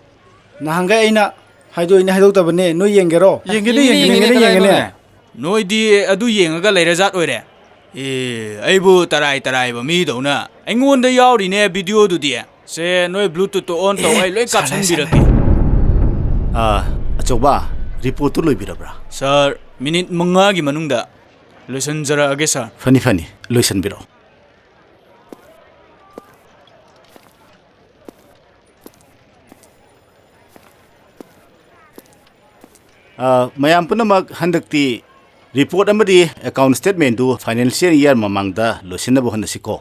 ꯅꯍꯥꯟꯒꯩ ꯑꯩꯅ ꯍꯥꯏꯗꯣꯛꯏꯅꯦ ꯍꯥꯏꯗꯣꯛꯇꯕꯅꯦ꯫ ꯅꯣꯏ ꯌꯦꯡꯒꯦꯔꯣ? ꯌꯦꯡꯒꯦꯅꯦ, ꯌꯦꯡꯒꯦꯅꯦ, ꯌꯦꯡꯒꯦꯅꯦ, ꯌꯦꯡꯒꯦꯅꯦ, ꯌꯦꯡꯒꯦꯅꯦ꯫ ꯀꯗꯥꯏꯗꯅꯣꯅꯦ? ꯅꯣꯏꯗꯤ ꯑꯗꯨ ꯌꯦꯡꯉꯒ ꯂꯩꯔꯖꯥꯠ ꯑꯣꯏꯔꯦ꯫ ꯑꯦ, ꯑꯩꯕꯨ ꯇꯔꯥꯏ ꯇꯔꯥꯏꯕ ꯃꯤꯗꯧꯅ ꯑꯩꯉꯣꯟꯗ ꯌꯥꯎꯔꯤꯅꯦ ꯚꯤꯗꯤꯑꯣꯗꯨꯗꯤ꯫ ꯁꯦ, ꯅꯣꯏ Bluetoothꯇꯣ on ꯇꯧ, ꯑꯦ, ꯑꯩ ꯂꯣꯏ ꯁꯥꯟꯅꯩ, ꯀꯥꯞꯁꯤꯟꯕꯤꯔꯛꯀꯦ꯫ ꯁꯥꯟꯅꯩ꯫ ꯑꯥ, ꯑꯆꯧꯕ, ꯔꯤꯄꯣꯔꯠꯇꯨ ꯂꯣꯏꯕꯤꯔꯕ꯭ꯔꯥ? ꯁꯥꯔ, ꯃꯤꯅꯤꯠ ꯃꯉꯥꯒꯤ ꯃꯅꯨꯡꯗ ꯂꯣꯏꯁꯤꯟꯖꯔꯛꯑꯒꯦ, ꯁꯥꯔ꯫ ꯐꯅꯤ, ꯐꯅꯤ, ꯂꯣꯏꯁꯤꯟꯕꯤꯔꯛꯑꯣ꯫ ꯑ, ꯃꯌꯥꯝ ꯄꯨꯝꯅꯃꯛ ꯍꯟꯗꯛꯇꯤ ꯔꯤꯄꯣꯔꯠ ꯑꯃꯗꯤ ꯑꯦꯀꯥꯎꯟ ꯁ꯭ꯇꯦꯠꯃꯦꯟꯗꯨ ꯐꯥꯏꯅꯥꯟꯁꯤꯌꯦꯜ ꯏꯌꯥꯔ ꯃꯃꯥꯡꯗ ꯂꯣꯏꯁꯤꯟꯅꯕ ꯍꯣꯠꯅꯁꯤꯀꯣ꯫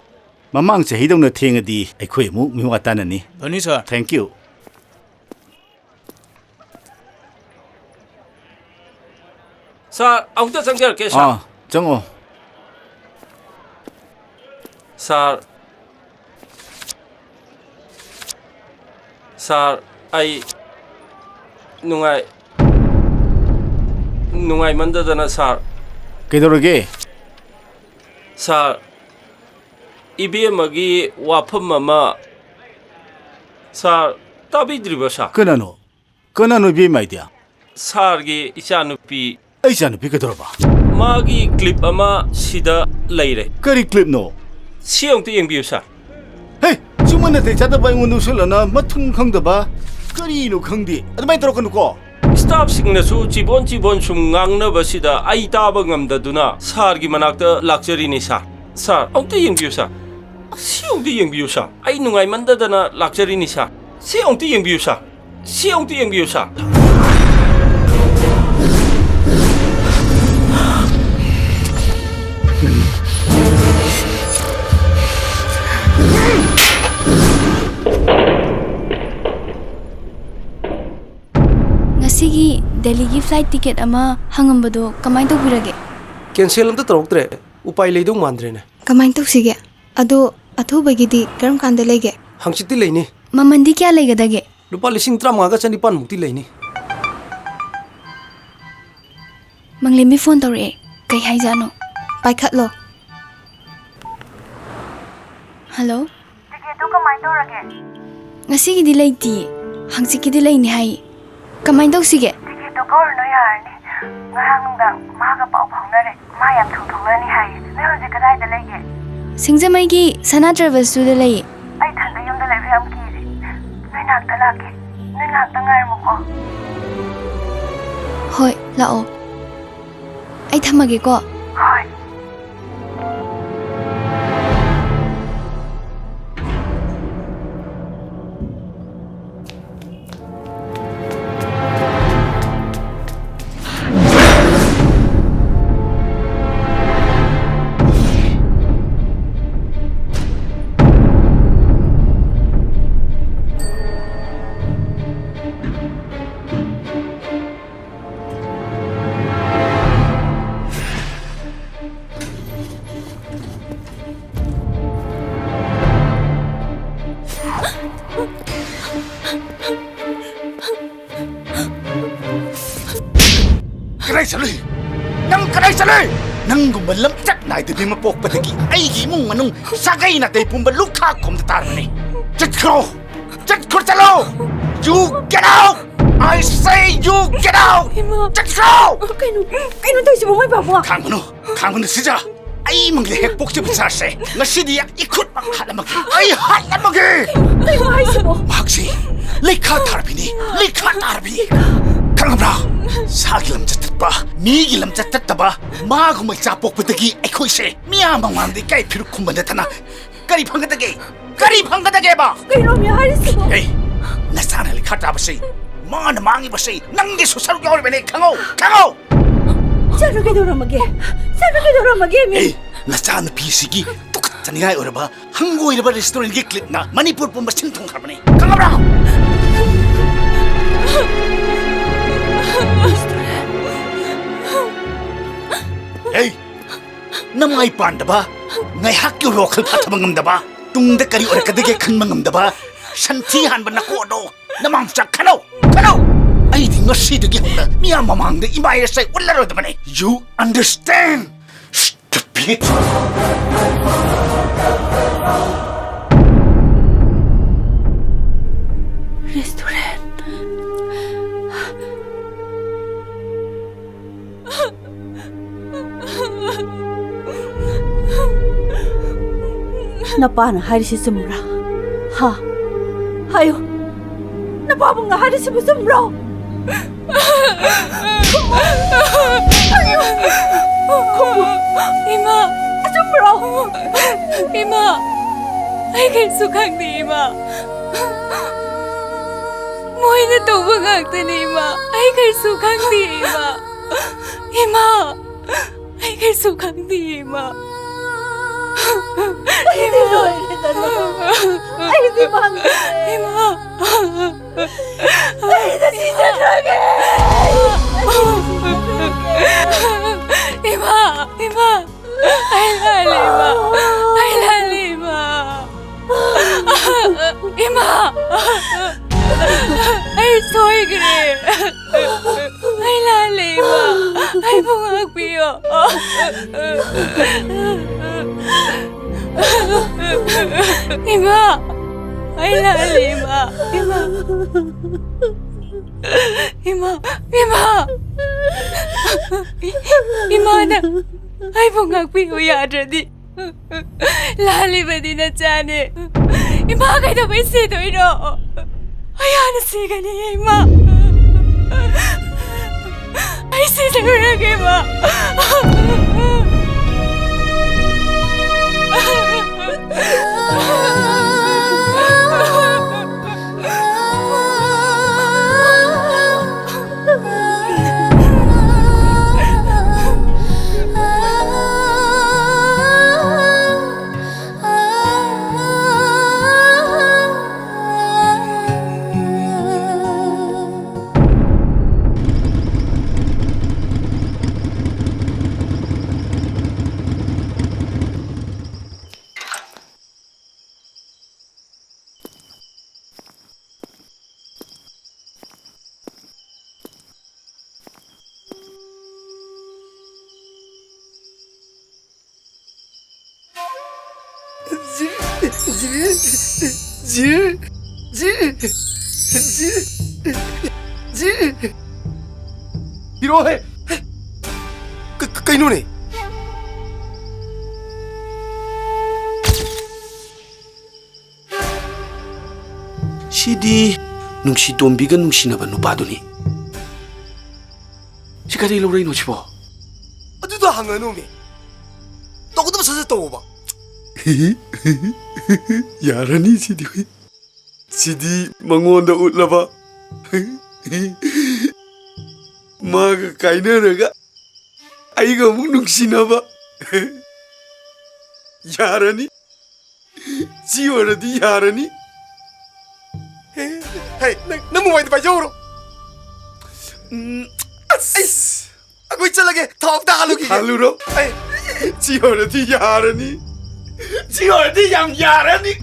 ꯃꯃꯥꯡ ꯆꯍꯤꯗꯧꯅ ꯊꯦꯡꯉꯗꯤ ꯑꯩꯈꯣꯏ ꯑꯃꯨꯛ ꯃꯤꯋꯥ ꯇꯥꯅꯅꯤ꯫ ꯐꯅꯤ, ꯁꯥꯔ꯫ Thank you꯫ ꯁꯥꯔ, ꯑꯃꯨꯛꯇ ꯆꯪꯖꯔꯛꯀꯦ, ꯁꯥꯔ꯫ ꯑꯥ, ꯆꯪꯉꯣ꯫ ꯁꯥꯔ, ꯁꯥꯔ, ꯑꯩ ꯅꯨꯡꯉꯥꯏ-, ꯅꯨꯡꯉꯥꯏꯃꯟꯗꯗꯅ, ꯁꯥꯔ꯫ ꯀꯩꯗꯧꯔꯒꯦ? ꯁꯥꯔ, ꯏꯕꯦꯝꯃꯒꯤ ꯋꯥꯐꯝ ꯑꯃ, ꯁꯥꯔ, ꯇꯥꯕꯤꯗ꯭ꯔꯤꯕ, ꯁꯥꯔ? ꯀꯅꯥꯅꯣ? ꯀꯅꯥꯅꯣ ꯏꯕꯦꯝꯃ ꯍꯥꯏꯗꯤ? ꯁꯥꯔꯒꯤ ꯏꯆꯥꯅꯨꯄꯤ꯫ ꯑꯩ ꯏꯆꯥꯅꯨꯄꯤ ꯀꯩꯗꯧꯔꯕ? ꯃꯥꯒꯤ ꯀ꯭ꯂꯤꯞ ꯑꯃ ꯁꯤꯗ ꯂꯩꯔꯦ꯫ ꯀꯔꯤ ꯀ꯭ꯂꯤꯞꯅꯣ? ꯁꯤ ꯑꯃꯨꯛꯇ ꯌꯦꯡꯕꯤꯌꯨ, ꯁꯥꯔ꯫ ꯍꯦ, ꯁꯨꯝꯕ ꯅꯥꯇꯩ ꯆꯥꯗꯕ ꯑꯩꯉꯣꯟꯗ ꯎꯁꯜꯂꯅ ꯃꯊꯨꯝ ꯈꯪꯗꯕ ꯀꯔꯤꯅꯣ ꯈꯪꯗꯦ꯫ ꯑꯗꯨꯃꯥꯏꯅ ꯇꯧꯔꯛꯀꯅꯨꯀꯣ꯫ ꯁ꯭ꯇꯥꯐꯁꯤꯡꯅꯁꯨ ꯆꯤꯕꯣꯟ ꯆꯤꯕꯣꯟ ꯁꯨꯝ ꯉꯥꯡꯅꯕꯁꯤꯗ ꯑꯩ ꯇꯥꯕ ꯉꯝꯗꯗꯨꯅ ꯁꯥꯔꯒꯤ ꯃꯅꯥꯛꯇ ꯂꯥꯛꯆꯔꯤꯅꯤ, ꯁꯥꯔ꯫ ꯁꯥꯔ, ꯑꯃꯨꯛꯇ ꯌꯦꯡꯕꯤꯌꯨ, ꯁꯥꯔ꯫ ꯁꯤ ꯑꯃꯨꯛꯇ ꯌꯦꯡꯕꯤꯌꯨ, ꯁꯥꯔ꯫ ꯑꯩ ꯅꯨꯡꯉꯥꯏꯃꯟꯗꯗꯅ ꯂꯥꯛꯆꯔꯤꯅꯤ, ꯁꯥꯔ꯫ ꯁꯤ ꯑꯃꯨꯛꯇ ꯌꯦꯡꯕꯤꯌꯨ, ꯁꯥꯔ꯫ ꯁꯤ ꯑꯃꯨꯛꯇ ꯌꯦꯡꯕꯤꯌꯨ, ꯁꯥꯔ꯫ ꯉꯁꯤꯒꯤ ꯗꯦꯜꯂꯤꯒꯤ ꯐ꯭ꯂꯥꯏꯠ ꯇꯤꯀꯦꯠ ꯑꯃ ꯍꯪꯉꯝꯕꯗꯣ ꯀꯃꯥꯏꯅ ꯇꯧꯕꯤꯔꯒꯦ? ꯀꯦꯟꯁꯦꯜ ꯑꯝꯇ ꯇꯧꯔꯛꯇ꯭ꯔꯦ꯫ ꯎꯄꯥꯏ ꯂꯩꯗꯧ ꯃꯥꯟꯗ꯭ꯔꯦꯅꯦ꯫ ꯀꯃꯥꯏꯅ ꯇꯧꯁꯤꯒꯦ? ꯑꯗꯣ ꯑꯊꯨꯕꯒꯤꯗꯤ ꯀꯔꯝ ꯀꯥꯟꯗ ꯂꯩꯒꯦ? ꯍꯪꯆꯤꯠꯇꯤ ꯂꯩꯅꯤ꯫ ꯃꯃꯟꯗꯤ ꯀꯌꯥ ꯂꯩꯒꯗꯒꯦ? ꯂꯨꯄꯥ ꯂꯤꯁꯤꯡ ꯇꯔꯥꯃꯉꯥꯒ ꯆꯅꯤꯄꯥꯟ ꯃꯨꯛꯇꯤ ꯂꯩꯅꯤ꯫ ꯃꯪꯂꯦꯝꯕꯤ ꯐꯣꯟ ꯇꯧꯔꯛꯑꯦ꯫ ꯀꯩ ꯍꯥꯏꯖꯥꯠꯅꯣ? ꯄꯥꯏꯈꯠꯂꯣ꯫ ꯍꯜꯂꯣ? ꯇꯤꯀꯦꯠꯇꯣ ꯀꯃꯥꯏꯅ ꯇꯧꯔꯒꯦ? ꯉꯁꯤꯒꯤꯗꯤ ꯂꯩꯇꯤꯌꯦ꯫ ꯍꯪꯆꯤꯠꯀꯤꯗꯤ ꯂꯩꯅꯤ ꯍꯥꯏꯌꯦ꯫ ꯀꯃꯥꯏꯅ ꯇꯧꯁꯤꯒꯦ? ꯇꯤꯀꯦꯠꯇꯣ ꯀꯛꯎꯔꯅꯨ, ꯌꯥꯔꯅꯤ꯫ ꯉꯔꯥꯡ ꯅꯨꯡꯗꯥꯡ ꯃꯥꯒ ꯄꯥꯎ ꯐꯥꯎꯅꯔꯦ꯫ ꯃꯥ ꯌꯥꯝ ꯊꯨꯅ ꯊꯣꯛꯂꯛꯑꯅꯤ ꯍꯥꯏꯌꯦ꯫ ꯅꯣꯏ ꯍꯧꯖꯤꯛ ꯀꯗꯥꯏꯗ ꯂꯩꯒꯦ? ꯁꯤꯡꯖꯃꯩꯒꯤ ꯁꯅꯥ ꯇ꯭ꯔꯦꯚꯦꯜꯁꯇꯨꯗ ꯂꯩꯌꯦ꯫ ꯑꯩ ꯏꯊꯟꯗ ꯌꯨꯝꯗ ꯂꯩꯕ ꯌꯥꯝ ꯀꯤꯔꯦ꯫ ꯅꯣꯏ ꯅꯥꯛꯇ ꯂꯥꯛꯀꯦ꯫ ꯅꯣꯏ ꯉꯥꯏꯍꯥꯛꯇ ꯉꯥꯏꯔꯝꯃꯨꯀꯣ꯫ ꯍꯣꯏ, ꯂꯥꯛꯑꯣ꯫ ꯑꯩ ꯊꯝꯃꯒꯦꯀꯣ꯫ ꯍꯣꯏ꯫ ꯀꯗꯥꯏ ꯆꯠꯂꯨꯏ? ꯅꯪ ꯀꯗꯥꯏ ꯆꯠꯂꯨꯏ? ꯅꯪꯒꯨꯝꯕ ꯂꯝꯆꯠ ꯅꯥꯏꯗꯕꯤ ꯑꯃ ꯄꯣꯛꯄꯗꯒꯤ ꯑꯩꯒꯤ ꯏꯃꯨꯡ ꯃꯅꯨꯡ ꯁꯥꯒꯩ ꯅꯥꯇꯩ ꯄꯨꯝꯕ ꯂꯨꯈꯥꯛ ꯈꯣꯝꯗ ꯇꯥꯔꯕꯅꯤ꯫ ꯆꯠꯈ꯭ꯔꯣ! ꯆꯠꯈ꯭ꯔꯣ ꯆꯠꯂꯣ! You get out! I say you get out! ꯏꯃꯥ! ꯆꯠꯈ꯭ꯔꯣ! ꯀꯩꯅꯣ, ꯀꯩꯅꯣ ꯇꯧꯔꯤꯁꯤꯕꯣ, ꯃꯣꯏ ꯄꯥꯕꯨꯡ? ꯈꯥꯡꯕꯅꯨ, ꯈꯥꯡꯕꯅꯨ ꯁꯤꯖꯥ! ꯑꯩ ꯃꯪꯗ ꯍꯦꯛ ꯄꯣꯛꯆꯕ ꯏꯆꯥꯁꯦ ꯉꯁꯤꯗꯤ ꯏꯈꯨꯠꯃꯛ ꯍꯥꯠꯂꯝꯃꯒꯦ꯫ ꯑꯩ ꯍꯥꯠꯂꯝꯃꯒꯦ꯫ ꯀꯩꯅꯣ ꯍꯥꯏꯁꯤꯕꯣ? ꯃꯍꯥꯛꯁꯤ ꯂꯩꯈꯥ ꯇꯥꯔꯕꯤꯅꯤ, ꯂꯩꯈꯥ ꯇꯥꯔꯕꯤꯅꯤ꯫ ꯈꯪꯉꯕ꯭ꯔꯥ? ꯁꯥꯒꯤ ꯂꯝꯆꯠ ꯇꯠꯄ, ꯃꯤꯒꯤ ꯂꯝꯆꯠ ꯇꯠꯇꯕ, ꯃꯥꯒꯨꯝꯕ ꯏꯆꯥ ꯄꯣꯛꯄꯗꯒꯤ ꯑꯩꯈꯣꯏꯁꯦ ꯃꯤꯌꯥꯝ ꯃꯃꯥꯡꯗ ꯏꯀꯥꯏ ꯐꯤꯔꯨꯛ ꯈꯨꯝꯕ ꯅꯠꯇꯅ ꯀꯔꯤ ꯐꯪꯒꯗꯒꯦ? ꯀꯔꯤ ꯐꯪꯒꯗꯒꯦꯕ? ꯀꯩꯅꯣ ꯃꯤ ꯍꯥꯏꯔꯤꯁꯤꯕꯣ? ꯑꯦ, ꯅꯆꯥꯅ ꯂꯩꯈꯥ ꯇꯥꯕꯁꯤ, ꯃꯥꯅ ꯃꯥꯡꯉꯤꯕꯁꯤ ꯅꯪꯒꯤꯁꯨ ꯁꯔꯨꯛ ꯌꯥꯎꯔꯤꯕꯅꯦ, ꯈꯪꯉꯣ, ꯈꯪꯉꯣ꯫ ꯆꯠꯂꯨ ꯀꯩꯗꯧꯔꯝꯃꯒꯦ? ꯆꯠꯂꯨ ꯀꯩꯗꯧꯔꯝꯃꯒꯦ ꯃꯤ? ꯑꯦ, ꯅꯆꯥꯅꯨꯄꯤꯁꯤꯒꯤ ꯇꯨꯀꯠꯆꯅꯤꯡꯉꯥꯏ ꯑꯣꯏꯔꯕ ꯍꯪꯒꯣꯏꯔꯕ restaurantꯒꯤ clipꯅ ꯃꯅꯤꯄꯨꯔ ꯄꯨꯝꯕ ꯁꯤꯟ ꯊꯨꯡꯈ꯭ꯔꯕꯅꯤ꯫ ꯈꯪꯉꯕ꯭ꯔꯥ? ꯑꯦ, ꯅꯃꯥꯏ ꯄꯥꯟꯗꯕ, ꯉꯥꯏꯍꯥꯛꯀꯤ ꯋꯥꯈꯜ ꯐꯥꯊꯕ ꯉꯝꯗꯕ, ꯇꯨꯡꯗ ꯀꯔꯤ ꯑꯣꯏꯔꯛꯀꯗꯒꯦ ꯈꯟꯕ ꯉꯝꯗꯕ, ꯁꯟꯊꯤ ꯍꯥꯟꯕ ꯅꯀꯣꯛ ꯑꯗꯣ ꯅꯃꯥꯡ ꯆꯥꯛ ꯈꯟꯅꯧ, ꯈꯟꯅꯧ! ꯑꯩꯗꯤ ꯉꯁꯤꯗꯒꯤ ꯍꯧꯅ ꯃꯤꯌꯥꯝ ꯃꯃꯥꯡꯗ ꯏꯃꯥ ꯏꯔꯁꯥꯏ ꯎꯠꯂꯔꯣꯏꯗꯕꯅꯦ꯫ You understand? Stupid! Restaurant. ꯅꯄꯥꯅ ꯍꯥꯏꯔꯤꯁꯤ ꯆꯨꯝꯕ꯭ꯔꯥ? ꯍꯥ? ꯍꯥꯏꯌꯨ꯫ ꯅꯄꯥꯕꯨꯡꯅ ꯍꯥꯏꯔꯤꯁꯤꯕꯨ ꯆꯨꯝꯕ꯭ꯔꯣ? ꯍꯥꯏꯌꯨ꯫ ꯈꯨꯝꯃꯨ꯫ ꯏꯃꯥ! ꯑꯆꯨꯝꯕ꯭ꯔꯣ? ꯏꯃꯥ! ꯑꯩ ꯀꯩꯁꯨ ꯈꯪꯗꯦ, ꯏꯃꯥ꯫ ꯃꯣꯏꯅ ꯇꯧꯕ ꯉꯥꯛꯇꯅꯤ, ꯏꯃꯥ꯫ ꯑꯩ ꯀꯩꯁꯨ ꯈꯪꯗꯦ, ꯏꯃꯥ꯫ ꯏꯃꯥ! ꯑꯩ ꯀꯩꯁꯨ ꯈꯪꯗꯦ, ꯏꯃꯥ꯫ ꯑꯩꯗꯤ ꯂꯣꯏꯔꯦꯗꯅ꯫ ꯑꯩꯗꯤ ꯃꯥꯡꯖꯔꯦ꯫ ꯏꯃꯥ! ꯑꯩꯗꯤ ꯁꯤꯖꯈ꯭ꯔꯒꯦ꯫ ꯏꯃꯥ! ꯏꯃꯥ! ꯑꯩ ꯂꯥꯜꯂꯦ, ꯏꯃꯥ꯫ ꯑꯩ ꯂꯥꯜꯂꯦ, ꯏꯃꯥ꯫ ꯏꯃꯥ! ꯑꯩ ꯁꯣꯏꯈ꯭ꯔꯦ꯫ ꯑꯩ ꯂꯥꯜꯂꯦ, ꯏꯃꯥ꯫ ꯑꯩꯕꯨ ꯉꯥꯛꯄꯤꯌꯣ꯫ ꯏꯃꯥ, ꯑꯩ ꯂꯥꯜꯂꯦ, ꯏꯃꯥ꯫ ꯏꯃꯥ, ꯏꯃꯥ, ꯏꯃꯥ꯫ ꯏꯃꯥꯅ ꯑꯩꯕꯨ ꯉꯥꯛꯄꯤꯌꯨ ꯌꯥꯗ꯭ꯔꯗꯤ, ꯂꯥꯜꯂꯤꯕꯗꯤ ꯅꯆꯥꯅꯦ꯫ ꯏꯃꯥ ꯀꯩꯗꯧꯕꯩ ꯁꯤꯗꯣꯏꯅꯣ? ꯑꯩ ꯍꯥꯟꯅ ꯁꯤꯒꯅꯤ, ꯏꯃꯥ꯫ ꯑꯩ ꯁꯤꯖꯔꯒꯦ, ꯏꯃꯥ꯫ ꯖꯤꯔ, ꯖꯤꯔ, ꯖꯤꯔ, ꯖꯤꯔ, ꯖꯤꯔ, ꯖꯤꯔ꯫ ꯄꯤꯔꯛꯑꯣꯍꯦ! ꯀ-, ꯀ-, ꯀꯩꯅꯣꯅꯦ? ꯁꯤꯗꯤ ꯅꯨꯡꯁꯤꯇꯣꯝꯕꯤꯒ ꯅꯨꯡꯁꯤꯅꯕ ꯅꯨꯄꯥꯗꯨꯅꯤ꯫ ꯁꯤ ꯀꯔꯤ ꯂꯧꯔꯛꯏꯅꯣ ꯁꯤꯕꯣ? ꯑꯗꯨꯗꯣ ꯍꯪꯉꯅꯨꯃꯦ꯫ ꯇꯧꯒꯗꯕ ꯁꯠ ꯁꯠ ꯇꯧꯑꯣꯕ꯫ ꯌꯥꯔꯅꯤ ꯁꯤꯗꯤ꯫ ꯁꯤꯗꯤ ꯃꯉꯣꯟꯗ ꯎꯠꯂꯕ꯫ ꯃꯥꯒ ꯀꯥꯏꯅꯔꯒ ꯑꯩꯒ ꯑꯃꯨꯛ ꯅꯨꯡꯁꯤꯅꯕ꯫ ꯌꯥꯔꯅꯤ꯫ ꯁꯤ ꯑꯣꯏꯔꯗꯤ ꯌꯥꯔꯅꯤ꯫ ꯍꯦ, ꯅꯪ, ꯅꯪ ꯃꯣꯕꯥꯏꯜꯗꯣ ꯄꯥꯏꯖꯍꯧꯔꯣ꯫ ꯎꯝ, ꯑꯁ, ꯑꯩ, ꯑꯩꯈꯣꯏ ꯆꯠꯂꯒꯦ, ꯊꯥꯎ ꯑꯝꯇ ꯍꯥꯜꯂꯨꯈꯤꯒꯦ꯫ ꯍꯥꯜꯂꯨꯔꯣ꯫ ꯑꯩ, ꯁꯤ ꯑꯣꯏꯔꯗꯤ ꯌꯥꯔꯅꯤ꯫ ꯁꯤ ꯑꯣꯏꯔꯗꯤ ꯌꯥꯝ ꯌꯥꯔꯅꯤ꯫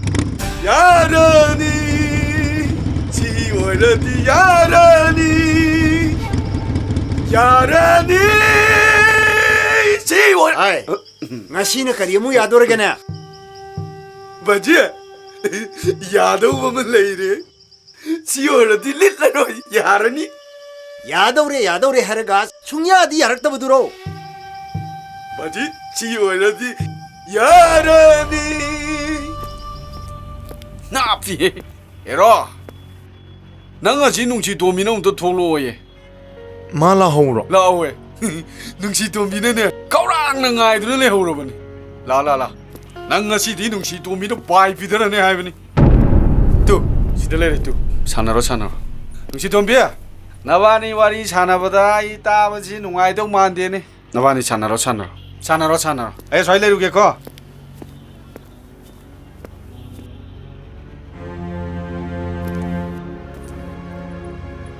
ꯌꯥꯔꯅꯤ꯫ ꯁꯤ ꯑꯣꯏꯔꯗꯤ ꯌꯥꯔꯅꯤ꯫ ꯌꯥꯔꯅꯤ꯫ ꯑꯩ ꯑꯣꯏ-, ꯑꯥꯏ, ꯉꯁꯤꯅ ꯀꯔꯤ ꯑꯃꯨꯛ ꯌꯥꯗꯣꯔꯒꯦꯅꯦ? ꯕꯥꯖꯤ, ꯌꯥꯗꯧꯕ ꯑꯃ ꯂꯩꯔꯦ꯫ ꯁꯤ ꯑꯣꯏꯔꯗꯤ ꯂꯤꯠꯂꯔꯣꯏ, ꯌꯥꯔꯅꯤ꯫ ꯌꯥꯗꯧꯔꯦ, ꯌꯥꯗꯧꯔꯦ ꯍꯥꯏꯔꯒ ꯁꯨꯡꯌꯥꯗꯤ ꯌꯥꯔꯛꯇꯕꯗꯨꯔꯣ? ꯕꯥꯖꯤ, ꯁꯤ ꯑꯣꯏꯔꯗꯤ ꯌꯥꯔꯅꯤ꯫ ꯅꯥꯞꯄꯤꯍꯦ꯫ ꯍꯦꯔꯣ, ꯅꯪ ꯑꯁꯤ ꯅꯨꯡꯁꯤ ꯇꯣꯝꯕꯤꯅ ꯑꯃꯨꯛꯇ ꯊꯣꯛꯂꯛꯑꯣꯌꯦ꯫ ꯃꯥ ꯂꯥꯛꯍꯧꯔꯣ? ꯂꯥꯛꯍꯧꯋꯦ꯫ ꯅꯨꯡꯁꯤ ꯇꯣꯝꯕꯤꯅꯅꯦ, ꯈꯧꯔꯥꯡꯅ ꯉꯥꯏꯗꯨꯅ ꯂꯩꯍꯧꯔꯕꯅꯤ꯫ ꯂꯥ, ꯂꯥ, ꯂꯥ꯫ ꯅꯪ ꯉꯁꯤꯗꯤ ꯅꯨꯡꯁꯤ ꯇꯣꯝꯕꯤꯗ ꯄꯥꯏ ꯄꯤꯗꯔꯅꯤ ꯍꯥꯏꯕꯅꯤ꯫ ꯇꯨ, ꯁꯤꯗ ꯂꯩꯔꯦ, ꯇꯨ꯫ ꯁꯥꯟꯅꯔꯣ, ꯁꯥꯟꯅꯔꯣ꯫ ꯅꯨꯡꯁꯤ ꯇꯣꯝꯕꯤ, ꯅꯕꯥꯅꯤ ꯋꯥꯔꯤ ꯁꯥꯟꯅꯕꯗ ꯑꯩ ꯇꯥꯕꯁꯤ ꯅꯨꯡꯉꯥꯏꯗꯧ ꯃꯥꯟꯗꯦꯅꯦ꯫ ꯅꯕꯥꯅꯤ ꯁꯥꯟꯅꯔꯣ, ꯁꯥꯟꯅꯔꯣ꯫ ꯁꯥꯟꯅꯔꯣ, ꯁꯥꯟꯅꯔꯣ꯫ ꯑꯩ ꯑꯁ꯭ꯋꯥꯏ ꯂꯩꯔꯨꯒꯦꯀꯣ꯫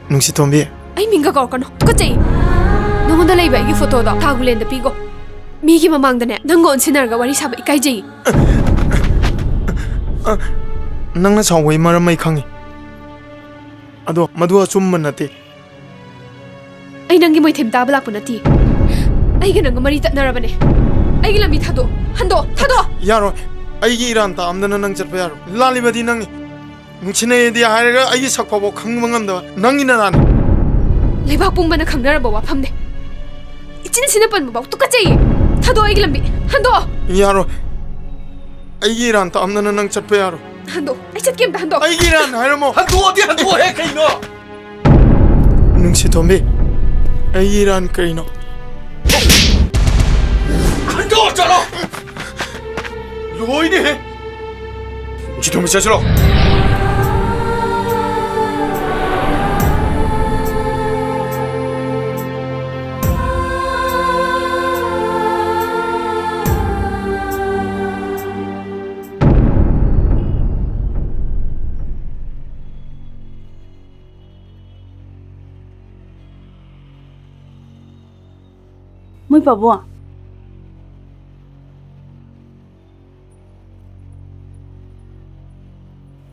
ꯅꯨꯡꯁꯤꯇꯣꯝꯕꯤ꯫ ꯑꯩ ꯃꯤꯡꯒ ꯀꯧꯔꯛꯀꯅꯨ꯫ ꯇꯨꯀꯠꯆꯩ꯫ ꯅꯉꯣꯟꯗ ꯂꯩꯕ ꯑꯩꯒꯤ ꯐꯣꯇꯣꯗꯣ ꯊꯥꯒꯨꯂꯦꯟꯗ ꯄꯤꯒꯣ꯫ ꯃꯤꯒꯤ ꯃꯃꯥꯡꯗꯅꯦ, ꯅꯪꯒ ꯑꯣꯟꯁꯤꯟꯅꯔꯒ ꯋꯥꯔꯤ ꯁꯥꯕ ꯏꯀꯥꯏꯖꯩ꯫ ꯅꯪꯅ ꯁꯥꯎꯕꯒꯤ ꯃꯔꯝ ꯑꯩ ꯈꯪꯉꯤ꯫ ꯑꯗꯣ ꯃꯗꯨ ꯑꯆꯨꯝꯕ ꯅꯠꯇꯦ꯫ ꯑꯩ ꯅꯪꯒꯤ ꯃꯣꯏꯊꯦꯝ ꯇꯥꯕ ꯂꯥꯛꯄ ꯅꯠꯇꯦ꯫ ꯑꯩꯒ ꯅꯪꯒ ꯃꯔꯤ ꯇꯠꯅꯔꯕꯅꯦ꯫ ꯑꯩꯒꯤ ꯂꯝꯕꯤ ꯊꯥꯗꯣꯛꯑꯣ꯫ ꯍꯟꯗꯣꯛꯑꯣ꯫ ꯊꯥꯗꯣꯛꯑꯣ꯫ ꯌꯥꯔꯣꯏ꯫ ꯑꯩꯒꯤ ꯏꯔꯥꯟ ꯇꯥꯛꯑꯝꯗꯅ ꯅꯪ ꯆꯠꯄ ꯌꯥꯔꯣꯏ꯫ ꯂꯥꯜꯂꯤꯕꯗꯤ ꯅꯪꯅꯤ꯫ ꯅꯨꯡꯁꯤꯅꯩꯌꯦꯗꯤ ꯍꯥꯏꯔꯒ ꯑꯩꯒꯤ ꯁꯛ ꯐꯥꯎꯕ ꯈꯪꯕ ꯉꯝꯗꯕ ꯅꯪꯒꯤ ꯅꯔꯥꯟꯅꯤ꯫ ꯂꯩꯕꯥꯛ ꯄꯨꯝꯕꯅ ꯈꯪꯅꯔꯕ ꯋꯥꯐꯝꯅꯦ꯫ ꯏꯆꯤꯟꯁꯤꯅ ꯄꯟꯕ ꯐꯥꯎ ꯇꯨꯀꯠꯆꯩꯌꯦ꯫ ꯊꯥꯗꯣꯛꯑꯣ ꯑꯩꯒꯤ ꯂꯝꯕꯤ꯫ ꯍꯟꯗꯣꯛꯑꯣ꯫ ꯌꯥꯔꯣꯏ꯫ ꯑꯩꯒꯤ ꯏꯔꯥꯟ ꯇꯥꯛꯑꯝꯗꯅ ꯅꯪ ꯆꯠꯄ ꯌꯥꯔꯣꯏ꯫ ꯍꯟꯗꯣꯛꯑꯣ꯫ ꯑꯩ ꯆꯠꯀꯦ ꯑꯝꯇ ꯍꯟꯗꯣꯛꯑꯣ꯫ ꯑꯩꯒꯤ ꯏꯔꯥꯟ ꯍꯥꯏꯔꯝꯃꯣ꯫ ꯍꯟꯗꯣꯛꯑꯣꯗꯤ ꯍꯟꯗꯣꯛꯑꯣꯍꯦ ꯀꯩꯅꯣ? ꯅꯨꯡꯁꯤꯇꯣꯝꯕꯤ, ꯑꯩꯒꯤ ꯏꯔꯥꯟ ꯀꯔꯤꯅꯣ? ꯈꯟꯗꯣꯛꯑ ꯆꯠꯂꯣ! ꯂꯣꯏꯅꯦꯍꯦ! ꯅꯨꯡꯁꯤꯇꯣꯝꯕꯤ, ꯆꯠꯁꯤꯔꯣ? ꯃꯣꯏ ꯄꯥꯕꯨꯡ꯫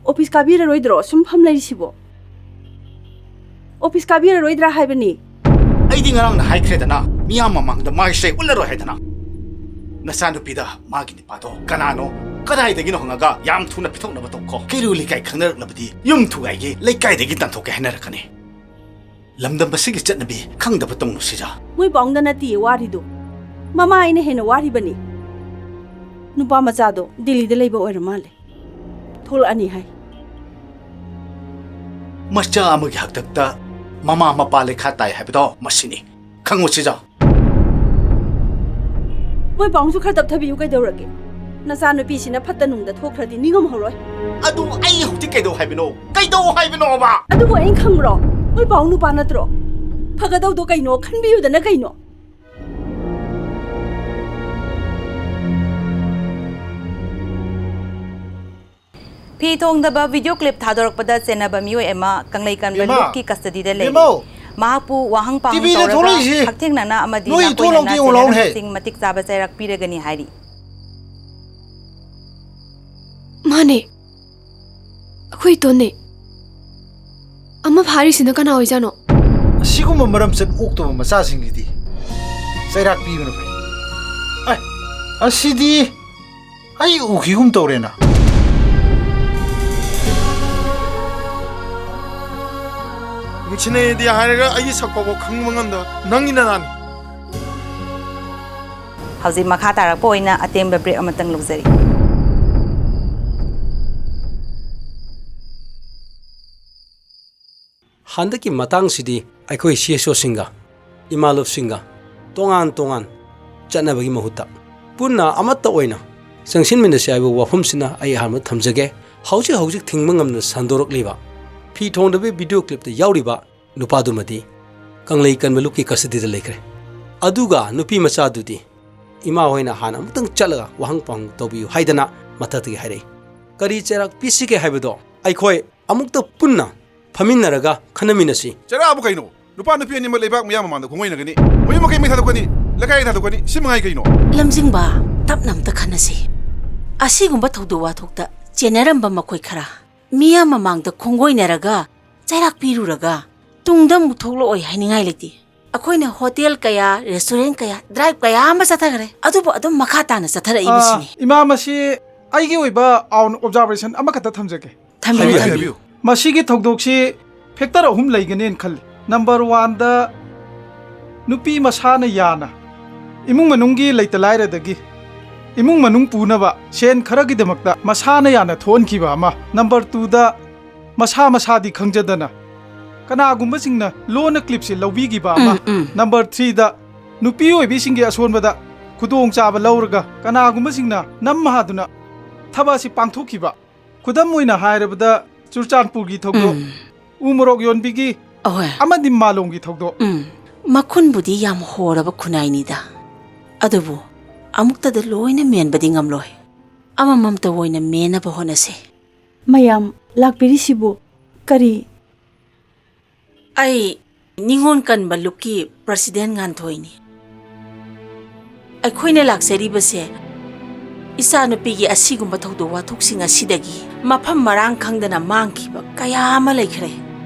ꯑꯣꯐꯤꯁ ꯀꯥꯕꯤꯔꯔꯣꯏꯗ꯭ꯔꯣ? ꯁꯨꯝ ꯐꯝ ꯂꯩꯔꯤꯁꯤꯕꯣ? ꯑꯣꯐꯤꯁ ꯀꯥꯕꯤꯔꯔꯣꯏꯗ꯭ꯔꯥ ꯍꯥꯏꯕꯅꯤ? ꯑꯩꯗꯤ ꯉꯔꯥꯡꯅ ꯍꯥꯏꯈ꯭ꯔꯦꯗꯅ, ꯃꯤꯌꯥꯝ ꯃꯃꯥꯡꯗ ꯃꯥꯏꯁꯦ ꯎꯠꯂꯔꯣꯏ ꯍꯥꯏꯗꯅ? ꯅꯆꯥꯅꯨꯄꯤꯗ ꯃꯥꯒꯤ ꯅꯨꯄꯥꯗꯣ ꯀꯅꯥꯅꯣ, ꯀꯗꯥꯏꯗꯒꯤꯅꯣ ꯍꯪꯉꯒ ꯌꯥꯝ ꯊꯨꯅ ꯄꯤꯊꯣꯛꯅꯕ ꯇꯧꯈꯣ꯫ ꯀꯩꯔꯣꯜ ꯂꯩꯀꯥꯏ ꯈꯪꯅꯔꯛꯂꯕꯗꯤ ꯌꯨꯝ ꯊꯨꯒꯥꯏꯒꯦ, ꯂꯩꯀꯥꯏꯗꯒꯤ ꯇꯥꯟꯊꯣꯛꯀꯦ ꯍꯥꯏꯅꯔꯛꯀꯅꯤ꯫ ꯂꯝꯗꯝ ꯑꯁꯤꯒꯤ ꯆꯠꯅꯕꯤ ꯈꯪꯗꯕ ꯇꯧꯅꯨ ꯁꯤꯖꯥ꯫ ꯃꯣꯏ ꯄꯥꯎꯗ ꯅꯠꯇꯤꯌꯦ ꯋꯥꯔꯤꯗꯣ, ꯃꯃꯥ ꯑꯩꯅ ꯍꯦꯟꯅ ꯋꯥꯔꯤꯕꯅꯤ꯫ ꯅꯨꯄꯥ ꯃꯆꯥꯗꯣ ꯗꯤꯜꯂꯤꯗ ꯂꯩꯕ ꯑꯣꯏꯔ ꯃꯥꯜꯂꯦ, ꯊꯣꯛꯂꯛꯑꯅꯤ ꯍꯥꯏ꯫ ꯃꯆꯥ ꯑꯃꯒꯤ ꯍꯥꯛꯇꯛꯇ ꯃꯃꯥ ꯃꯄꯥ ꯂꯩꯈꯥ ꯇꯥꯏ ꯍꯥꯏꯕꯗꯣ ꯃꯁꯤꯅꯤ꯫ ꯈꯪꯉꯨ ꯁꯤꯖꯥ꯫ ꯃꯣꯏ ꯄꯥꯎꯁꯨ ꯈꯔ ꯇꯞꯊꯕꯤꯌꯨ ꯀꯩꯗꯧꯔꯒꯦ? ꯅꯆꯥꯅꯨꯄꯤꯁꯤꯅ ꯐꯠꯇ ꯅꯨꯡꯗ ꯊꯣꯛꯈ꯭ꯔꯗꯤ ꯅꯤꯡꯉꯝꯍꯧꯔꯣꯏ꯫ ꯑꯗꯨ ꯑꯩ ꯍꯧꯖꯤꯛ ꯀꯩꯗꯧ ꯍꯥꯏꯕꯅꯣ? ꯀꯩꯗꯧ ꯍꯥꯏꯕꯅꯣꯕ? ꯑꯗꯨꯕꯨ ꯑꯩꯅ ꯈꯪꯕ꯭ꯔꯣ? ꯃꯣꯏ ꯄꯥꯎ ꯅꯨꯄꯥ ꯅꯠꯇ꯭ꯔꯣ? ꯐꯒꯗꯧꯗꯣ ꯀꯩꯅꯣ ꯈꯟꯕꯤꯌꯨꯗꯅ ꯀꯩꯅꯣ? ꯐꯤ ꯊꯣꯡꯗꯕ ꯚꯤꯗꯤꯑꯣ ꯀ꯭ꯂꯤꯞ ꯊꯥꯗꯣꯔꯛꯄꯗ ꯆꯦꯟꯅꯕ ꯃꯤꯑꯣꯏ ꯑꯃ ꯀꯪꯂꯩꯀꯟꯕ ꯏꯃꯥ! ꯂꯨꯞꯀꯤ ꯀꯁꯇꯗꯤꯗ ꯂꯩꯔꯤ꯫ ꯏꯃꯧ! ꯃꯍꯥꯛꯄꯨ ꯋꯥꯍꯪ ꯄꯥꯎꯍꯪ ꯇꯤꯚꯤꯗ ꯇꯧꯔꯒ ꯊꯣꯛꯂꯛꯏꯁꯤ ꯍꯛꯊꯦꯡꯅꯅ ꯑꯃꯗꯤ ꯅꯣꯏ ꯅꯥꯀꯣꯏꯅꯅ ꯏꯊꯣꯡ ꯂꯧꯗꯦ ꯌꯦꯡꯉꯨ ꯂꯥꯎꯅꯦ꯫ ꯆꯦꯟꯅꯔꯝꯕꯁꯤꯡ ꯃꯇꯤꯛ ꯆꯥꯕ ꯆꯩꯔꯥꯛ ꯄꯤꯔꯒꯅꯤ ꯍꯥꯏꯔꯤ꯫ ꯃꯥꯅꯦ, ꯑꯩꯈꯣꯏ ꯏꯇꯣꯟꯅꯦ꯫ ꯑꯃ ꯐꯥꯔꯤꯁꯤꯅ ꯀꯅꯥ ꯑꯣꯏꯖꯥꯠꯅꯣ? ꯑꯁꯤꯒꯨꯝꯕ ꯃꯔꯝ ꯆꯠ ꯑꯣꯛꯇꯕ ꯃꯆꯥꯁꯤꯡꯁꯤꯗꯤ ꯆꯩꯔꯥꯛ ꯄꯤꯕꯅ ꯐꯩ꯫ ꯑꯦ, ꯑꯁꯤꯗꯤ ꯑꯩ ꯎꯈꯤꯒꯨꯝ ꯇꯧꯔꯦꯅ꯫ ꯅꯨꯡꯁꯤꯅꯩꯗꯤ ꯍꯥꯏꯔꯒ ꯑꯩꯒꯤ ꯁꯛ ꯐꯥꯎꯕ ꯈꯪꯕ ꯉꯝꯗꯕ ꯅꯪꯒꯤ ꯅꯅꯥꯅꯤ꯫ ꯍꯧꯖꯤꯛ ꯃꯈꯥ ꯇꯥꯔꯛꯄ ꯑꯣꯏꯅ ꯑꯇꯦꯟꯕ ꯕ꯭ꯔꯦꯛ ꯑꯃꯇꯪ ꯂꯧꯖꯔꯤ꯫ ꯍꯟꯗꯛꯀꯤ ꯃꯇꯥꯡꯁꯤꯗꯤ ꯑꯩꯈꯣꯏ ꯁꯤ ꯑꯦꯁ ꯑꯣꯁꯤꯡꯒ ꯏꯃꯥꯂꯣꯞꯁꯤꯡꯒ ꯇꯣꯉꯥꯟ ꯇꯣꯉꯥꯟ ꯆꯠꯅꯕꯒꯤ ꯃꯍꯨꯠꯇ ꯄꯨꯟꯅ ꯑꯃꯠꯇ ꯑꯣꯏꯅ ꯆꯪꯁꯤꯟꯃꯤꯟꯅꯁꯤ ꯍꯥꯏꯕ ꯋꯥꯐꯝꯁꯤꯅ ꯑꯩ ꯑꯍꯥꯟꯕ ꯊꯝꯖꯒꯦ꯫ ꯍꯧꯖꯤꯛ ꯍꯧꯖꯤꯛ ꯊꯤꯡꯕ ꯉꯝꯗꯅ ꯁꯟꯗꯣꯔꯛꯂꯤꯕ ꯐꯤ ꯊꯣꯡꯗꯕꯤ ꯚꯤꯗꯤꯑꯣ ꯀ꯭ꯂꯤꯞꯇ ꯌꯥꯎꯔꯤꯕ ꯅꯨꯄꯥꯗꯨꯃꯗꯤ ꯀꯪꯂꯩ ꯀꯟꯕ ꯂꯨꯞꯀꯤ ꯀꯁꯇꯗꯤꯗ ꯂꯩꯈ꯭ꯔꯦ꯫ ꯑꯗꯨꯒ ꯅꯨꯄꯤ ꯃꯆꯥꯗꯨꯗꯤ ꯏꯃꯥ ꯍꯣꯏꯅ ꯍꯥꯟꯅ ꯑꯃꯨꯛꯇꯪ ꯆꯠꯂꯒ ꯋꯥꯍꯪ ꯄꯥꯎꯍꯪ ꯇꯧꯕꯤꯌꯨ ꯍꯥꯏꯗꯅ ꯃꯊꯛꯇꯒꯤ ꯍꯥꯏꯔꯛꯏ꯫ ꯀꯔꯤ ꯆꯩꯔꯥꯛ ꯄꯤꯁꯤꯒꯦ ꯍꯥꯏꯕꯗꯣ ꯑꯩꯈꯣꯏ ꯑꯃꯨꯛꯇ ꯄꯨꯟꯅ ꯐꯝꯃꯤꯟꯅꯔꯒ ꯈꯟꯅꯃꯤꯟꯅꯁꯤ꯫ ꯆꯩꯔꯥꯛꯕꯨ ꯀꯩꯅꯣ? ꯅꯨꯄꯥ ꯅꯨꯄꯤ ꯑꯅꯤꯃꯛ ꯂꯩꯕꯥꯛ ꯃꯤꯌꯥꯝ ꯃꯃꯥꯡꯗ ꯈꯣꯡꯑꯣꯏꯅꯒꯅꯤ꯫ ꯃꯌꯨꯝ ꯃꯀꯩ ꯃꯩ ꯊꯥꯗꯣꯛꯀꯅꯤ, ꯂꯩꯀꯥꯏ ꯊꯥꯗꯣꯛꯀꯅꯤ꯫ ꯁꯤ ꯃꯉꯥꯏ ꯀꯩꯅꯣ? ꯂꯝꯖꯤꯡꯕ, ꯇꯞꯅ ꯑꯝꯇ ꯈꯟꯅꯁꯤ꯫ ꯑꯁꯤꯒꯨꯝꯕ ꯊꯧꯗꯣꯛ ꯋꯥꯊꯣꯛꯇ ꯆꯦꯟꯅꯔꯝꯕ ꯃꯈꯣꯏ ꯈꯔ ꯃꯤꯌꯥꯝ ꯃꯃꯥꯡꯗ ꯈꯣꯡꯒꯣꯏꯅꯔꯒ ꯆꯩꯔꯥꯛ ꯄꯤꯔꯨꯔꯒ ꯇꯨꯡꯗ ꯑꯃꯨꯛ ꯊꯣꯛꯂꯛꯑꯣꯏ ꯍꯥꯏꯅꯤꯡꯉꯥꯏ ꯂꯩꯇꯦ꯫ ꯑꯩꯈꯣꯏꯅ ꯍꯣꯇꯦꯜ ꯀꯌꯥ, ꯔꯦꯁꯇꯨꯔꯦꯟ ꯀꯌꯥ, ꯗ꯭ꯔꯥꯏꯚ ꯀꯌꯥ ꯑꯃ ꯆꯠꯊꯈ꯭ꯔꯦ, ꯑꯗꯨꯕꯨ ꯑꯗꯨꯝ ꯃꯈꯥ ꯇꯥꯅ ꯆꯠꯊꯔꯛꯏꯕꯁꯤꯅꯤ꯫ ꯑꯥ, ꯏꯃꯥ, ꯃꯁꯤ ꯑꯩꯒꯤ ꯑꯣꯏꯕ ꯑꯥꯎꯟ ꯑꯣꯕꯖꯥꯔꯕꯦꯁꯟ ꯑꯃꯈꯛꯇ ꯊꯝꯖꯒꯦ꯫ ꯊꯝꯕꯤꯌꯨ, ꯍꯥꯏꯕꯤꯌꯨ, ꯊꯝꯕꯤꯌꯨ꯫ ꯍꯥꯏꯕꯤꯌꯨ꯫ ꯃꯁꯤꯒꯤ ꯊꯧꯗꯣꯛꯁꯤ ꯐꯦꯛꯇꯔ ꯑꯍꯨꯝ ꯂꯩꯒꯅꯦꯅ ꯈꯜꯂꯤ꯫ ꯅꯝꯕꯔ ꯋꯥꯟꯗ, ꯅꯨꯄꯤ ꯃꯁꯥꯅ ꯌꯥꯅ ꯏꯃꯨꯡ ꯃꯅꯨꯡꯒꯤ ꯂꯩꯇ ꯂꯥꯏꯔꯗꯒꯤ ꯏꯃꯨꯡ ꯃꯅꯨꯡ ꯄꯨꯅꯕ ꯁꯦꯟ ꯈꯔꯒꯤꯗꯃꯛꯇ ꯃꯁꯥꯅ ꯌꯥꯅ ꯊꯣꯛꯍꯟꯈꯤꯕ ꯑꯃ꯫ ꯅꯝꯕꯔ ꯇꯨꯗ, ꯃꯁꯥ ꯃꯁꯥꯗꯤ ꯈꯪꯖꯗꯅ ꯀꯅꯥꯒꯨꯝꯕꯁꯤꯡꯅ ꯂꯣꯟꯅ ꯀ꯭ꯂꯤꯞꯁꯤ ꯂꯧꯕꯤꯈꯤꯕ ꯑꯃ꯫ ꯎꯝ, ꯎꯝ꯫ ꯅꯝꯕꯔ ꯊ꯭ꯔꯤꯗ, ꯅꯨꯄꯤ ꯑꯣꯏꯕꯤꯁꯤꯡꯒꯤ ꯑꯁꯣꯟꯕꯗ ꯈꯨꯗꯣꯡꯆꯥꯕ ꯂꯧꯔꯒ ꯀꯅꯥꯒꯨꯝꯕꯁꯤꯡꯅ ꯅꯝ ꯍꯥꯗꯨꯅ ꯊꯕꯛ ꯑꯁꯤ ꯄꯥꯡꯊꯣꯛꯈꯤꯕ꯫ ꯈꯨꯗꯝ ꯑꯣꯏꯅ ꯍꯥꯏꯔꯕꯗ, ꯆꯨꯔꯆꯥꯟꯄꯨꯔꯒꯤ ꯊꯧꯗꯣꯛ, ꯎꯝ꯫ ꯎ ꯃꯣꯔꯣꯛ ꯌꯣꯟꯕꯤꯒꯤ, ꯑꯍꯣꯏ꯫ ꯑꯃꯗꯤ ꯃꯥꯂꯣꯝꯒꯤ ꯊꯧꯗꯣꯛ꯫ ꯎꯝ, ꯃꯈꯨꯟꯕꯨꯗꯤ ꯌꯥꯝ ꯍꯣꯔꯕ ꯈꯨꯟꯅꯥꯏꯅꯤꯗ, ꯑꯗꯨꯕꯨ ꯑꯃꯨꯛꯇꯗ ꯂꯣꯏꯅ ꯃꯦꯟꯕꯗꯤ ꯉꯝꯂꯣꯏ꯫ ꯑꯃꯃꯝꯇ ꯑꯣꯏꯅ ꯃꯦꯟꯅꯕ ꯍꯣꯠꯅꯁꯤ꯫ ꯃꯌꯥꯝ ꯂꯥꯛꯄꯤꯔꯤꯁꯤꯕꯨ ꯀꯔꯤ? ꯑꯩ ꯅꯤꯉꯣꯜ ꯀꯟꯕ ꯂꯨꯞꯀꯤ ꯄ꯭ꯔꯁꯤꯗꯦꯟ ꯉꯥꯟꯊꯣꯏꯅꯤ꯫ ꯑꯩꯈꯣꯏꯅ ꯂꯥꯛꯆꯔꯤꯕꯁꯦ ꯏꯆꯥꯅꯨꯄꯤꯒꯤ ꯑꯁꯤꯒꯨꯝꯕ ꯊꯧꯗꯣꯛ ꯋꯥꯊꯣꯛꯁꯤꯡ ꯑꯁꯤꯗꯒꯤ ꯃꯐꯝ ꯃꯔꯥꯡ ꯈꯪꯗꯅ ꯃꯥꯡꯈꯤꯕ ꯀꯌꯥ ꯑꯃ ꯂꯩꯈ꯭ꯔꯦ꯫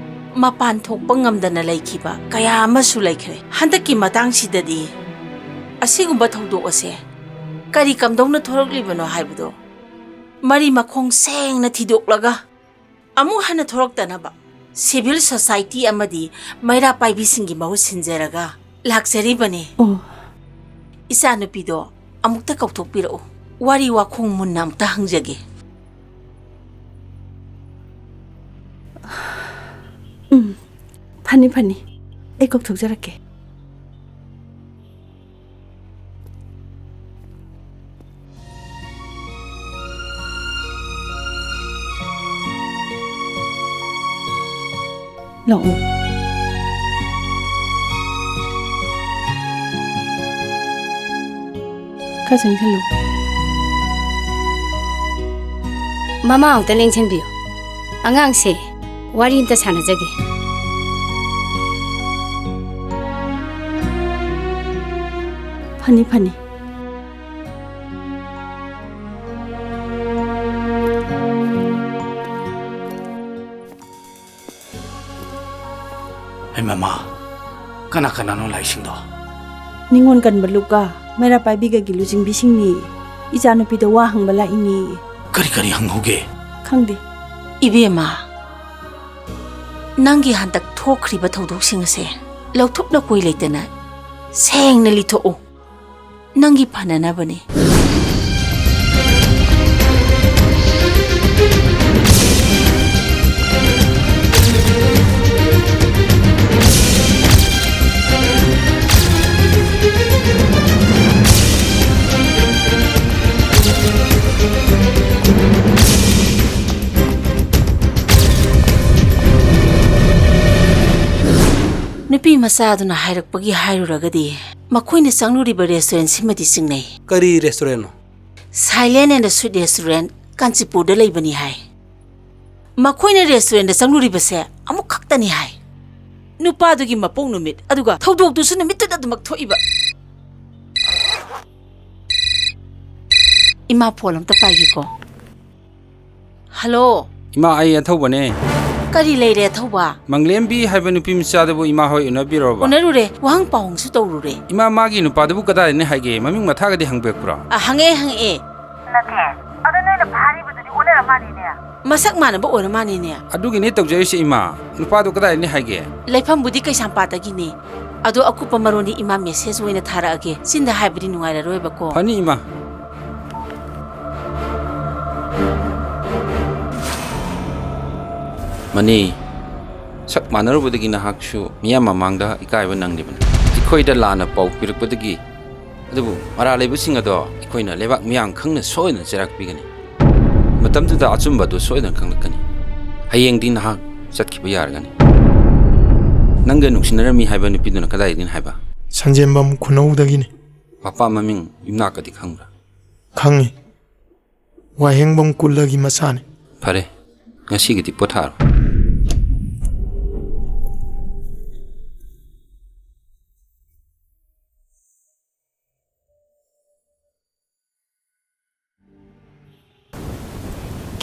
ꯃꯄꯥꯟ ꯊꯣꯛꯄ ꯉꯝꯗꯅ ꯂꯩꯈꯤꯕ ꯀꯌꯥ ꯑꯃꯁꯨ ꯂꯩꯈ꯭ꯔꯦ꯫ ꯍꯟꯗꯛꯀꯤ ꯃꯇꯥꯡꯁꯤꯗꯗꯤ ꯑꯁꯤꯒꯨꯝꯕ ꯊꯧꯗꯣꯛ ꯑꯁꯦ ꯀꯔꯤ ꯀꯝꯗꯧꯅ ꯊꯣꯔꯛꯂꯤꯕꯅꯣ ꯍꯥꯏꯕꯗꯣ ꯃꯔꯤ ꯃꯈꯣꯡ ꯁꯦꯡꯅ ꯊꯤꯗꯣꯛꯂꯒ ꯑꯃꯨꯛ ꯍꯟꯅ ꯊꯣꯔꯛꯇꯅꯕ ꯁꯤꯚꯤꯜ ꯁꯣꯁꯥꯏꯇꯤ ꯑꯃꯗꯤ ꯃꯩꯔꯥ ꯄꯥꯏꯕꯤꯁꯤꯡꯒꯤ ꯃꯍꯨꯠ ꯁꯤꯟꯖꯔꯒ ꯂꯥꯛꯆꯔꯤꯕꯅꯤ꯫ ꯑꯣ꯫ ꯏꯆꯥꯅꯨꯄꯤꯗꯣ ꯑꯃꯨꯛꯇ ꯀꯧꯊꯣꯛꯄꯤꯔꯛꯎ꯫ ꯋꯥꯔꯤ ꯋꯥꯈꯣꯡ ꯃꯨꯟꯅ ꯑꯃꯨꯛꯇ ꯍꯪꯖꯒꯦ꯫ ꯎꯝ, ꯐꯅꯤ, ꯐꯅꯤ꯫ ꯑꯩ ꯀꯧꯊꯣꯛꯆꯔꯛꯀꯦ꯫ ꯂꯥꯛꯑꯣ꯫ ꯈꯔ ꯆꯪꯁꯤꯜꯂꯨ꯫ ꯃꯃꯥ ꯑꯃꯨꯛꯇ ꯂꯦꯡꯁꯤꯟꯕꯤꯌꯨ꯫ ꯑꯉꯥꯡꯁꯦ ꯋꯥꯔꯤ ꯑꯝꯇ ꯁꯥꯟꯅꯖꯒꯦ꯫ ꯐꯅꯤ, ꯐꯅꯤ꯫ ꯍꯩ ꯃꯃꯥ, ꯀꯅꯥ ꯀꯅꯥꯅꯣ ꯂꯥꯛꯏꯁꯤꯡꯗꯣ? ꯅꯤꯉꯣꯜ ꯀꯟꯕ ꯂꯨꯞꯀ ꯃꯩꯔꯥ ꯄꯥꯏꯕꯤꯒꯒꯤ ꯂꯨꯆꯤꯡꯕꯤꯁꯤꯡꯅꯤ꯫ ꯏꯆꯥꯅꯨꯄꯤꯗ ꯋꯥ ꯍꯪꯕ ꯂꯥꯛꯏꯅꯤ꯫ ꯀꯔꯤ ꯀꯔꯤ ꯍꯪꯍꯧꯒꯦ? ꯈꯪꯗꯦ꯫ ꯏꯕꯦꯝꯃ, ꯅꯪꯒꯤ ꯍꯟꯗꯛ ꯊꯣꯛꯈ꯭ꯔꯤꯕ ꯊꯧꯗꯣꯛꯁꯤꯡ ꯑꯁꯦ ꯂꯧꯊꯣꯛ ꯂꯧꯀꯣꯏ ꯂꯩꯇꯅ ꯁꯦꯡꯅ ꯂꯤꯊꯣꯛꯎ꯫ ꯅꯪꯒꯤ ꯐꯅꯅꯕꯅꯤ꯫ ꯅꯨꯄꯤ ꯃꯆꯥꯗꯨꯅ ꯍꯥꯏꯔꯛꯄꯒꯤ ꯍꯥꯏꯔꯨꯔꯒꯗꯤ, ꯃꯈꯣꯏꯅ ꯆꯪꯂꯨꯔꯤꯕ restaurant ꯁꯤꯃꯗꯤ ꯆꯤꯡꯅꯩ꯫ ꯀꯔꯤ restaurant no? Silent and Sweet Restaurant, ꯀꯥꯟꯆꯤꯄꯨꯔꯗ ꯂꯩꯕꯅꯤ ꯍꯥꯏ꯫ ꯃꯈꯣꯏꯅ restaurant ꯗ ꯆꯪꯂꯨꯔꯤꯕꯁꯦ ꯑꯃꯨꯛ ꯈꯛꯇꯅꯤ ꯍꯥꯏ꯫ ꯅꯨꯄꯥꯗꯨꯒꯤ ꯃꯄꯣꯛ ꯅꯨꯃꯤꯠ, ꯑꯗꯨꯒ ꯊꯧꯗꯣꯛꯇꯨꯁꯨ ꯅꯨꯃꯤꯠꯇꯨꯗ ꯑꯗꯨꯃꯛ ꯊꯣꯛꯏꯕ꯫ ꯏꯃꯥ, phone ꯑꯝꯇ ꯄꯥꯏꯒꯦꯀꯣ꯫ Hello꯫ ꯏꯃꯥ, ꯑꯩ ꯑꯊꯧꯕꯅꯦ꯫ ꯀꯔꯤ ꯂꯩꯔꯦ, ꯑꯊꯧꯕ? ꯃꯪꯂꯦꯝꯕꯤ ꯍꯥꯏꯕ ꯅꯨꯄꯤ ꯃꯆꯥꯗꯨꯕꯨ ꯏꯃꯥ ꯍꯣꯏ ꯎꯅꯕꯤꯔꯕ? ꯎꯅꯔꯨꯔꯦ, ꯋꯥꯍꯪ ꯄꯥꯎꯍꯪꯁꯨ ꯇꯧꯔꯨꯔꯦ꯫ ꯏꯃꯥ, ꯃꯥꯒꯤ ꯅꯨꯄꯥꯗꯨꯕꯨ ꯀꯗꯥꯏꯗꯅꯤ ꯍꯥꯏꯒꯦ? ꯃꯃꯤꯡ ꯃꯊꯥꯒꯗꯤ ꯍꯪꯕꯤꯔꯛꯄ꯭ꯔꯣ? ꯑ, ꯍꯪꯉꯛꯑꯦ, ꯍꯪꯉꯛꯑꯦ꯫ ꯅꯠꯇꯦ, ꯑꯗꯣ ꯅꯣꯏꯅ ꯐꯥꯔꯤꯕꯗꯨꯗꯤ ꯑꯣꯟꯅꯔ ꯃꯥꯜꯂꯤꯅꯦ꯫ ꯃꯁꯛ ꯃꯥꯟꯅꯕ ꯑꯣꯏꯔ ꯃꯥꯜꯂꯤꯅꯦ꯫ ꯑꯗꯨꯒꯤꯅꯦ ꯇꯧꯖꯔꯤꯁꯦ, ꯏꯃꯥ꯫ ꯅꯨꯄꯥꯗꯣ ꯀꯗꯥꯏꯗꯅꯤ ꯍꯥꯏꯒꯦ? ꯂꯩꯐꯝꯕꯨꯗꯤ ꯀꯩꯁꯥꯝꯄꯥꯠꯇꯒꯤꯅꯦ꯫ ꯑꯗꯣ ꯑꯀꯨꯞꯄ ꯃꯔꯣꯟꯗꯤ ꯏꯃꯥ message ꯑꯣꯏꯅ ꯊꯥꯔꯛꯑꯒꯦ꯫ ꯆꯤꯟꯗ ꯍꯥꯏꯕꯗꯤ ꯅꯨꯡꯉꯥꯏꯔꯔꯣꯏꯕꯀꯣ꯫ ꯐꯅꯤ, ꯏꯃꯥ꯫ ꯃꯅꯤ, ꯁꯛ ꯃꯥꯟꯅꯔꯨꯕꯗꯒꯤ ꯅꯍꯥꯛꯁꯨ ꯃꯤꯌꯥꯝ ꯃꯃꯥꯡꯗ ꯏꯀꯥꯏꯕ ꯅꯪꯂꯤꯕꯅꯤ꯫ ꯑꯩꯈꯣꯏꯗ ꯂꯥꯟꯅ ꯄꯥꯎ ꯄꯤꯔꯛꯄꯗꯒꯤ, ꯑꯗꯨꯕꯨ ꯃꯔꯥꯜ ꯂꯩꯕꯁꯤꯡ ꯑꯗꯣ ꯑꯩꯈꯣꯏꯅ ꯂꯩꯕꯥꯛ ꯃꯤꯌꯥꯝ ꯈꯪꯅ ꯁꯣꯏꯗꯅ ꯆꯩꯔꯥꯛ ꯄꯤꯒꯅꯤ꯫ ꯃꯇꯝꯗꯨꯗ ꯑꯆꯨꯝꯕ ꯑꯗꯨ ꯁꯣꯏꯗꯅ ꯈꯪꯂꯛꯀꯅꯤ꯫ ꯍꯌꯦꯡꯗꯤ ꯅꯍꯥꯛ ꯆꯠꯈꯤꯕ ꯌꯥꯔꯒꯅꯤ꯫ ꯅꯪꯒ ꯅꯨꯡꯁꯤꯅꯔꯝꯃꯤ ꯍꯥꯏꯕ ꯅꯨꯄꯤꯗꯨꯅ ꯀꯗꯥꯏꯗꯒꯤꯅꯤ ꯍꯥꯏꯕ? ꯁꯟꯖꯦꯝꯕꯝ ꯈꯨꯅꯧꯗꯒꯤꯅꯤ꯫ ꯃꯄꯥ ꯃꯃꯤꯡ ꯌꯨꯝꯅꯥꯛꯀꯗꯤ ꯈꯪꯕ꯭ꯔꯥ? ꯈꯪꯉꯤ꯫ ꯋꯥꯍꯦꯡꯕꯝ ꯀꯨꯜꯂꯒꯤ ꯃꯆꯥꯅꯤ꯫ ꯐꯔꯦ, ꯉꯁꯤꯒꯤꯗꯤ ꯄꯣꯊꯥꯔꯣ꯫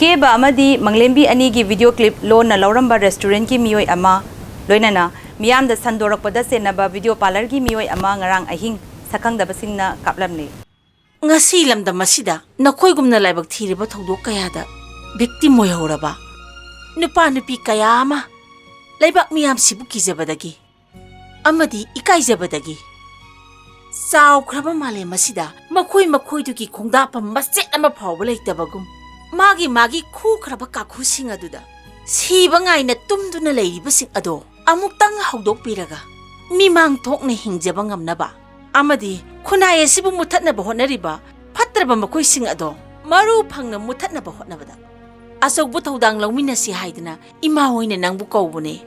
ꯀꯦꯕ ꯑꯃꯗꯤ ꯃꯪꯂꯦꯝꯕꯤ ꯑꯅꯤꯒꯤ video clip ꯂꯣꯟꯅ ꯂꯧꯔꯝꯕ restaurantꯀꯤ ꯃꯤꯑꯣꯏ ꯑꯃ, ꯂꯣꯏꯅꯅ ꯃꯤꯌꯥꯝꯗ ꯁꯟꯗꯣꯔꯛꯄꯗ ꯆꯦꯟꯅꯕ ꯚꯤꯗꯤꯑꯣ ꯄꯥꯔꯂꯔꯒꯤ ꯃꯤꯑꯣꯏ ꯑꯃ ꯉꯔꯥꯡ ꯑꯍꯤꯡ ꯁꯛꯈꯪꯗꯕꯁꯤꯡꯅ ꯀꯥꯞꯂꯝꯂꯤ꯫ ꯉꯁꯤ ꯂꯝꯗꯝ ꯑꯁꯤꯗ ꯅꯈꯣꯏꯒꯨꯝꯅ ꯂꯥꯏꯕꯛ ꯊꯤꯔꯤꯕ ꯊꯧꯗꯣꯛ ꯀꯌꯥꯗ victim ꯑꯣꯏꯍꯧꯔꯕ ꯅꯨꯄꯥ ꯅꯨꯄꯤ ꯀꯌꯥ ꯑꯃ ꯂꯩꯕꯥꯛ ꯃꯤꯌꯥꯝꯁꯤꯕꯨ ꯀꯤꯖꯕꯗꯒꯤ ꯑꯃꯗꯤ ꯏꯀꯥꯏꯖꯕꯗꯒꯤ ꯆꯥꯎꯈ꯭ꯔꯕ ꯃꯥꯂꯦꯝ ꯑꯁꯤꯗ ꯃꯈꯣꯏ ꯃꯈꯣꯏꯗꯨꯒꯤ ꯈꯣꯡꯗꯥꯐꯝ ꯃꯆꯦꯠ ꯑꯃ ꯐꯥꯎꯕ ꯂꯩꯇꯕꯒꯨꯝ, ꯃꯥꯒꯤ ꯃꯥꯒꯤ ꯈꯨꯈ꯭ꯔꯕ ꯀꯥꯈꯨꯁꯤꯡ ꯑꯗꯨꯗ ꯁꯤꯕ ꯉꯥꯏꯅ ꯇꯨꯝꯗꯨꯅ ꯂꯩꯔꯤꯕꯁꯤꯡ ꯑꯗꯣ ꯑꯃꯨꯛꯇꯪ ꯍꯧꯗꯣꯛꯄꯤꯔꯒ ꯃꯤꯃꯥꯡ ꯊꯣꯛꯅ ꯍꯤꯡꯖꯕ ꯉꯝꯅꯕ ꯑꯃꯗꯤ ꯈꯨꯟꯅꯥꯏ ꯑꯁꯤꯕꯨ ꯃꯨꯠꯊꯠꯅꯕ ꯍꯣꯠꯅꯔꯤꯕ ꯐꯠꯇ꯭ꯔꯕ ꯃꯈꯣꯏꯁꯤꯡ ꯑꯗꯣ ꯃꯔꯨ ꯐꯪꯅ ꯃꯨꯠꯊꯠꯅꯕ ꯍꯣꯠꯅꯕꯗ ꯑꯆꯧꯕ ꯊꯧꯗꯥꯡ ꯂꯧꯃꯤꯟꯅꯁꯤ ꯍꯥꯏꯗꯅ ꯏꯃꯥ ꯍꯣꯏꯅ ꯅꯪꯕꯨ ꯀꯧꯕꯅꯦ꯫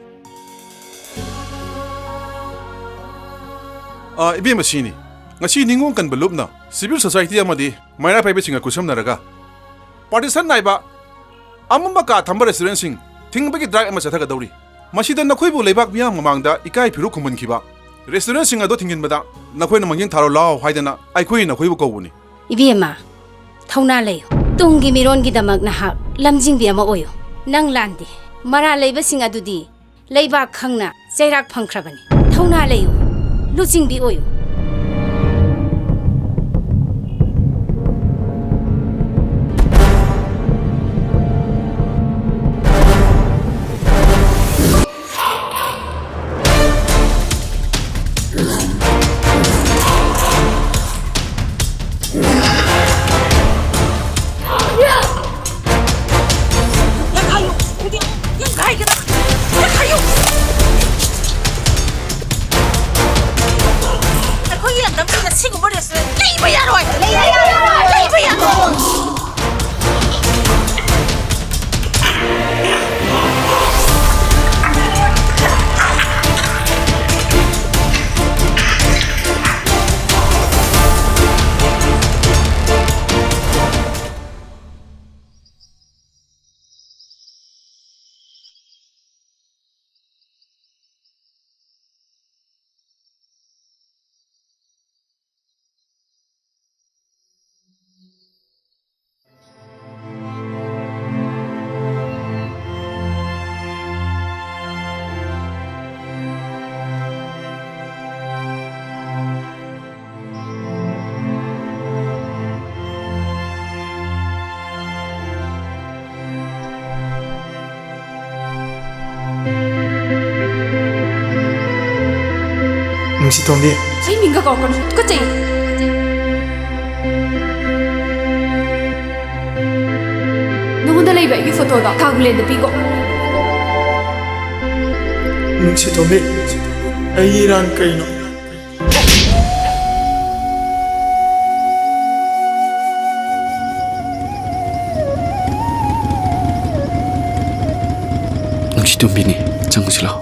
ꯑꯥ, ꯏꯕꯦꯝꯃ, ꯁꯤꯅꯤ꯫ ꯉꯁꯤ ꯅꯤꯉꯣꯜ ꯀꯟꯕ ꯂꯨꯞꯅ civil society ꯑꯃꯗꯤ ꯃꯩꯔꯥ ꯄꯥꯏꯕꯤꯁꯤꯡꯒ ꯈꯨꯠꯁꯝꯅꯔꯒ partition ꯅꯥꯏꯕ ꯑꯃꯝꯕ ꯀꯥ ꯊꯝꯕ restaurantꯁꯤꯡ ꯊꯤꯡꯕꯒꯤ drive ꯑꯃ ꯆꯠꯊꯒꯗꯧꯔꯤ꯫ ꯃꯁꯤꯗ ꯅꯈꯣꯏꯕꯨ ꯂꯩꯕꯥꯛ ꯃꯤꯌꯥꯝ ꯃꯃꯥꯡꯗ ꯏꯀꯥꯏ ꯐꯤꯔꯨꯛ ꯈꯨꯝꯍꯟꯈꯤꯕ restaurantꯁꯤꯡ ꯑꯗꯨ ꯊꯤꯡꯖꯤꯟꯕꯗ ꯅꯈꯣꯏꯅ ꯃꯥꯡꯖꯤꯟ ꯊꯥꯔꯣ ꯂꯥꯎ ꯍꯥꯏꯗꯅ ꯑꯩꯈꯣꯏꯅ ꯅꯈꯣꯏꯕꯨ ꯀꯧꯕꯅꯤ꯫ ꯏꯕꯦꯝꯃ, ꯊꯧꯅꯥ ꯂꯩꯌꯨ꯫ ꯇꯨꯡꯒꯤ ꯃꯤꯔꯣꯟꯒꯤꯗꯃꯛ ꯅꯍꯥꯛ ꯂꯝꯖꯤꯡꯕꯤ ꯑꯃ ꯑꯣꯏꯌꯨ꯫ ꯅꯪ ꯂꯥꯟꯗꯦ꯫ ꯃꯔꯥꯜ ꯂꯩꯕꯁꯤꯡ ꯑꯗꯨꯗꯤ ꯂꯩꯕꯥꯛ ꯈꯪꯅ ꯆꯩꯔꯥꯛ ꯐꯪꯈ꯭ꯔꯕꯅꯤ꯫ ꯊꯧꯅꯥ ꯂꯩꯌꯨ, ꯂꯨꯆꯤꯡꯕꯤ ꯑꯣꯏꯌꯨ꯫ ꯁꯤꯇꯣꯝꯕꯤ꯫ ꯑꯩ ꯃꯤꯡꯒ ꯀꯧꯔꯛꯀꯅꯨ, ꯇꯨꯀꯠꯆꯩ꯫ ꯅꯉꯣꯟꯗ ꯂꯩꯕ ꯑꯩꯒꯤ ꯐꯣꯇꯣꯗꯣ ꯊꯥꯒꯨꯂꯦꯟꯗ ꯄꯤꯈꯣ꯫ ꯅꯨꯡꯁꯤꯇꯣꯝꯕꯤ, ꯑꯩꯒꯤ ꯏꯔꯥꯟ ꯀꯩꯅꯣ? ꯅꯨꯡꯁꯤꯇꯣꯝꯕꯤꯅꯤ, ꯆꯪꯉꯨꯁꯤ ꯂꯥꯎ꯫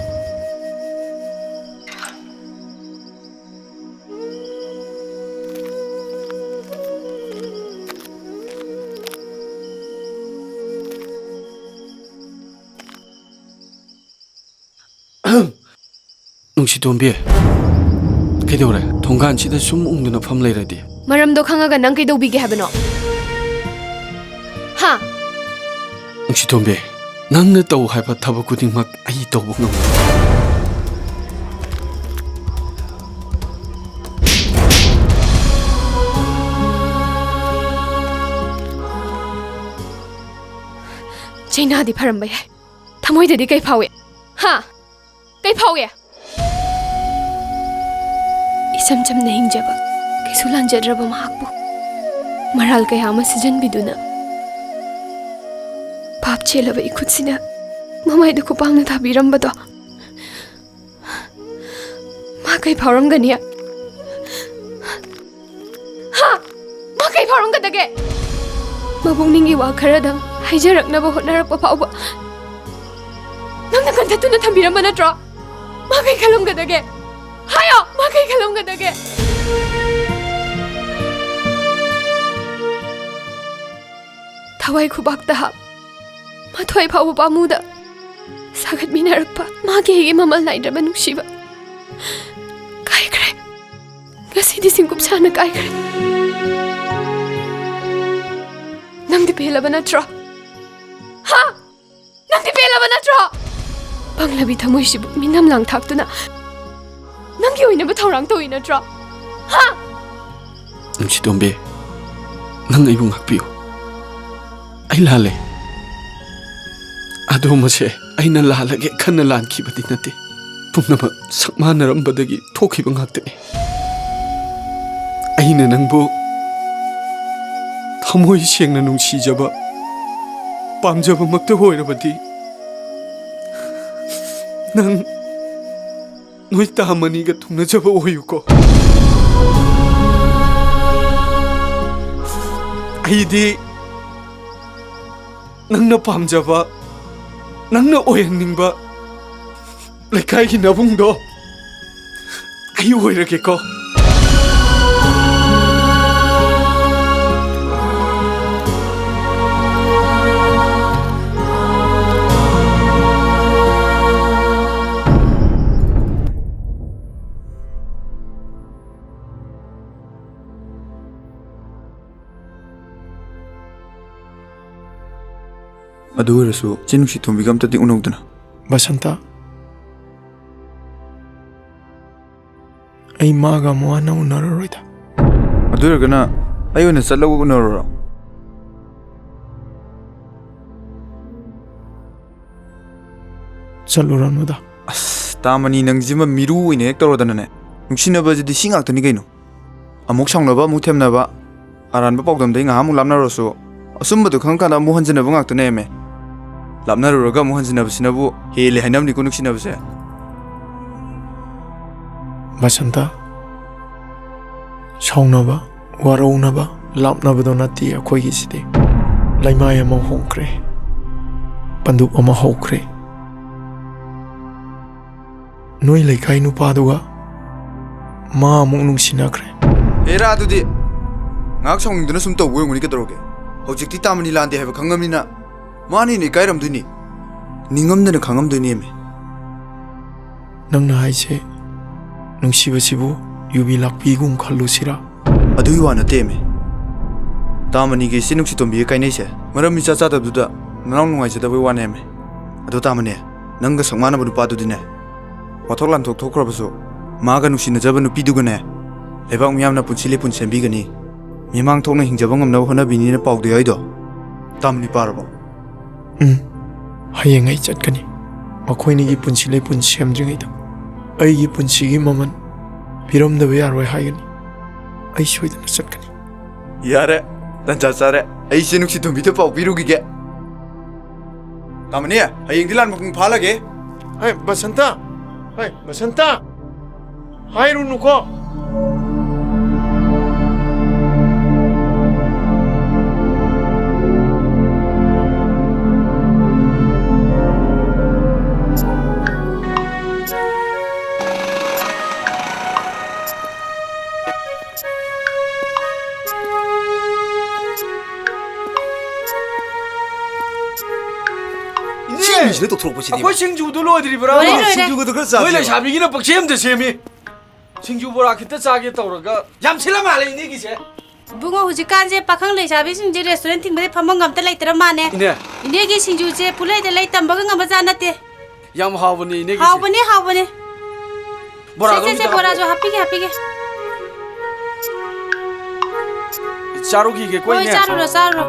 ꯅꯨꯡꯁꯤꯇꯣꯝꯕꯤ, ꯀꯩꯗꯧꯔꯦ? ꯊꯣꯡꯒꯥꯟꯁꯤꯗ ꯁꯨꯝ ꯎꯪꯗꯨꯅ ꯐꯝ ꯂꯩꯔꯗꯤ? ꯃꯔꯝꯗꯣ ꯈꯪꯉꯒ ꯅꯪ ꯀꯩꯗꯧꯕꯤꯒꯦ ꯍꯥꯏꯕꯅꯣ? ꯍꯥ? ꯅꯨꯡꯁꯤꯇꯣꯝꯕꯤ, ꯅꯪꯅ ꯇꯧ ꯍꯥꯏꯕ ꯊꯕꯛ ꯈꯨꯗꯤꯡꯃꯛ ꯑꯩ ꯇꯧꯕ ꯉꯝꯃꯤ꯫ ꯆꯩꯅꯥꯗꯤ ꯐꯔꯝꯕ ꯌꯥꯏ, ꯊꯃꯣꯏꯗꯗꯤ ꯀꯩ ꯐꯥꯎꯏ? ꯍꯥ? ꯀꯩ ꯐꯥꯎꯏ? ꯏꯆꯝ ꯆꯝꯅ ꯍꯤꯡꯖꯕ, ꯀꯩꯁꯨ ꯂꯥꯟꯖꯗ꯭ꯔꯕ ꯃꯍꯥꯛꯄꯨ ꯃꯔꯥꯜ ꯀꯌꯥ ꯑꯃ ꯁꯤꯖꯤꯟꯕꯤꯗꯨꯅ, ꯄꯥꯞ ꯆꯦꯜꯂꯕ ꯏꯈꯨꯠꯁꯤꯅ ꯃꯃꯥꯏꯗ ꯈꯨꯄꯥꯛꯅ ꯊꯥꯕꯤꯔꯝꯕꯗꯣ, ꯃꯥ ꯀꯩ ꯐꯥꯎꯔꯝꯒꯅꯤ? ꯍꯥ? ꯃꯥ ꯀꯩ ꯐꯥꯎꯔꯝꯒꯗꯒꯦ? ꯃꯄꯨꯛꯅꯤꯡꯒꯤ ꯋꯥ ꯈꯔꯗꯪ ꯍꯥꯏꯖꯔꯛꯅꯕ ꯍꯣꯠꯅꯔꯛꯄ ꯐꯥꯎꯕ ꯅꯪꯅ ꯀꯟꯊꯠꯇꯨꯅ ꯊꯝꯕꯤꯔꯝꯕ ꯅꯠꯇ꯭ꯔꯣ? ꯃꯥ ꯀꯩ ꯈꯜꯂꯝꯒꯗꯒꯦ? ꯍꯥꯏꯌꯣ, ꯃꯥ ꯀꯩ ꯈꯜꯂꯝꯒꯗꯒꯦ? ꯊꯋꯥꯏ ꯈꯨꯕꯥꯛꯇ ꯍꯥꯞ, ꯃꯊ꯭ꯋꯥꯏ ꯐꯥꯎꯕ ꯄꯥꯝꯃꯨꯗ ꯁꯥꯒꯠꯃꯤꯟꯅꯔꯛꯄ ꯃꯥꯒꯤ ꯑꯩꯒꯤ ꯃꯃꯜ ꯅꯥꯏꯗ꯭ꯔꯕ ꯅꯨꯡꯁꯤꯕ ꯀꯥꯏꯈ꯭ꯔꯦ꯫ ꯉꯁꯤꯗꯤ ꯁꯤꯡꯀꯨꯞ ꯁꯥꯅ ꯀꯥꯏꯈ꯭ꯔꯦ꯫ ꯅꯪꯗꯤ ꯄꯦꯜꯂꯕ ꯅꯠꯇ꯭ꯔꯣ? ꯍꯥ? ꯅꯪꯗꯤ ꯄꯦꯜꯂꯕ ꯅꯠꯇ꯭ꯔꯣ? ꯄꯪꯂꯕꯤ ꯊꯃꯣꯏꯁꯤꯕꯨ ꯃꯤꯅꯝ ꯂꯥꯡ ꯊꯥꯛꯇꯨꯅ ꯅꯪꯒꯤ ꯑꯣꯏꯅꯕ ꯊꯧꯔꯥꯡ ꯇꯧꯏ ꯅꯠꯇ꯭ꯔꯣ? ꯍꯥ? ꯅꯨꯡꯁꯤꯇꯣꯝꯕꯤ, ꯅꯪ ꯑꯩꯕꯨ ꯉꯥꯛꯄꯤꯌꯨ꯫ ꯑꯩ ꯂꯥꯜꯂꯦ꯫ ꯑꯗꯣꯝ ꯑꯁꯦ ꯑꯩꯅ ꯂꯥꯜꯂꯒꯦ ꯈꯟꯅ ꯂꯥꯟꯈꯤꯕꯗꯤ ꯅꯠꯇꯦ꯫ ꯄꯨꯝꯅꯃꯛ ꯁꯛꯃꯥꯟꯅꯔꯝꯕꯗꯒꯤ ꯊꯣꯛꯈꯤꯕ ꯉꯥꯛꯇꯅꯤ꯫ ꯑꯩꯅ ꯅꯪꯕꯨ ꯊꯃꯣꯏ ꯁꯦꯡꯅ ꯅꯨꯡꯁꯤꯖꯕ, ꯄꯥꯝꯖꯕꯃꯛꯇ ꯑꯣꯏꯔꯕꯗꯤ, ꯅꯪ ꯅꯣꯏ ꯇꯥꯃꯅꯤꯒ ꯊꯨꯡꯅꯖꯕ ꯑꯣꯏꯌꯨꯀꯣ꯫ ꯑꯩꯗꯤ ꯅꯪꯅ ꯄꯥꯝꯖꯕ, ꯅꯪꯅ ꯑꯣꯏꯍꯟꯅꯤꯡꯕ ꯂꯩꯀꯥꯏꯒꯤ ꯅꯕꯨꯡꯗꯣ ꯑꯩ ꯑꯣꯏꯔꯒꯦꯀꯣ꯫ ꯑꯗꯨ ꯑꯣꯏꯔꯁꯨ ꯏꯆꯦ ꯅꯨꯡꯁꯤꯇꯣꯝꯕꯤꯒ ꯑꯝꯇꯗꯤ ꯎꯅꯧꯗꯅ꯫ ꯕꯁꯟꯇ, ꯑꯩ ꯃꯥꯒ ꯑꯃꯨꯛ ꯍꯟꯅ ꯎꯅꯔꯔꯣꯏꯗ꯫ ꯑꯗꯨ ꯑꯣꯏꯔꯒꯅ ꯑꯩ ꯑꯣꯏꯅ ꯆꯠꯂꯒ ꯎꯅꯔꯨꯔꯣ? ꯆꯠꯂꯨꯔꯅꯨꯗ꯫ ꯑꯁ, ꯇꯥꯃꯅꯤ, ꯅꯪꯁꯤꯃ ꯃꯤꯔꯨ ꯑꯣꯏꯅ ꯍꯦꯛ ꯇꯧꯔꯗꯅꯅꯦ꯫ ꯅꯨꯡꯁꯤꯅꯕꯁꯤꯗꯤ ꯁꯤ ꯉꯥꯛꯇꯅꯤ ꯀꯩꯅꯣ꯫ ꯑꯃꯨꯛ ꯁꯥꯎꯅꯕ, ꯑꯃꯨꯛ ꯊꯦꯝꯅꯕ, ꯑꯔꯥꯟꯕ ꯄꯥꯎꯗꯝꯗꯩ ꯉꯥꯏꯍꯥꯛ ꯑꯃꯨꯛ ꯂꯥꯞꯅꯔꯁꯨ, ꯑꯆꯨꯝꯕꯗꯨ ꯈꯪꯉꯀꯥꯟꯗ ꯑꯃꯨꯛ ꯍꯟꯖꯤꯟꯅꯕ ꯉꯥꯛꯇꯅꯦꯃꯦ꯫ ꯂꯥꯞꯅꯔꯨꯔꯒ ꯑꯃꯨꯛ ꯍꯟꯖꯤꯟꯅꯕꯁꯤꯅꯕꯨ ꯍꯦꯜꯂꯦ ꯍꯥꯏꯅꯕꯅꯤꯀꯣ ꯅꯨꯡꯁꯤꯅꯕꯁꯦ꯫ ꯕꯁꯟꯇ, ꯁꯥꯎꯅꯕ, ꯋꯥꯔꯧꯅꯕ, ꯂꯥꯞꯅꯕꯗꯣ ꯅꯠꯇꯦ ꯑꯩꯈꯣꯏꯒꯤꯁꯤꯗꯤ꯫ ꯂꯩꯃꯥꯏ ꯑꯃ ꯍꯣꯡꯈ꯭ꯔꯦ, ꯄꯟꯗꯨꯞ ꯑꯃ ꯍꯧꯈ꯭ꯔꯦ꯫ ꯅꯣꯏ ꯂꯩꯀꯥꯏ ꯅꯨꯄꯥꯗꯨꯒ ꯃꯥ ꯑꯃꯨꯛ ꯅꯨꯡꯁꯤꯅꯈ꯭ꯔꯦ꯫ ꯍꯦꯔꯥ, ꯑꯗꯨꯗꯤ ꯉꯥꯏꯍꯥꯛ ꯁꯥꯎꯅꯤꯡꯗꯅ ꯁꯨꯝ ꯇꯧꯕ ꯑꯣꯏꯔꯝꯒꯅꯤ, ꯀꯩꯗꯧꯔꯒꯦ? ꯍꯧꯖꯤꯛꯇꯤ ꯇꯥꯃꯅꯤ ꯂꯥꯟꯗꯦ ꯍꯥꯏꯕ ꯈꯪꯉꯕꯅꯤꯅ ꯃꯥꯅ ꯍꯦꯟꯅ ꯏꯀꯥꯏꯔꯝꯗꯣꯏꯅꯤ꯫ ꯅꯤꯡꯉꯝꯗꯅ ꯈꯥꯡꯉꯝꯗꯣꯏꯅꯦꯃꯤ꯫ ꯅꯪꯅ ꯍꯥꯏꯁꯦ ꯅꯨꯡꯁꯤꯕꯁꯤꯕꯨ ꯌꯨꯕꯤ ꯂꯥꯛꯄꯤꯒꯨꯝ ꯈꯜꯂꯨꯁꯤꯔꯥ? ꯑꯗꯨꯒꯤ ꯋꯥ ꯅꯠꯇꯦꯃꯤ꯫ ꯇꯥꯃꯅꯤꯒ ꯏꯆꯦ ꯅꯨꯡꯁꯤꯇꯣꯝꯕꯤꯒ ꯀꯥꯏꯅꯩꯁꯦ ꯃꯔꯝ ꯏꯆꯥ ꯆꯥꯗꯕꯗꯨꯗ ꯅꯅꯥꯎ ꯅꯨꯡꯉꯥꯏꯖꯗꯕꯩ ꯋꯥꯅꯦꯃꯤ꯫ ꯑꯗꯣ ꯇꯥꯃꯅꯤ, ꯅꯪꯒ ꯁꯛꯃꯥꯟꯅꯕ ꯅꯨꯄꯥꯗꯨꯗꯤꯅꯦ, ꯋꯥꯊꯣꯛ ꯂꯥꯟꯊꯣꯛ ꯊꯣꯛꯈ꯭ꯔꯕꯁꯨ ꯃꯥꯒ ꯅꯨꯡꯁꯤꯅꯖꯕ ꯅꯨꯄꯤꯗꯨꯒꯅꯦ ꯂꯩꯕꯥꯛ ꯃꯤꯌꯥꯝꯅ ꯄꯨꯟꯁꯤ ꯂꯤꯄꯨꯟ ꯁꯦꯝꯕꯤꯒꯅꯤ, ꯃꯤꯃꯥꯡ ꯊꯣꯛꯅ ꯍꯤꯡꯖꯕ ꯉꯝꯅꯕ ꯍꯣꯠꯅꯕꯤꯅꯤꯅ ꯄꯥꯎꯗ ꯌꯥꯎꯏꯗꯣ꯫ ꯇꯥꯃꯅꯤ, ꯄꯥꯔꯕꯣ? ꯎꯝ, ꯍꯌꯦꯡ ꯑꯩ ꯆꯠꯀꯅꯤ꯫ ꯃꯈꯣꯏꯅꯤꯒꯤ ꯄꯨꯟꯁꯤ ꯂꯤꯄꯨꯟ ꯁꯦꯝꯗ꯭ꯔꯤꯉꯩꯗ꯫ ꯑꯩꯒꯤ ꯄꯨꯟꯁꯤꯒꯤ ꯃꯃꯜ ꯄꯤꯔꯝꯗꯕ ꯌꯥꯔꯣꯏ ꯍꯥꯏꯒꯅꯤ꯫ ꯑꯩ ꯁꯣꯏꯗꯅ ꯆꯠꯀꯅꯤ꯫ ꯌꯥꯔꯦ, ꯇꯟꯖꯥ ꯆꯥꯔꯦ꯫ ꯑꯩꯁꯦ ꯅꯨꯡꯁꯤ ꯇꯣꯝꯕꯤꯗ ꯄꯥꯎ ꯄꯤꯔꯨꯈꯤꯒꯦ꯫ ꯇꯥꯃꯅꯤ, ꯍꯌꯦꯡꯗꯤ ꯂꯥꯟ ꯃꯄꯨꯡ ꯐꯥꯍꯜꯂꯒꯦ꯫ ꯍꯩ, ꯕꯁꯟꯇ! ꯍꯩ, ꯕꯁꯟꯇ! ꯍꯥꯏꯔꯨꯅꯨꯀꯣ꯫ ꯏꯅꯦ! ꯁꯤ ꯃꯤꯁꯤꯅ ꯇꯧꯊꯣꯔꯛꯄꯁꯤꯗꯤ꯫ ꯑꯩꯈꯣꯏ ꯁꯤꯡꯖꯨꯗꯨ ꯂꯣꯏꯗ꯭ꯔꯤꯕ꯭ꯔꯥ? ꯂꯣꯏꯔꯦ, ꯂꯣꯏꯔꯦ꯫ ꯁꯤꯡꯖꯨꯒꯗꯣ ꯈꯔ ꯆꯥꯁꯦ꯫ ꯅꯣꯏ ꯂꯩꯁꯥꯕꯤꯒꯤꯅ ꯄꯛꯁꯦꯝꯗ ꯁꯦꯝꯃꯤ꯫ ꯁꯤꯡꯖꯨ ꯕꯣꯔꯥ ꯈꯤꯇ ꯆꯥꯒꯦ ꯇꯧꯔꯒ ꯌꯥꯝ ꯁꯤꯜꯂ ꯃꯥꯜꯂꯦ ꯏꯅꯦꯒꯤꯁꯦ꯫ ꯏꯕꯨꯡꯉꯣ, ꯍꯧꯖꯤꯛꯀꯥꯟꯁꯦ ꯄꯥꯈꯪ ꯂꯩꯁꯥꯕꯤꯁꯤꯡꯁꯦ restaurant ꯊꯤꯡꯕꯗꯩ ꯐꯝꯐꯝꯒ ꯑꯝꯇ ꯂꯩꯇ꯭ꯔ ꯃꯥꯅꯦ꯫ ꯏꯅꯦ꯫ ꯏꯅꯦꯒꯤ ꯁꯤꯡꯖꯨꯁꯦ ꯄꯨꯂꯩꯗ ꯂꯩ, ꯇꯝꯕꯒ ꯉꯝꯕ ꯖꯥꯠ ꯅꯠꯇꯦ꯫ ꯌꯥꯝ ꯍꯥꯎꯕꯅꯦ ꯏꯅꯦꯒꯤꯁꯦ꯫ ꯍꯥꯎꯕꯅꯦ, ꯍꯥꯎꯕꯅꯦ꯫ ꯕꯣꯔꯥꯗꯣ ꯁꯦ, ꯁꯦ, ꯁꯦ, ꯈꯤꯇ ꯕꯣꯔꯥꯁꯨ ꯍꯥꯞꯄꯤꯒꯦ, ꯍꯥꯞꯄꯤꯒꯦ꯫ ꯆꯥꯔꯨꯈꯤꯒꯦꯀꯣ, ꯍꯣꯏ, ꯏꯅꯦ꯫ ꯆꯥꯔꯨꯔꯣ, ꯆꯥꯔꯨꯔꯣ꯫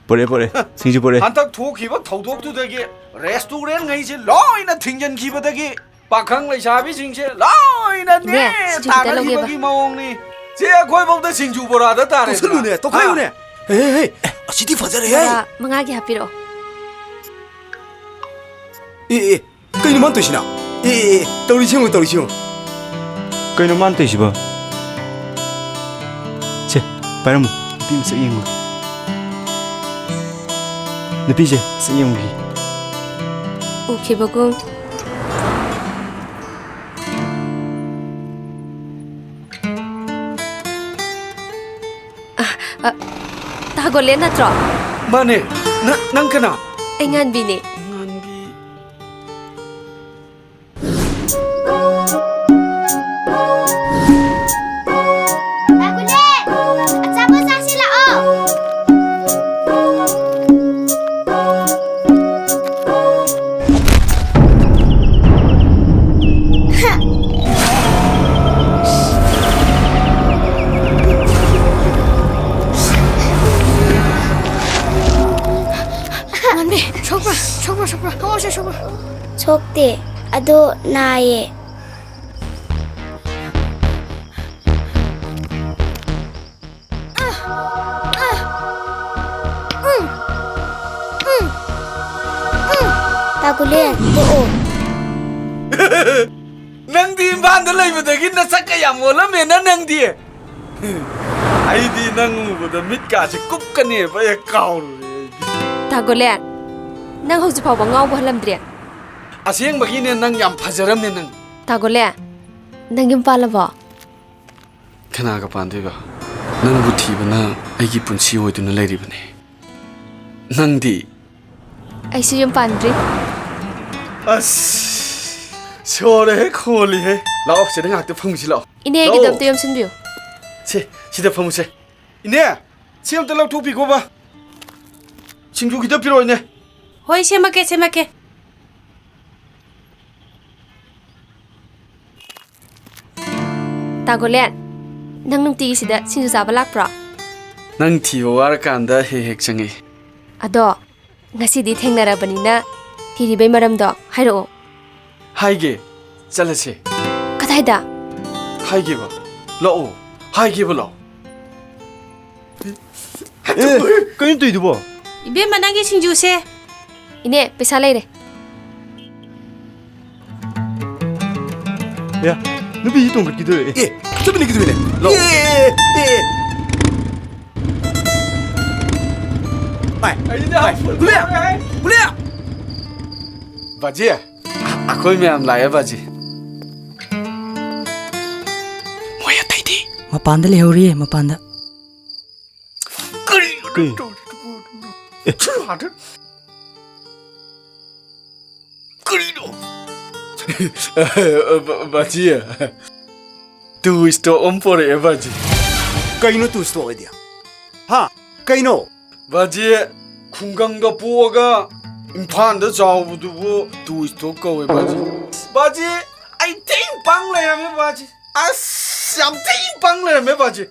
ꯄꯨꯔꯦ, ꯄꯨꯔꯦ꯫ ꯁꯤꯡꯖꯨ ꯄꯨꯔꯦ꯫ ꯍꯟꯗꯛ ꯊꯣꯛꯈꯤꯕ ꯊꯧꯗꯣꯛꯇꯨꯗꯒꯤ restaurant ꯉꯩꯁꯦ ꯂꯣꯏꯅ ꯊꯤꯡꯖꯤꯟꯈꯤꯕꯗꯒꯤ ꯄꯥꯈꯪ ꯂꯩꯁꯥꯕꯤꯁꯤꯡꯁꯦ ꯂꯣꯏꯅꯅꯦ ꯏꯅꯦ, ꯁꯤꯡꯖꯨ ꯈꯤꯇ ꯂꯧꯒꯦꯕ꯫ ꯇꯥꯟꯅꯈꯤꯕꯒꯤ ꯃꯑꯣꯡꯅꯤ꯫ ꯆꯦ, ꯑꯩꯈꯣꯏꯐꯧꯗ ꯁꯤꯡꯖꯨ ꯕꯣꯔꯥꯗ ꯇꯥꯔꯦꯗꯅ꯫ ꯇꯣꯛꯁꯜꯂꯨꯅꯦ, ꯇꯣꯛꯈꯥꯏꯌꯨꯅꯦ꯫ ꯍꯥ? ꯍꯦ, ꯍꯦ, ꯍꯦ, ꯑꯁꯤꯗꯤ ꯐꯖꯔꯦꯍꯦ꯫ ꯕꯣꯔꯥ ꯃꯉꯥꯒꯤ ꯍꯥꯞꯄꯤꯔꯛꯑꯣ꯫ ꯑꯦ, ꯑꯦ, ꯀꯩꯅꯣ ꯃꯥꯅ ꯇꯧꯏꯁꯤꯅ? ꯑꯦ, ꯑꯦ, ꯑꯦ, ꯇꯧꯔꯤꯁꯤ ꯌꯦꯡꯉꯨ, ꯇꯧꯔꯤꯁꯤ ꯌꯦꯡꯉꯨ꯫ ꯀꯩꯅꯣ ꯃꯥꯅ ꯇꯧꯏꯁꯤꯕꯣ? ꯁꯦ, ꯄꯥꯏꯔꯝꯃꯨ꯫ ꯅꯨꯄꯤ ꯃꯁꯛ ꯌꯦꯡꯉꯨ꯫ ꯅꯨꯄꯤꯁꯦ ꯃꯁꯛ ꯌꯦꯡꯉꯨꯈꯤ꯫ ꯎꯈꯤꯕꯒꯨꯝ꯫ ꯑ, ꯑ, ꯇꯥꯒꯣꯂꯦ ꯅꯠꯇ꯭ꯔꯣ? ꯃꯥꯅꯦ꯫ ꯅ-, ꯅꯪ ꯀꯅꯥ? ꯑꯩ ꯉꯥꯟꯕꯤꯅꯦ꯫ ꯉꯥꯟꯕꯤ꯫ ꯇꯥꯒꯣꯂꯦ, ꯑꯆꯥꯄꯣꯠ ꯆꯥꯁꯤ ꯂꯥꯛꯑꯣ꯫ ꯉꯥꯟꯕꯤ, ꯁꯣꯛꯄ꯭ꯔꯥ? ꯁꯣꯛꯄ꯭ꯔꯥ? ꯊꯣꯛꯇꯦ꯫ ꯑꯗꯣ ꯅꯥꯏꯌꯦ꯫ ꯇꯥꯒꯨꯂꯦꯟ, ꯇꯣꯛꯑꯣ꯫ ꯅꯪꯗꯤ ꯏꯝꯐꯥꯜꯗ ꯂꯩꯕꯗꯒꯤ ꯅꯁꯛꯀ ꯌꯥꯝ ꯑꯣꯜꯂꯝꯃꯦꯅ ꯅꯪꯗꯤ꯫ ꯑꯩꯗꯤ ꯅꯪ ꯎꯕꯗ ꯃꯤꯠꯀꯥꯁꯦ ꯀꯨꯞꯀꯅꯦꯕ ꯍꯦꯛ ꯀꯥꯎꯔꯨꯔꯦ ꯑꯩꯗꯤ꯫ ꯇꯥꯒꯣꯂꯦꯟ, ꯅꯪ ꯍꯧꯖꯤꯛ ꯐꯥꯎꯕ ꯉꯥꯎꯕ ꯍꯜꯂꯝꯗ꯭ꯔꯤ? ꯑꯁꯦꯡꯕꯒꯤꯅꯦ, ꯅꯪ ꯌꯥꯝ ꯐꯖꯔꯝꯃꯦ ꯅꯪ꯫ ꯇꯥꯒꯣꯂꯦꯟ, ꯅꯪ ꯌꯨꯝ ꯄꯥꯜꯂꯕꯣ? ꯀꯅꯥꯒ ꯄꯥꯟꯗꯣꯏꯕ? ꯅꯪꯕꯨ ꯊꯤꯕꯅ ꯑꯩꯒꯤ ꯄꯨꯟꯁꯤ ꯑꯣꯏꯗꯨꯅ ꯂꯩꯔꯤꯕꯅꯦ꯫ ꯅꯪꯗꯤ? ꯑꯩꯁꯨ ꯌꯨꯝ ꯄꯥꯟꯗ꯭ꯔꯤ꯫ ꯑꯁ, ꯁꯣꯔ ꯍꯦꯛ ꯍꯣꯜꯂꯤꯍꯦ꯫ ꯂꯥꯛꯑꯣ, ꯁꯤꯗ ꯉꯥꯏꯍꯥꯛꯇ ꯐꯝꯁꯤ ꯂꯥꯛꯑꯣ꯫ ꯏꯅꯦ, ꯑꯩꯒꯤꯗꯣ ꯂꯥꯛꯑꯣ꯫ ꯑꯝꯇ ꯌꯣꯝꯁꯤꯟꯕꯤꯌꯨ꯫ ꯁꯦ, ꯁꯤꯗ ꯐꯝꯃꯨꯁꯦ꯫ ꯏꯅꯦ, ꯁꯤ ꯑꯝꯇ ꯂꯧꯊꯣꯛꯄꯤꯈꯣꯕ꯫ ꯁꯤꯡꯖꯨ ꯈꯤꯇ ꯄꯤꯔꯛꯑꯣ, ꯏꯅꯦ꯫ ꯍꯣꯏ, ꯁꯦꯝꯃꯛꯀꯦ, ꯁꯦꯝꯃꯛꯀꯦ꯫ ꯇꯥꯒꯣꯂꯦꯟ, ꯅꯪ ꯅꯨꯡꯇꯤꯒꯤ ꯁꯤꯗ ꯁꯤꯡꯖꯨ ꯆꯥꯕ ꯂꯥꯛꯄ꯭ꯔꯣ? ꯅꯪ ꯊꯤꯕ ꯋꯥꯔꯀꯥꯟꯗ ꯍꯦꯛ ꯍꯦꯛ ꯆꯪꯉꯛꯏ꯫ ꯑꯗꯣ, ꯉꯁꯤꯗꯤ ꯊꯦꯡꯅꯔꯕꯅꯤꯅ ꯊꯤꯔꯤꯕꯩ ꯃꯔꯝꯗꯣ ꯍꯥꯏꯔꯛꯑꯣ꯫ ꯍꯥꯏꯒꯦ, ꯆꯠꯂꯁꯦ꯫ ꯀꯗꯥꯏꯗ? ꯍꯥꯏꯒꯦꯕ, ꯂꯥꯛꯑꯣ, ꯍꯥꯏꯒꯦꯕ, ꯂꯥꯛꯑꯣ꯫ ꯑꯦ, ꯀꯩꯅꯣ ꯇꯧꯔꯤꯗꯨꯕꯣ? ꯏꯕꯦꯝꯃ, ꯅꯪꯒꯤ ꯁꯤꯡꯖꯨꯁꯦ꯫ ꯏꯅꯦ, ꯄꯩꯁꯥ ꯂꯩꯔꯦ꯫ ꯌꯥ, ꯅꯨꯄꯤꯁꯤ ꯇꯣꯡꯈꯠꯈꯤꯗꯣꯔꯦ꯫ ꯑꯦ, ꯆꯠꯃꯤꯟꯅꯈꯤꯗꯣꯏꯅꯦ꯫ ꯂꯥꯛꯑꯣ꯫ ꯑꯦ, ꯑꯦ, ꯑꯦ, ꯑꯦ꯫ ꯚꯥꯏ, ꯑꯩꯗꯤ ꯚꯥꯏ, ꯍꯥꯞꯄ ꯀꯨꯂꯤꯌꯥ, ꯇꯥꯔꯦ꯫ ꯀꯨꯂꯤꯌꯥ꯫ ꯕꯥꯖꯤ, ꯑꯩꯈꯣꯏ ꯃꯌꯥꯝ ꯂꯥꯛꯑꯦ, ꯕꯥꯖꯤ꯫ ꯃꯣꯏ ꯑꯇꯩꯗꯤ? ꯃꯄꯥꯟꯗ ꯂꯩꯍꯧꯔꯤꯌꯦ, ꯃꯄꯥꯟꯗ꯫ ꯀꯔꯤꯅꯣ ꯀꯩ? ꯅꯪ ꯇꯧꯔꯤꯗꯨꯕꯨ? ꯑꯦ꯫ ꯆꯠꯂꯣ ꯑꯥꯗ꯫ ꯀꯔꯤꯅꯣ? ꯕꯥꯖꯤ, two stroke ꯑꯃ ꯄꯣꯔꯛꯑꯦ, ꯕꯥꯖꯤ꯫ ꯀꯩꯅꯣ two stroke ꯍꯥꯏꯗꯤ? ꯍꯥ? ꯀꯩꯅꯣ? ꯕꯥꯖꯤ, ꯈꯨꯡꯒꯪꯗ ꯄꯣꯛꯑꯒ ꯏꯝꯐꯥꯜꯗ ꯆꯥꯎꯕꯗꯨꯕꯨ two stroke ꯀꯧꯋꯦ, ꯕꯥꯖꯤ꯫ ꯕꯥꯖꯤ, ꯑꯩ ꯊꯤ ꯄꯪ ꯂꯩꯔꯝꯃꯦ, ꯕꯥꯖꯤ꯫ ꯑꯁ, ꯌꯥꯝ ꯊꯤ ꯄꯪ ꯂꯩꯔꯝꯃꯦ, ꯕꯥꯖꯤ꯫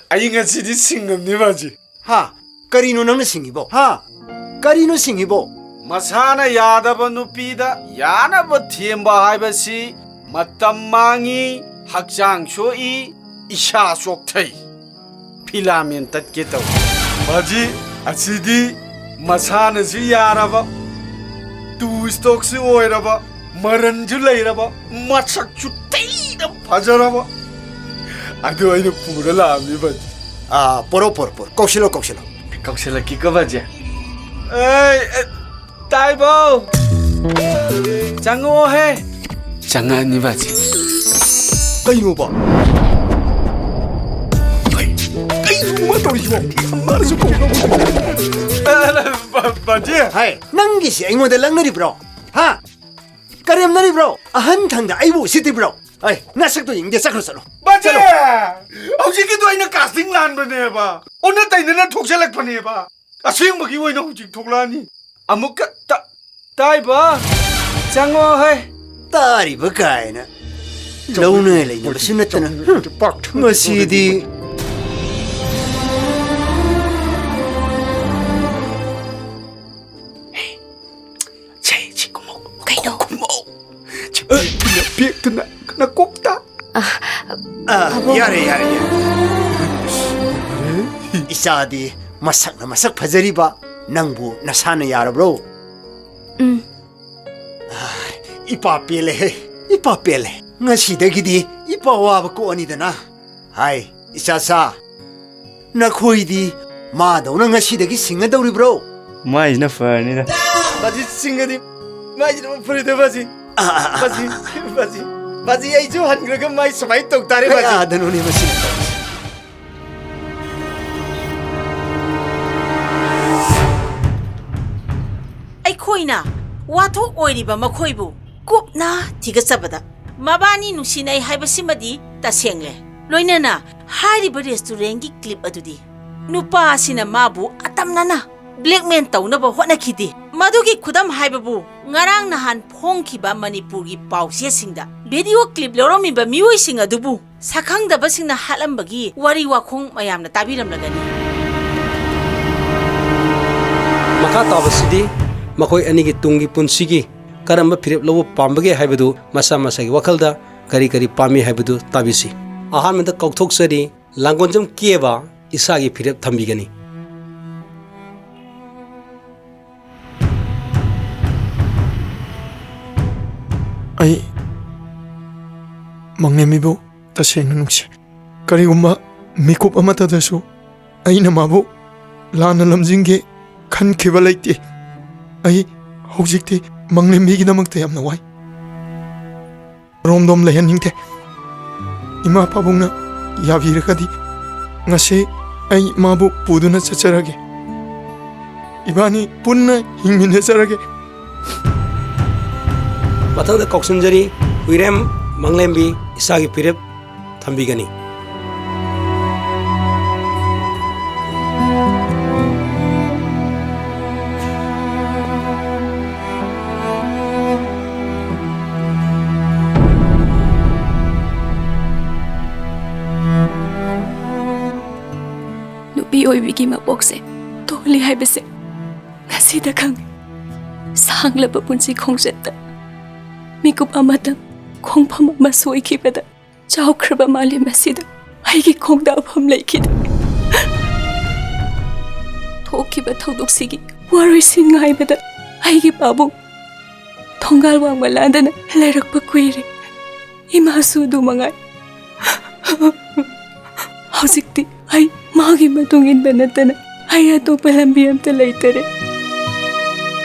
ꯑꯩ ꯉꯁꯤꯗꯤ ꯁꯤꯡꯉꯝꯅꯤ, ꯕꯥꯖꯤ꯫ ꯍꯥ? ꯀꯔꯤꯅꯣ ꯅꯪꯅ ꯁꯤꯡꯉꯤꯕꯣ? ꯍꯥ? ꯀꯔꯤꯅꯣ ꯁꯤꯡꯉꯤꯕꯣ? ꯃꯁꯥꯅ ꯌꯥꯗꯕ ꯅꯨꯄꯤꯗ ꯌꯥꯅꯕ ꯊꯦꯝꯕ ꯍꯥꯏꯕꯁꯤ ꯃꯇꯝ ꯃꯥꯡꯏ, ꯍꯛꯆꯥꯡ ꯁꯣꯛꯏ, ꯏꯁꯥ ꯆꯣꯛꯊꯩ꯫ ꯐꯤꯂꯥꯃꯦꯟ ꯇꯠꯀꯦ ꯇꯧꯏ꯫ ꯕꯥꯖꯤ, ꯑꯁꯤꯗꯤ ꯃꯁꯥꯅꯁꯨ ꯌꯥꯔꯕ, ꯇꯨ ꯁ꯭ꯇꯣꯛꯁꯨ ꯑꯣꯏꯔꯕ, ꯃꯔꯟꯁꯨ ꯂꯩꯔꯕ, ꯃꯁꯛꯁꯨ ꯊꯤꯅ ꯐꯖꯔꯕ꯫ ꯑꯗꯨ ꯑꯩꯅ ꯄꯨꯔ ꯂꯥꯛꯑꯕꯅꯤ, ꯕꯥꯖꯤ꯫ ꯑꯥ, ꯄꯣꯔꯣ, ꯄꯣꯔꯣ, ꯄꯣꯔꯣ꯫ ꯀꯧꯁꯤꯜꯂꯣ, ꯀꯧꯁꯤꯜꯂꯣ꯫ ꯀꯧꯁꯤꯜꯂꯛꯀꯦꯀꯣ, ꯕꯥꯖꯤ꯫ ꯑꯦ, ꯑꯦ, ꯇꯥꯏꯕꯧ! ꯆꯪꯉꯛꯑꯣꯍꯦ! ꯆꯪꯉꯛꯑꯅꯤ, ꯕꯥꯖꯤ꯫ ꯀꯩꯅꯣꯕ? ꯀꯩ-, ꯀꯩꯅꯣꯕ ꯇꯧꯔꯤꯁꯤꯕꯣ? ꯃꯥꯅꯁꯨ ꯀꯧꯅꯕ ꯍꯣꯠꯅꯔꯤ꯫ ꯑ, ꯑ, ꯕ-, ꯕꯥꯖꯤ! ꯍꯥꯏ, ꯅꯪꯒꯤꯁꯤ ꯑꯩꯉꯣꯟꯗ ꯂꯛꯅꯔꯤꯕ꯭ꯔꯣ? ꯍꯥ? ꯀꯔꯦꯝꯅꯔꯤꯕ꯭ꯔꯣ? ꯑꯍꯟ ꯊꯪꯗ ꯑꯩꯕꯨ ꯎꯁꯤꯠꯇ꯭ꯔꯤꯕ꯭ꯔꯣ? ꯑꯩ ꯅꯁꯛꯇꯣ ꯌꯦꯡꯗꯦ, ꯆꯠꯈ꯭ꯔꯣ, ꯆꯠꯂꯣ꯫ ꯕꯥꯖꯤ! ꯆꯠꯂꯣ꯫ ꯍꯧꯖꯤꯛꯀꯤꯗꯣ ꯑꯩꯅ casting ꯂꯥꯟꯕꯅꯦꯕ꯫ ꯑꯣꯟꯅ ꯇꯩꯅꯅ ꯊꯣꯛꯆꯜꯂꯛꯄꯅꯦꯕ꯫ ꯑꯁꯦꯡꯕꯒꯤ ꯑꯣꯏꯅ ꯍꯧꯖꯤꯛ ꯊꯣꯛꯂꯛꯑꯅꯤ꯫ ꯑꯃꯨꯛꯀ ꯇ-, ꯇꯥꯏꯕ, ꯆꯪꯉꯣ ꯍꯩ꯫ ꯇꯥꯔꯤꯕ ꯀꯥꯏꯅ꯫ ꯂꯧꯅ ꯂꯩꯅꯕꯁꯨ ꯅꯠꯇꯅ꯫ ꯍꯨꯝ, ꯃꯁꯤꯗꯤ꯫ ꯁꯦ, ꯁꯤ ꯀꯨꯝꯃꯣ꯫ ꯀꯩꯅꯣ? ꯀꯨꯝꯃꯣ꯫ ꯁꯤ ꯄꯦꯛꯇꯨꯅ, ꯄꯦꯛꯇꯨꯅ ꯅꯀꯣꯛꯇ꯫ ꯑ, ꯑ, ꯄꯥꯕꯨꯡ꯫ ꯌꯥꯔꯦ, ꯌꯥꯔꯦ, ꯌꯥꯔꯦ꯫ ꯏꯆꯥꯗꯤ ꯃꯁꯛꯅ ꯃꯁꯛ ꯐꯖꯔꯤꯕ, ꯅꯪꯕꯨ ꯅꯁꯥꯅ ꯌꯥꯔꯕ꯭ꯔꯣ? ꯎꯝ꯫ ꯑ, ꯏꯄꯥ ꯄꯦꯜꯂꯦꯍꯦ, ꯏꯄꯥ ꯄꯦꯜꯂꯦ꯫ ꯉꯁꯤꯗꯒꯤꯗꯤ ꯏꯄꯥ ꯋꯥꯕ ꯀꯣꯛꯑꯅꯤꯗꯅ꯫ ꯍꯥꯏ, ꯏꯆꯥꯁꯥ, ꯅꯈꯣꯏꯗꯤ ꯃꯥꯗꯧꯅ ꯉꯁꯤꯗꯒꯤ ꯁꯤꯡꯒꯗꯧꯔꯤꯕ꯭ꯔꯣ? ꯃꯥꯏꯁꯤꯅ ꯐꯔꯅꯤꯗ꯫ ꯕꯥꯖꯤ ꯁꯤꯡꯒꯗꯤ ꯃꯥꯏꯁꯤꯅ ꯐꯔꯣꯏꯗ, ꯕꯥꯖꯤ꯫ ꯑ, ꯑ, ꯑ, ꯕꯥꯖꯤ, ꯕꯥꯖꯤ, ꯕꯥꯖꯤ, ꯑꯩꯁꯨ ꯍꯟꯈ꯭ꯔꯒ ꯃꯥꯏ ꯁꯨꯃꯥꯏꯅ ꯇꯧ ꯇꯥꯔꯦ, ꯕꯥꯖꯤ꯫ ꯀꯌꯥꯗꯅꯣꯅꯦ ꯃꯁꯤꯅ ꯇꯧꯔꯤꯁꯦ? ꯑꯩꯈꯣꯏꯅ ꯋꯥꯊꯣꯛ ꯑꯣꯏꯔꯤꯕ ꯃꯈꯣꯏꯕꯨ ꯀꯨꯞꯅ ꯊꯤꯒꯠꯆꯕꯗ, ꯃꯕꯥꯅꯤ ꯅꯨꯡꯁꯤꯅꯩ ꯍꯥꯏꯕꯁꯤꯃꯗꯤ ꯇꯁꯦꯡꯂꯦ꯫ ꯂꯣꯏꯅꯅ ꯍꯥꯏꯔꯤꯕ restaurantꯀꯤ clip ꯑꯗꯨꯗꯤ ꯅꯨꯄꯥ ꯑꯁꯤꯅ ꯃꯥꯕꯨ ꯑꯇꯝꯅꯅ blackmail ꯇꯧꯅꯕ ꯍꯣꯠꯅꯈꯤꯗꯦ꯫ ꯃꯗꯨꯒꯤ ꯈꯨꯗꯝ ꯍꯥꯏꯕꯕꯨ ꯉꯔꯥꯡ ꯅꯍꯥꯟ ꯐꯣꯡꯈꯤꯕ ꯃꯅꯤꯄꯨꯔꯒꯤ ꯄꯥꯎꯆꯦꯁꯤꯡꯗ video clip ꯂꯧꯔꯝꯃꯤꯕ ꯃꯤꯑꯣꯏꯁꯤꯡ ꯑꯗꯨꯕꯨ ꯁꯛꯈꯪꯗꯕꯁꯤꯡꯅ ꯍꯥꯠꯂꯝꯕꯒꯤ ꯋꯥꯔꯤ ꯋꯥꯈꯣꯡ ꯃꯌꯥꯝꯅ ꯇꯥꯕꯤꯔꯝꯂꯒꯅꯤ꯫ ꯃꯈꯥ ꯇꯥꯕꯁꯤꯗꯤ ꯃꯈꯣꯏ ꯑꯅꯤꯒꯤ ꯇꯨꯡꯒꯤ ꯄꯨꯟꯁꯤꯒꯤ ꯀꯔꯝꯕ ꯐꯤꯔꯦꯞ ꯂꯧꯕ ꯄꯥꯝꯕꯒꯦ ꯍꯥꯏꯕꯗꯨ ꯃꯁꯥ ꯃꯁꯥꯒꯤ ꯋꯥꯈꯜꯗ ꯀꯔꯤ ꯀꯔꯤ ꯄꯥꯝꯃꯤ ꯍꯥꯏꯕꯗꯨ ꯇꯥꯕꯤꯁꯤ꯫ ꯑꯍꯥꯟꯕꯗ ꯀꯥꯎꯊꯣꯛꯆꯔꯤ, ꯂꯥꯡꯒꯣꯟꯖꯝ ꯀꯦꯕ ꯏꯁꯥꯒꯤ ꯐꯤꯔꯦꯞ ꯊꯝꯕꯤꯒꯅꯤ꯫ ꯑꯩ ꯃꯪꯂꯦꯝꯕꯤꯕꯨ ꯇꯁꯦꯡꯅ ꯅꯨꯡꯁꯤ꯫ ꯀꯔꯤꯒꯨꯝꯕ ꯃꯤꯀꯨꯞ ꯑꯃꯠꯇꯗꯁꯨ ꯑꯩꯅ ꯃꯥꯕꯨ ꯂꯥꯟꯅ ꯂꯝꯖꯤꯡꯒꯦ ꯈꯟꯈꯤꯕ ꯂꯩꯇꯦ꯫ ꯑꯩ ꯍꯧꯖꯤꯛꯇꯤ ꯃꯪꯂꯦꯝꯕꯤꯒꯤꯗꯃꯛꯇ ꯌꯥꯝꯅ ꯋꯥꯏ꯫ ꯔꯣꯝꯗꯣꯝ ꯂꯩꯍꯟꯅꯤꯡꯗꯦ꯫ ꯏꯃꯥ ꯄꯥꯕꯨꯡꯅ ꯌꯥꯕꯤꯔꯒꯗꯤ ꯉꯁꯤ ꯑꯩ ꯃꯥꯕꯨ ꯄꯨꯗꯨꯅ ꯆꯠꯆꯔꯒꯦ꯫ ꯏꯕꯥꯅꯤ ꯄꯨꯟꯅ ꯍꯤꯡꯃꯤꯟꯅꯖꯔꯒꯦ꯫ ꯃꯊꯪꯗ ꯀꯥꯎꯁꯤꯟꯖꯔꯤ, ꯍꯨꯏꯔꯦꯝ ꯃꯪꯂꯦꯝꯕꯤ ꯏꯁꯥꯒꯤ ꯐꯤꯔꯦꯞ ꯊꯝꯕꯤꯒꯅꯤ꯫ ꯅꯨꯄꯤ ꯑꯣꯏꯕꯤꯒꯤ ꯃꯄꯣꯛꯁꯦ ꯇꯣꯜꯂꯤ ꯍꯥꯏꯕꯁꯦ ꯉꯁꯤꯗ ꯈꯪꯉꯤ꯫ ꯁꯥꯡꯂꯕ ꯄꯨꯟꯁꯤ ꯈꯣꯡꯆꯠꯇ ꯃꯤꯀꯨꯞ ꯑꯃꯇꯪ ꯈꯣꯡꯐꯝ ꯑꯃ ꯁꯣꯏꯈꯤꯕꯗ ꯆꯥꯎꯈ꯭ꯔꯕ ꯃꯥꯂꯦꯝ ꯑꯁꯤꯗ ꯑꯩꯒꯤ ꯈꯣꯡꯗꯥꯐꯝ ꯂꯩꯈꯤꯗꯦ꯫ ꯊꯣꯛꯈꯤꯕ ꯊꯧꯗꯣꯛꯁꯤꯒꯤ ꯋꯥꯔꯣꯏꯁꯤꯟ ꯉꯥꯏꯕꯗ ꯑꯩꯒꯤ ꯄꯥꯕꯨꯡ ꯊꯣꯡꯒꯥꯜ ꯋꯥꯡꯃ ꯂꯥꯟꯗꯅ ꯂꯩꯔꯛꯄ ꯀꯨꯏꯔꯦ꯫ ꯏꯃꯥꯁꯨ ꯑꯗꯨ ꯃꯉꯥꯏ꯫ ꯍꯧꯖꯤꯛꯇꯤ ꯑꯩ ꯃꯥꯒꯤ ꯃꯇꯨꯡ ꯏꯟꯕ ꯅꯠꯇꯅ ꯑꯩ ꯑꯇꯣꯞꯄ ꯂꯝꯕꯤ ꯑꯝꯇ ꯂꯩꯇꯔꯦ꯫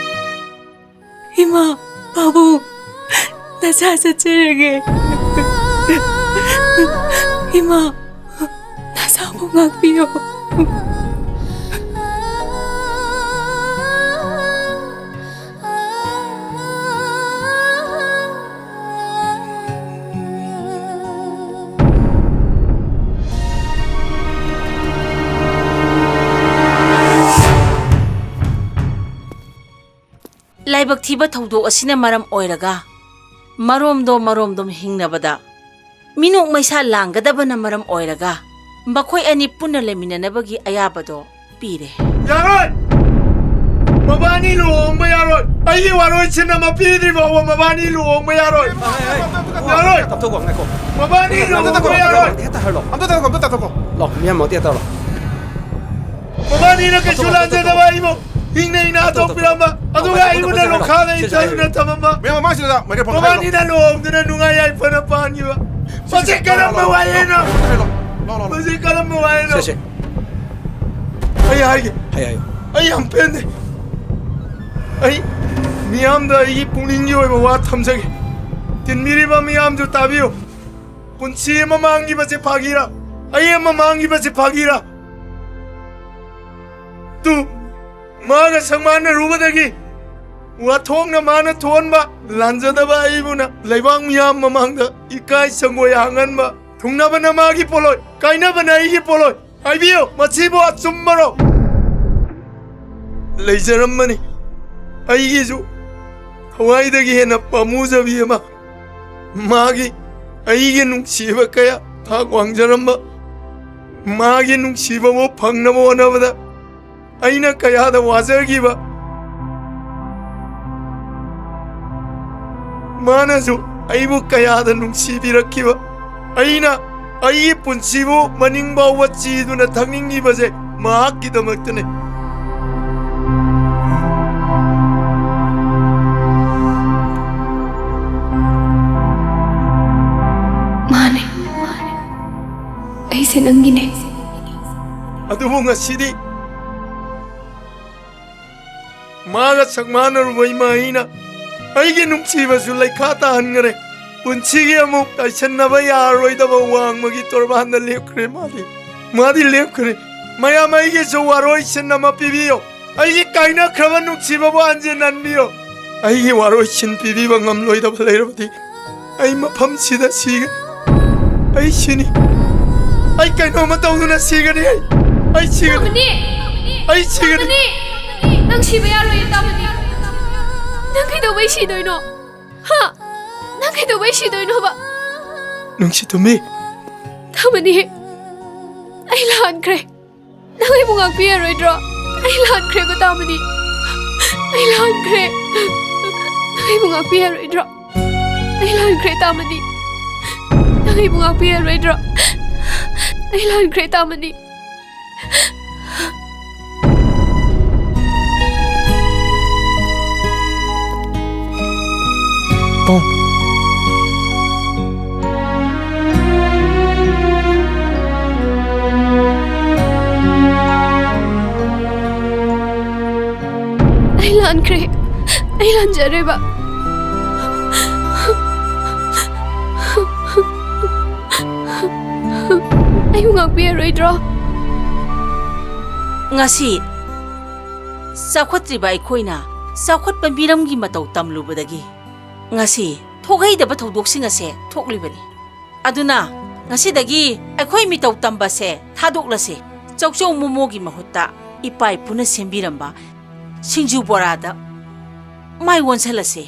ꯏꯃꯥ, ꯄꯥꯕꯨꯡ, ꯅꯆꯥ ꯆꯠꯆꯔꯒꯦ꯫ ꯏꯃꯥ, ꯅꯁꯥꯕꯨ ꯉꯥꯛꯄꯤꯌꯨ꯫ ꯂꯥꯏꯕꯛ ꯊꯤꯕ ꯊꯧꯗꯣꯛ ꯑꯁꯤꯅ ꯃꯔꯝ ꯑꯣꯏꯔꯒ ꯃꯔꯣꯝꯗꯣꯝ ꯃꯔꯣꯝꯗꯣꯝ ꯍꯤꯡꯅꯕꯗ ꯃꯤꯅꯣꯛ ꯃꯩꯁꯥ ꯂꯥꯡꯒꯗꯕꯅ ꯃꯔꯝ ꯑꯣꯏꯔꯒ ꯃꯈꯣꯏ ꯑꯅꯤ ꯄꯨꯟꯅ ꯂꯩꯃꯤꯟꯅꯅꯕꯒꯤ ꯑꯌꯥꯕꯗꯣ ꯄꯤꯔꯦ꯫ ꯌꯥꯔꯣꯏ! ꯃꯕꯥꯅꯤ ꯂꯨꯍꯣꯡꯕ ꯌꯥꯔꯣꯏ꯫ ꯑꯩꯒꯤ ꯋꯥꯔꯣꯏꯁꯤꯟ ꯑꯃ ꯄꯤꯗ꯭ꯔꯤ ꯐꯥꯎꯕ ꯃꯕꯥꯅꯤ ꯂꯨꯍꯣꯡꯕ ꯌꯥꯔꯣꯏ꯫ ꯌꯥꯔꯣꯏ꯫ ꯇꯞꯊꯣꯛꯈꯣ, ꯉꯥꯏꯈꯣ꯫ ꯃꯕꯥꯅꯤ ꯑꯝꯇ ꯂꯨꯍꯣꯡꯕ ꯇꯞꯊꯣꯛꯈꯣ, ꯌꯥꯔꯣꯏ꯫ ꯍꯦꯛꯇ ꯍꯥꯏꯔꯂꯣ꯫ ꯑꯝꯇ ꯇꯧꯔꯒ ꯑꯝꯇ ꯇꯧꯔꯒ ꯂꯥꯎ, ꯃꯤꯌꯥꯝ ꯃꯇꯦꯛ ꯇꯧꯔꯣ꯫ ꯃꯕꯥꯅꯤꯅ ꯀꯩꯁꯨ ꯂꯥꯟꯖꯗꯕ ꯑꯩꯕꯨ ꯍꯤꯡꯅ ꯍꯤꯡꯅ ꯍꯥꯠꯇꯣꯛꯄꯤꯔꯝꯕ, ꯑꯗꯨꯒ ꯑꯩꯕꯨꯅ ꯂꯣꯈꯥꯗ ꯏꯟꯊꯗꯨꯅ ꯊꯝꯃꯝꯕ꯫ ꯃꯌꯥꯝ ꯃꯃꯥꯡꯁꯤꯗ ꯃꯥꯏꯀ꯭ꯔꯣꯐꯣꯟ ꯃꯕꯥꯅꯤꯅ ꯂꯨꯍꯣꯡꯗꯨꯅ ꯅꯨꯡꯉꯥꯏ ꯌꯥꯏꯐꯅ ꯄꯥꯟꯈꯤꯕ꯫ ꯃꯁꯤ ꯀꯔꯝꯕ ꯋꯥꯔꯤꯅꯣ? ꯍꯥꯏꯔꯣ꯫ ꯂꯥꯎ, ꯂꯥꯎ, ꯂꯥꯎ꯫ ꯃꯁꯤ ꯀꯔꯝꯕ ꯋꯥꯔꯤꯅꯣ? ꯁꯦ, ꯁꯦ꯫ ꯑꯩ ꯍꯥꯏꯒꯦ꯫ ꯍꯥꯏ, ꯍꯥꯏꯌꯨ꯫ ꯑꯩ ꯌꯥꯝ ꯄꯦꯟꯗꯦ꯫ ꯑꯩ ꯃꯤꯌꯥꯝꯗ ꯑꯩꯒꯤ ꯄꯨꯛꯅꯤꯡꯒꯤ ꯑꯣꯏꯕ ꯋꯥ ꯊꯝꯖꯒꯦ꯫ ꯇꯤꯟꯕꯤꯔꯤꯕ ꯃꯤꯌꯥꯝꯁꯨ ꯇꯥꯕꯤꯌꯨ꯫ ꯄꯨꯟꯁꯤ ꯑꯃ ꯃꯥꯡꯈꯤꯕꯁꯦ ꯐꯥꯒꯤꯔꯥ? ꯑꯩ ꯑꯃ ꯃꯥꯡꯈꯤꯕꯁꯦ ꯐꯥꯒꯤꯔꯥ? ꯇꯨ, ꯃꯥꯒ ꯁꯪꯃꯥꯟꯅꯔꯨꯕꯗꯒꯤ ꯋꯥꯊꯣꯛꯅ ꯃꯥꯅ ꯊꯣꯛꯍꯟꯕ ꯂꯥꯟꯖꯗꯕ ꯑꯩꯕꯨꯅ ꯂꯩꯕꯥꯛ ꯃꯤꯌꯥꯝ ꯃꯃꯥꯡꯗ ꯏꯀꯥꯏ ꯁꯪꯒꯣꯏ ꯍꯥꯡꯍꯟꯕ, ꯊꯨꯡꯅꯕꯅ ꯃꯥꯒꯤ ꯄꯣꯠꯂꯣꯏ, ꯀꯥꯏꯅꯕꯅ ꯑꯩꯒꯤ ꯄꯣꯠꯂꯣꯏ꯫ ꯍꯥꯏꯕꯤꯌꯨ, ꯃꯁꯤꯕꯨ ꯑꯆꯨꯝꯕꯔꯣ? ꯂꯩꯖꯔꯝꯕꯅꯤ ꯑꯩꯒꯤꯁꯨ ꯊꯋꯥꯏꯗꯒꯤ ꯍꯦꯟꯅ ꯄꯥꯝꯃꯨꯖꯕꯤ ꯑꯃ꯫ ꯃꯥꯒꯤ ꯑꯩꯒꯤ ꯅꯨꯡꯁꯤꯕ ꯀꯌꯥ ꯊꯥꯛ ꯋꯥꯡꯖꯔꯝꯕ, ꯃꯥꯒꯤ ꯅꯨꯡꯁꯤꯕꯕꯨ ꯐꯪꯅꯕ ꯍꯣꯠꯅꯕꯗ ꯑꯩꯅ ꯀꯌꯥꯗ ꯋꯥꯖꯈꯤꯕ, ꯃꯥꯅꯁꯨ ꯑꯩꯕꯨ ꯀꯌꯥꯗ ꯅꯨꯡꯁꯤꯕꯤꯔꯛꯈꯤꯕ꯫ ꯑꯩꯅ ꯑꯩꯒꯤ ꯄꯨꯟꯁꯤꯕꯨ ꯃꯅꯤꯡ ꯐꯥꯎꯕ ꯆꯤꯗꯨꯅ ꯊꯛꯅꯤꯡꯉꯤꯕꯁꯦ ꯃꯍꯥꯛꯀꯤꯗꯃꯛꯇꯅꯤ꯫ ꯃꯥꯅꯦ, ꯑꯩꯁꯦ ꯅꯪꯒꯤꯅꯦ꯫ ꯑꯗꯨꯕꯨ ꯉꯁꯤꯗꯤ ꯃꯥꯒ ꯁꯛꯃꯥꯟꯅꯔꯨꯕ ꯏꯃꯥ ꯑꯩꯅ ꯑꯩꯒꯤ ꯅꯨꯡꯁꯤꯕꯁꯨ ꯂꯩꯈꯥ ꯇꯥꯍꯟꯈ꯭ꯔꯦ꯫ ꯄꯨꯟꯁꯤꯒꯤ ꯑꯃꯨꯛ ꯇꯥꯏꯁꯟꯅꯕ ꯌꯥꯔꯔꯣꯏꯗꯕ ꯋꯥꯡꯃꯒꯤ ꯇꯣꯔꯕꯥꯟꯗ ꯂꯦꯞꯈ꯭ꯔꯦ ꯃꯥꯗꯤ꯫ ꯃꯥꯗꯤ ꯂꯦꯞꯈ꯭ꯔꯦ꯫ ꯃꯌꯥꯝ, ꯑꯩꯒꯤꯁꯨ ꯋꯥꯔꯣꯏꯁꯤꯟ ꯑꯃ ꯄꯤꯕꯤꯌꯣ꯫ ꯑꯩꯒꯤ ꯀꯥꯏꯅꯈ꯭ꯔꯕ ꯅꯨꯡꯁꯤꯕꯕꯨ ꯍꯟꯖꯤꯟ ꯍꯟꯕꯤꯌꯣ꯫ ꯑꯩꯒꯤ ꯋꯥꯔꯣꯏꯁꯤꯟ ꯄꯤꯕꯤꯕ ꯉꯝꯂꯣꯏꯗꯕ ꯂꯩꯔꯕꯗꯤ ꯑꯩ ꯃꯐꯝꯁꯤꯗ ꯁꯤꯒꯅꯤ꯫ ꯑꯩ ꯁꯤꯅꯤ꯫ ꯑꯩ ꯀꯩꯅꯣꯝꯃ ꯇꯧꯗꯨꯅ ꯁꯤꯒꯅꯤ꯫ ꯑꯩ, ꯑꯩ ꯁꯤꯒꯅꯤ꯫ ꯇꯥꯃꯅꯤ! ꯑꯩ ꯁꯤꯒꯅꯤ꯫ ꯇꯥꯃꯅꯤ! ꯅꯪ ꯁꯤꯕ ꯌꯥꯔꯣꯏꯌꯦ, ꯇꯥꯃꯅꯤ! ꯅꯪ ꯀꯩꯗꯧꯕꯩ ꯁꯤꯗꯣꯏꯅꯣ? ꯍꯥ? ꯅꯪ ꯀꯩꯗꯧꯕꯩ ꯁꯤꯗꯣꯏꯅꯣꯕ? ꯅꯨꯡꯁꯤꯇꯣꯝꯕꯤ꯫ ꯇꯥꯃꯅꯤ! ꯑꯩ ꯂꯥꯟꯈ꯭ꯔꯦ꯫ ꯅꯪ ꯑꯩꯕꯨ ꯉꯥꯛꯄꯤꯔꯔꯣꯏꯗ꯭ꯔꯣ? ꯑꯩ ꯂꯥꯟꯈ꯭ꯔꯦꯀꯣ, ꯇꯥꯃꯅꯤ꯫ ꯑꯩ ꯂꯥꯟꯈ꯭ꯔꯦ꯫ ꯅꯪ ꯑꯩꯕꯨ ꯉꯥꯛꯄꯤꯔꯔꯣꯏꯗ꯭ꯔꯣ? ꯑꯩ ꯂꯥꯟꯈ꯭ꯔꯦ, ꯇꯥꯃꯅꯤ꯫ ꯅꯪ ꯑꯩꯕꯨ ꯉꯥꯛꯄꯤꯔꯔꯣꯏꯗ꯭ꯔꯣ? ꯑꯩ ꯂꯥꯟꯈ꯭ꯔꯦ, ꯇꯥꯃꯅꯤ꯫ ꯑꯣ꯫ ꯑꯩ ꯂꯥꯟꯈ꯭ꯔꯦ꯫ ꯑꯩ ꯂꯥꯟꯖꯔꯦꯕ꯫ ꯑꯩꯕꯨ ꯉꯥꯛꯄꯤꯔꯔꯣꯏꯗ꯭ꯔꯣ? ꯉꯁꯤ ꯆꯥꯎꯈꯠꯇ꯭ꯔꯤꯕ ꯑꯩꯈꯣꯏꯅ ꯆꯥꯎꯈꯠꯄ ꯃꯤꯔꯝꯒꯤ ꯃꯇꯧ ꯇꯝꯂꯨꯕꯗꯒꯤ ꯉꯁꯤ ꯊꯣꯛꯍꯩꯗꯕ ꯊꯧꯗꯣꯛꯁꯤꯡ ꯑꯁꯦ ꯊꯣꯛꯂꯤꯕꯅꯤ꯫ ꯑꯗꯨꯅ ꯉꯁꯤꯗꯒꯤ ꯑꯩꯈꯣꯏ ꯃꯤꯇꯧ ꯇꯝꯕꯁꯦ ꯊꯥꯗꯣꯛꯂꯁꯤ꯫ ꯆꯧꯆꯧ ꯃꯣꯃꯣꯒꯤ ꯃꯍꯨꯠꯇ ꯏꯄꯥ ꯏꯄꯨꯅ ꯁꯦꯝꯕꯤꯔꯝꯕ ꯁꯤꯡꯖꯨ ꯕꯣꯔꯥꯗ ꯃꯥꯏ ꯑꯣꯟꯁꯤꯜꯂꯁꯤ꯫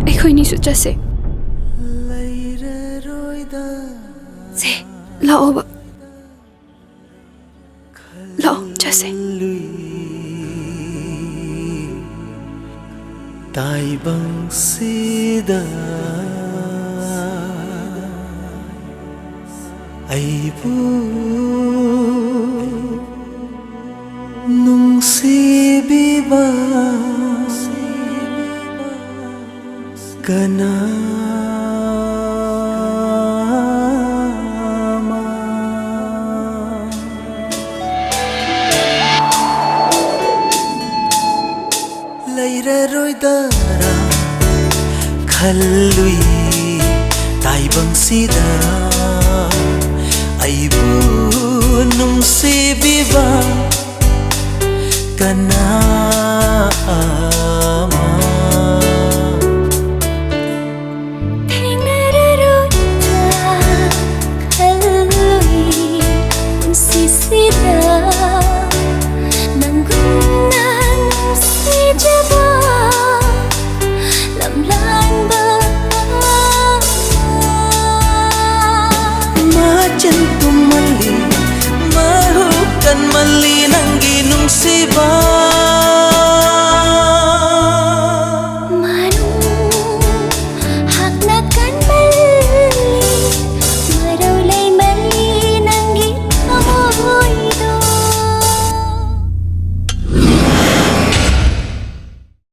ꯑꯩꯈꯣꯏꯅꯤꯁꯨ ꯆꯠꯁꯦ꯫ ꯁꯦ, ꯂꯥꯛꯑꯣꯕ꯫ ꯂꯥꯛꯑꯣ, ꯆꯠꯁꯦ꯫ ꯇꯥꯏꯕꯪꯁꯤꯗ ꯑꯩꯕꯨ ꯅꯨꯡꯁꯤꯕꯤꯕ ꯀꯅꯥ ꯑꯃ ꯂꯩꯔꯔꯣꯏꯗꯔꯥ ꯈꯜꯂꯨꯏ ꯇꯥꯏꯕꯪꯁꯤꯗ ꯑꯩꯕꯨ ꯅꯨꯡꯁꯤꯕꯤꯕ ꯀꯅꯥ ꯑꯃ ꯊꯦꯡꯅꯔꯔꯣꯏꯗ ꯈꯜꯂꯨꯏ ꯄꯨꯟꯁꯤꯁꯤꯗ ꯅꯪꯒꯨꯝꯅ ꯅꯨꯡꯁꯤꯖꯕ ꯂꯝꯂꯥꯟꯕ ꯑꯃ꯫ ꯃꯆꯤꯟ ꯇꯨꯝꯃꯜꯂꯤ, ꯃꯍꯨ ꯀꯟꯃꯜꯂꯤ ꯅꯪꯒꯤ ꯅꯨꯡꯁꯤꯕ꯫